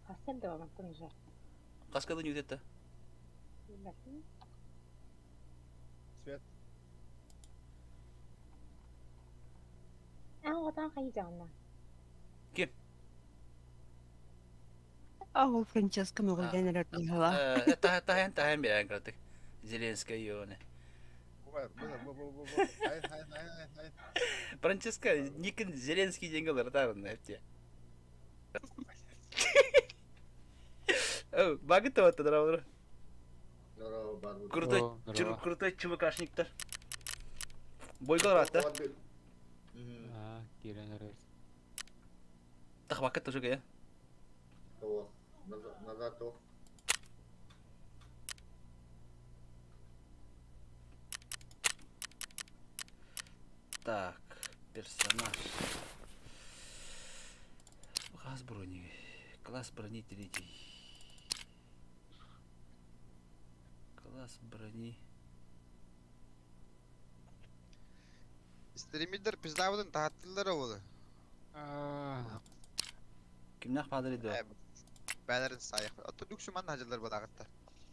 Хасса да мантан уже. Хаска да ньүүтэ Свет. Эн оҕотон хайыдьаҕына? Ким? Ол Франческо мөҕүллэн эрэр быһыылаах. Таһайан таһайан биэрэн кыратык. Зеленскэй йоны. Франческо Никон Зеленский диэн ылырытаарынна эптиэ. Багыт таваттадара Крутой, крутой ЧВКшниктар. Бойга ыраатта. Киирэн эрэр. Тахбакка тоже гая. Назад Так, персонаж. Класс брони. Класс брони третий. Класс брони. Стримидер пиздабытын таһаттылар оҕолу. Кимнээх баадыр дуо? Бээлэрин саайах. Оттон үксү манна хадьыллар буолаҕытта.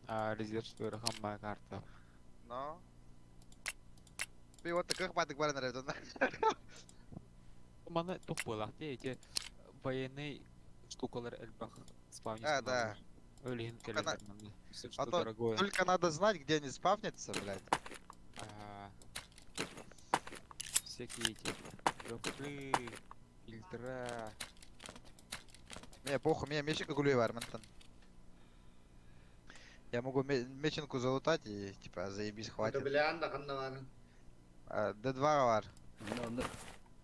А, резерв ыарахан баа карта. Но. Би вот кых бадык баран эрэ донна. Маны тух буолаах дии эти военный штукалар элбэх спавнится. А, да. Өлүһүн Только кэлэллэр манна. Все, А что то дорогое. только надо знать, где они спавнятся, блядь. А, Всякие эти дропы, фильтра. Мне похуй, мне мешик гулей бар мантан. Я могу меченку залутать и типа заебись, Это хватит. бля, анда ханна баар. А, Д2 бар. Онно онно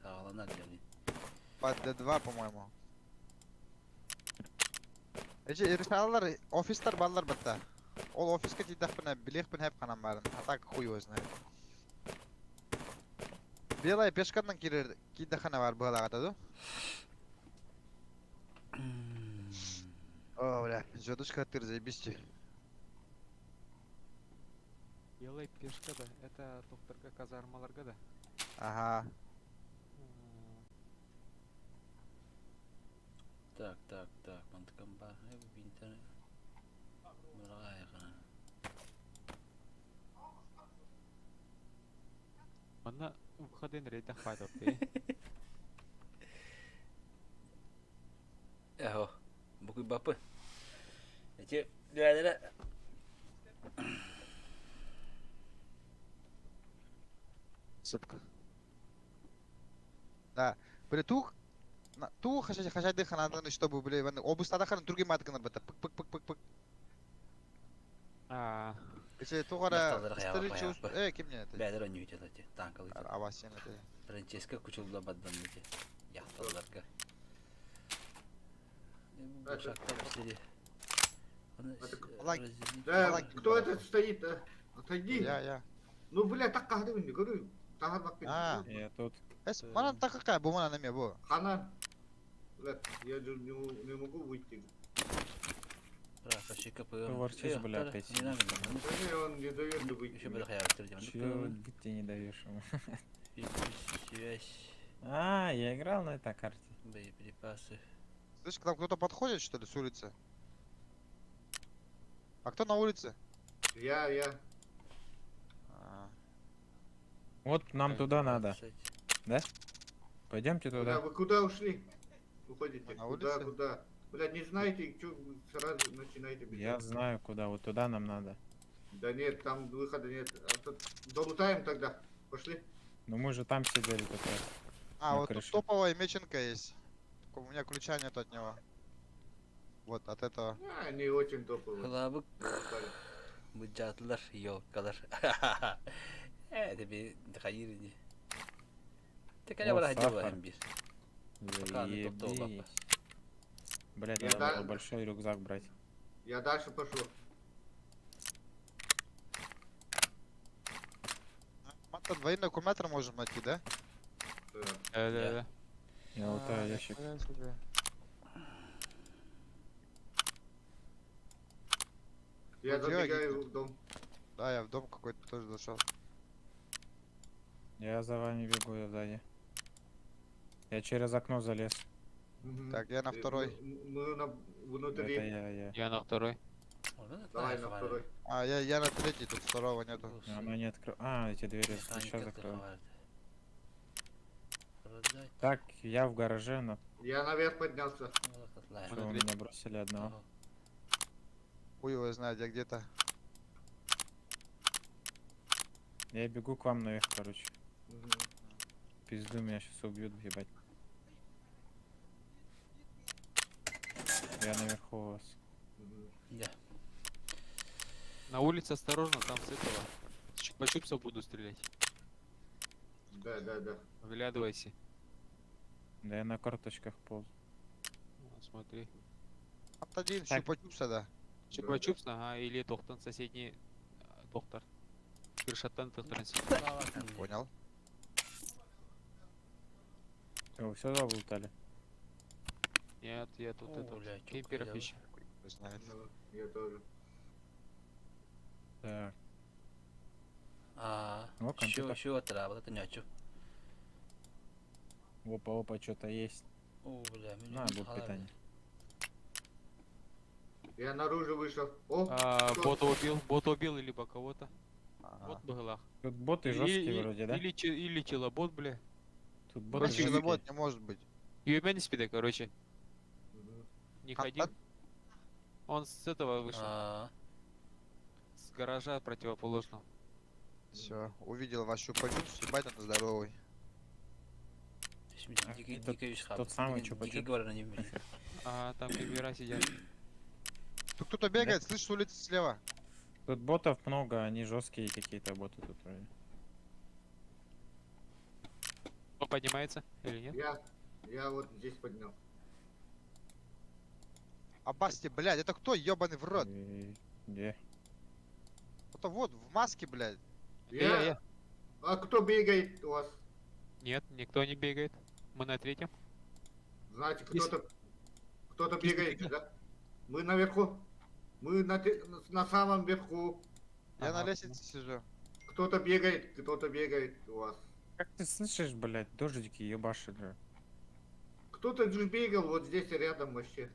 саҕаланар дьони. Под Д2, по-моему. Эчи решаллар, офистар баллар батта. Ол офиска тиийдэхпинэ билиэхпин хэп ханан баарын. А так хуй его знает. Белая пешканнан киирэр киирдэххинэ баар быһалаҕата ду? О, бля, звездочка тыр заебись. Белая пешка да, это докторга казармаларга да. Ага. Так, так, так, мантыкам бар. Бинтер. Мырҕаайҕана. Манна выходын рейдах пайдапты. Эһо, букуй бапы. Эти бээлэрэ Сытка. Да. Бля, тух туу хашайды хананын, чтобы, бля, обустада ханан түрген мадыкынар бата. Пык пык пык пык пык. А. Если тугара Э, ким не это? Бээлэр өннүүтэ эти танкалы. Авасен это. Франческо кучулла баддан эти. Яхталарга. Бушактар сири. Да, кто это стоит, а? Отойди. Я, я. Ну, бля, так кахды мин, көрү. Тахар бак А. Я тут. Эс, манан такака, бу манан эме бу. Ханан. Бля, я же не могу выйти. Прапорщика Ты ворчишь, бля, опять. Да не, он не дает выйти. Еще бы Чего выйти не даешь ему? Связь. А, я играл на этой карте. Боеприпасы. Слышь, к нам кто-то подходит, что ли, с улицы? А кто на улице? Я, я. А, Вот нам туда надо. Да? Пойдемте Куда, туда. вы куда ушли? Уходите. На Куда, улице? куда? Бля, не знаете, что вы сразу начинаете бежать? Я знаю куда, вот туда нам надо. Да нет, там выхода нет. А тут долутаем тогда. Пошли. Ну мы же там сидели как раз. А, на вот тут крыше. топовая меченка есть. Только у меня ключа нет от него. Вот, от этого. А, не очень топовые. Кылабык Долутали. быдьаатылар, елкалар. Это би хайыр ини. Текале О, бара сахар. хадьба бир. Пока не топтоо Заебись. Блять, Я надо да- было большой рюкзак брать. Я дальше пошел. Мата двойной аккумулятор можем найти, да? Да. Да, да, да. Я лутаю А, ящик. нихуя себе. Я Вот я забегаю гид. в дом. Да, я в дом какой-то тоже зашел. Я за вами бегу, я сзади. Я через окно залез. Мгм. Так, я на второй. Мы на, внутри. Это я, я. Я на второй. Давай на второй. А, я на третий, тут второго нету. Она не откры... А, эти двери сейчас закрою. Так, я в гараже, но Я наверх поднялся. что вы меня бросили одного. Хуй его знает, я где-то. Я бегу к вам наверх, короче. Мгм. Пизду меня сейчас убьют, ебать. Я наверху у вас. Да. На улице осторожно, там с этого. С чупа-чупсов буду стрелять. Да, да, да. Выглядывайся. Да я на карточках полз. Вот, смотри. Вот один, Так. чупа-чупса, да. Чупа-чупс, ага, или доктор соседний доктор. Крышаттан Понял. Вы все залутали? Нет, я тут О, это, бля, чё кемперов хотел. ищу. Хуй знает. Ну, Я тоже. Так. А, О, еще, компьютер. еще отрава, это не Опа, опа, что-то есть. О, бля, меня На, не блок халабе. питания. Я наружу вышел. О, А, кто? бота убил, либо кого-то. Ага. Бот был Тут боты жесткие вроде, да? Или челобот, бля. Тут боты Короче, жесткие. челобот не может быть. Юмен спида, короче. Мгм. Не А, ходил. а- Он с этого вышел. А, С гаража противоположного. Все, увидел ваш чупа-чупс, ебать он здоровый. А, дикий, это дикий шхаб. тот самый Дикий чупа-чупс? говорю на нем. А, там кемпера сидят. Тут кто-то бегает, слышь, с улицы слева. Тут ботов много, они жесткие какие-то боты тут вроде. Кто поднимается или нет? Я вот здесь поднял. Абасти, блядь, это кто, ебаный в рот? Где? Это вот, в маске, блядь. Я... Я. А кто бегает у вас? Нет, никто не бегает. Мы на третьем. Знаете, Кис- кто-то кто-то Кис- бегает, да? Мы наверху. Мы на самом верху. Я на Ага. лестнице сижу. Кто-то бегает у вас. Как ты слышишь, блядь, дождики ебашили. Кто-то же бегал вот здесь рядом вообще.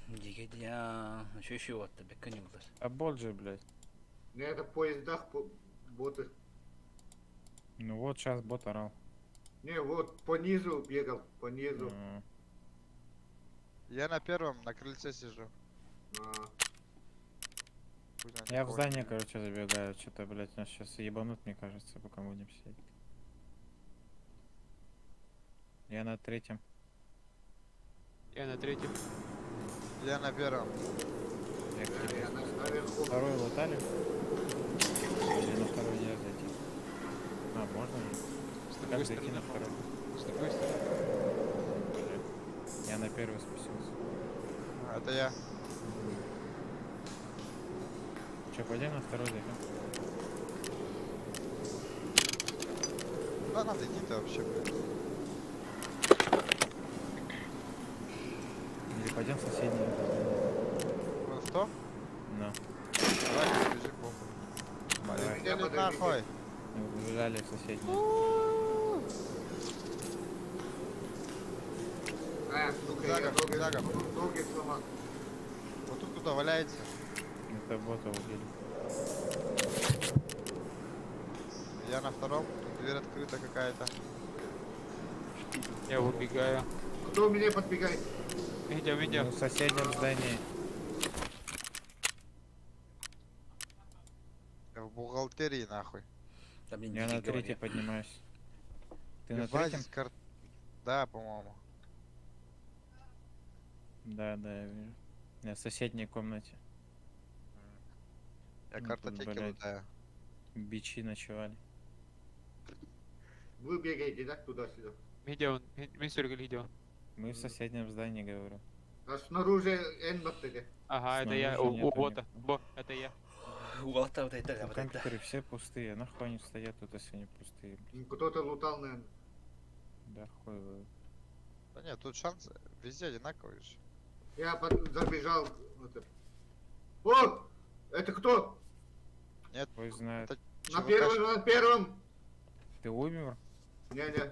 Дигедя. Еще еще вот тебе канюлар. А бот же, блядь. Не, это в поездах боты. Ну вот сейчас бот орал. Не, вот по низу бегал, по низу. А, Я на первом, на крыльце сижу. А, Хуй знает, Я в никого не здание, вижу. короче, забегаю. Что-то, блядь, нас сейчас ебанут, мне кажется, пока будем сидеть. Я на третьем. Я на третьем. Я на первом. Я к тебе. я наверху. Второй лутали? Или на второй нельзя зайти? А, можно же? С Как другой зайти стороны, на второй? С другой стороны. Блин. Я на первый спустился. А, Это я. Че, пойдем на второй зайдем? Куда надо идти-то вообще, блядь? Или пойдем в соседнее здание? Вон в то? Ну. Давай, бежи, похуй. Давай. Полетели Подождите. нахуй. Мы убежали в соседнее. А, сука, я Зага, ноги, зага. ноги сломал. Вот тут куда валяется. Это бота убили. Я на втором. Тут дверь открыта какая-то. Я выбегаю. Кто у меня подбегает? Видео, видео. Ну, в соседнем здании. Я в бухгалтерии нахуй. Там блин, Я на дикий третий говори. поднимаюсь. Ты на Ебать, третьем? здесь кар- Да, по-моему. Да, да, я вижу. Я в соседней комнате. Я Ну, тут, картотеки блядь, лутаю. Бичи ночевали. Вы бегаете, да, туда-сюда? Видео, мистер видео. Мы в соседнем здании, говорю. А снаружи Энбаттеде. Ага, это я. Снаружи У, у нету бота. никого. Бо, это я. Уголта вот это, Тут вот это. компьютеры все пустые. Нахуй они стоят тут, если они пустые, блядь. Кто-то лутал, наверное. Да хуй его. Да нет, тут шанс везде одинаковый же. Я забежал. Вот это. О! Это кто? Нет, Хуй знает. это На ЧВК первом, на первом! Ты умер? Не-не.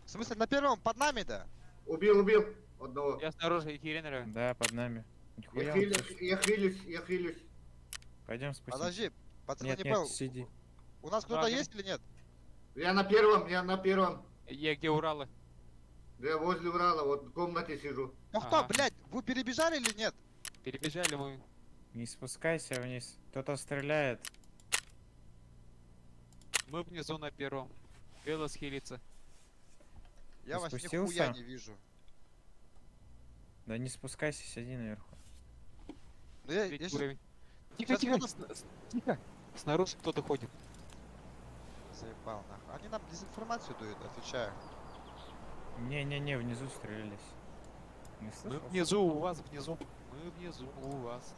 В смысле, на первом под нами, да? Убил, убил одного. Я снаружи Екатерина. Да, под нами. Я Нихуя он хилюсь, слышит. я хилюсь, я хилюсь. Пойдем спустимся. Подожди, пацаны, Нет, не нет, понял. сиди. У нас кто-то Да, есть или нет? Я на первом, я на первом. Я где Уралы? Я возле Урала, вот в комнате сижу. Ну кто, Ага. блядь, вы перебежали или нет? Перебежали мы. Не спускайся вниз. Кто-то стреляет. Мы внизу на первом. Велос хилится. Я Ты вас спустился? нихуя не вижу. Да не спускайся, сиди наверху. Ну я, Третий я щас- уровень. Тихо, щас тихо, буду- тихо. Снаружи кто-то ходит. Заебал нахуй. Они нам дезинформацию дают, отвечаю. Не-не-не, внизу стрелялись. Не Мы слышал? внизу у вас, внизу. Мы внизу у вас.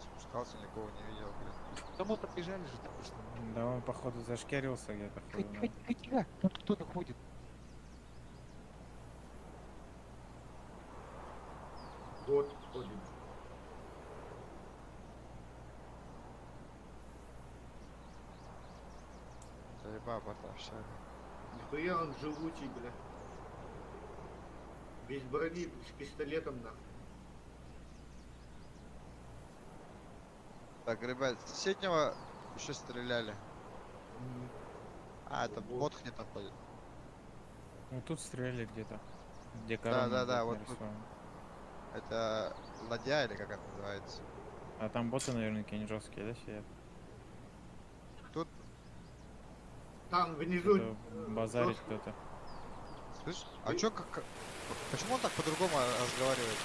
Спускался, никого не видел, блин. Да мы пробежали же только что. Да он, походу, зашкерился где-то. хуй Тихо, знает. тихо, тихо, тихо. Тут кто-то ходит. Вот ходит. Заебал, братан, вообще. Нихуя он живучий, бля. Без брони, с пистолетом нахуй. Так, ребят, с соседнего еще стреляли. А, это бот где-то ходит. Ну тут стреляли где-то. Где Да, корона, да, да, блядь, вот тут. нарисована. Это ладья или как это называется? А там боты, наверное, какие-нибудь жесткие, да, сидят? Тут, Там внизу... Что-то базарит кто-то. слышь, а чё, как, как- почему он так по-другому разговаривает?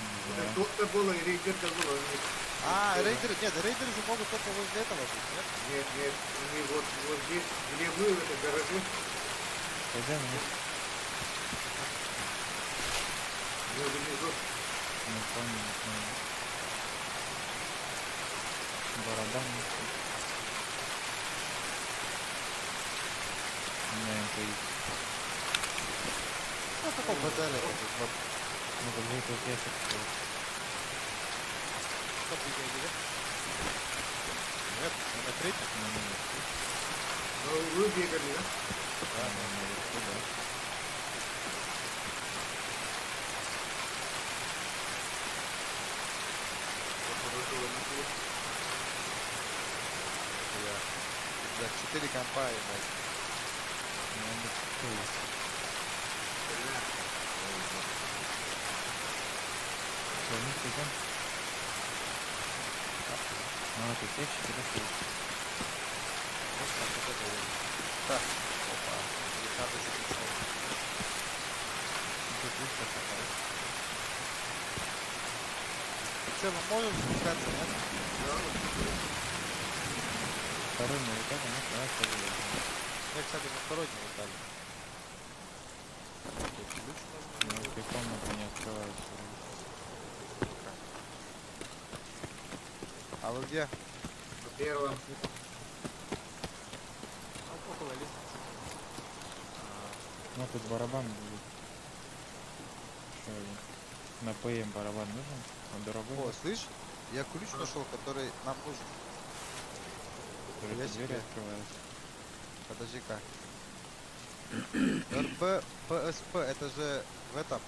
Не знаю. Тут-то было и рейдер-то было. у них. А, рейдеры, нет, рейдеры же могут только возле этого быть, нет? Нет, нет, они вот, вот здесь, где мы, в этом гараже. Пойдем вниз. Мы внизу. Не понял, не понял. Барабан. нахуй. У меня МПИ. Ну, в каком базаре этот бот? Ну, как будто тут ящик стоит. Что бегает, да? Нет, мы на третьем. Ну, не наверху. Ну, вы бегали, да? Да, да, наверху, да. Я подошел на клуб. Я. Да, 4 компа, ебать. Надо кто есть. Всё, вниз идем. А, тут ящики, да, стоит? Вот так вот это вот. Так. Опа, или карточку пришел. Ну, Тут выставка, короче. Че, мы можем спускаться, нет? Да, Второй мы вот это, ну, давай тоже возьмем. Я, кстати, на второй не лутали. Тут ключ нужен. Ну, эти комнаты не открываются. А вы где? на первом. Ну, около лестницы. Ну, тут барабан будет. Еще один. На ПМ барабан нужен? Он дорогой? О, слышь, я ключ нашел, который нам нужен. Который я двери себе. открывает. Подожди-ка. РБ, ПСП, это же в этом.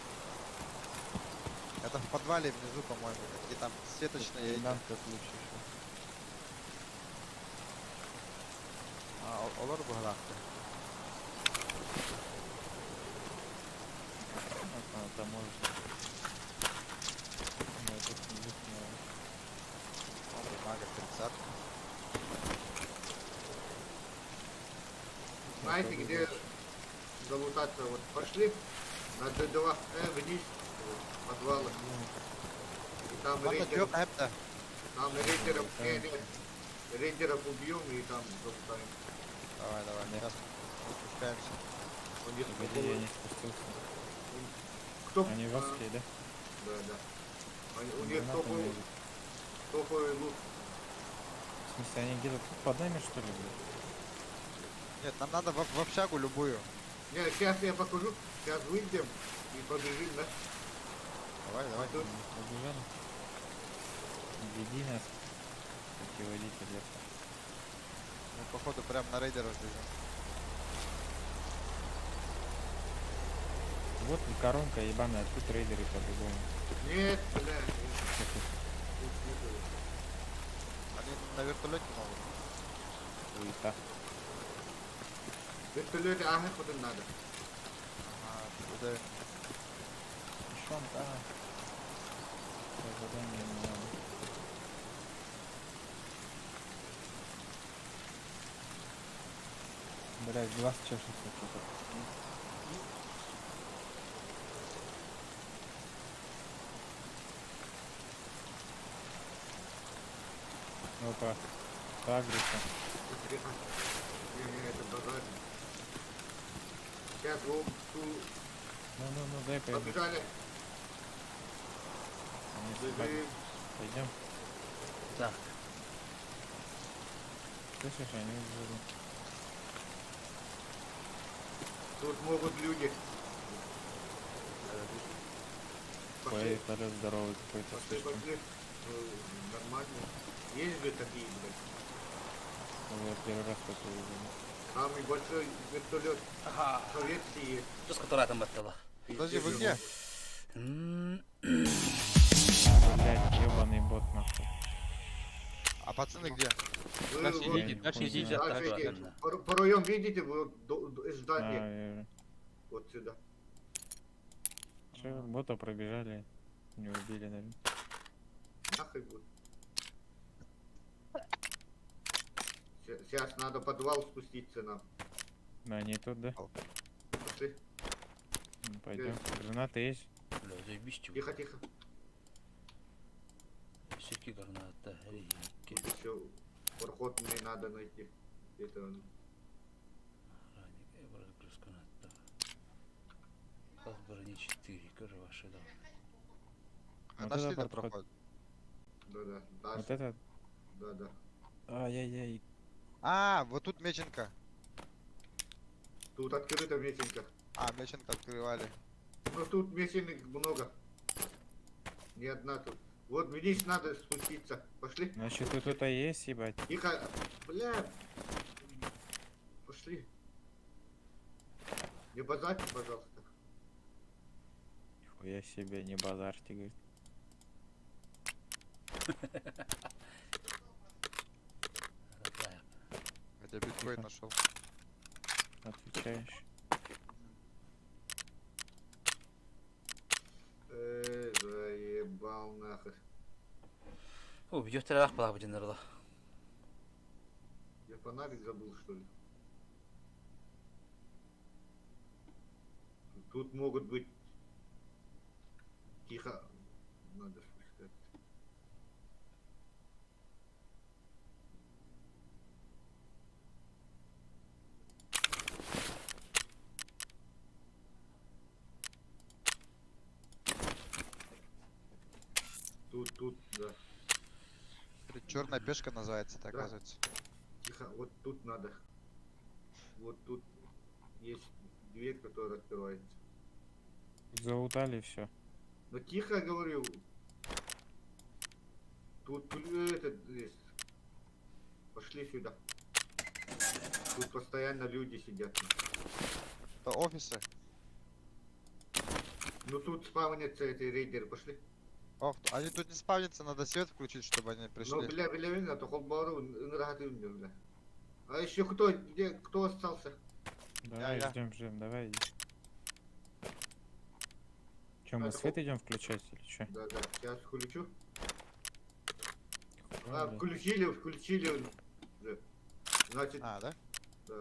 Это в подвале внизу, по-моему, где там сеточные. эти. Нам как лучше еще. А, олар быһылаахты. Вот она там может. Да, тут не тут, О, бумага, тридцатка. Знаете, где залутаться? Вот пошли на Д2 вниз, вот, подвалы. И там Ладно, рейдеров, чё, это? там рейдеров, не, не, рейдеров убьем и там залутаем. Давай, давай, Да. сейчас спускаемся. Он где-то Погоди, я около- не спустился. Кто? Они А, жесткие, да? Да, да. Они, у них Гранаты топовый, лезут. топовый лут. В смысле, они где-то тут под нами, что ли, блядь? Нет, нам надо в, в общагу любую. Не, сейчас я покажу. Сейчас выйдем и побежим, да? Давай, давай. Тут Побежали. Веди нас, путеводитель, ёпта. Мы, походу, прям на рейдеров бежим. Вот и коронка ебаная, тут рейдеры по-любому. Нет, бля. Как их Тут нету. Они на вертолете могут. хуета. Вертолете, ага, куда надо. Ага, туда. Шонка. Задание не надо. Блять, глаз чешется что-то. Опа, агрится. Тихо. Не, не, это базар. Сейчас вон ту Ну, ну, ну, дай пойду. побежали. Они спать. Бежим. Пойдем. Так. Слышишь, они уже... Тут могут люди. Ой, Пошли, вертолет здоровый какой-то пошли, слишком. пошли. Ну, нормально. Есть же такие, блядь. Я первый раз такой увидел. Самый большой вертолет Ага. советский есть. Тус которая там баттала. Подожди, вы где? Блять, ебаный бот нахуй. А пацаны где? Вы Дальше вот идите, дальше идите. Дальше Так, иди. ладно. Проем видите, вот из А, здания. вижу. Вот сюда. Че, бота пробежали, не убили, наверное. Нахуй будет. Сейчас надо подвал спуститься нам. Да, они тут, да? Пошли. Ну, Пойдем. Гранаты есть? Бля, заебись чего. Тихо, тихо. Всякие граната, реки. Еще проход мне надо найти. Это он. Граната. Класс брони 4, короче, да. А Вот нашли это да проход. проход? Да, да. Вот Дальше. этот? Да, да. Ай-яй-яй. А, вот тут меченка. Тут открыта меченка. А, меченка открывали. Но тут меченок много. Не одна тут. Вот вниз надо спуститься. Пошли. Значит, тут кто-то есть, ебать. Тихо. Бля. Пошли. Не базарьте, пожалуйста. Нихуя себе, не базарьте, говорит. Я биткоин нашел. Отвечаешь. Эй, заебал нахуй. О, бьет трах плавать нарла. Я фонарик забыл, что ли? Тут могут быть... Тихо. Надо спускаться. Тут, тут, да. Черная пешка называется, это Да. оказывается. Тихо, вот тут надо. Вот тут есть дверь, которая открывается. Залутали все. Но тихо говорю. Тут этот есть. Пошли сюда. Тут постоянно люди сидят. Это офисы. Ну тут спавнятся эти рейдеры, пошли. Ох, они тут не спавнятся, надо свет включить, чтобы они пришли. Ну, бля, бля, бля, то холбару бля. А еще кто, где, кто остался? Давай, я. ждем, ждем, давай. иди. Че, мы Это свет идем включать или че? Да, да, сейчас включу. А, включили, включили уже. Значит, А, да? да.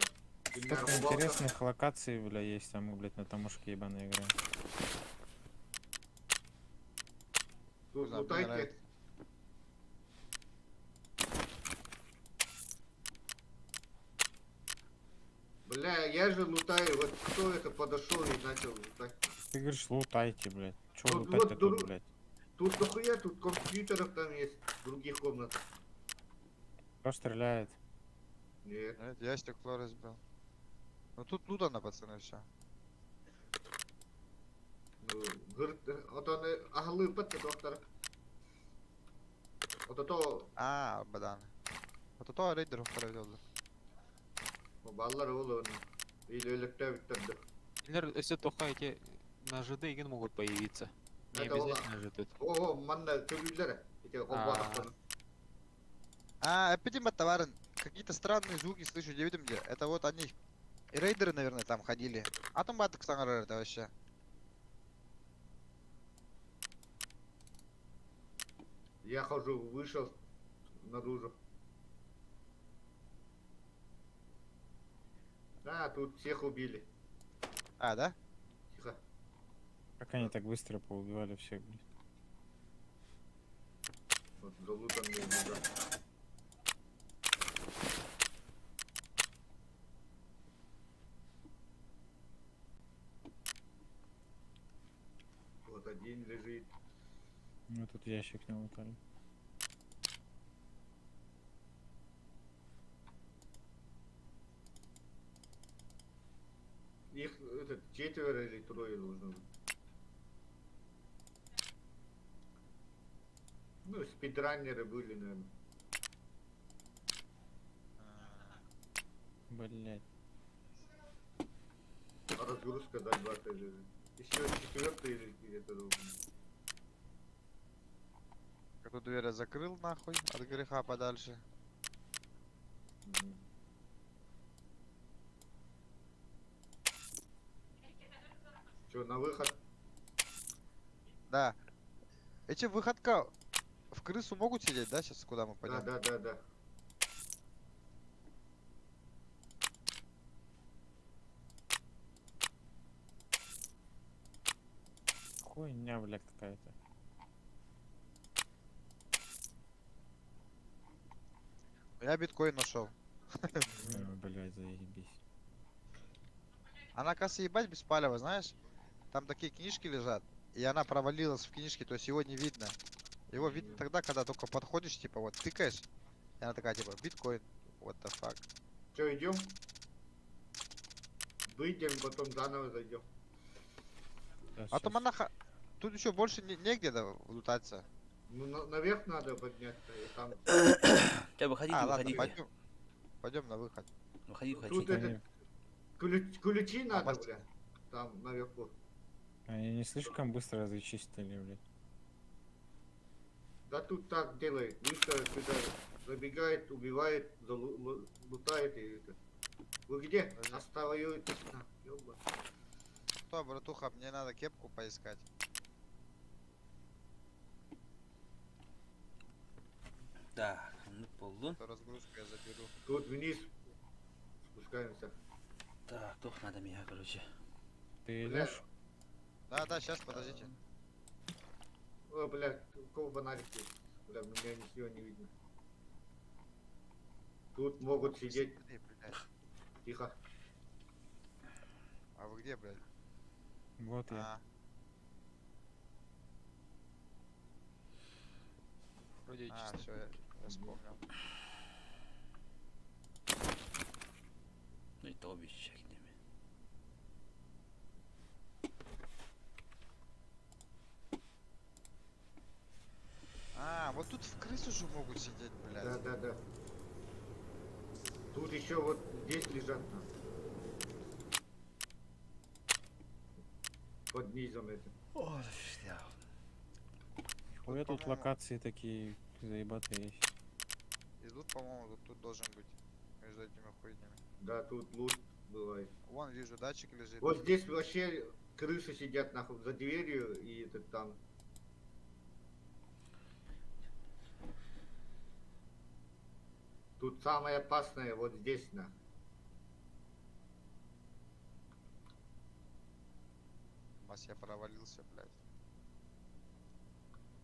Меня Столько рубалка. интересных локаций, бля, есть, а мы, блядь, на тамошке ебаной играем. Тут Да, мне лутайте. нравится. Бля, я же лутаю. Вот кто это подошел и начал лутать? Ты говоришь, лутайте, блядь. Че Тут лутать-то вот тут, дру- блядь? Тут дохуя, тут компьютеров там есть в других комнатах. Кто стреляет? Нет. Нет, я стекло разбил. Ну тут лутано, пацаны, все. Ну, говорит, вот он аглы патты доктор. Вот это А, бадан. Вот это рейдеров провел. баллар ол он. Или электрик Например, если только эти на ЖД igen могут появиться. Не Это ола. обязательно же тут. О, манна төлүллэр. Эти холбаатактар. А, эпидемия товарен. Какие-то странные звуки слышу, не видим где. Это вот они. И рейдеры, наверное, там ходили. А там баток это вообще. Я хожу, вышел наружу. Да, тут всех убили. А, да? Тихо. Как они так быстро поубивали всех, блядь? Вот залутанные да. Вот один лежит. Ну тут ящик не лутали. Их этот, четверо или трое должно быть. Ну, спидранеры были, наверное. Блять. А разгрузка, да, два лежит. Еще четвертый или где-то должен быть. Эту дверь я закрыл нахуй, от греха подальше. Че, на выход? Да. Эти выходка в крысу могут сидеть, да, сейчас куда мы Да, пойдем? да, да, да. Хуйня, бля, какая-то. Я биткоин нашел. Ой, Блядь, заебись. Она, кажется, ебать без палева, знаешь? Там такие книжки лежат, и она провалилась в книжке, то есть его не видно. Его видно тогда, когда только подходишь, типа, вот, тыкаешь, и она такая, типа, биткоин, what the fuck. Че, идем? Выйдем, потом заново зайдем. А то монаха... Тут еще больше не, негде да, лутаться. Ну, наверх надо подняться, и там... Чэ, выходите, А, ладно, выходите. пойдем. Пойдем на выход. Выходи, Тут выходите. этот... ключи надо, мастер- бля. Там, наверху. Они не слишком быстро зачистили, блядь. Да тут так делает. Быстро сюда забегает, убивает, лутает и это. Вы где? Оставаютесь. На, ёба. Что, братуха, мне надо кепку поискать. Так, ну полун. То разгрузку я заберу. Тут вниз спускаемся. Так, тух надо меня, короче. Ты Бля. идешь? Да, да, сейчас, подождите. О, бля, у кого фонарик есть? Бля, меня ничего не видно. Тут могут сидеть. Смотри, блядь. Тихо. А вы где, блядь? Вот я. А, Вроде а чисто. все, я вспомнил. Ну и то обещай к ними. А, вот тут в крысу же могут сидеть, блядь. Да, да, да. Тут еще вот здесь лежат. на. Под низом это. Ой, да. Хуя тут по-моему- локации такие заебатые есть. И тут, по-моему, тут, тут должен быть. Между этими хуйнями. Да, тут лут бывает. Вон, вижу, датчик лежит. Вот здесь вообще крысы сидят нахуй за дверью и это там. Тут самое опасное вот здесь на. Мась, я провалился, блядь.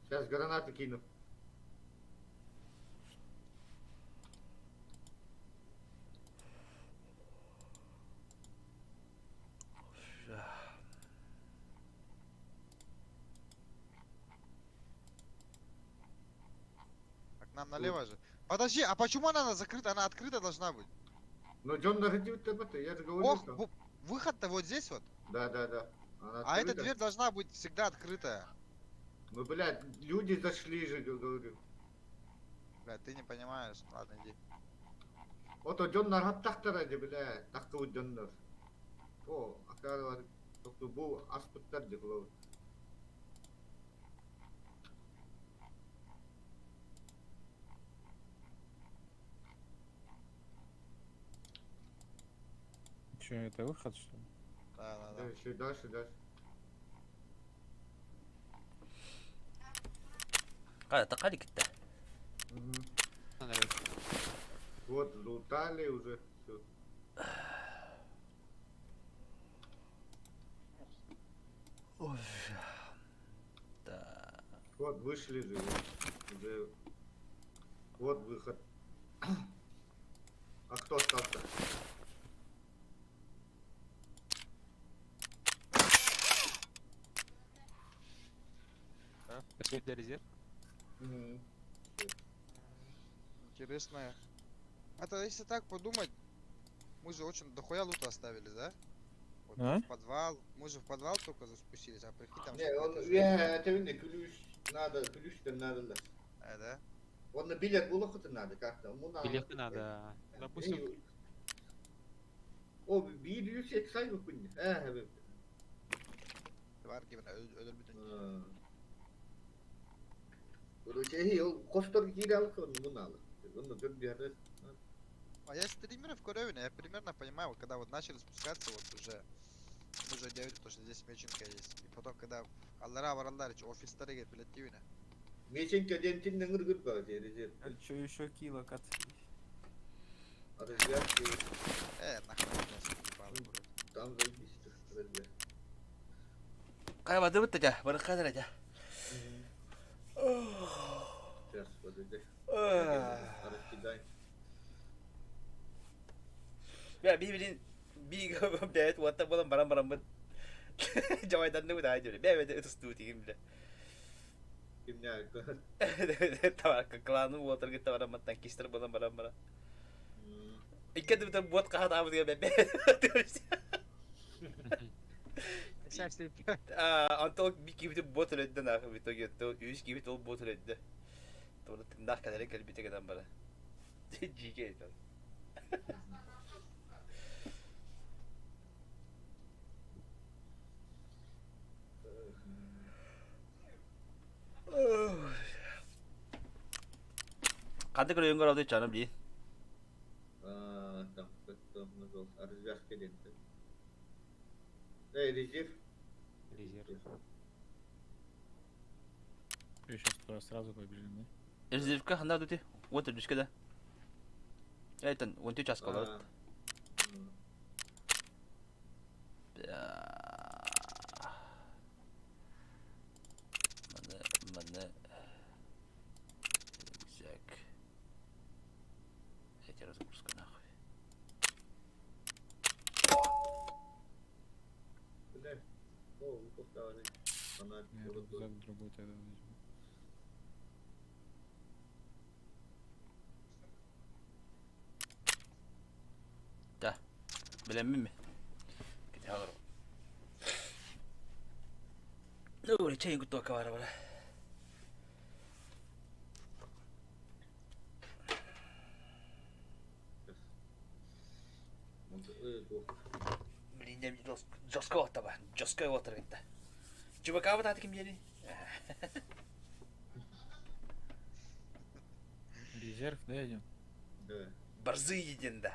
Сейчас гранаты кину. Так нам налево же. Подожди, а почему она закрыта? Она открыта должна быть. Но Джон это, я же говорю, Ох, что... выход-то вот здесь вот. Да, да, да. Она А эта открыта. дверь должна быть всегда открытая. Ну, блядь, люди зашли же, говорю. Блядь, ты не понимаешь. Ладно, иди. Вот Джон нархаттахтара же, блядь, такой Джоннар. О, акаралар, тобто бу аспыттар же булар. Че, это выход, что ли? Да, да, да. Дальше, дальше, дальше. А, такалик-то. Мгм. Вот, лутали уже. Всё. Ой. Да. Вот, вышли же. вот. Уже. Вот выход. А кто остался? Для резерв. Мгм. Интересно. Это если так подумать, мы же очень дохуя лута оставили, да? Вот А? в подвал. Мы же в подвал только спустились, а прикинь там Не, сколько он, этажей. я, это видно, ключ надо, ключ там надо. да. Э, да? Он на билет было надо как-то. Ему надо. Билеты надо. Допустим, Ey, O 180 mı kun? He evet. Var gibi öldür bütün. Ha. Короче, ол хостор киирэ алык, оннугун аалы. Онно көр биһары. А я стримеров көрөбүн, я примерно понимаю, вот когда вот начали спускаться, вот уже мы же делали то, что здесь меченка есть. И потом, когда аллара бараллар, офистары билеттивine. Меченка диэн тиннеңир гыр ба резерв. А чё еще кило кацались? Развязки. Нахуй меня заебало, блядь. Там заебись, развязки. Кай бады бытта жа, бары кадыр жа. Сейчас, подожди. Раскидай. Бя би билин би бэт уатта болан баран баран быт. Жавайданны бу да дьэ. Бэ бэ ытыстуу тигим биле. Кимнää? Тавар кланы уотар гытта баран маттан кистер болан баран баран. Икки да буот каха таабы бэ бэ. Антон би кибити бот өлөддө нахы в итоге то үс кибит ол бот өлөддө. Тура тыңнах калere кэлбите гынан бара. Жиге это. Қанды көрген көрауды жаным дей. Там, там, развязка диэн. Эй, резерв. Резерв. Сейчас туда сразу побежим, да? Резервка ханда дути. Вот үрдүскэ да. Этен, он час колот. Маны, маны. Рюкзак. Эти разгрузка нахуй. Бля. О, упаковали. Она Я рюкзак другой тогда возьму. Да. Билеммин ми? Ките алыр. Ну, чейин куту акабара бара. Блин, я жестко оттаба. Жестко отыр гитта. Чубакаба таты ким жери? Резерв, да, идем? Да. Борзый един да.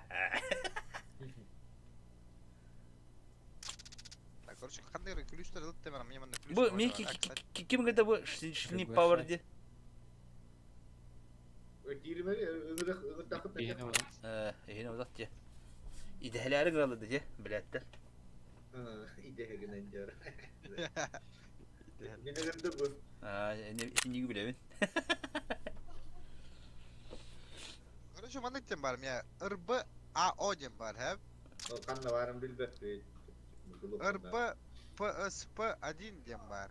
Так, короче, хандыр ключтер ылып темер, мне манна ключ. Бу ми ким гыда бу шни пауэр ди? Э, узат те. Идэһэлээри гыралыды те, билээттер. Идэһэгинэн дьар. Минегенде бу. Аа, синниги билэбин. Короче, маннык тем бар, меня РБ АО дем бар, хэп? Канна барын билбэт. РБ ПСП 1 дем бар.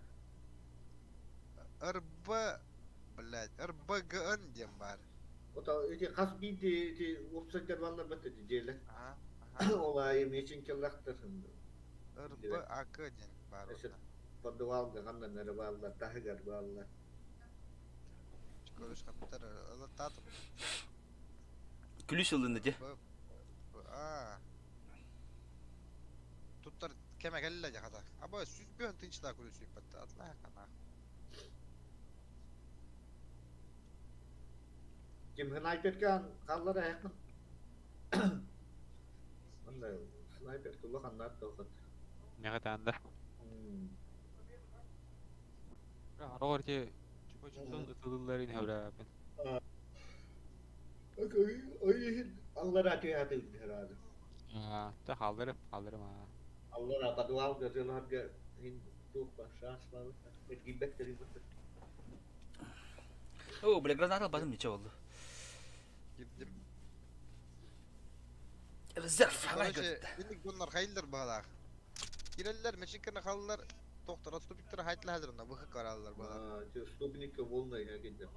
РБ, блядь, РБГН дем бар. Ота эти хас биди эти уопсайдар баллар бат эти жерлер. Олай мечин келлактыр. РБ АК дем бар. Эше подвалга канна нере баллар, тахыгар баллар. Короче, компьютер ылытатым. Күлүс ылынды те. А. Туттар кеме келле жаката. Аба сүз бөөн тынчта күлүсүй бат. Атлаа кана. Ким снайперка қаллар аяқын. Мындай снайпер улахан тоқыт. Мега таанда. Арогор те чупа-чупсан ытылыларын хөбрәпен. Ой, аллар атыяты herhalde. Аа, та халдырым, халдырым аа. Аллар подвал газеларга хин тух шанс бар. Этгибек О, бля, граната албатым нече болду. Кирдим. Резерв, аңай Короче, бинник доннар хайлар багалах. Киреллер, мечинкерне халлар, токтор отступиктер хайтла хазырында выхы караллар багалах. А, ступника волна я кенде.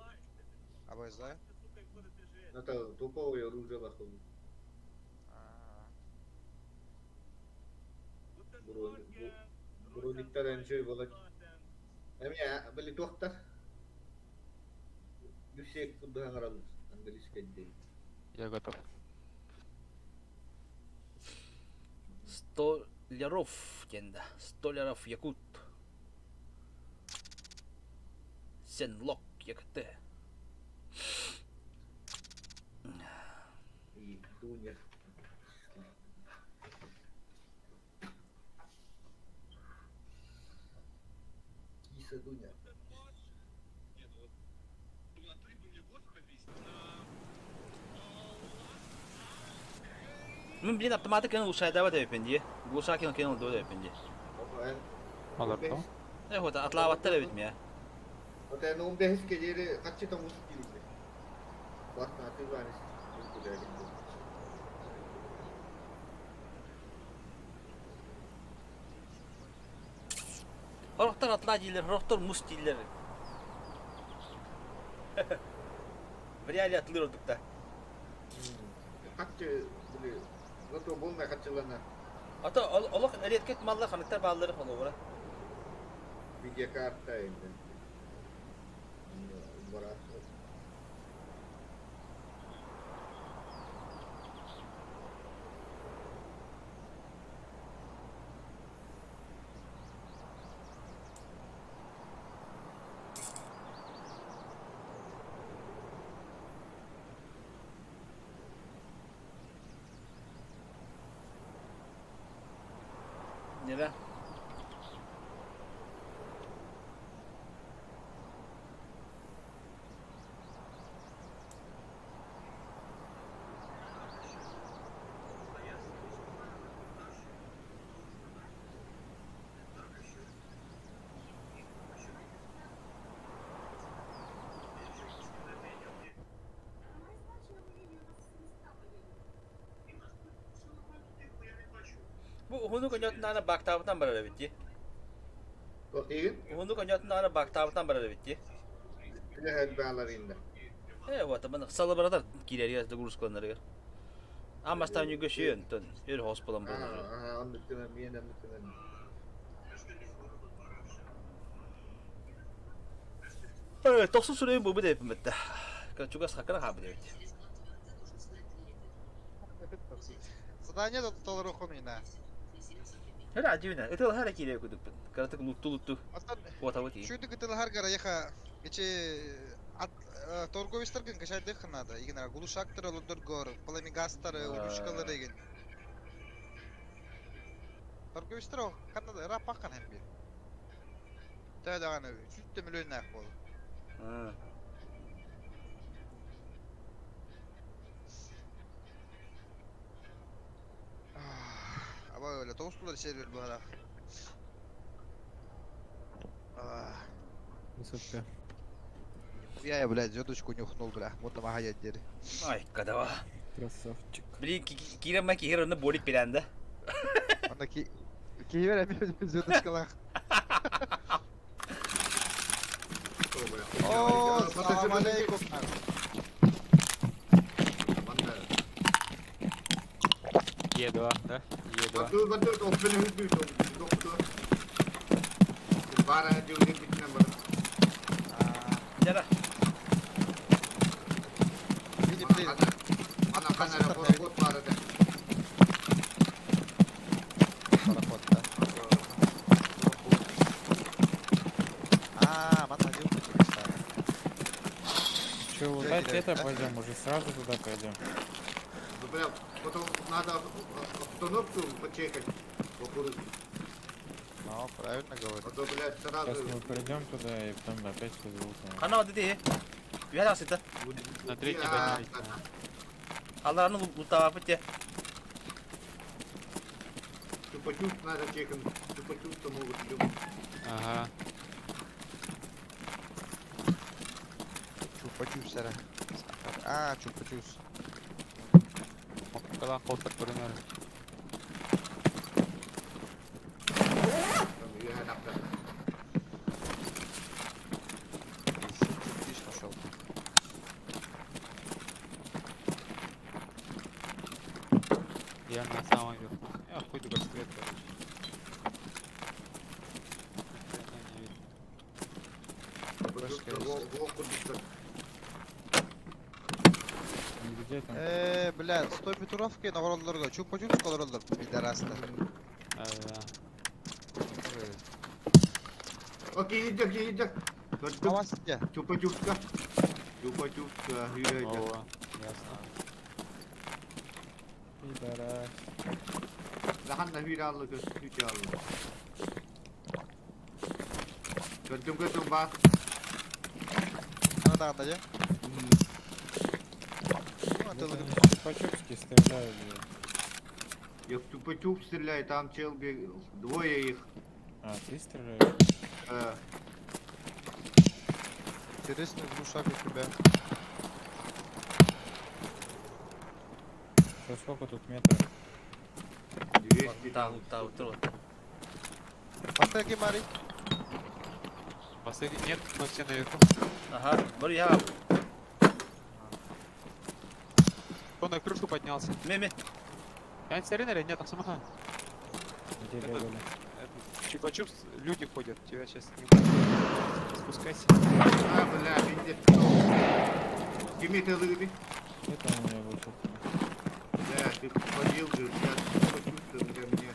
Абай за. Это топовое оружие лахом. Брониктар әнчөй болот. Эми били туохтар. Дүсек куддуһаҥараллар английский день. Я готов. Столяров денда. Столяров Якут. Сенлок. ЕКТ. Дуня. Киса Дуня. Мин блин автоматы кэлэн улучшайдаабат эбиппин дии. Глушакин кэлэн ылдыбыт эбиппин дии. Олордо. Э вот атлаабаттар эбит мия. Вот эн он бэһис кэлиэри хаччы тоҥус киирбит. Платнаты варис. Сорохтор атлаа дииллэр, сорохтор мус дииллэр. В реале атлыыр ордук да. Хаччы, били, зато буолмай хаччылана. А то олох редкет маллар ханыктар бааллары холобура. Видеокарта енді. Барат. Небе? Бу уһуну көньөтүн баактаабытынан барар эбит дии. Уһуну көньөтүн баактаабытынан барар эбит дии. Үлэһэр баалар инде. Э, вот, маны салыбыратар киирэригэр загрузкаланарыгар. Амастан нүгөшүйөн, тон өр хос болан болар. Аа, оннуктунан, миэн оннуктунан. Э, тохсу сүрөйүн бу бу деп битте. Чугас хакара хабы деп. Задание да толору хомина. Хара ажибина. Ытыл хара киирэ кудукпун. Каратык лутту лутту. Куотабыт ии. Шуйды гытыл харгара яха ичи ат торговецтер кашайдых надо. Игнара глушактары олордор пламегастары, ручкалары деген. Торговецтер канада рапакан hem bir. Тәдәгәне сүттө миллион нәк бол. Аба öyle tostular içeri bu ara. Высотка. Я, блядь, звездочку нюхнул, бля. Вот там ага дери. Ай, кадава. Красавчик. Блин, киирэн ма киһир онно болик билэнде. Анда ки кийбер эми звездочкалах. О, салам алейкум. Е2, да? Е2. Баду, баду, оппен хүдүү, доктор. Бара дьүлгэн битинэн бар. Жара. Ана канара пароход бар эде. Пароход, да. А, мана Че, лутать это пойдем, уже сразу туда пойдем. Ну, бля, потом надо обстановку почекать вокруг. Ну, правильно говорит. А то, блядь, сразу... Сейчас мы придем туда и потом опять все залутаем. Хана вот ити. Үһэ сыта. На третий поднялись. Алларны луттаабыт те. Чупа-чуп надо чекать. Чупа-чуп-то могут любить. Ага. Чупа-чупс, ара. А, чупа-чупс. Когда холстер пример. Там үһэ напта. Тысяч нашел. Я на самом верху. Я хуй как свет, короче. Ни хрена не видно. Где там? Бля, 100 метровки на роллерга. Чупа-чупс роллер, пидорасты. Да, да. Окей, идет, идет. Көрдүм. А вас где? Чупа-чупска. Чупа-чупска. Үйрәйді. О, ясно. Пидорас. Лахан да үйрә алды, көз үйрә алды. Көрдүм, көрдүм, бар. Ана да где? Ну, Вот это они чупа-чупски стреляют, бля. Я в чупа-чуп стреляю, там чел бегал. Двое их. А, ты стреляешь? Интересный глушак у тебя. Что, сколько тут метров? 200 Тау, тау, тру. Поставь Мари. Последний нет, мы все наверху. Ага, бар я. Кто на крышу поднялся? Ме-ме. Я или нет, там сама. Где Этот, бегали? этот, Чупа-чупс, люди ходят, тебя сейчас не Спускайся. А, бля, везде. Ким это выгоды? Это у меня был что-то. Да, ты ходил, говорит, я чупа-чупс, для меня.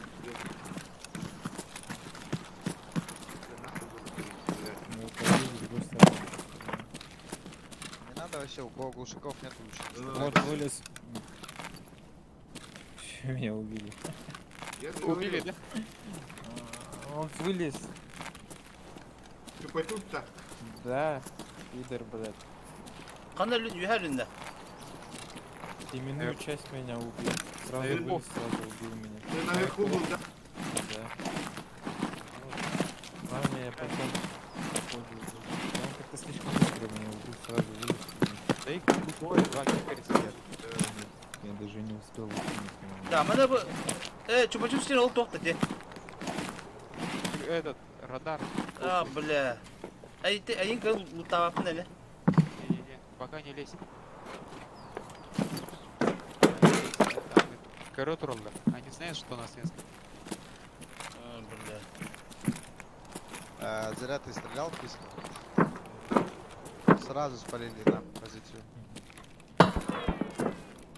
Да нахуй было, бля. Ну, пойди с другой стороны. Не надо вообще, у кого глушаков нет лучше. не Вот стрелять. вылез. Чё меня убили? Я же Убили, говорю, да? А, Он вылез. Чупа-чупса. Да, пидор, блядь. Кана үһәрінде. Именную часть меня убил. Сразу Наверху. вылез, сразу убил меня. Ты наверху был, да? Да. Главное, я потом походу убил. Он как-то слишком быстро меня убил, сразу вылез. Да их двое, два пикаря сидят. Я даже не успел выкинуть меня. Да, мана бу чупа-чупс ол тоқта де. Этот, радар. А, бля. Ай, ты, айын кыл лутавапын әле. Не-не-не, пока не лезь. Корот роллер. Они знают, что нас несколько. А, бля. А, зря ты стрелял, писал. Сразу спалили нам позицию.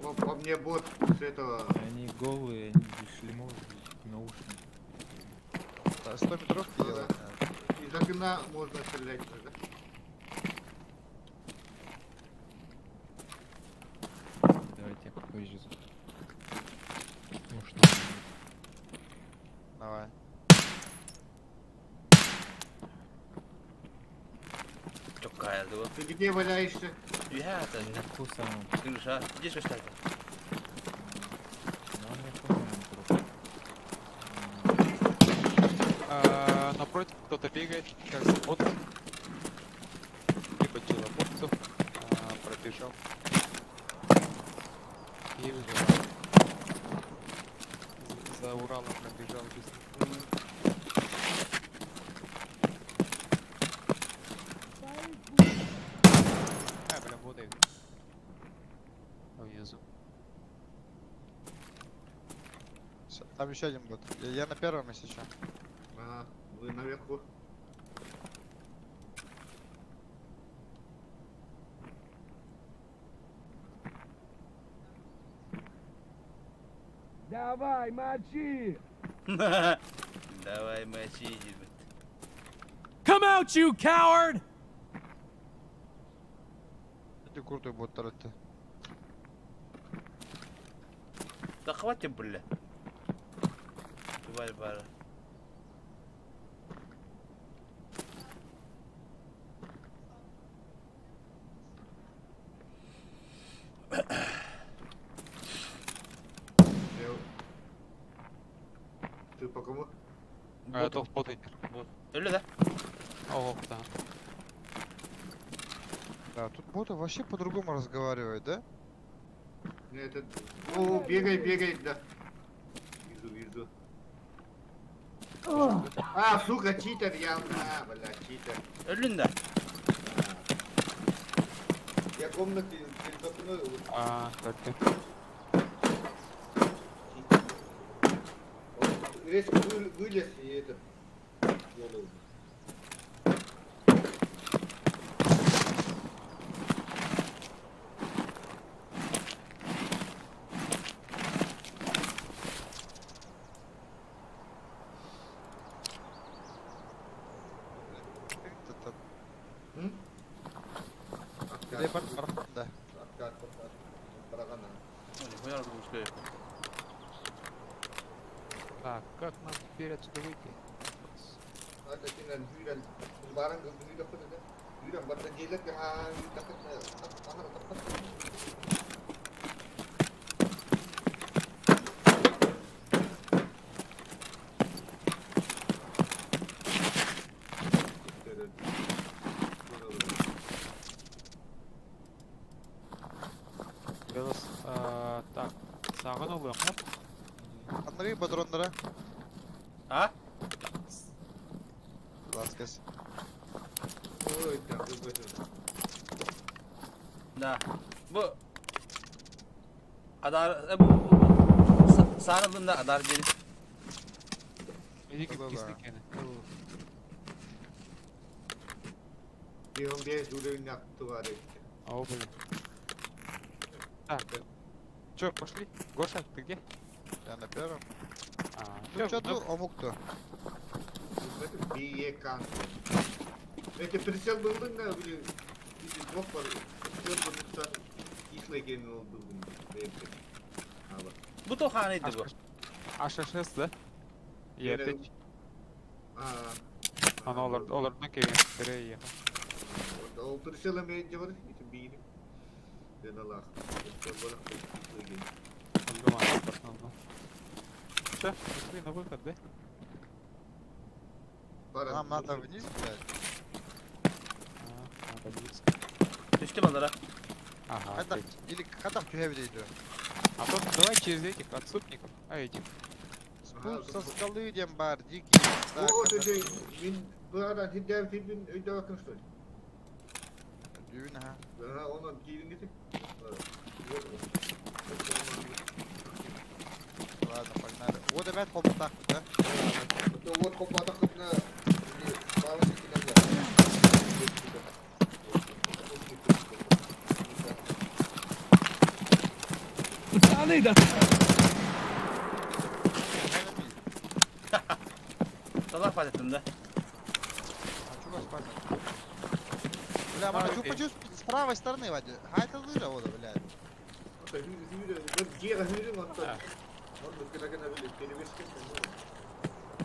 О, по мне бот с этого. Они голые, они без шлемов, без наушников. Да, 100 метровки Да. делать надо. Из окна можно стрелять, да? Давайте я попозже. Может, надо. Давай. Чоккая, ду. Ты где валяешься? Үһә, Наверху самом. Крыша. Здесь что это? Но он не помню, труп. А, напротив кто-то бегает, кажется, бот. Либо челоботцев а, пробежал. И выживает. За Уралом пробежал быстро. А, бля, работает. Внизу. Там еще один бот. Я на первом, если что. Ага, вы наверху. Давай, мочи! Давай, мочи, дебет. Come out, you coward! Ты крутой бот ты. Да хватит, бля. Тварь, бара. Ты по кому? А, то бот идет. Вот. Өлі да? О, да. Да, тут боты вообще по-другому разговаривают, да? Нет, это... О, бегай, бегай, да. Вижу, вижу. А, сука, читер, я... А, бля, читер. Өлін да. Я комнаты перед окном. А, так ты. Он резко вылез и этот... Голову. Это... Репорт да. Так, как нам теперь отсюда выйти? Белос, так, саҕын ылыахха. Андрей патроннара. А? Ласкас. Ой, так, Да. Бу Адар бу саана ыллым да адар диэн. Иди кисник кene. Дион бе уровень актуаре. А, блин. Так, чё, пошли? Гоша, ты где? Я на первом. А, Ну чё тут, омук-то? Бие Это прицел был на или двух пар. Прицел был на ол был. Бу тохан edi bu. АШ-6, да? И опять. А. Ана олар, олардан келген бері ехал. Ол прицел мен жабар, ити биини. Ден Аллах. Все, пошли на выход, да? Нам надо вниз, блядь. А, надо вниз. Түстүм алара. Ага, Хайдах, опять. или хайдах түһэбит А то давай через этих отступников. А этих. Спуск со скалы диэн бар, дикий. О, это мин буаран хиддәм филбин өйдә бакын что ли? Дүүн, ага. Ага, онан киирин гитик. Ладно, погнали. Вот опять холматах, да? Вот холматах на Пацаны, да! Салах патеттым да. А чего спать? Бля, мана чупа с правой стороны, Вадя. А это лыжа, вот, блядь.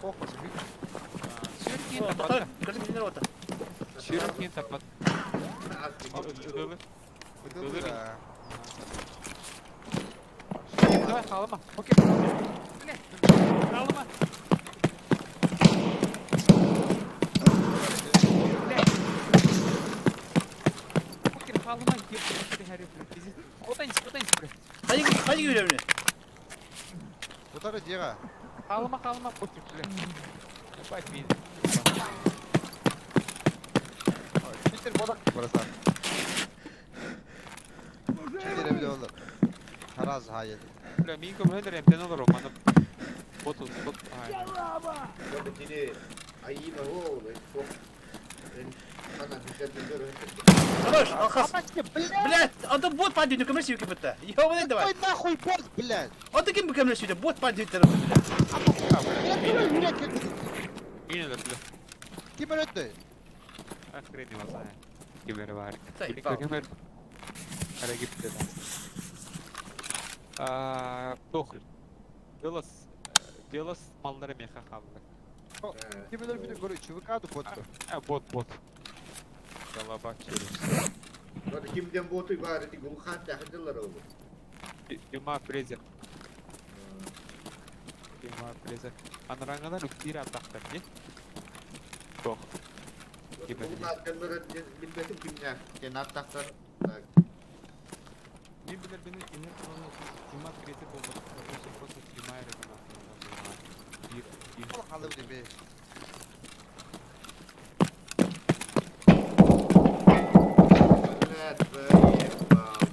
Похуй, Сюркин тапат. Да. Давай, халама. Окей. Бля, халама. Бля. Окей, халама. Отайынсы, отайынсы, бля. Hadi hadi görevini. Утары дера. Халама, халама, похер, бля. Ебать меня. Питер бодак братан. Четыре бile olur. Раз hayır. Бля, Минко бля, МТ олар, мана бот бот. Ай. Хорош, алхас. Блядь, а то бот падает, ну кемле сүйүк битте. Ёбаный давай. Ой, нахуй бот, блядь. А ты кем кемле сүйүк бот падает блядь. Yine бля. Ким öldü? Охрен его знает. Кибер варик. Заебал. Кибер. Дорогие А, Тох. Делос, Делос маллары меха хавлы. Ким öldü bir ЧВК ду бот. А, бот, бот. Голова через. Кимден боту бар эти гулхан тахдылар ол. Дима Фрезер. Дима Фрезер. Анрангадан үктир атақтар, не? Тох. Кибер. Билбетим кимнер. Кенат тахтар. Мен билер бені кимнер туралы Дима Фрезер болбады. Просто Дима Бир, бир. Халып деби. Блядь, заебал.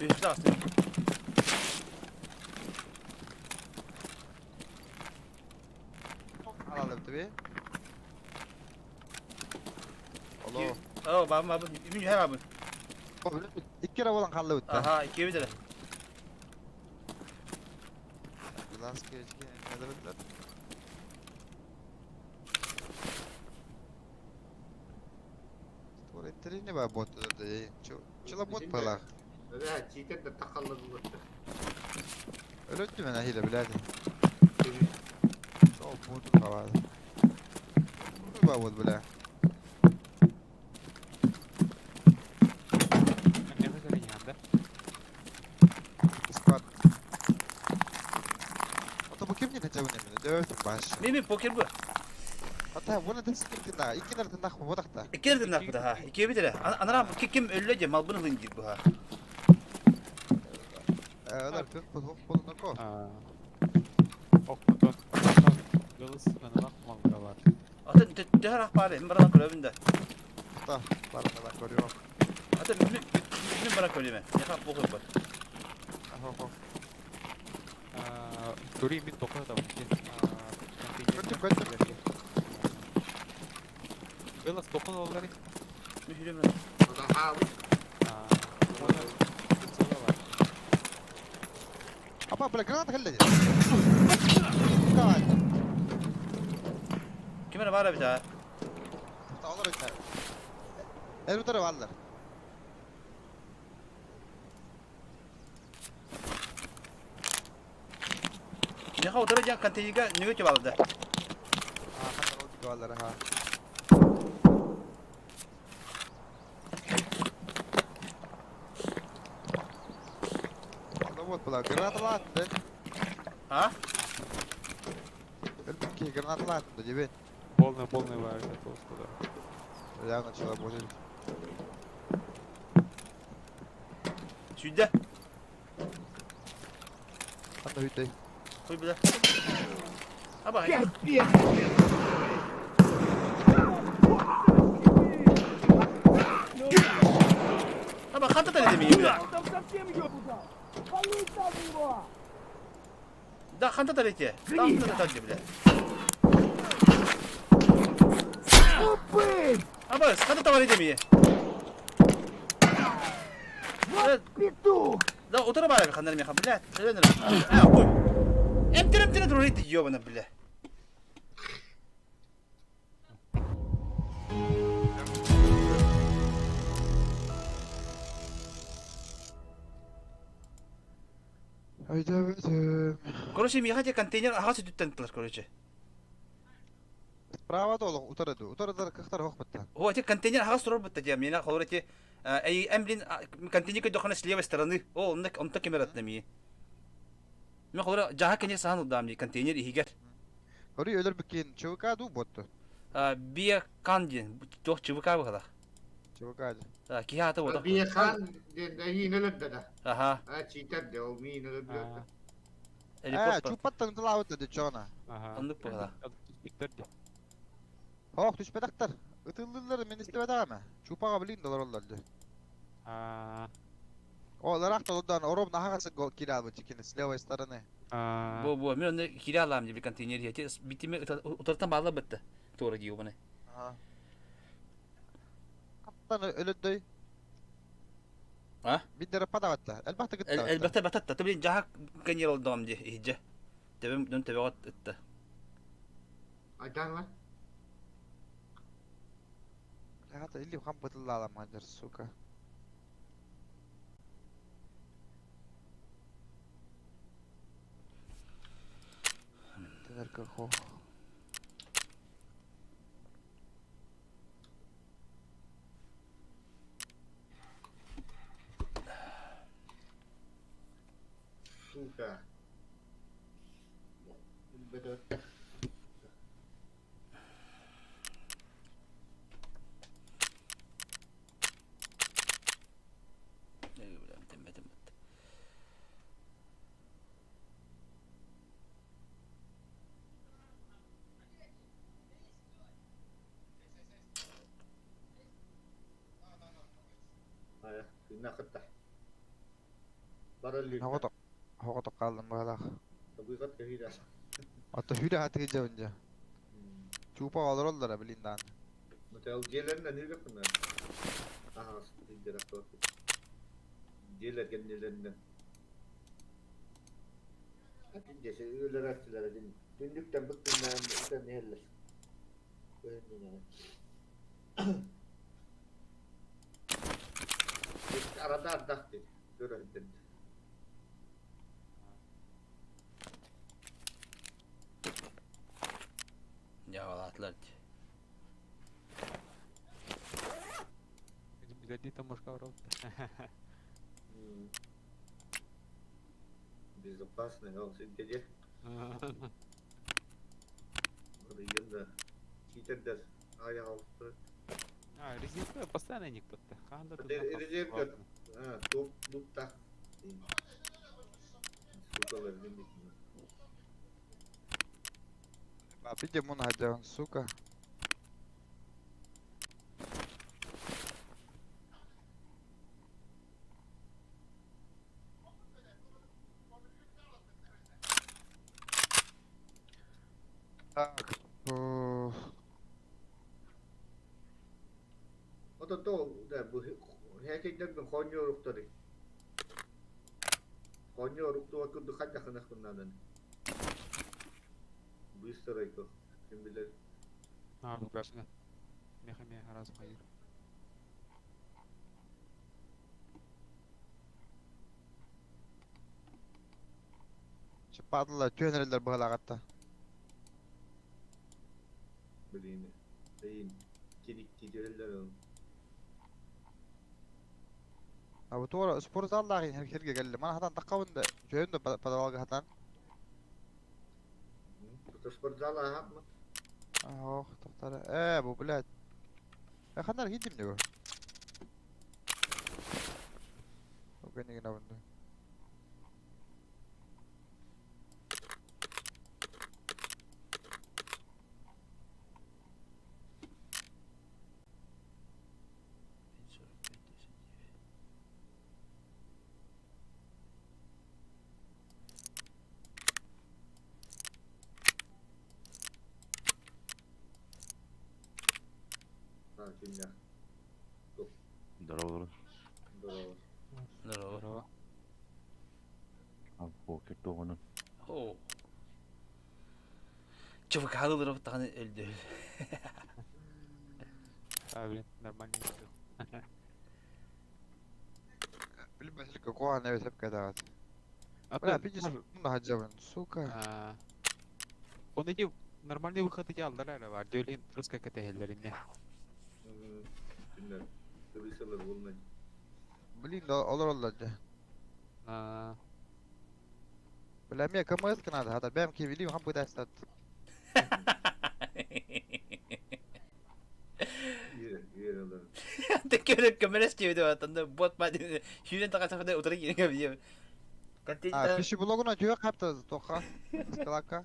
Üstü aslında. Alalım tabi. Alo. О, бабым, бабым. Үмүн хэ бабым. İki kere olan kaldı bitti. Aha, ikiye bir Казахские очки не дадут. Туалеттерини ба бот Челобот балах. Да, читер да тақаллы булатты. Өлөттү мен ахиле блядь. Сол бот калады. Ба вот бля. Склад. Ото бу ким не хотел не мен. Дөт баш. Мен покер бу. Ата вона да сикин на. Икки нарты нах бодакта. Икки нах бу да. Икки бит эле. Анара ким өллө же малбын ылын диир бу ха. Олар кök бу болунако. Оккотон. Голос каналах малга бар. Ата төһөр ах баар мен баран көрөбүн да. Та, баран көрüyorum. Ата мен баран көрөмө. Яха бу бар. Ахо. Тури мин тоқы да Көттүм, көттүм. Белас тоқы олары. Мен хүрөм. Апа, бля, граната келди. Ким эре баар эбит а? Олар өтөр. Эр өтөр балдар. Яха утара жан контейнерге нүгө чабалды. А, хатар ол балдар, ха. Вот была граната латты. А? Өлбүкке граната латты, дебен. Полный, полный бар, это да. Я начала божить. Сүйдө. Анда үтэй. Кой бля. Аба. Аба хата та демей бля. Да ханта та лете. Там та та бля. Аба ханта та бар демей. Вот петух. Да утра бар хандар меха бля. А, ой. Эмтер эмтер турит ёбана бля. Айда Короче, меха те контейнер ага сүтүттен тылар, короче. Справа долу утарады. Утарадар кахтар хох битта. О, те контейнер ага сурар битта те. Мена холор те эй, эм блин контейнер көдөхөнө с левой стороны. О, онда онта кемер атна ми. Мен холор жаха кене сахан удам контейнер ихигер. Ори өлөр бикин ЧВК ду ботту. Бия кандин, тох ЧВК бахала. ЧВК. А, кихата вот. Бия хан ден да да. Аха. А читер де ол мин өлөр. А, чупаттан тылабыт де чона. Ага. Ондук бахала. Хох түшпедактар. Ытылдылар мен истебедагама. Чупага билин долар олларды. А. О, ларак толдан ороб нахагасы гол кирал бу чикини с левой стороны. Бу бу мен онда кире алам деп контейнер яте битиме утартан бала битти. Тура дейу баны. Ага. Каттан өлөдөй. А? Биддер падаватта. Элбахта гытта. Элбетте бататта. Ты блин жаха контейнер олдом де иже. Тебем дөн тебе от итте. Айдан var. Хата или хам бытылла мандер, сука. Тенерка хо. Сука. Бөтө. Нахытта. Баралли. Хогото хогото калдым балах. Табыгат кахира. Ата хүрэ хатыгы жабынжа. Чупа алыр оллара билин дан. Мотел желерин аныр кына. Аха, дидер апты. Желер геннелеринен. Десе өлөр аттылар Түннүктен быктыннан ытан иһэллэр. Арада ардах дии. Көрөһүттэн. Дьаҕалаатылар дии. Билэрдии томошка барабыт. Безопасный ол сиргэ Район да. Читердер. Аяқ. А, резервка постоянно ник тут. Ханда тут. Резервка. А, топ лупта. Сукалар димик. А видим он гадян, сука. Так. Ото то да бу хәкәйдән бу хоньоруктары. Хоньорукту курду хадда ханах куннадан. Быстро айко. Ким билер. А, бу башына. Меха меха раз хайыр. Падла, төнерлер бұғалағатта. Блин. Эйин. Кирик тидерлер ол. А вот ора спортзалдағы херге келді. Мана хатан таққауында, жөйінді подвалға хатан. Тут спортзал ахапмы? Ох, тоқтары. Э, бу, блядь. Э, хандар гидим не бу? Огенеген абынды. А, киня. Здорово. Здорово. Здорово. А, покер тоғының. О. ЧВК алырып тағаны өлді. А, блин, нормально не Билбес какого она весеп кадават. А Бля, ты видишь, ну хаджабын, сука. Он эти нормальный выход эти алдылар бар. Дөлин русская категорияларында. Киндер. Крысалар болмайды. Блин, да, олар олар. А, Бля, мне КМС надо, хата бэм кивили, хам будет стат. Ире, ире алар. Теккерек көмөрөс кебеде атанда бот ма сүйрен тагаса утыры кирген бие. А, пищи блогуна түйе қапты, тоқа. Скалака.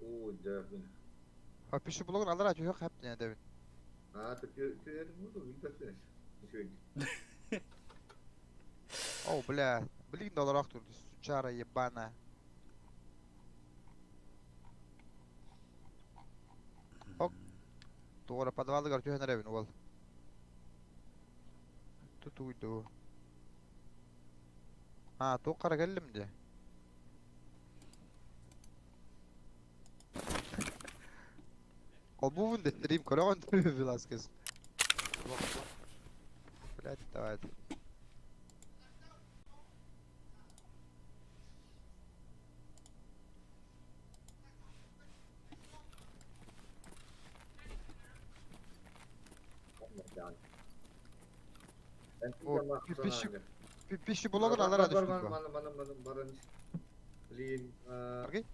О, да, блин. А пищи блогун алар түйе қапты, не деп. А, ты ты буду билбес. О, бля, блин, доллар тур, сучара ебаная. Ок. Туора подвалыгар түһэн эребин уол. Тут уйду. А, туққара келлим де. Колбувун де стрим көрөгөн Веласкес. Блять, давай. О, пищи блогун алара түштүк. Мана, мана, мана, баран. Блин, Аргей?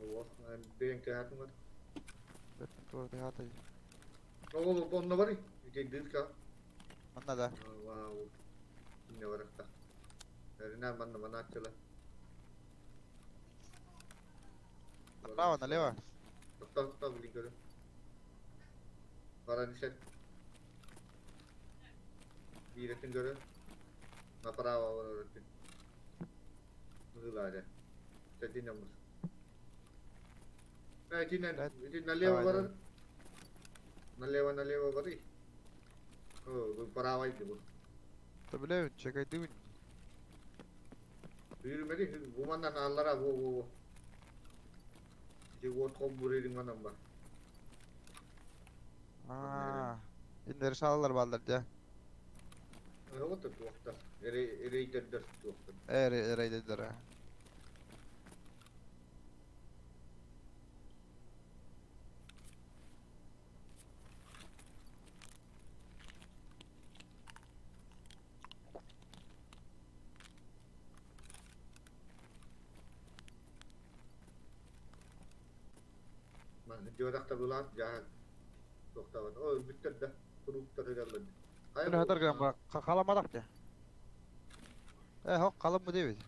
О, бен кәһәтің бар. Тур дehата. О, онна бар. Ите дырка. Манна да. Вау. Не баракта. Рина манна маначала. Направо, налево. Тоқта, тоқта, блин, көрі. Баран ишет. Биретін көрі. Направо барар. Мығылары. Сәтин амыз. Иди налево барар. Налево, налево бары. О, бу право иди бу. Да бля, чекай дывын. Сүүрүмэри бу манан аллара бу бу бу. Ити уот холбуур ириҥ манан бар. Аа, иннери шалалар бааллар дьэ. Оҕото туохтар, рейдердэр туохтар. Э, рейдердэр. Дьуодахта булаат дьаһан туохтаабат. О, өлбүттэр да, курууктар ыгаллар. Хайа хатар халамадах дьэ. Э, хок халым бу диэбит.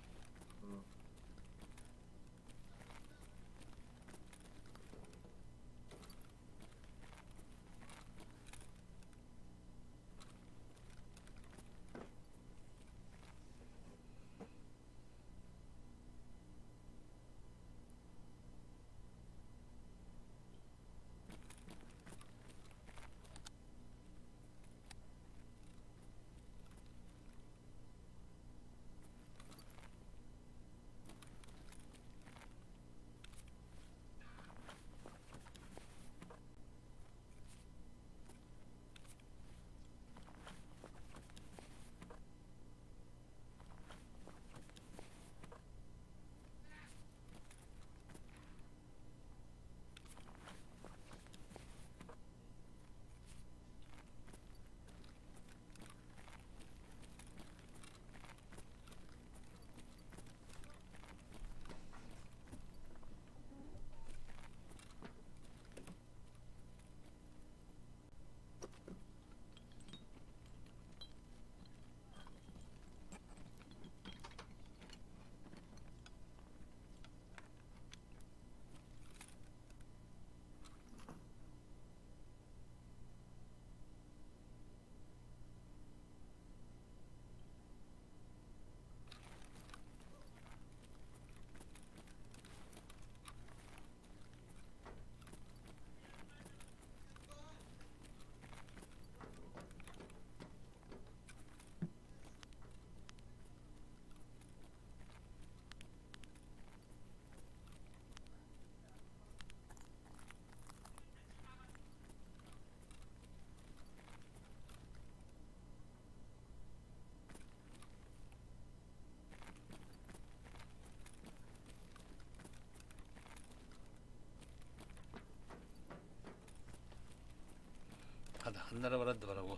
Ханнара барар да барабы.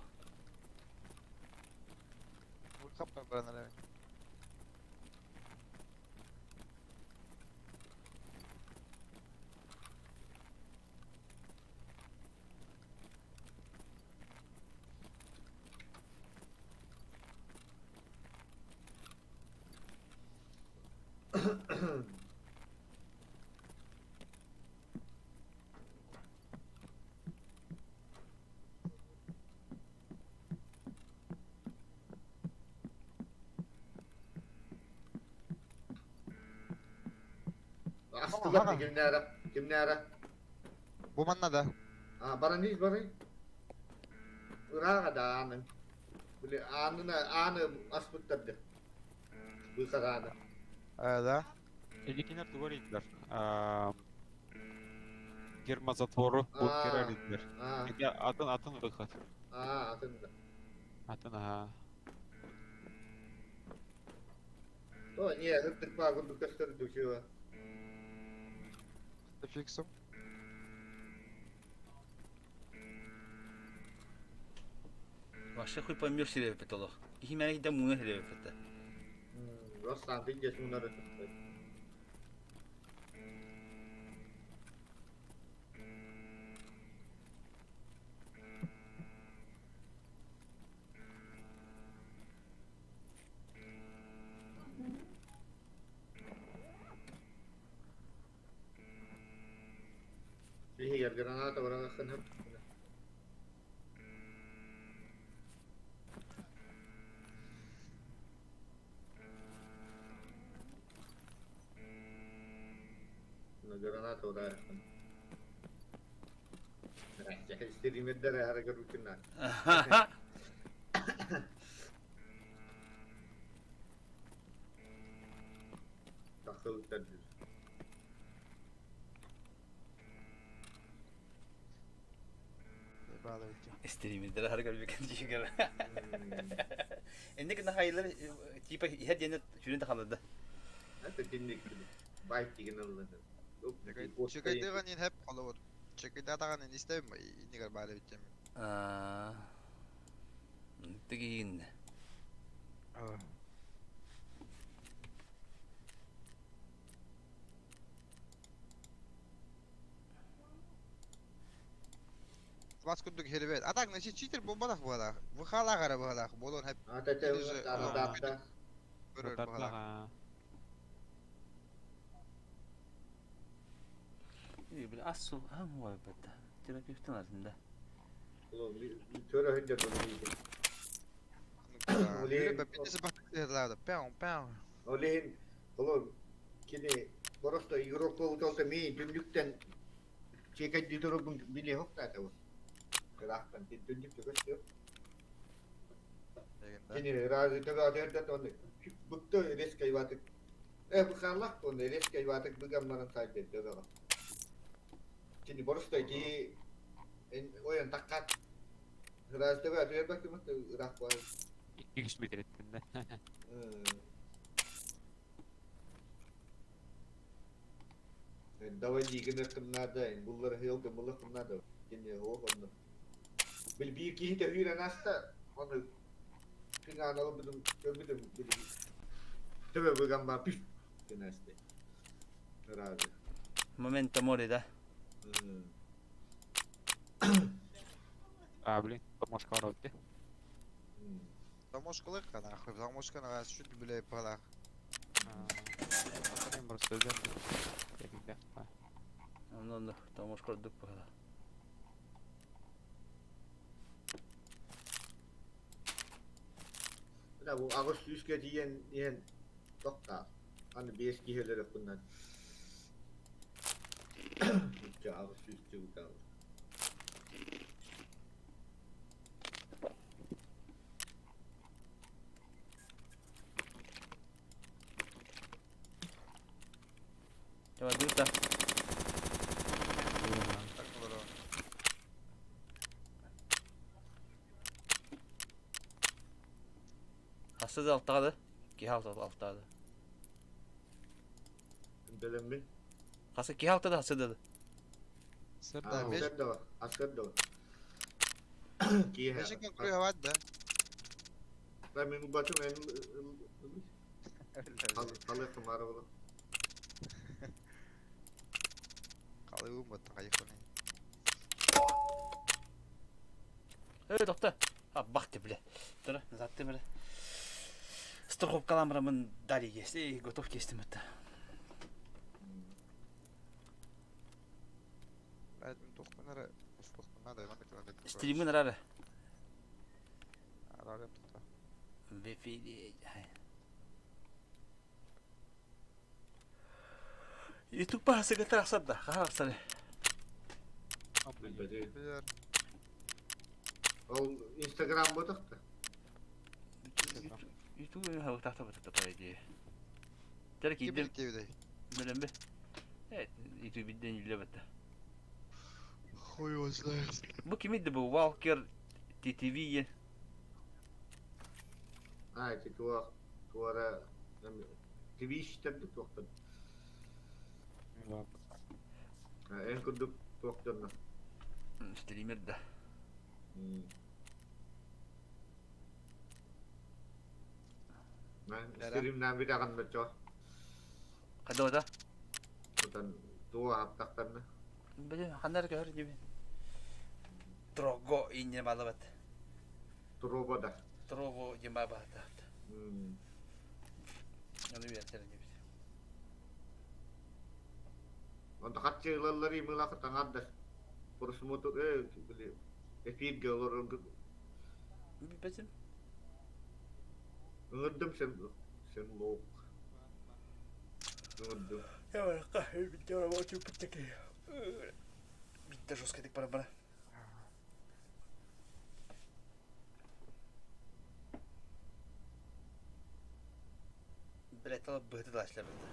Хаппа баран Астылар кимнээра? Кимнээра? Бу манна да. А, баран баран. Ырааҕа да аанын. Били аанына ааны аспыттар да. Быыкар ааны. Э, да. Иликинер тугар иттилер. Гермозатвору бункера иттилер. Это атын атын выход. А, атын да. Атын ага. То не, ырдык баа курдук көстөр дучуга. Фиксом. Вообще хуй поймешь себе олох. Киһи мээнэ киһитэ мууна сирэбиппит. Ростан дьэ мунары. Иһигэр граната быраҕаххын Граната удааххын. Стримердер аһара көрбүккүн Хылыттар дии. Стримердер аһары көрбүккэн дьиигэр. Инник нахайлар типа иһэр диэн сүрүн тахаллар да. Это динник байт деген ыллады. Чекайдыган ин хеп холобур. Чекайдатаган ин истебим иннигер баар эбит дем. Аа. Тигин. Вас курдук хербет. А так, значит, читер буолбатах быһалаах. Выхалаах эрэ быһалаах. Буолуон хэп. Ата Или же көрөр быһалаах. Били ассу аһым уойбата. Терапевтын артында. Төрө хөндөр bunu Пяу, пяу. Олин, олор кини просто игрок болуталта ми түндүктен чекай дүйдөрөбүн биле хокта та. Кырахтан түндүк төкөстө. Кини разы төбө адерде онды быкты резко иватык. Э бухарлак онды резко иватык быгаммарын сайды төбө. Кини просто ки ойон таккат. Разы төбө адерде кимте ырак бар. Икки киши битереттин да. Давай дигенер кымнада, буллар хыйл кымылы кымнада. Кини о онны. Бил бир кихи те хүрен аста, оны күн алып бидим, көрбүдүм били. Төбө быган ба пүф кенасты. Разы. Момента море да. А, блин, помощка барабыт Замошкалык, нахуй, замошканы шүт биле быһалаах. Просто өзен. Керигде. Онон томош көрдүк бала. Да бу агыс сүүскө тиен иен токта. Аны бес кихелер куннан. Жа агыс сүүс чыгытал. Давай да. Так олоро. Хасы да алтады. Ки алты алтады. Билемби. Хасы ки алтады хасы да. Да, беш. Аскер да, аскер да. Кихе. Бешик крыгават да. Да мен бачым мен Халы кымары боло. Калыбым бат кайфаны. Эй, тохта. А, бах ты, бля. Тура, назад ты, бля. Страховкаламрамын дали есть. Эй, готов кестим это. Блядь, мен тохмын устохмын да, мен Стримин рары. Арарым тохта. В эфире. Ютуб басы гытыр асады. Харапсаны. Билер. Ол Инстаграм ботакта. Ютуб хабы тахта бата по идее. Тәрки Ким идем. билик Билемби. Evet, YouTube бидden yüle бата. Хуй его знает. Бу ким иди бу Walker TTV. А, эти туа туара твичтерди туактан. Эн курдук туактарна. Стример да. Стрим нам бит аган бачо. Када да? Отан туа хаптактарна. Биле, хандар көр диби. Трого инне балабат. Троба да. Трого жима бата. Аны бер терен диби. Онда хатчылалары мылакы таңарда. Просмотр э били эфирге олор Бетим. Ыңырдым сен сен лоок. Ыңырдым. Я баракка, битте работаю битте. Битте жестко дик бара бара. Блять, тала быты да ашлар битте.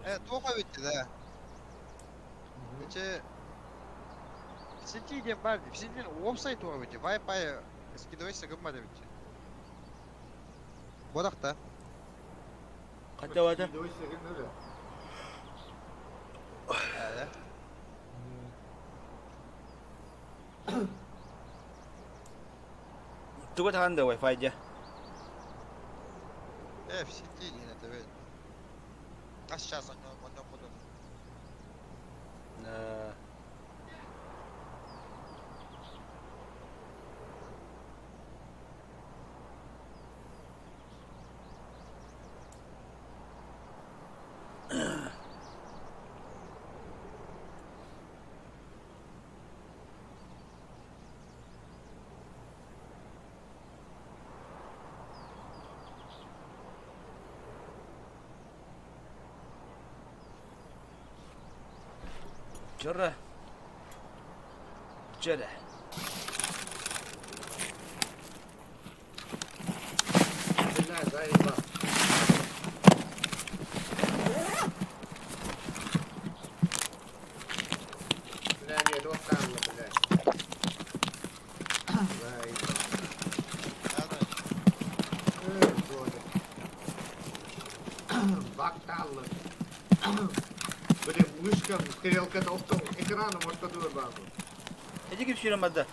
Туох эбит да? Эче в сети диэн баар дии. В сети диэн уопсай туох эбит Wi-Fi скидывайся гыммат эбит. Бодахта. Хотя бата. Скидывайся гыннары. Ээ. Тугу тахан да Wi-Fi дьэ. В сети диэн это ведь. А сейчас онно буду. Жора. Жора. Бля, заебал. Бля, нет, вот там, бля. Заебал. Вот. Бакталлы. Блин, мышка, стрелка толстого экрана, может, одну базу. Эти ким сүүрэн барда?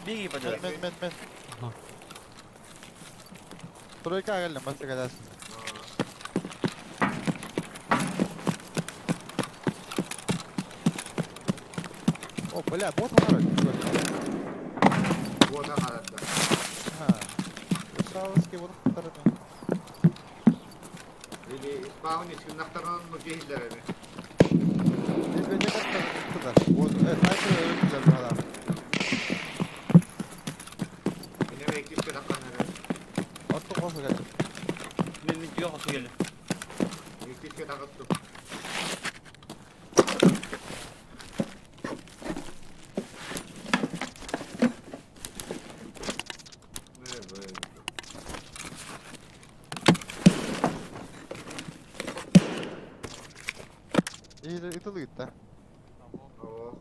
Биги падара. Мен, мен, мен. Тройка кэллим, баста кэлээсин. О, бля, бот оҥорор. Вот она, да. Ага. Шаловский вот второй. Или спауни сюнахтаран ну кehillerimi. Библиотека туда. Вот, снайпер өлтүлэр баҕалар. Yine bekliyor dakika Оттон хос кэллим. Мен мен түгэн хосу келдим. Bekliyor dakika. Ne böyle? Итылыытта. О,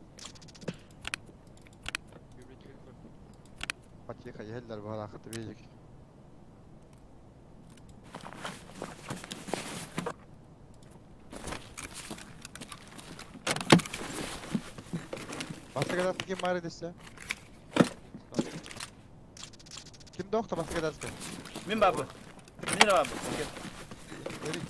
Потихо, еһэллэр баҕалаах видик. Баста кэлээски ким баар дессе? Ким доохто баста кэлээски? Мин бабы. Мин бабы. Эрик.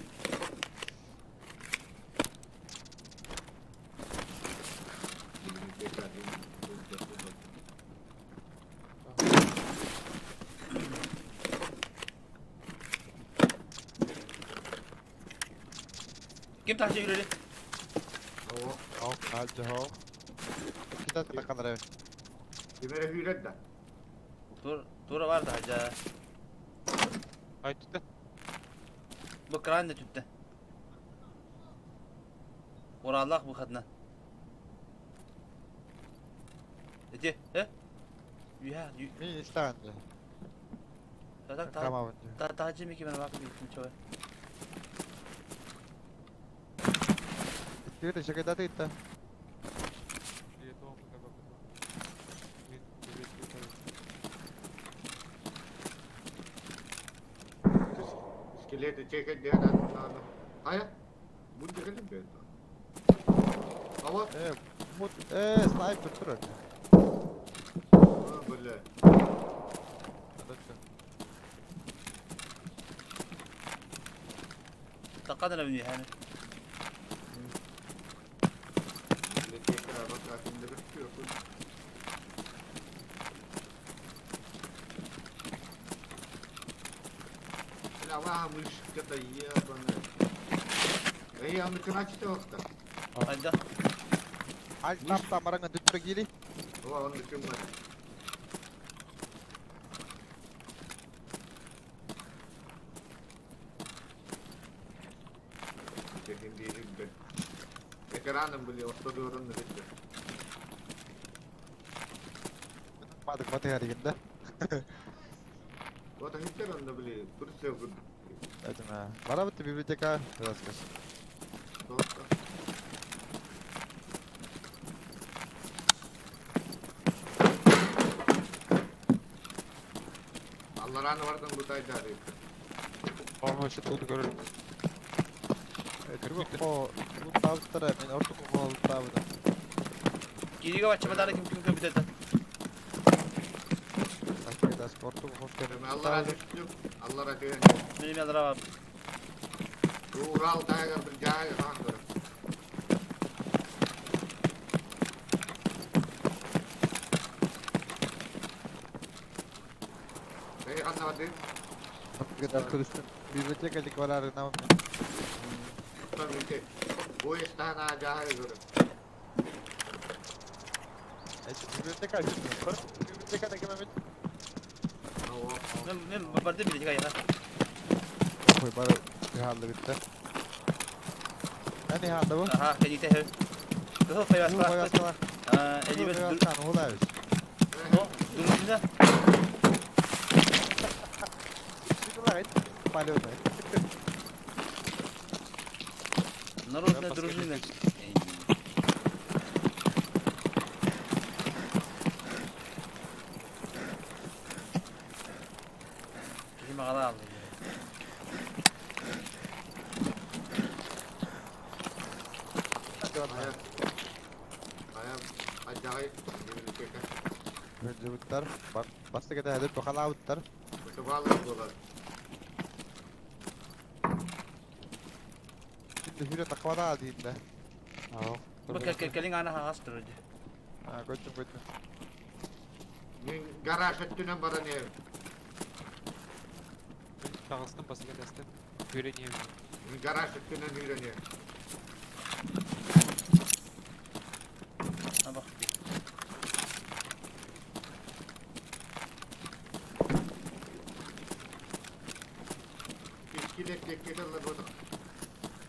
Ким тахча yürüdü? О, О, алжаһоо. Кита таканара. Кимere hüyret да. Тур тура бар да хажа. Ай түттэ. Бу кран да түттэ. Ураллах бу хадна. Эти, э? Юха, ю. Мин истаан. Та та Камабын. та та жими ким бак бит чөй. Тире чекайдаты итта. Скелеты чекать де надо. Ая? Бу дегеним бе. Ава? Вот, снайпер турар. А, бля. Такадана мен яны. Библиотека бак инде бер yok. Бля, ва, мышка-то ебаная. Эй, аны кырачты вакта. Айда. Аль там там араңа дүттүрө кири. Ва, аны кыммат. Чекин дейим бе. Экраном были, ортодорун битти. Мадык батыгар деген да. Вот ахиттер онда были, Турция. Это Бара бит библиотека рассказ. Анараны бардан лутайдары. По-моему, что тут говорю. Лутаабыттара, мен ортуку лутаабытым. Киригэ бачча ким ким көбүтэ. Ортуку Аллара түстүм. Аллара түһэн. Мин аллара Урал тайгар бір жай хаан Эй, ханна барды? Библиотека диквалары на Поезд тана жай көрө. Библиотека библиотека таким момент. Мен барды библиотека яна. Ой, бары хаалды битте. Әни хаалды бу? Аха, кәдите хәл. Кызыл файваска. А, элибет. О, дурында. Народная дружина. Ким ағала алды. Ажагай библиотека. Жыбыттар, басты кете хәдер бахалабыттар. Балы болар. Şimdi hüre takvada дейді. Бу кәлин ана хагас турды. А, көттүм, көттүм. Мен гараж өттүнөн баран ем. Тағыстым басыга дәстем. Үйренем. Мен гараж өттүнөн үйрөнөм. Ha bak. Кискилек теккетелер бодок.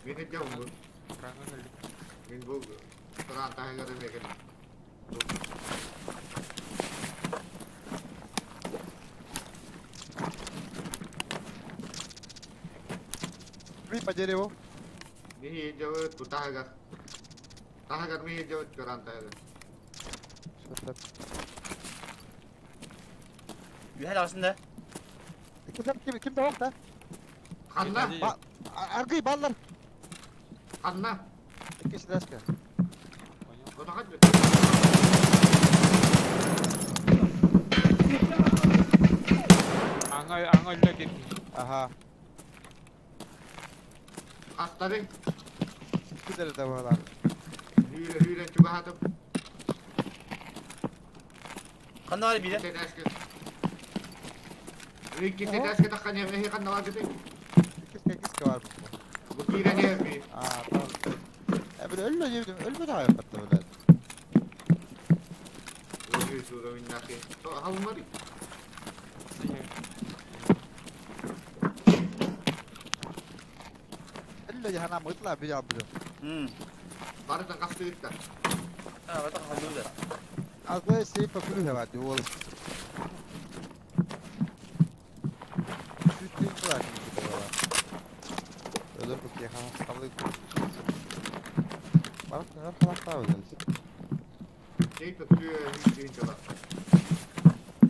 Мени жабы. Мен бу туран тайгар эмеген. При по дереву. Ми жабы тутагар. Тагар ми жабы туран тайгар. Үһәл арасында. Ким ким ким да да? Ханна. Аргы баллар. Ханна. Иккisi дәске. Аңа аңа үлі кет. Аха. Астары. Кидер да балар. Hüyre hüyre чугахатым. Ханна бар бире. Икки тәшке таққан емне ханна бар деді. Киске киске бар бу. Бу кире не би. А, tamam. Ya bir ölme yedim, ölme daha yapattı böyle. Ой, сура миннахи. Халмари. Ölme jahana mutla bir yaptı. Барытан қасты бітті. А, бата халды. Азбай сейф күлү хавады ол. Сүттен кылар. Ölür bu ki ha kaldı. Bak ne kadar daha Сейф күлү үйін жала.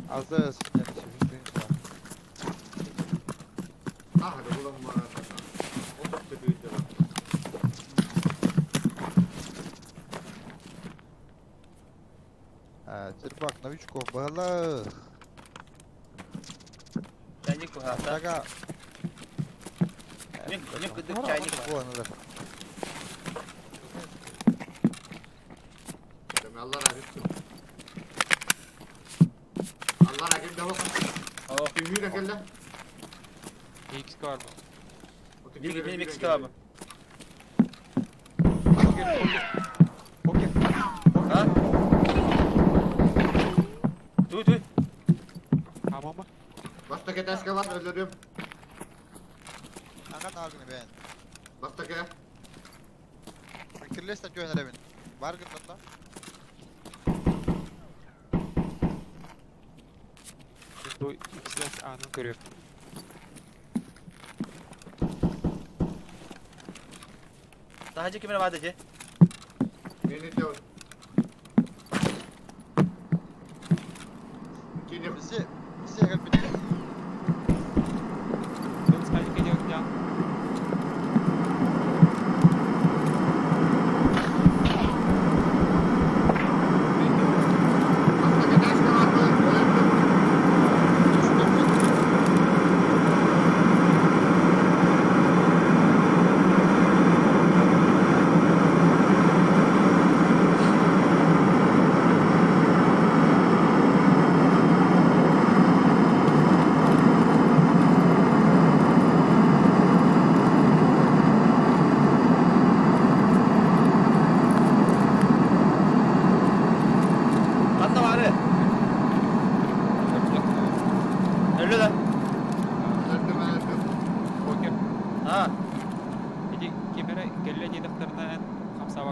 Азы yani сүттен кылар. Тағы булам Отуп үйін жала. Черпак новичков было. Чайник кухата. Ага. Мен мен кыдык чайник бар. Allah razı olsun. Allah razı olsun. О. Hüyre келді. Икс бар бу. Бир бир Мексика бар. А? Туй туй. Амама. Бастаке тәске бар, өлөрүм. Ага наргыны ben. Бастаке. Кирлестен жөнөр эбин. Бар гын да. Бу XS анын көрөп. Daha кимер бар дечи? Мени жабы. Кини Бизе бизе келип битти.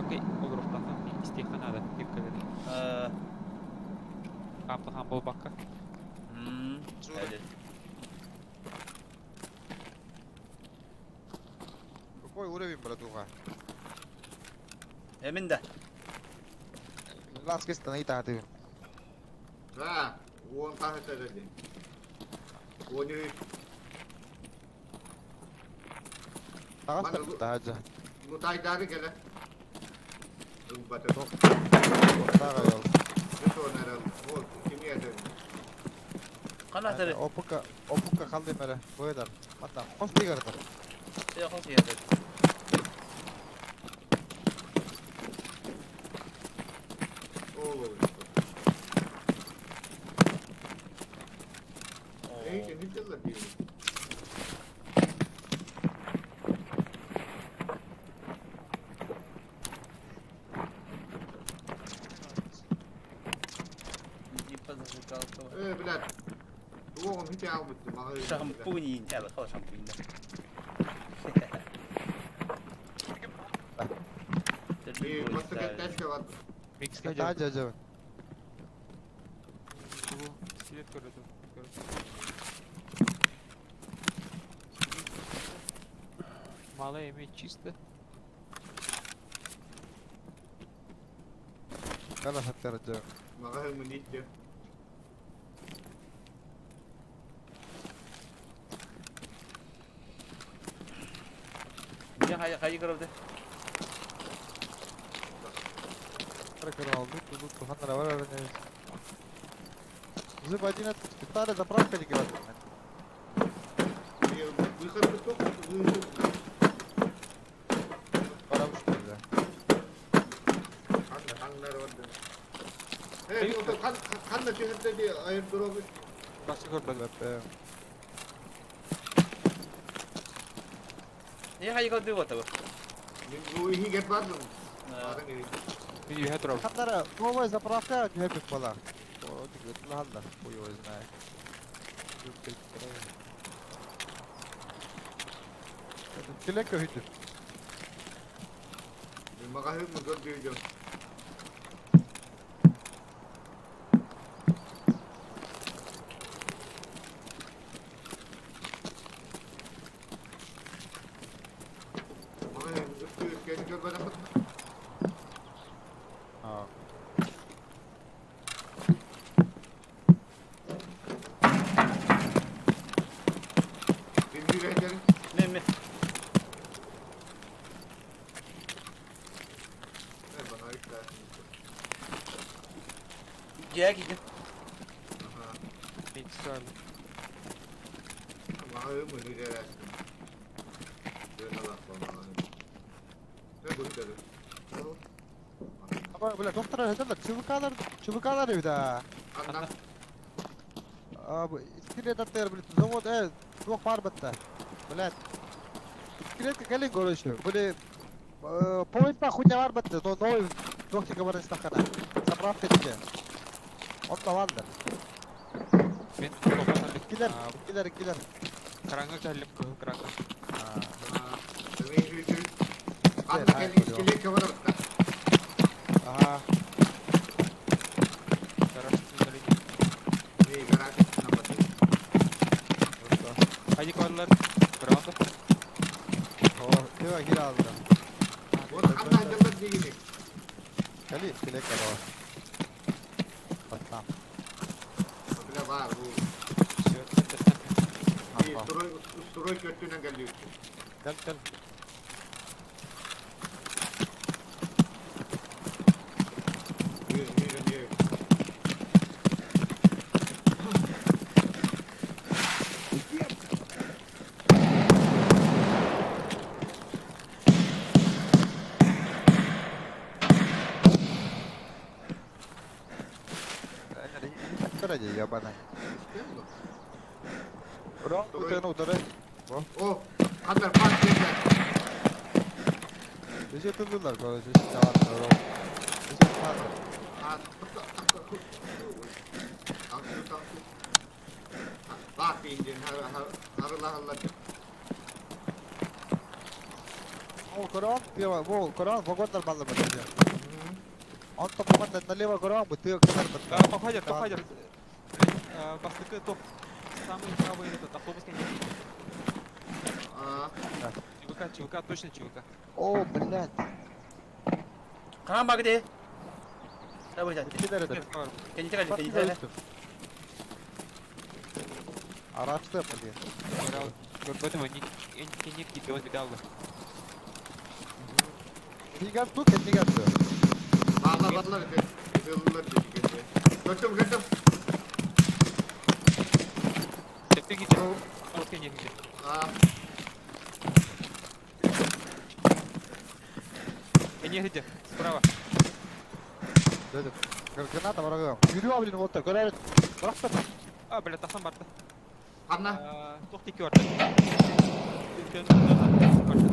Заправка олоруохтааххын истиэххэ наада киркэлэри. Хаамтахан буолбакка. Какой уровень, братуха? Эмин да. Ласки станай тааты. Да, уон хаһыта деді. 13. Таҕас таһаджа. Лутайдары кэлэ. Ылбаты. Тааҕа Ол кими этер? Канатары. Опука, опука қалды мәрі. Бойдар. Манда, қос тигардыр. Хос тигардыр. Ол ол. Эй, не делай деймін. Э, блядь. Туоҕум хите албытты, мага Шампунь, это хо шампунь, да. Таһаджа жа. Свет көрөтүм. Малая имеет чисто. Кана хаттар жа. Мага мынитте. Не хай хай көрөбүт. Трекер алды, тут туханнара бар әріне. Зып 11, старая заправка не говорит. Выход только выход. Пора что ли? Ханнар барды. Эй, ото хан ханна түһәрдә аэродромы. Басы көрбөдүм. Не хай көрдү вот того. Бу иһигер бардым. Хаттара, новая заправка түһәрбит бала. О, тигет лахалла, хуй его знает. Келек көһүтү. Мага мы көрдү. Мага үстү көрбөдүм. А. Мен мен. Жаа кидим. Ama бля, доктор айталар, ЧВКлар, ЧВКлар да. Анда. А, скелет аттар, блядь, завод, туох бар бітті. Блядь. Скелетка кэлин короче, были поезд хуйня бар бітті, но новый доктор бар истахана. Заправка тебе. Он таланды. Мен Килер, килер, килер. Караңгы кэллим кыһыл караңгы. Анда кэлин скелетка бар бітті. Ага. Гараж Не, гараж Хайди каллар. Граунда. О, тыва кир алды. Вот анда айдалар дегени. Кали, скелетка бар. Пацан. Бля бар бу. Строй строй көттүнөн келди. Кел, кел. Ебаный. Ром, утыры. О, хандар пак дегени. Бизе тындылар, короче, синават, ром. Бизе тындылар. А, Бак дейін, харыла халла. Ол көрөҕүн, тыа, бу көрөҕүн, вагоннар баллар бата. Онтон вагоннар налево көрөҕүн, бу тыа кынар бата. Тохайдер, тохайдер. Бастакы топ. Самый правый этот автобус конец. ЧВК, ЧВК, точно ЧВК. О, блядь. Хаан багды. Давай, давай. Кените кали, кените. Арабская, блин. Көрбөтүм, кенек киттебет биталды. Тигер тут, тигер тут. Bağlar bağlar. Yıllar dedi. Götüm götüm. Теппе китте. Ол кенек китте. Кенек китте. Справа. Граната барагам. Yürüyor блин, вот так. Көрөр. Бырахта. А, бля, тахсан барды. Ханна? Тух тики барды.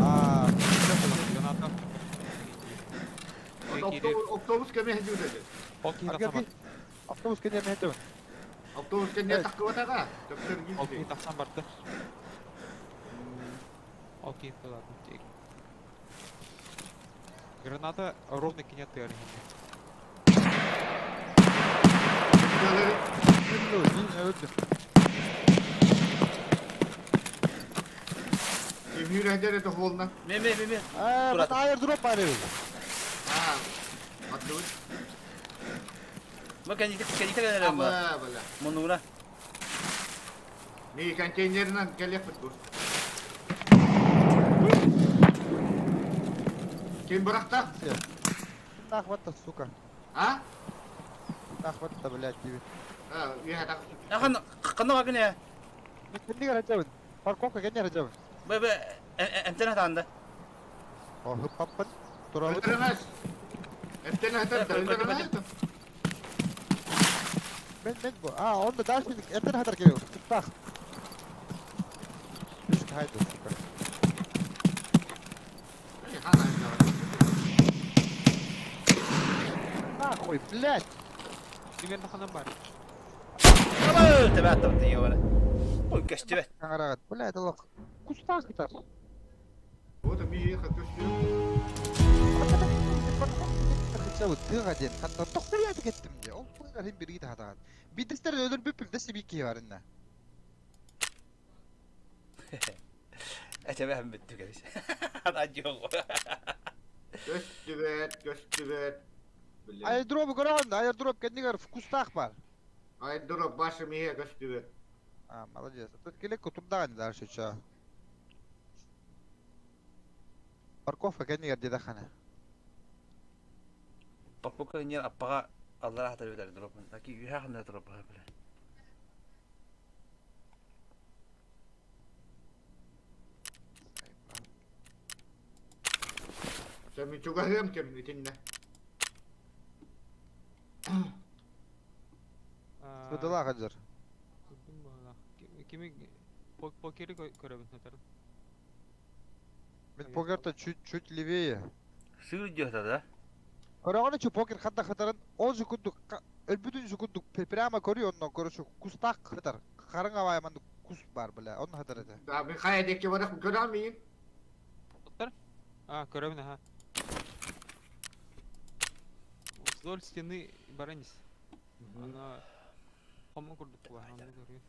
А, граната. Автобус кеме хедүү dedi. Окей, тахсан барды. Автобус кене хедүү. Автобус кене таккыбатага. Төптөр Окей, тахсан барды. Окей, ладно, тек. Граната ровно кинет ты Кемир это холна. Ме ме ме ме. А, вот аэродроп барып. А, аттыбыт. Ма кените кените кали. Аба, бала. Монура. Ми контейнеринен келеппит бу. Ким бырахта? Нахватта, сука. А? Нахватта, блядь, тебе. А, я так. Ахан кана багыне. Кеннигер хадабын. Парковка кеннигер хадабын. Бе бе эмтен хатанда. О, хыппаппын. Турабыт. Өлтөрөмөс. Эптен хатар, өлтөрөмөс. Мен мен бу. А, онда дальше эптен хатар келип. Тыктах. Үш хайды, сука. Нахуй, блядь. Примерно ханан бар. Аба, тебе аттым ёбана. Ой, көстүбэ. Аңарагат, блядь, алак. Кустах китар. Вот ми хочу. Тыга ден, хатта тохтуя кеттим же. Ол тыга хим бирги тахатаган. Бидистер өлөр бүпүл десе бики барынна. Этебе хам бүттү кебис. Ата жок. Көстүбөт, көстүбөт. Аэродроп көрөгөн, аэродроп кендигер в кустах бар. Аэродроп башы мие көстүбөт. А, молодец. Тут келек кутурдаган дальше ча. Парковка кендигер дедахана. Парковка не аппага аллар хатар битер дроп. Таки юха ханда дроп бля. Сен чугахым кем итинне. Сыдыла хаджар. Кими покери көрөбүн хатар. Мен покерта чуть-чуть левее. Сыр идет, да? Көрөгөнү чу покер хатта хатарын 10 секундук өлбүтүн секундук прямо көрү оннон короче кустак хатар. Карыңа байманды кус бар бля, он хатар это. Да, мен кая декке барак көрө алмайын. Доктор? А, көрөбүн, ага. Вдоль стены баранис. Она Хомо курдук була, аны көрү.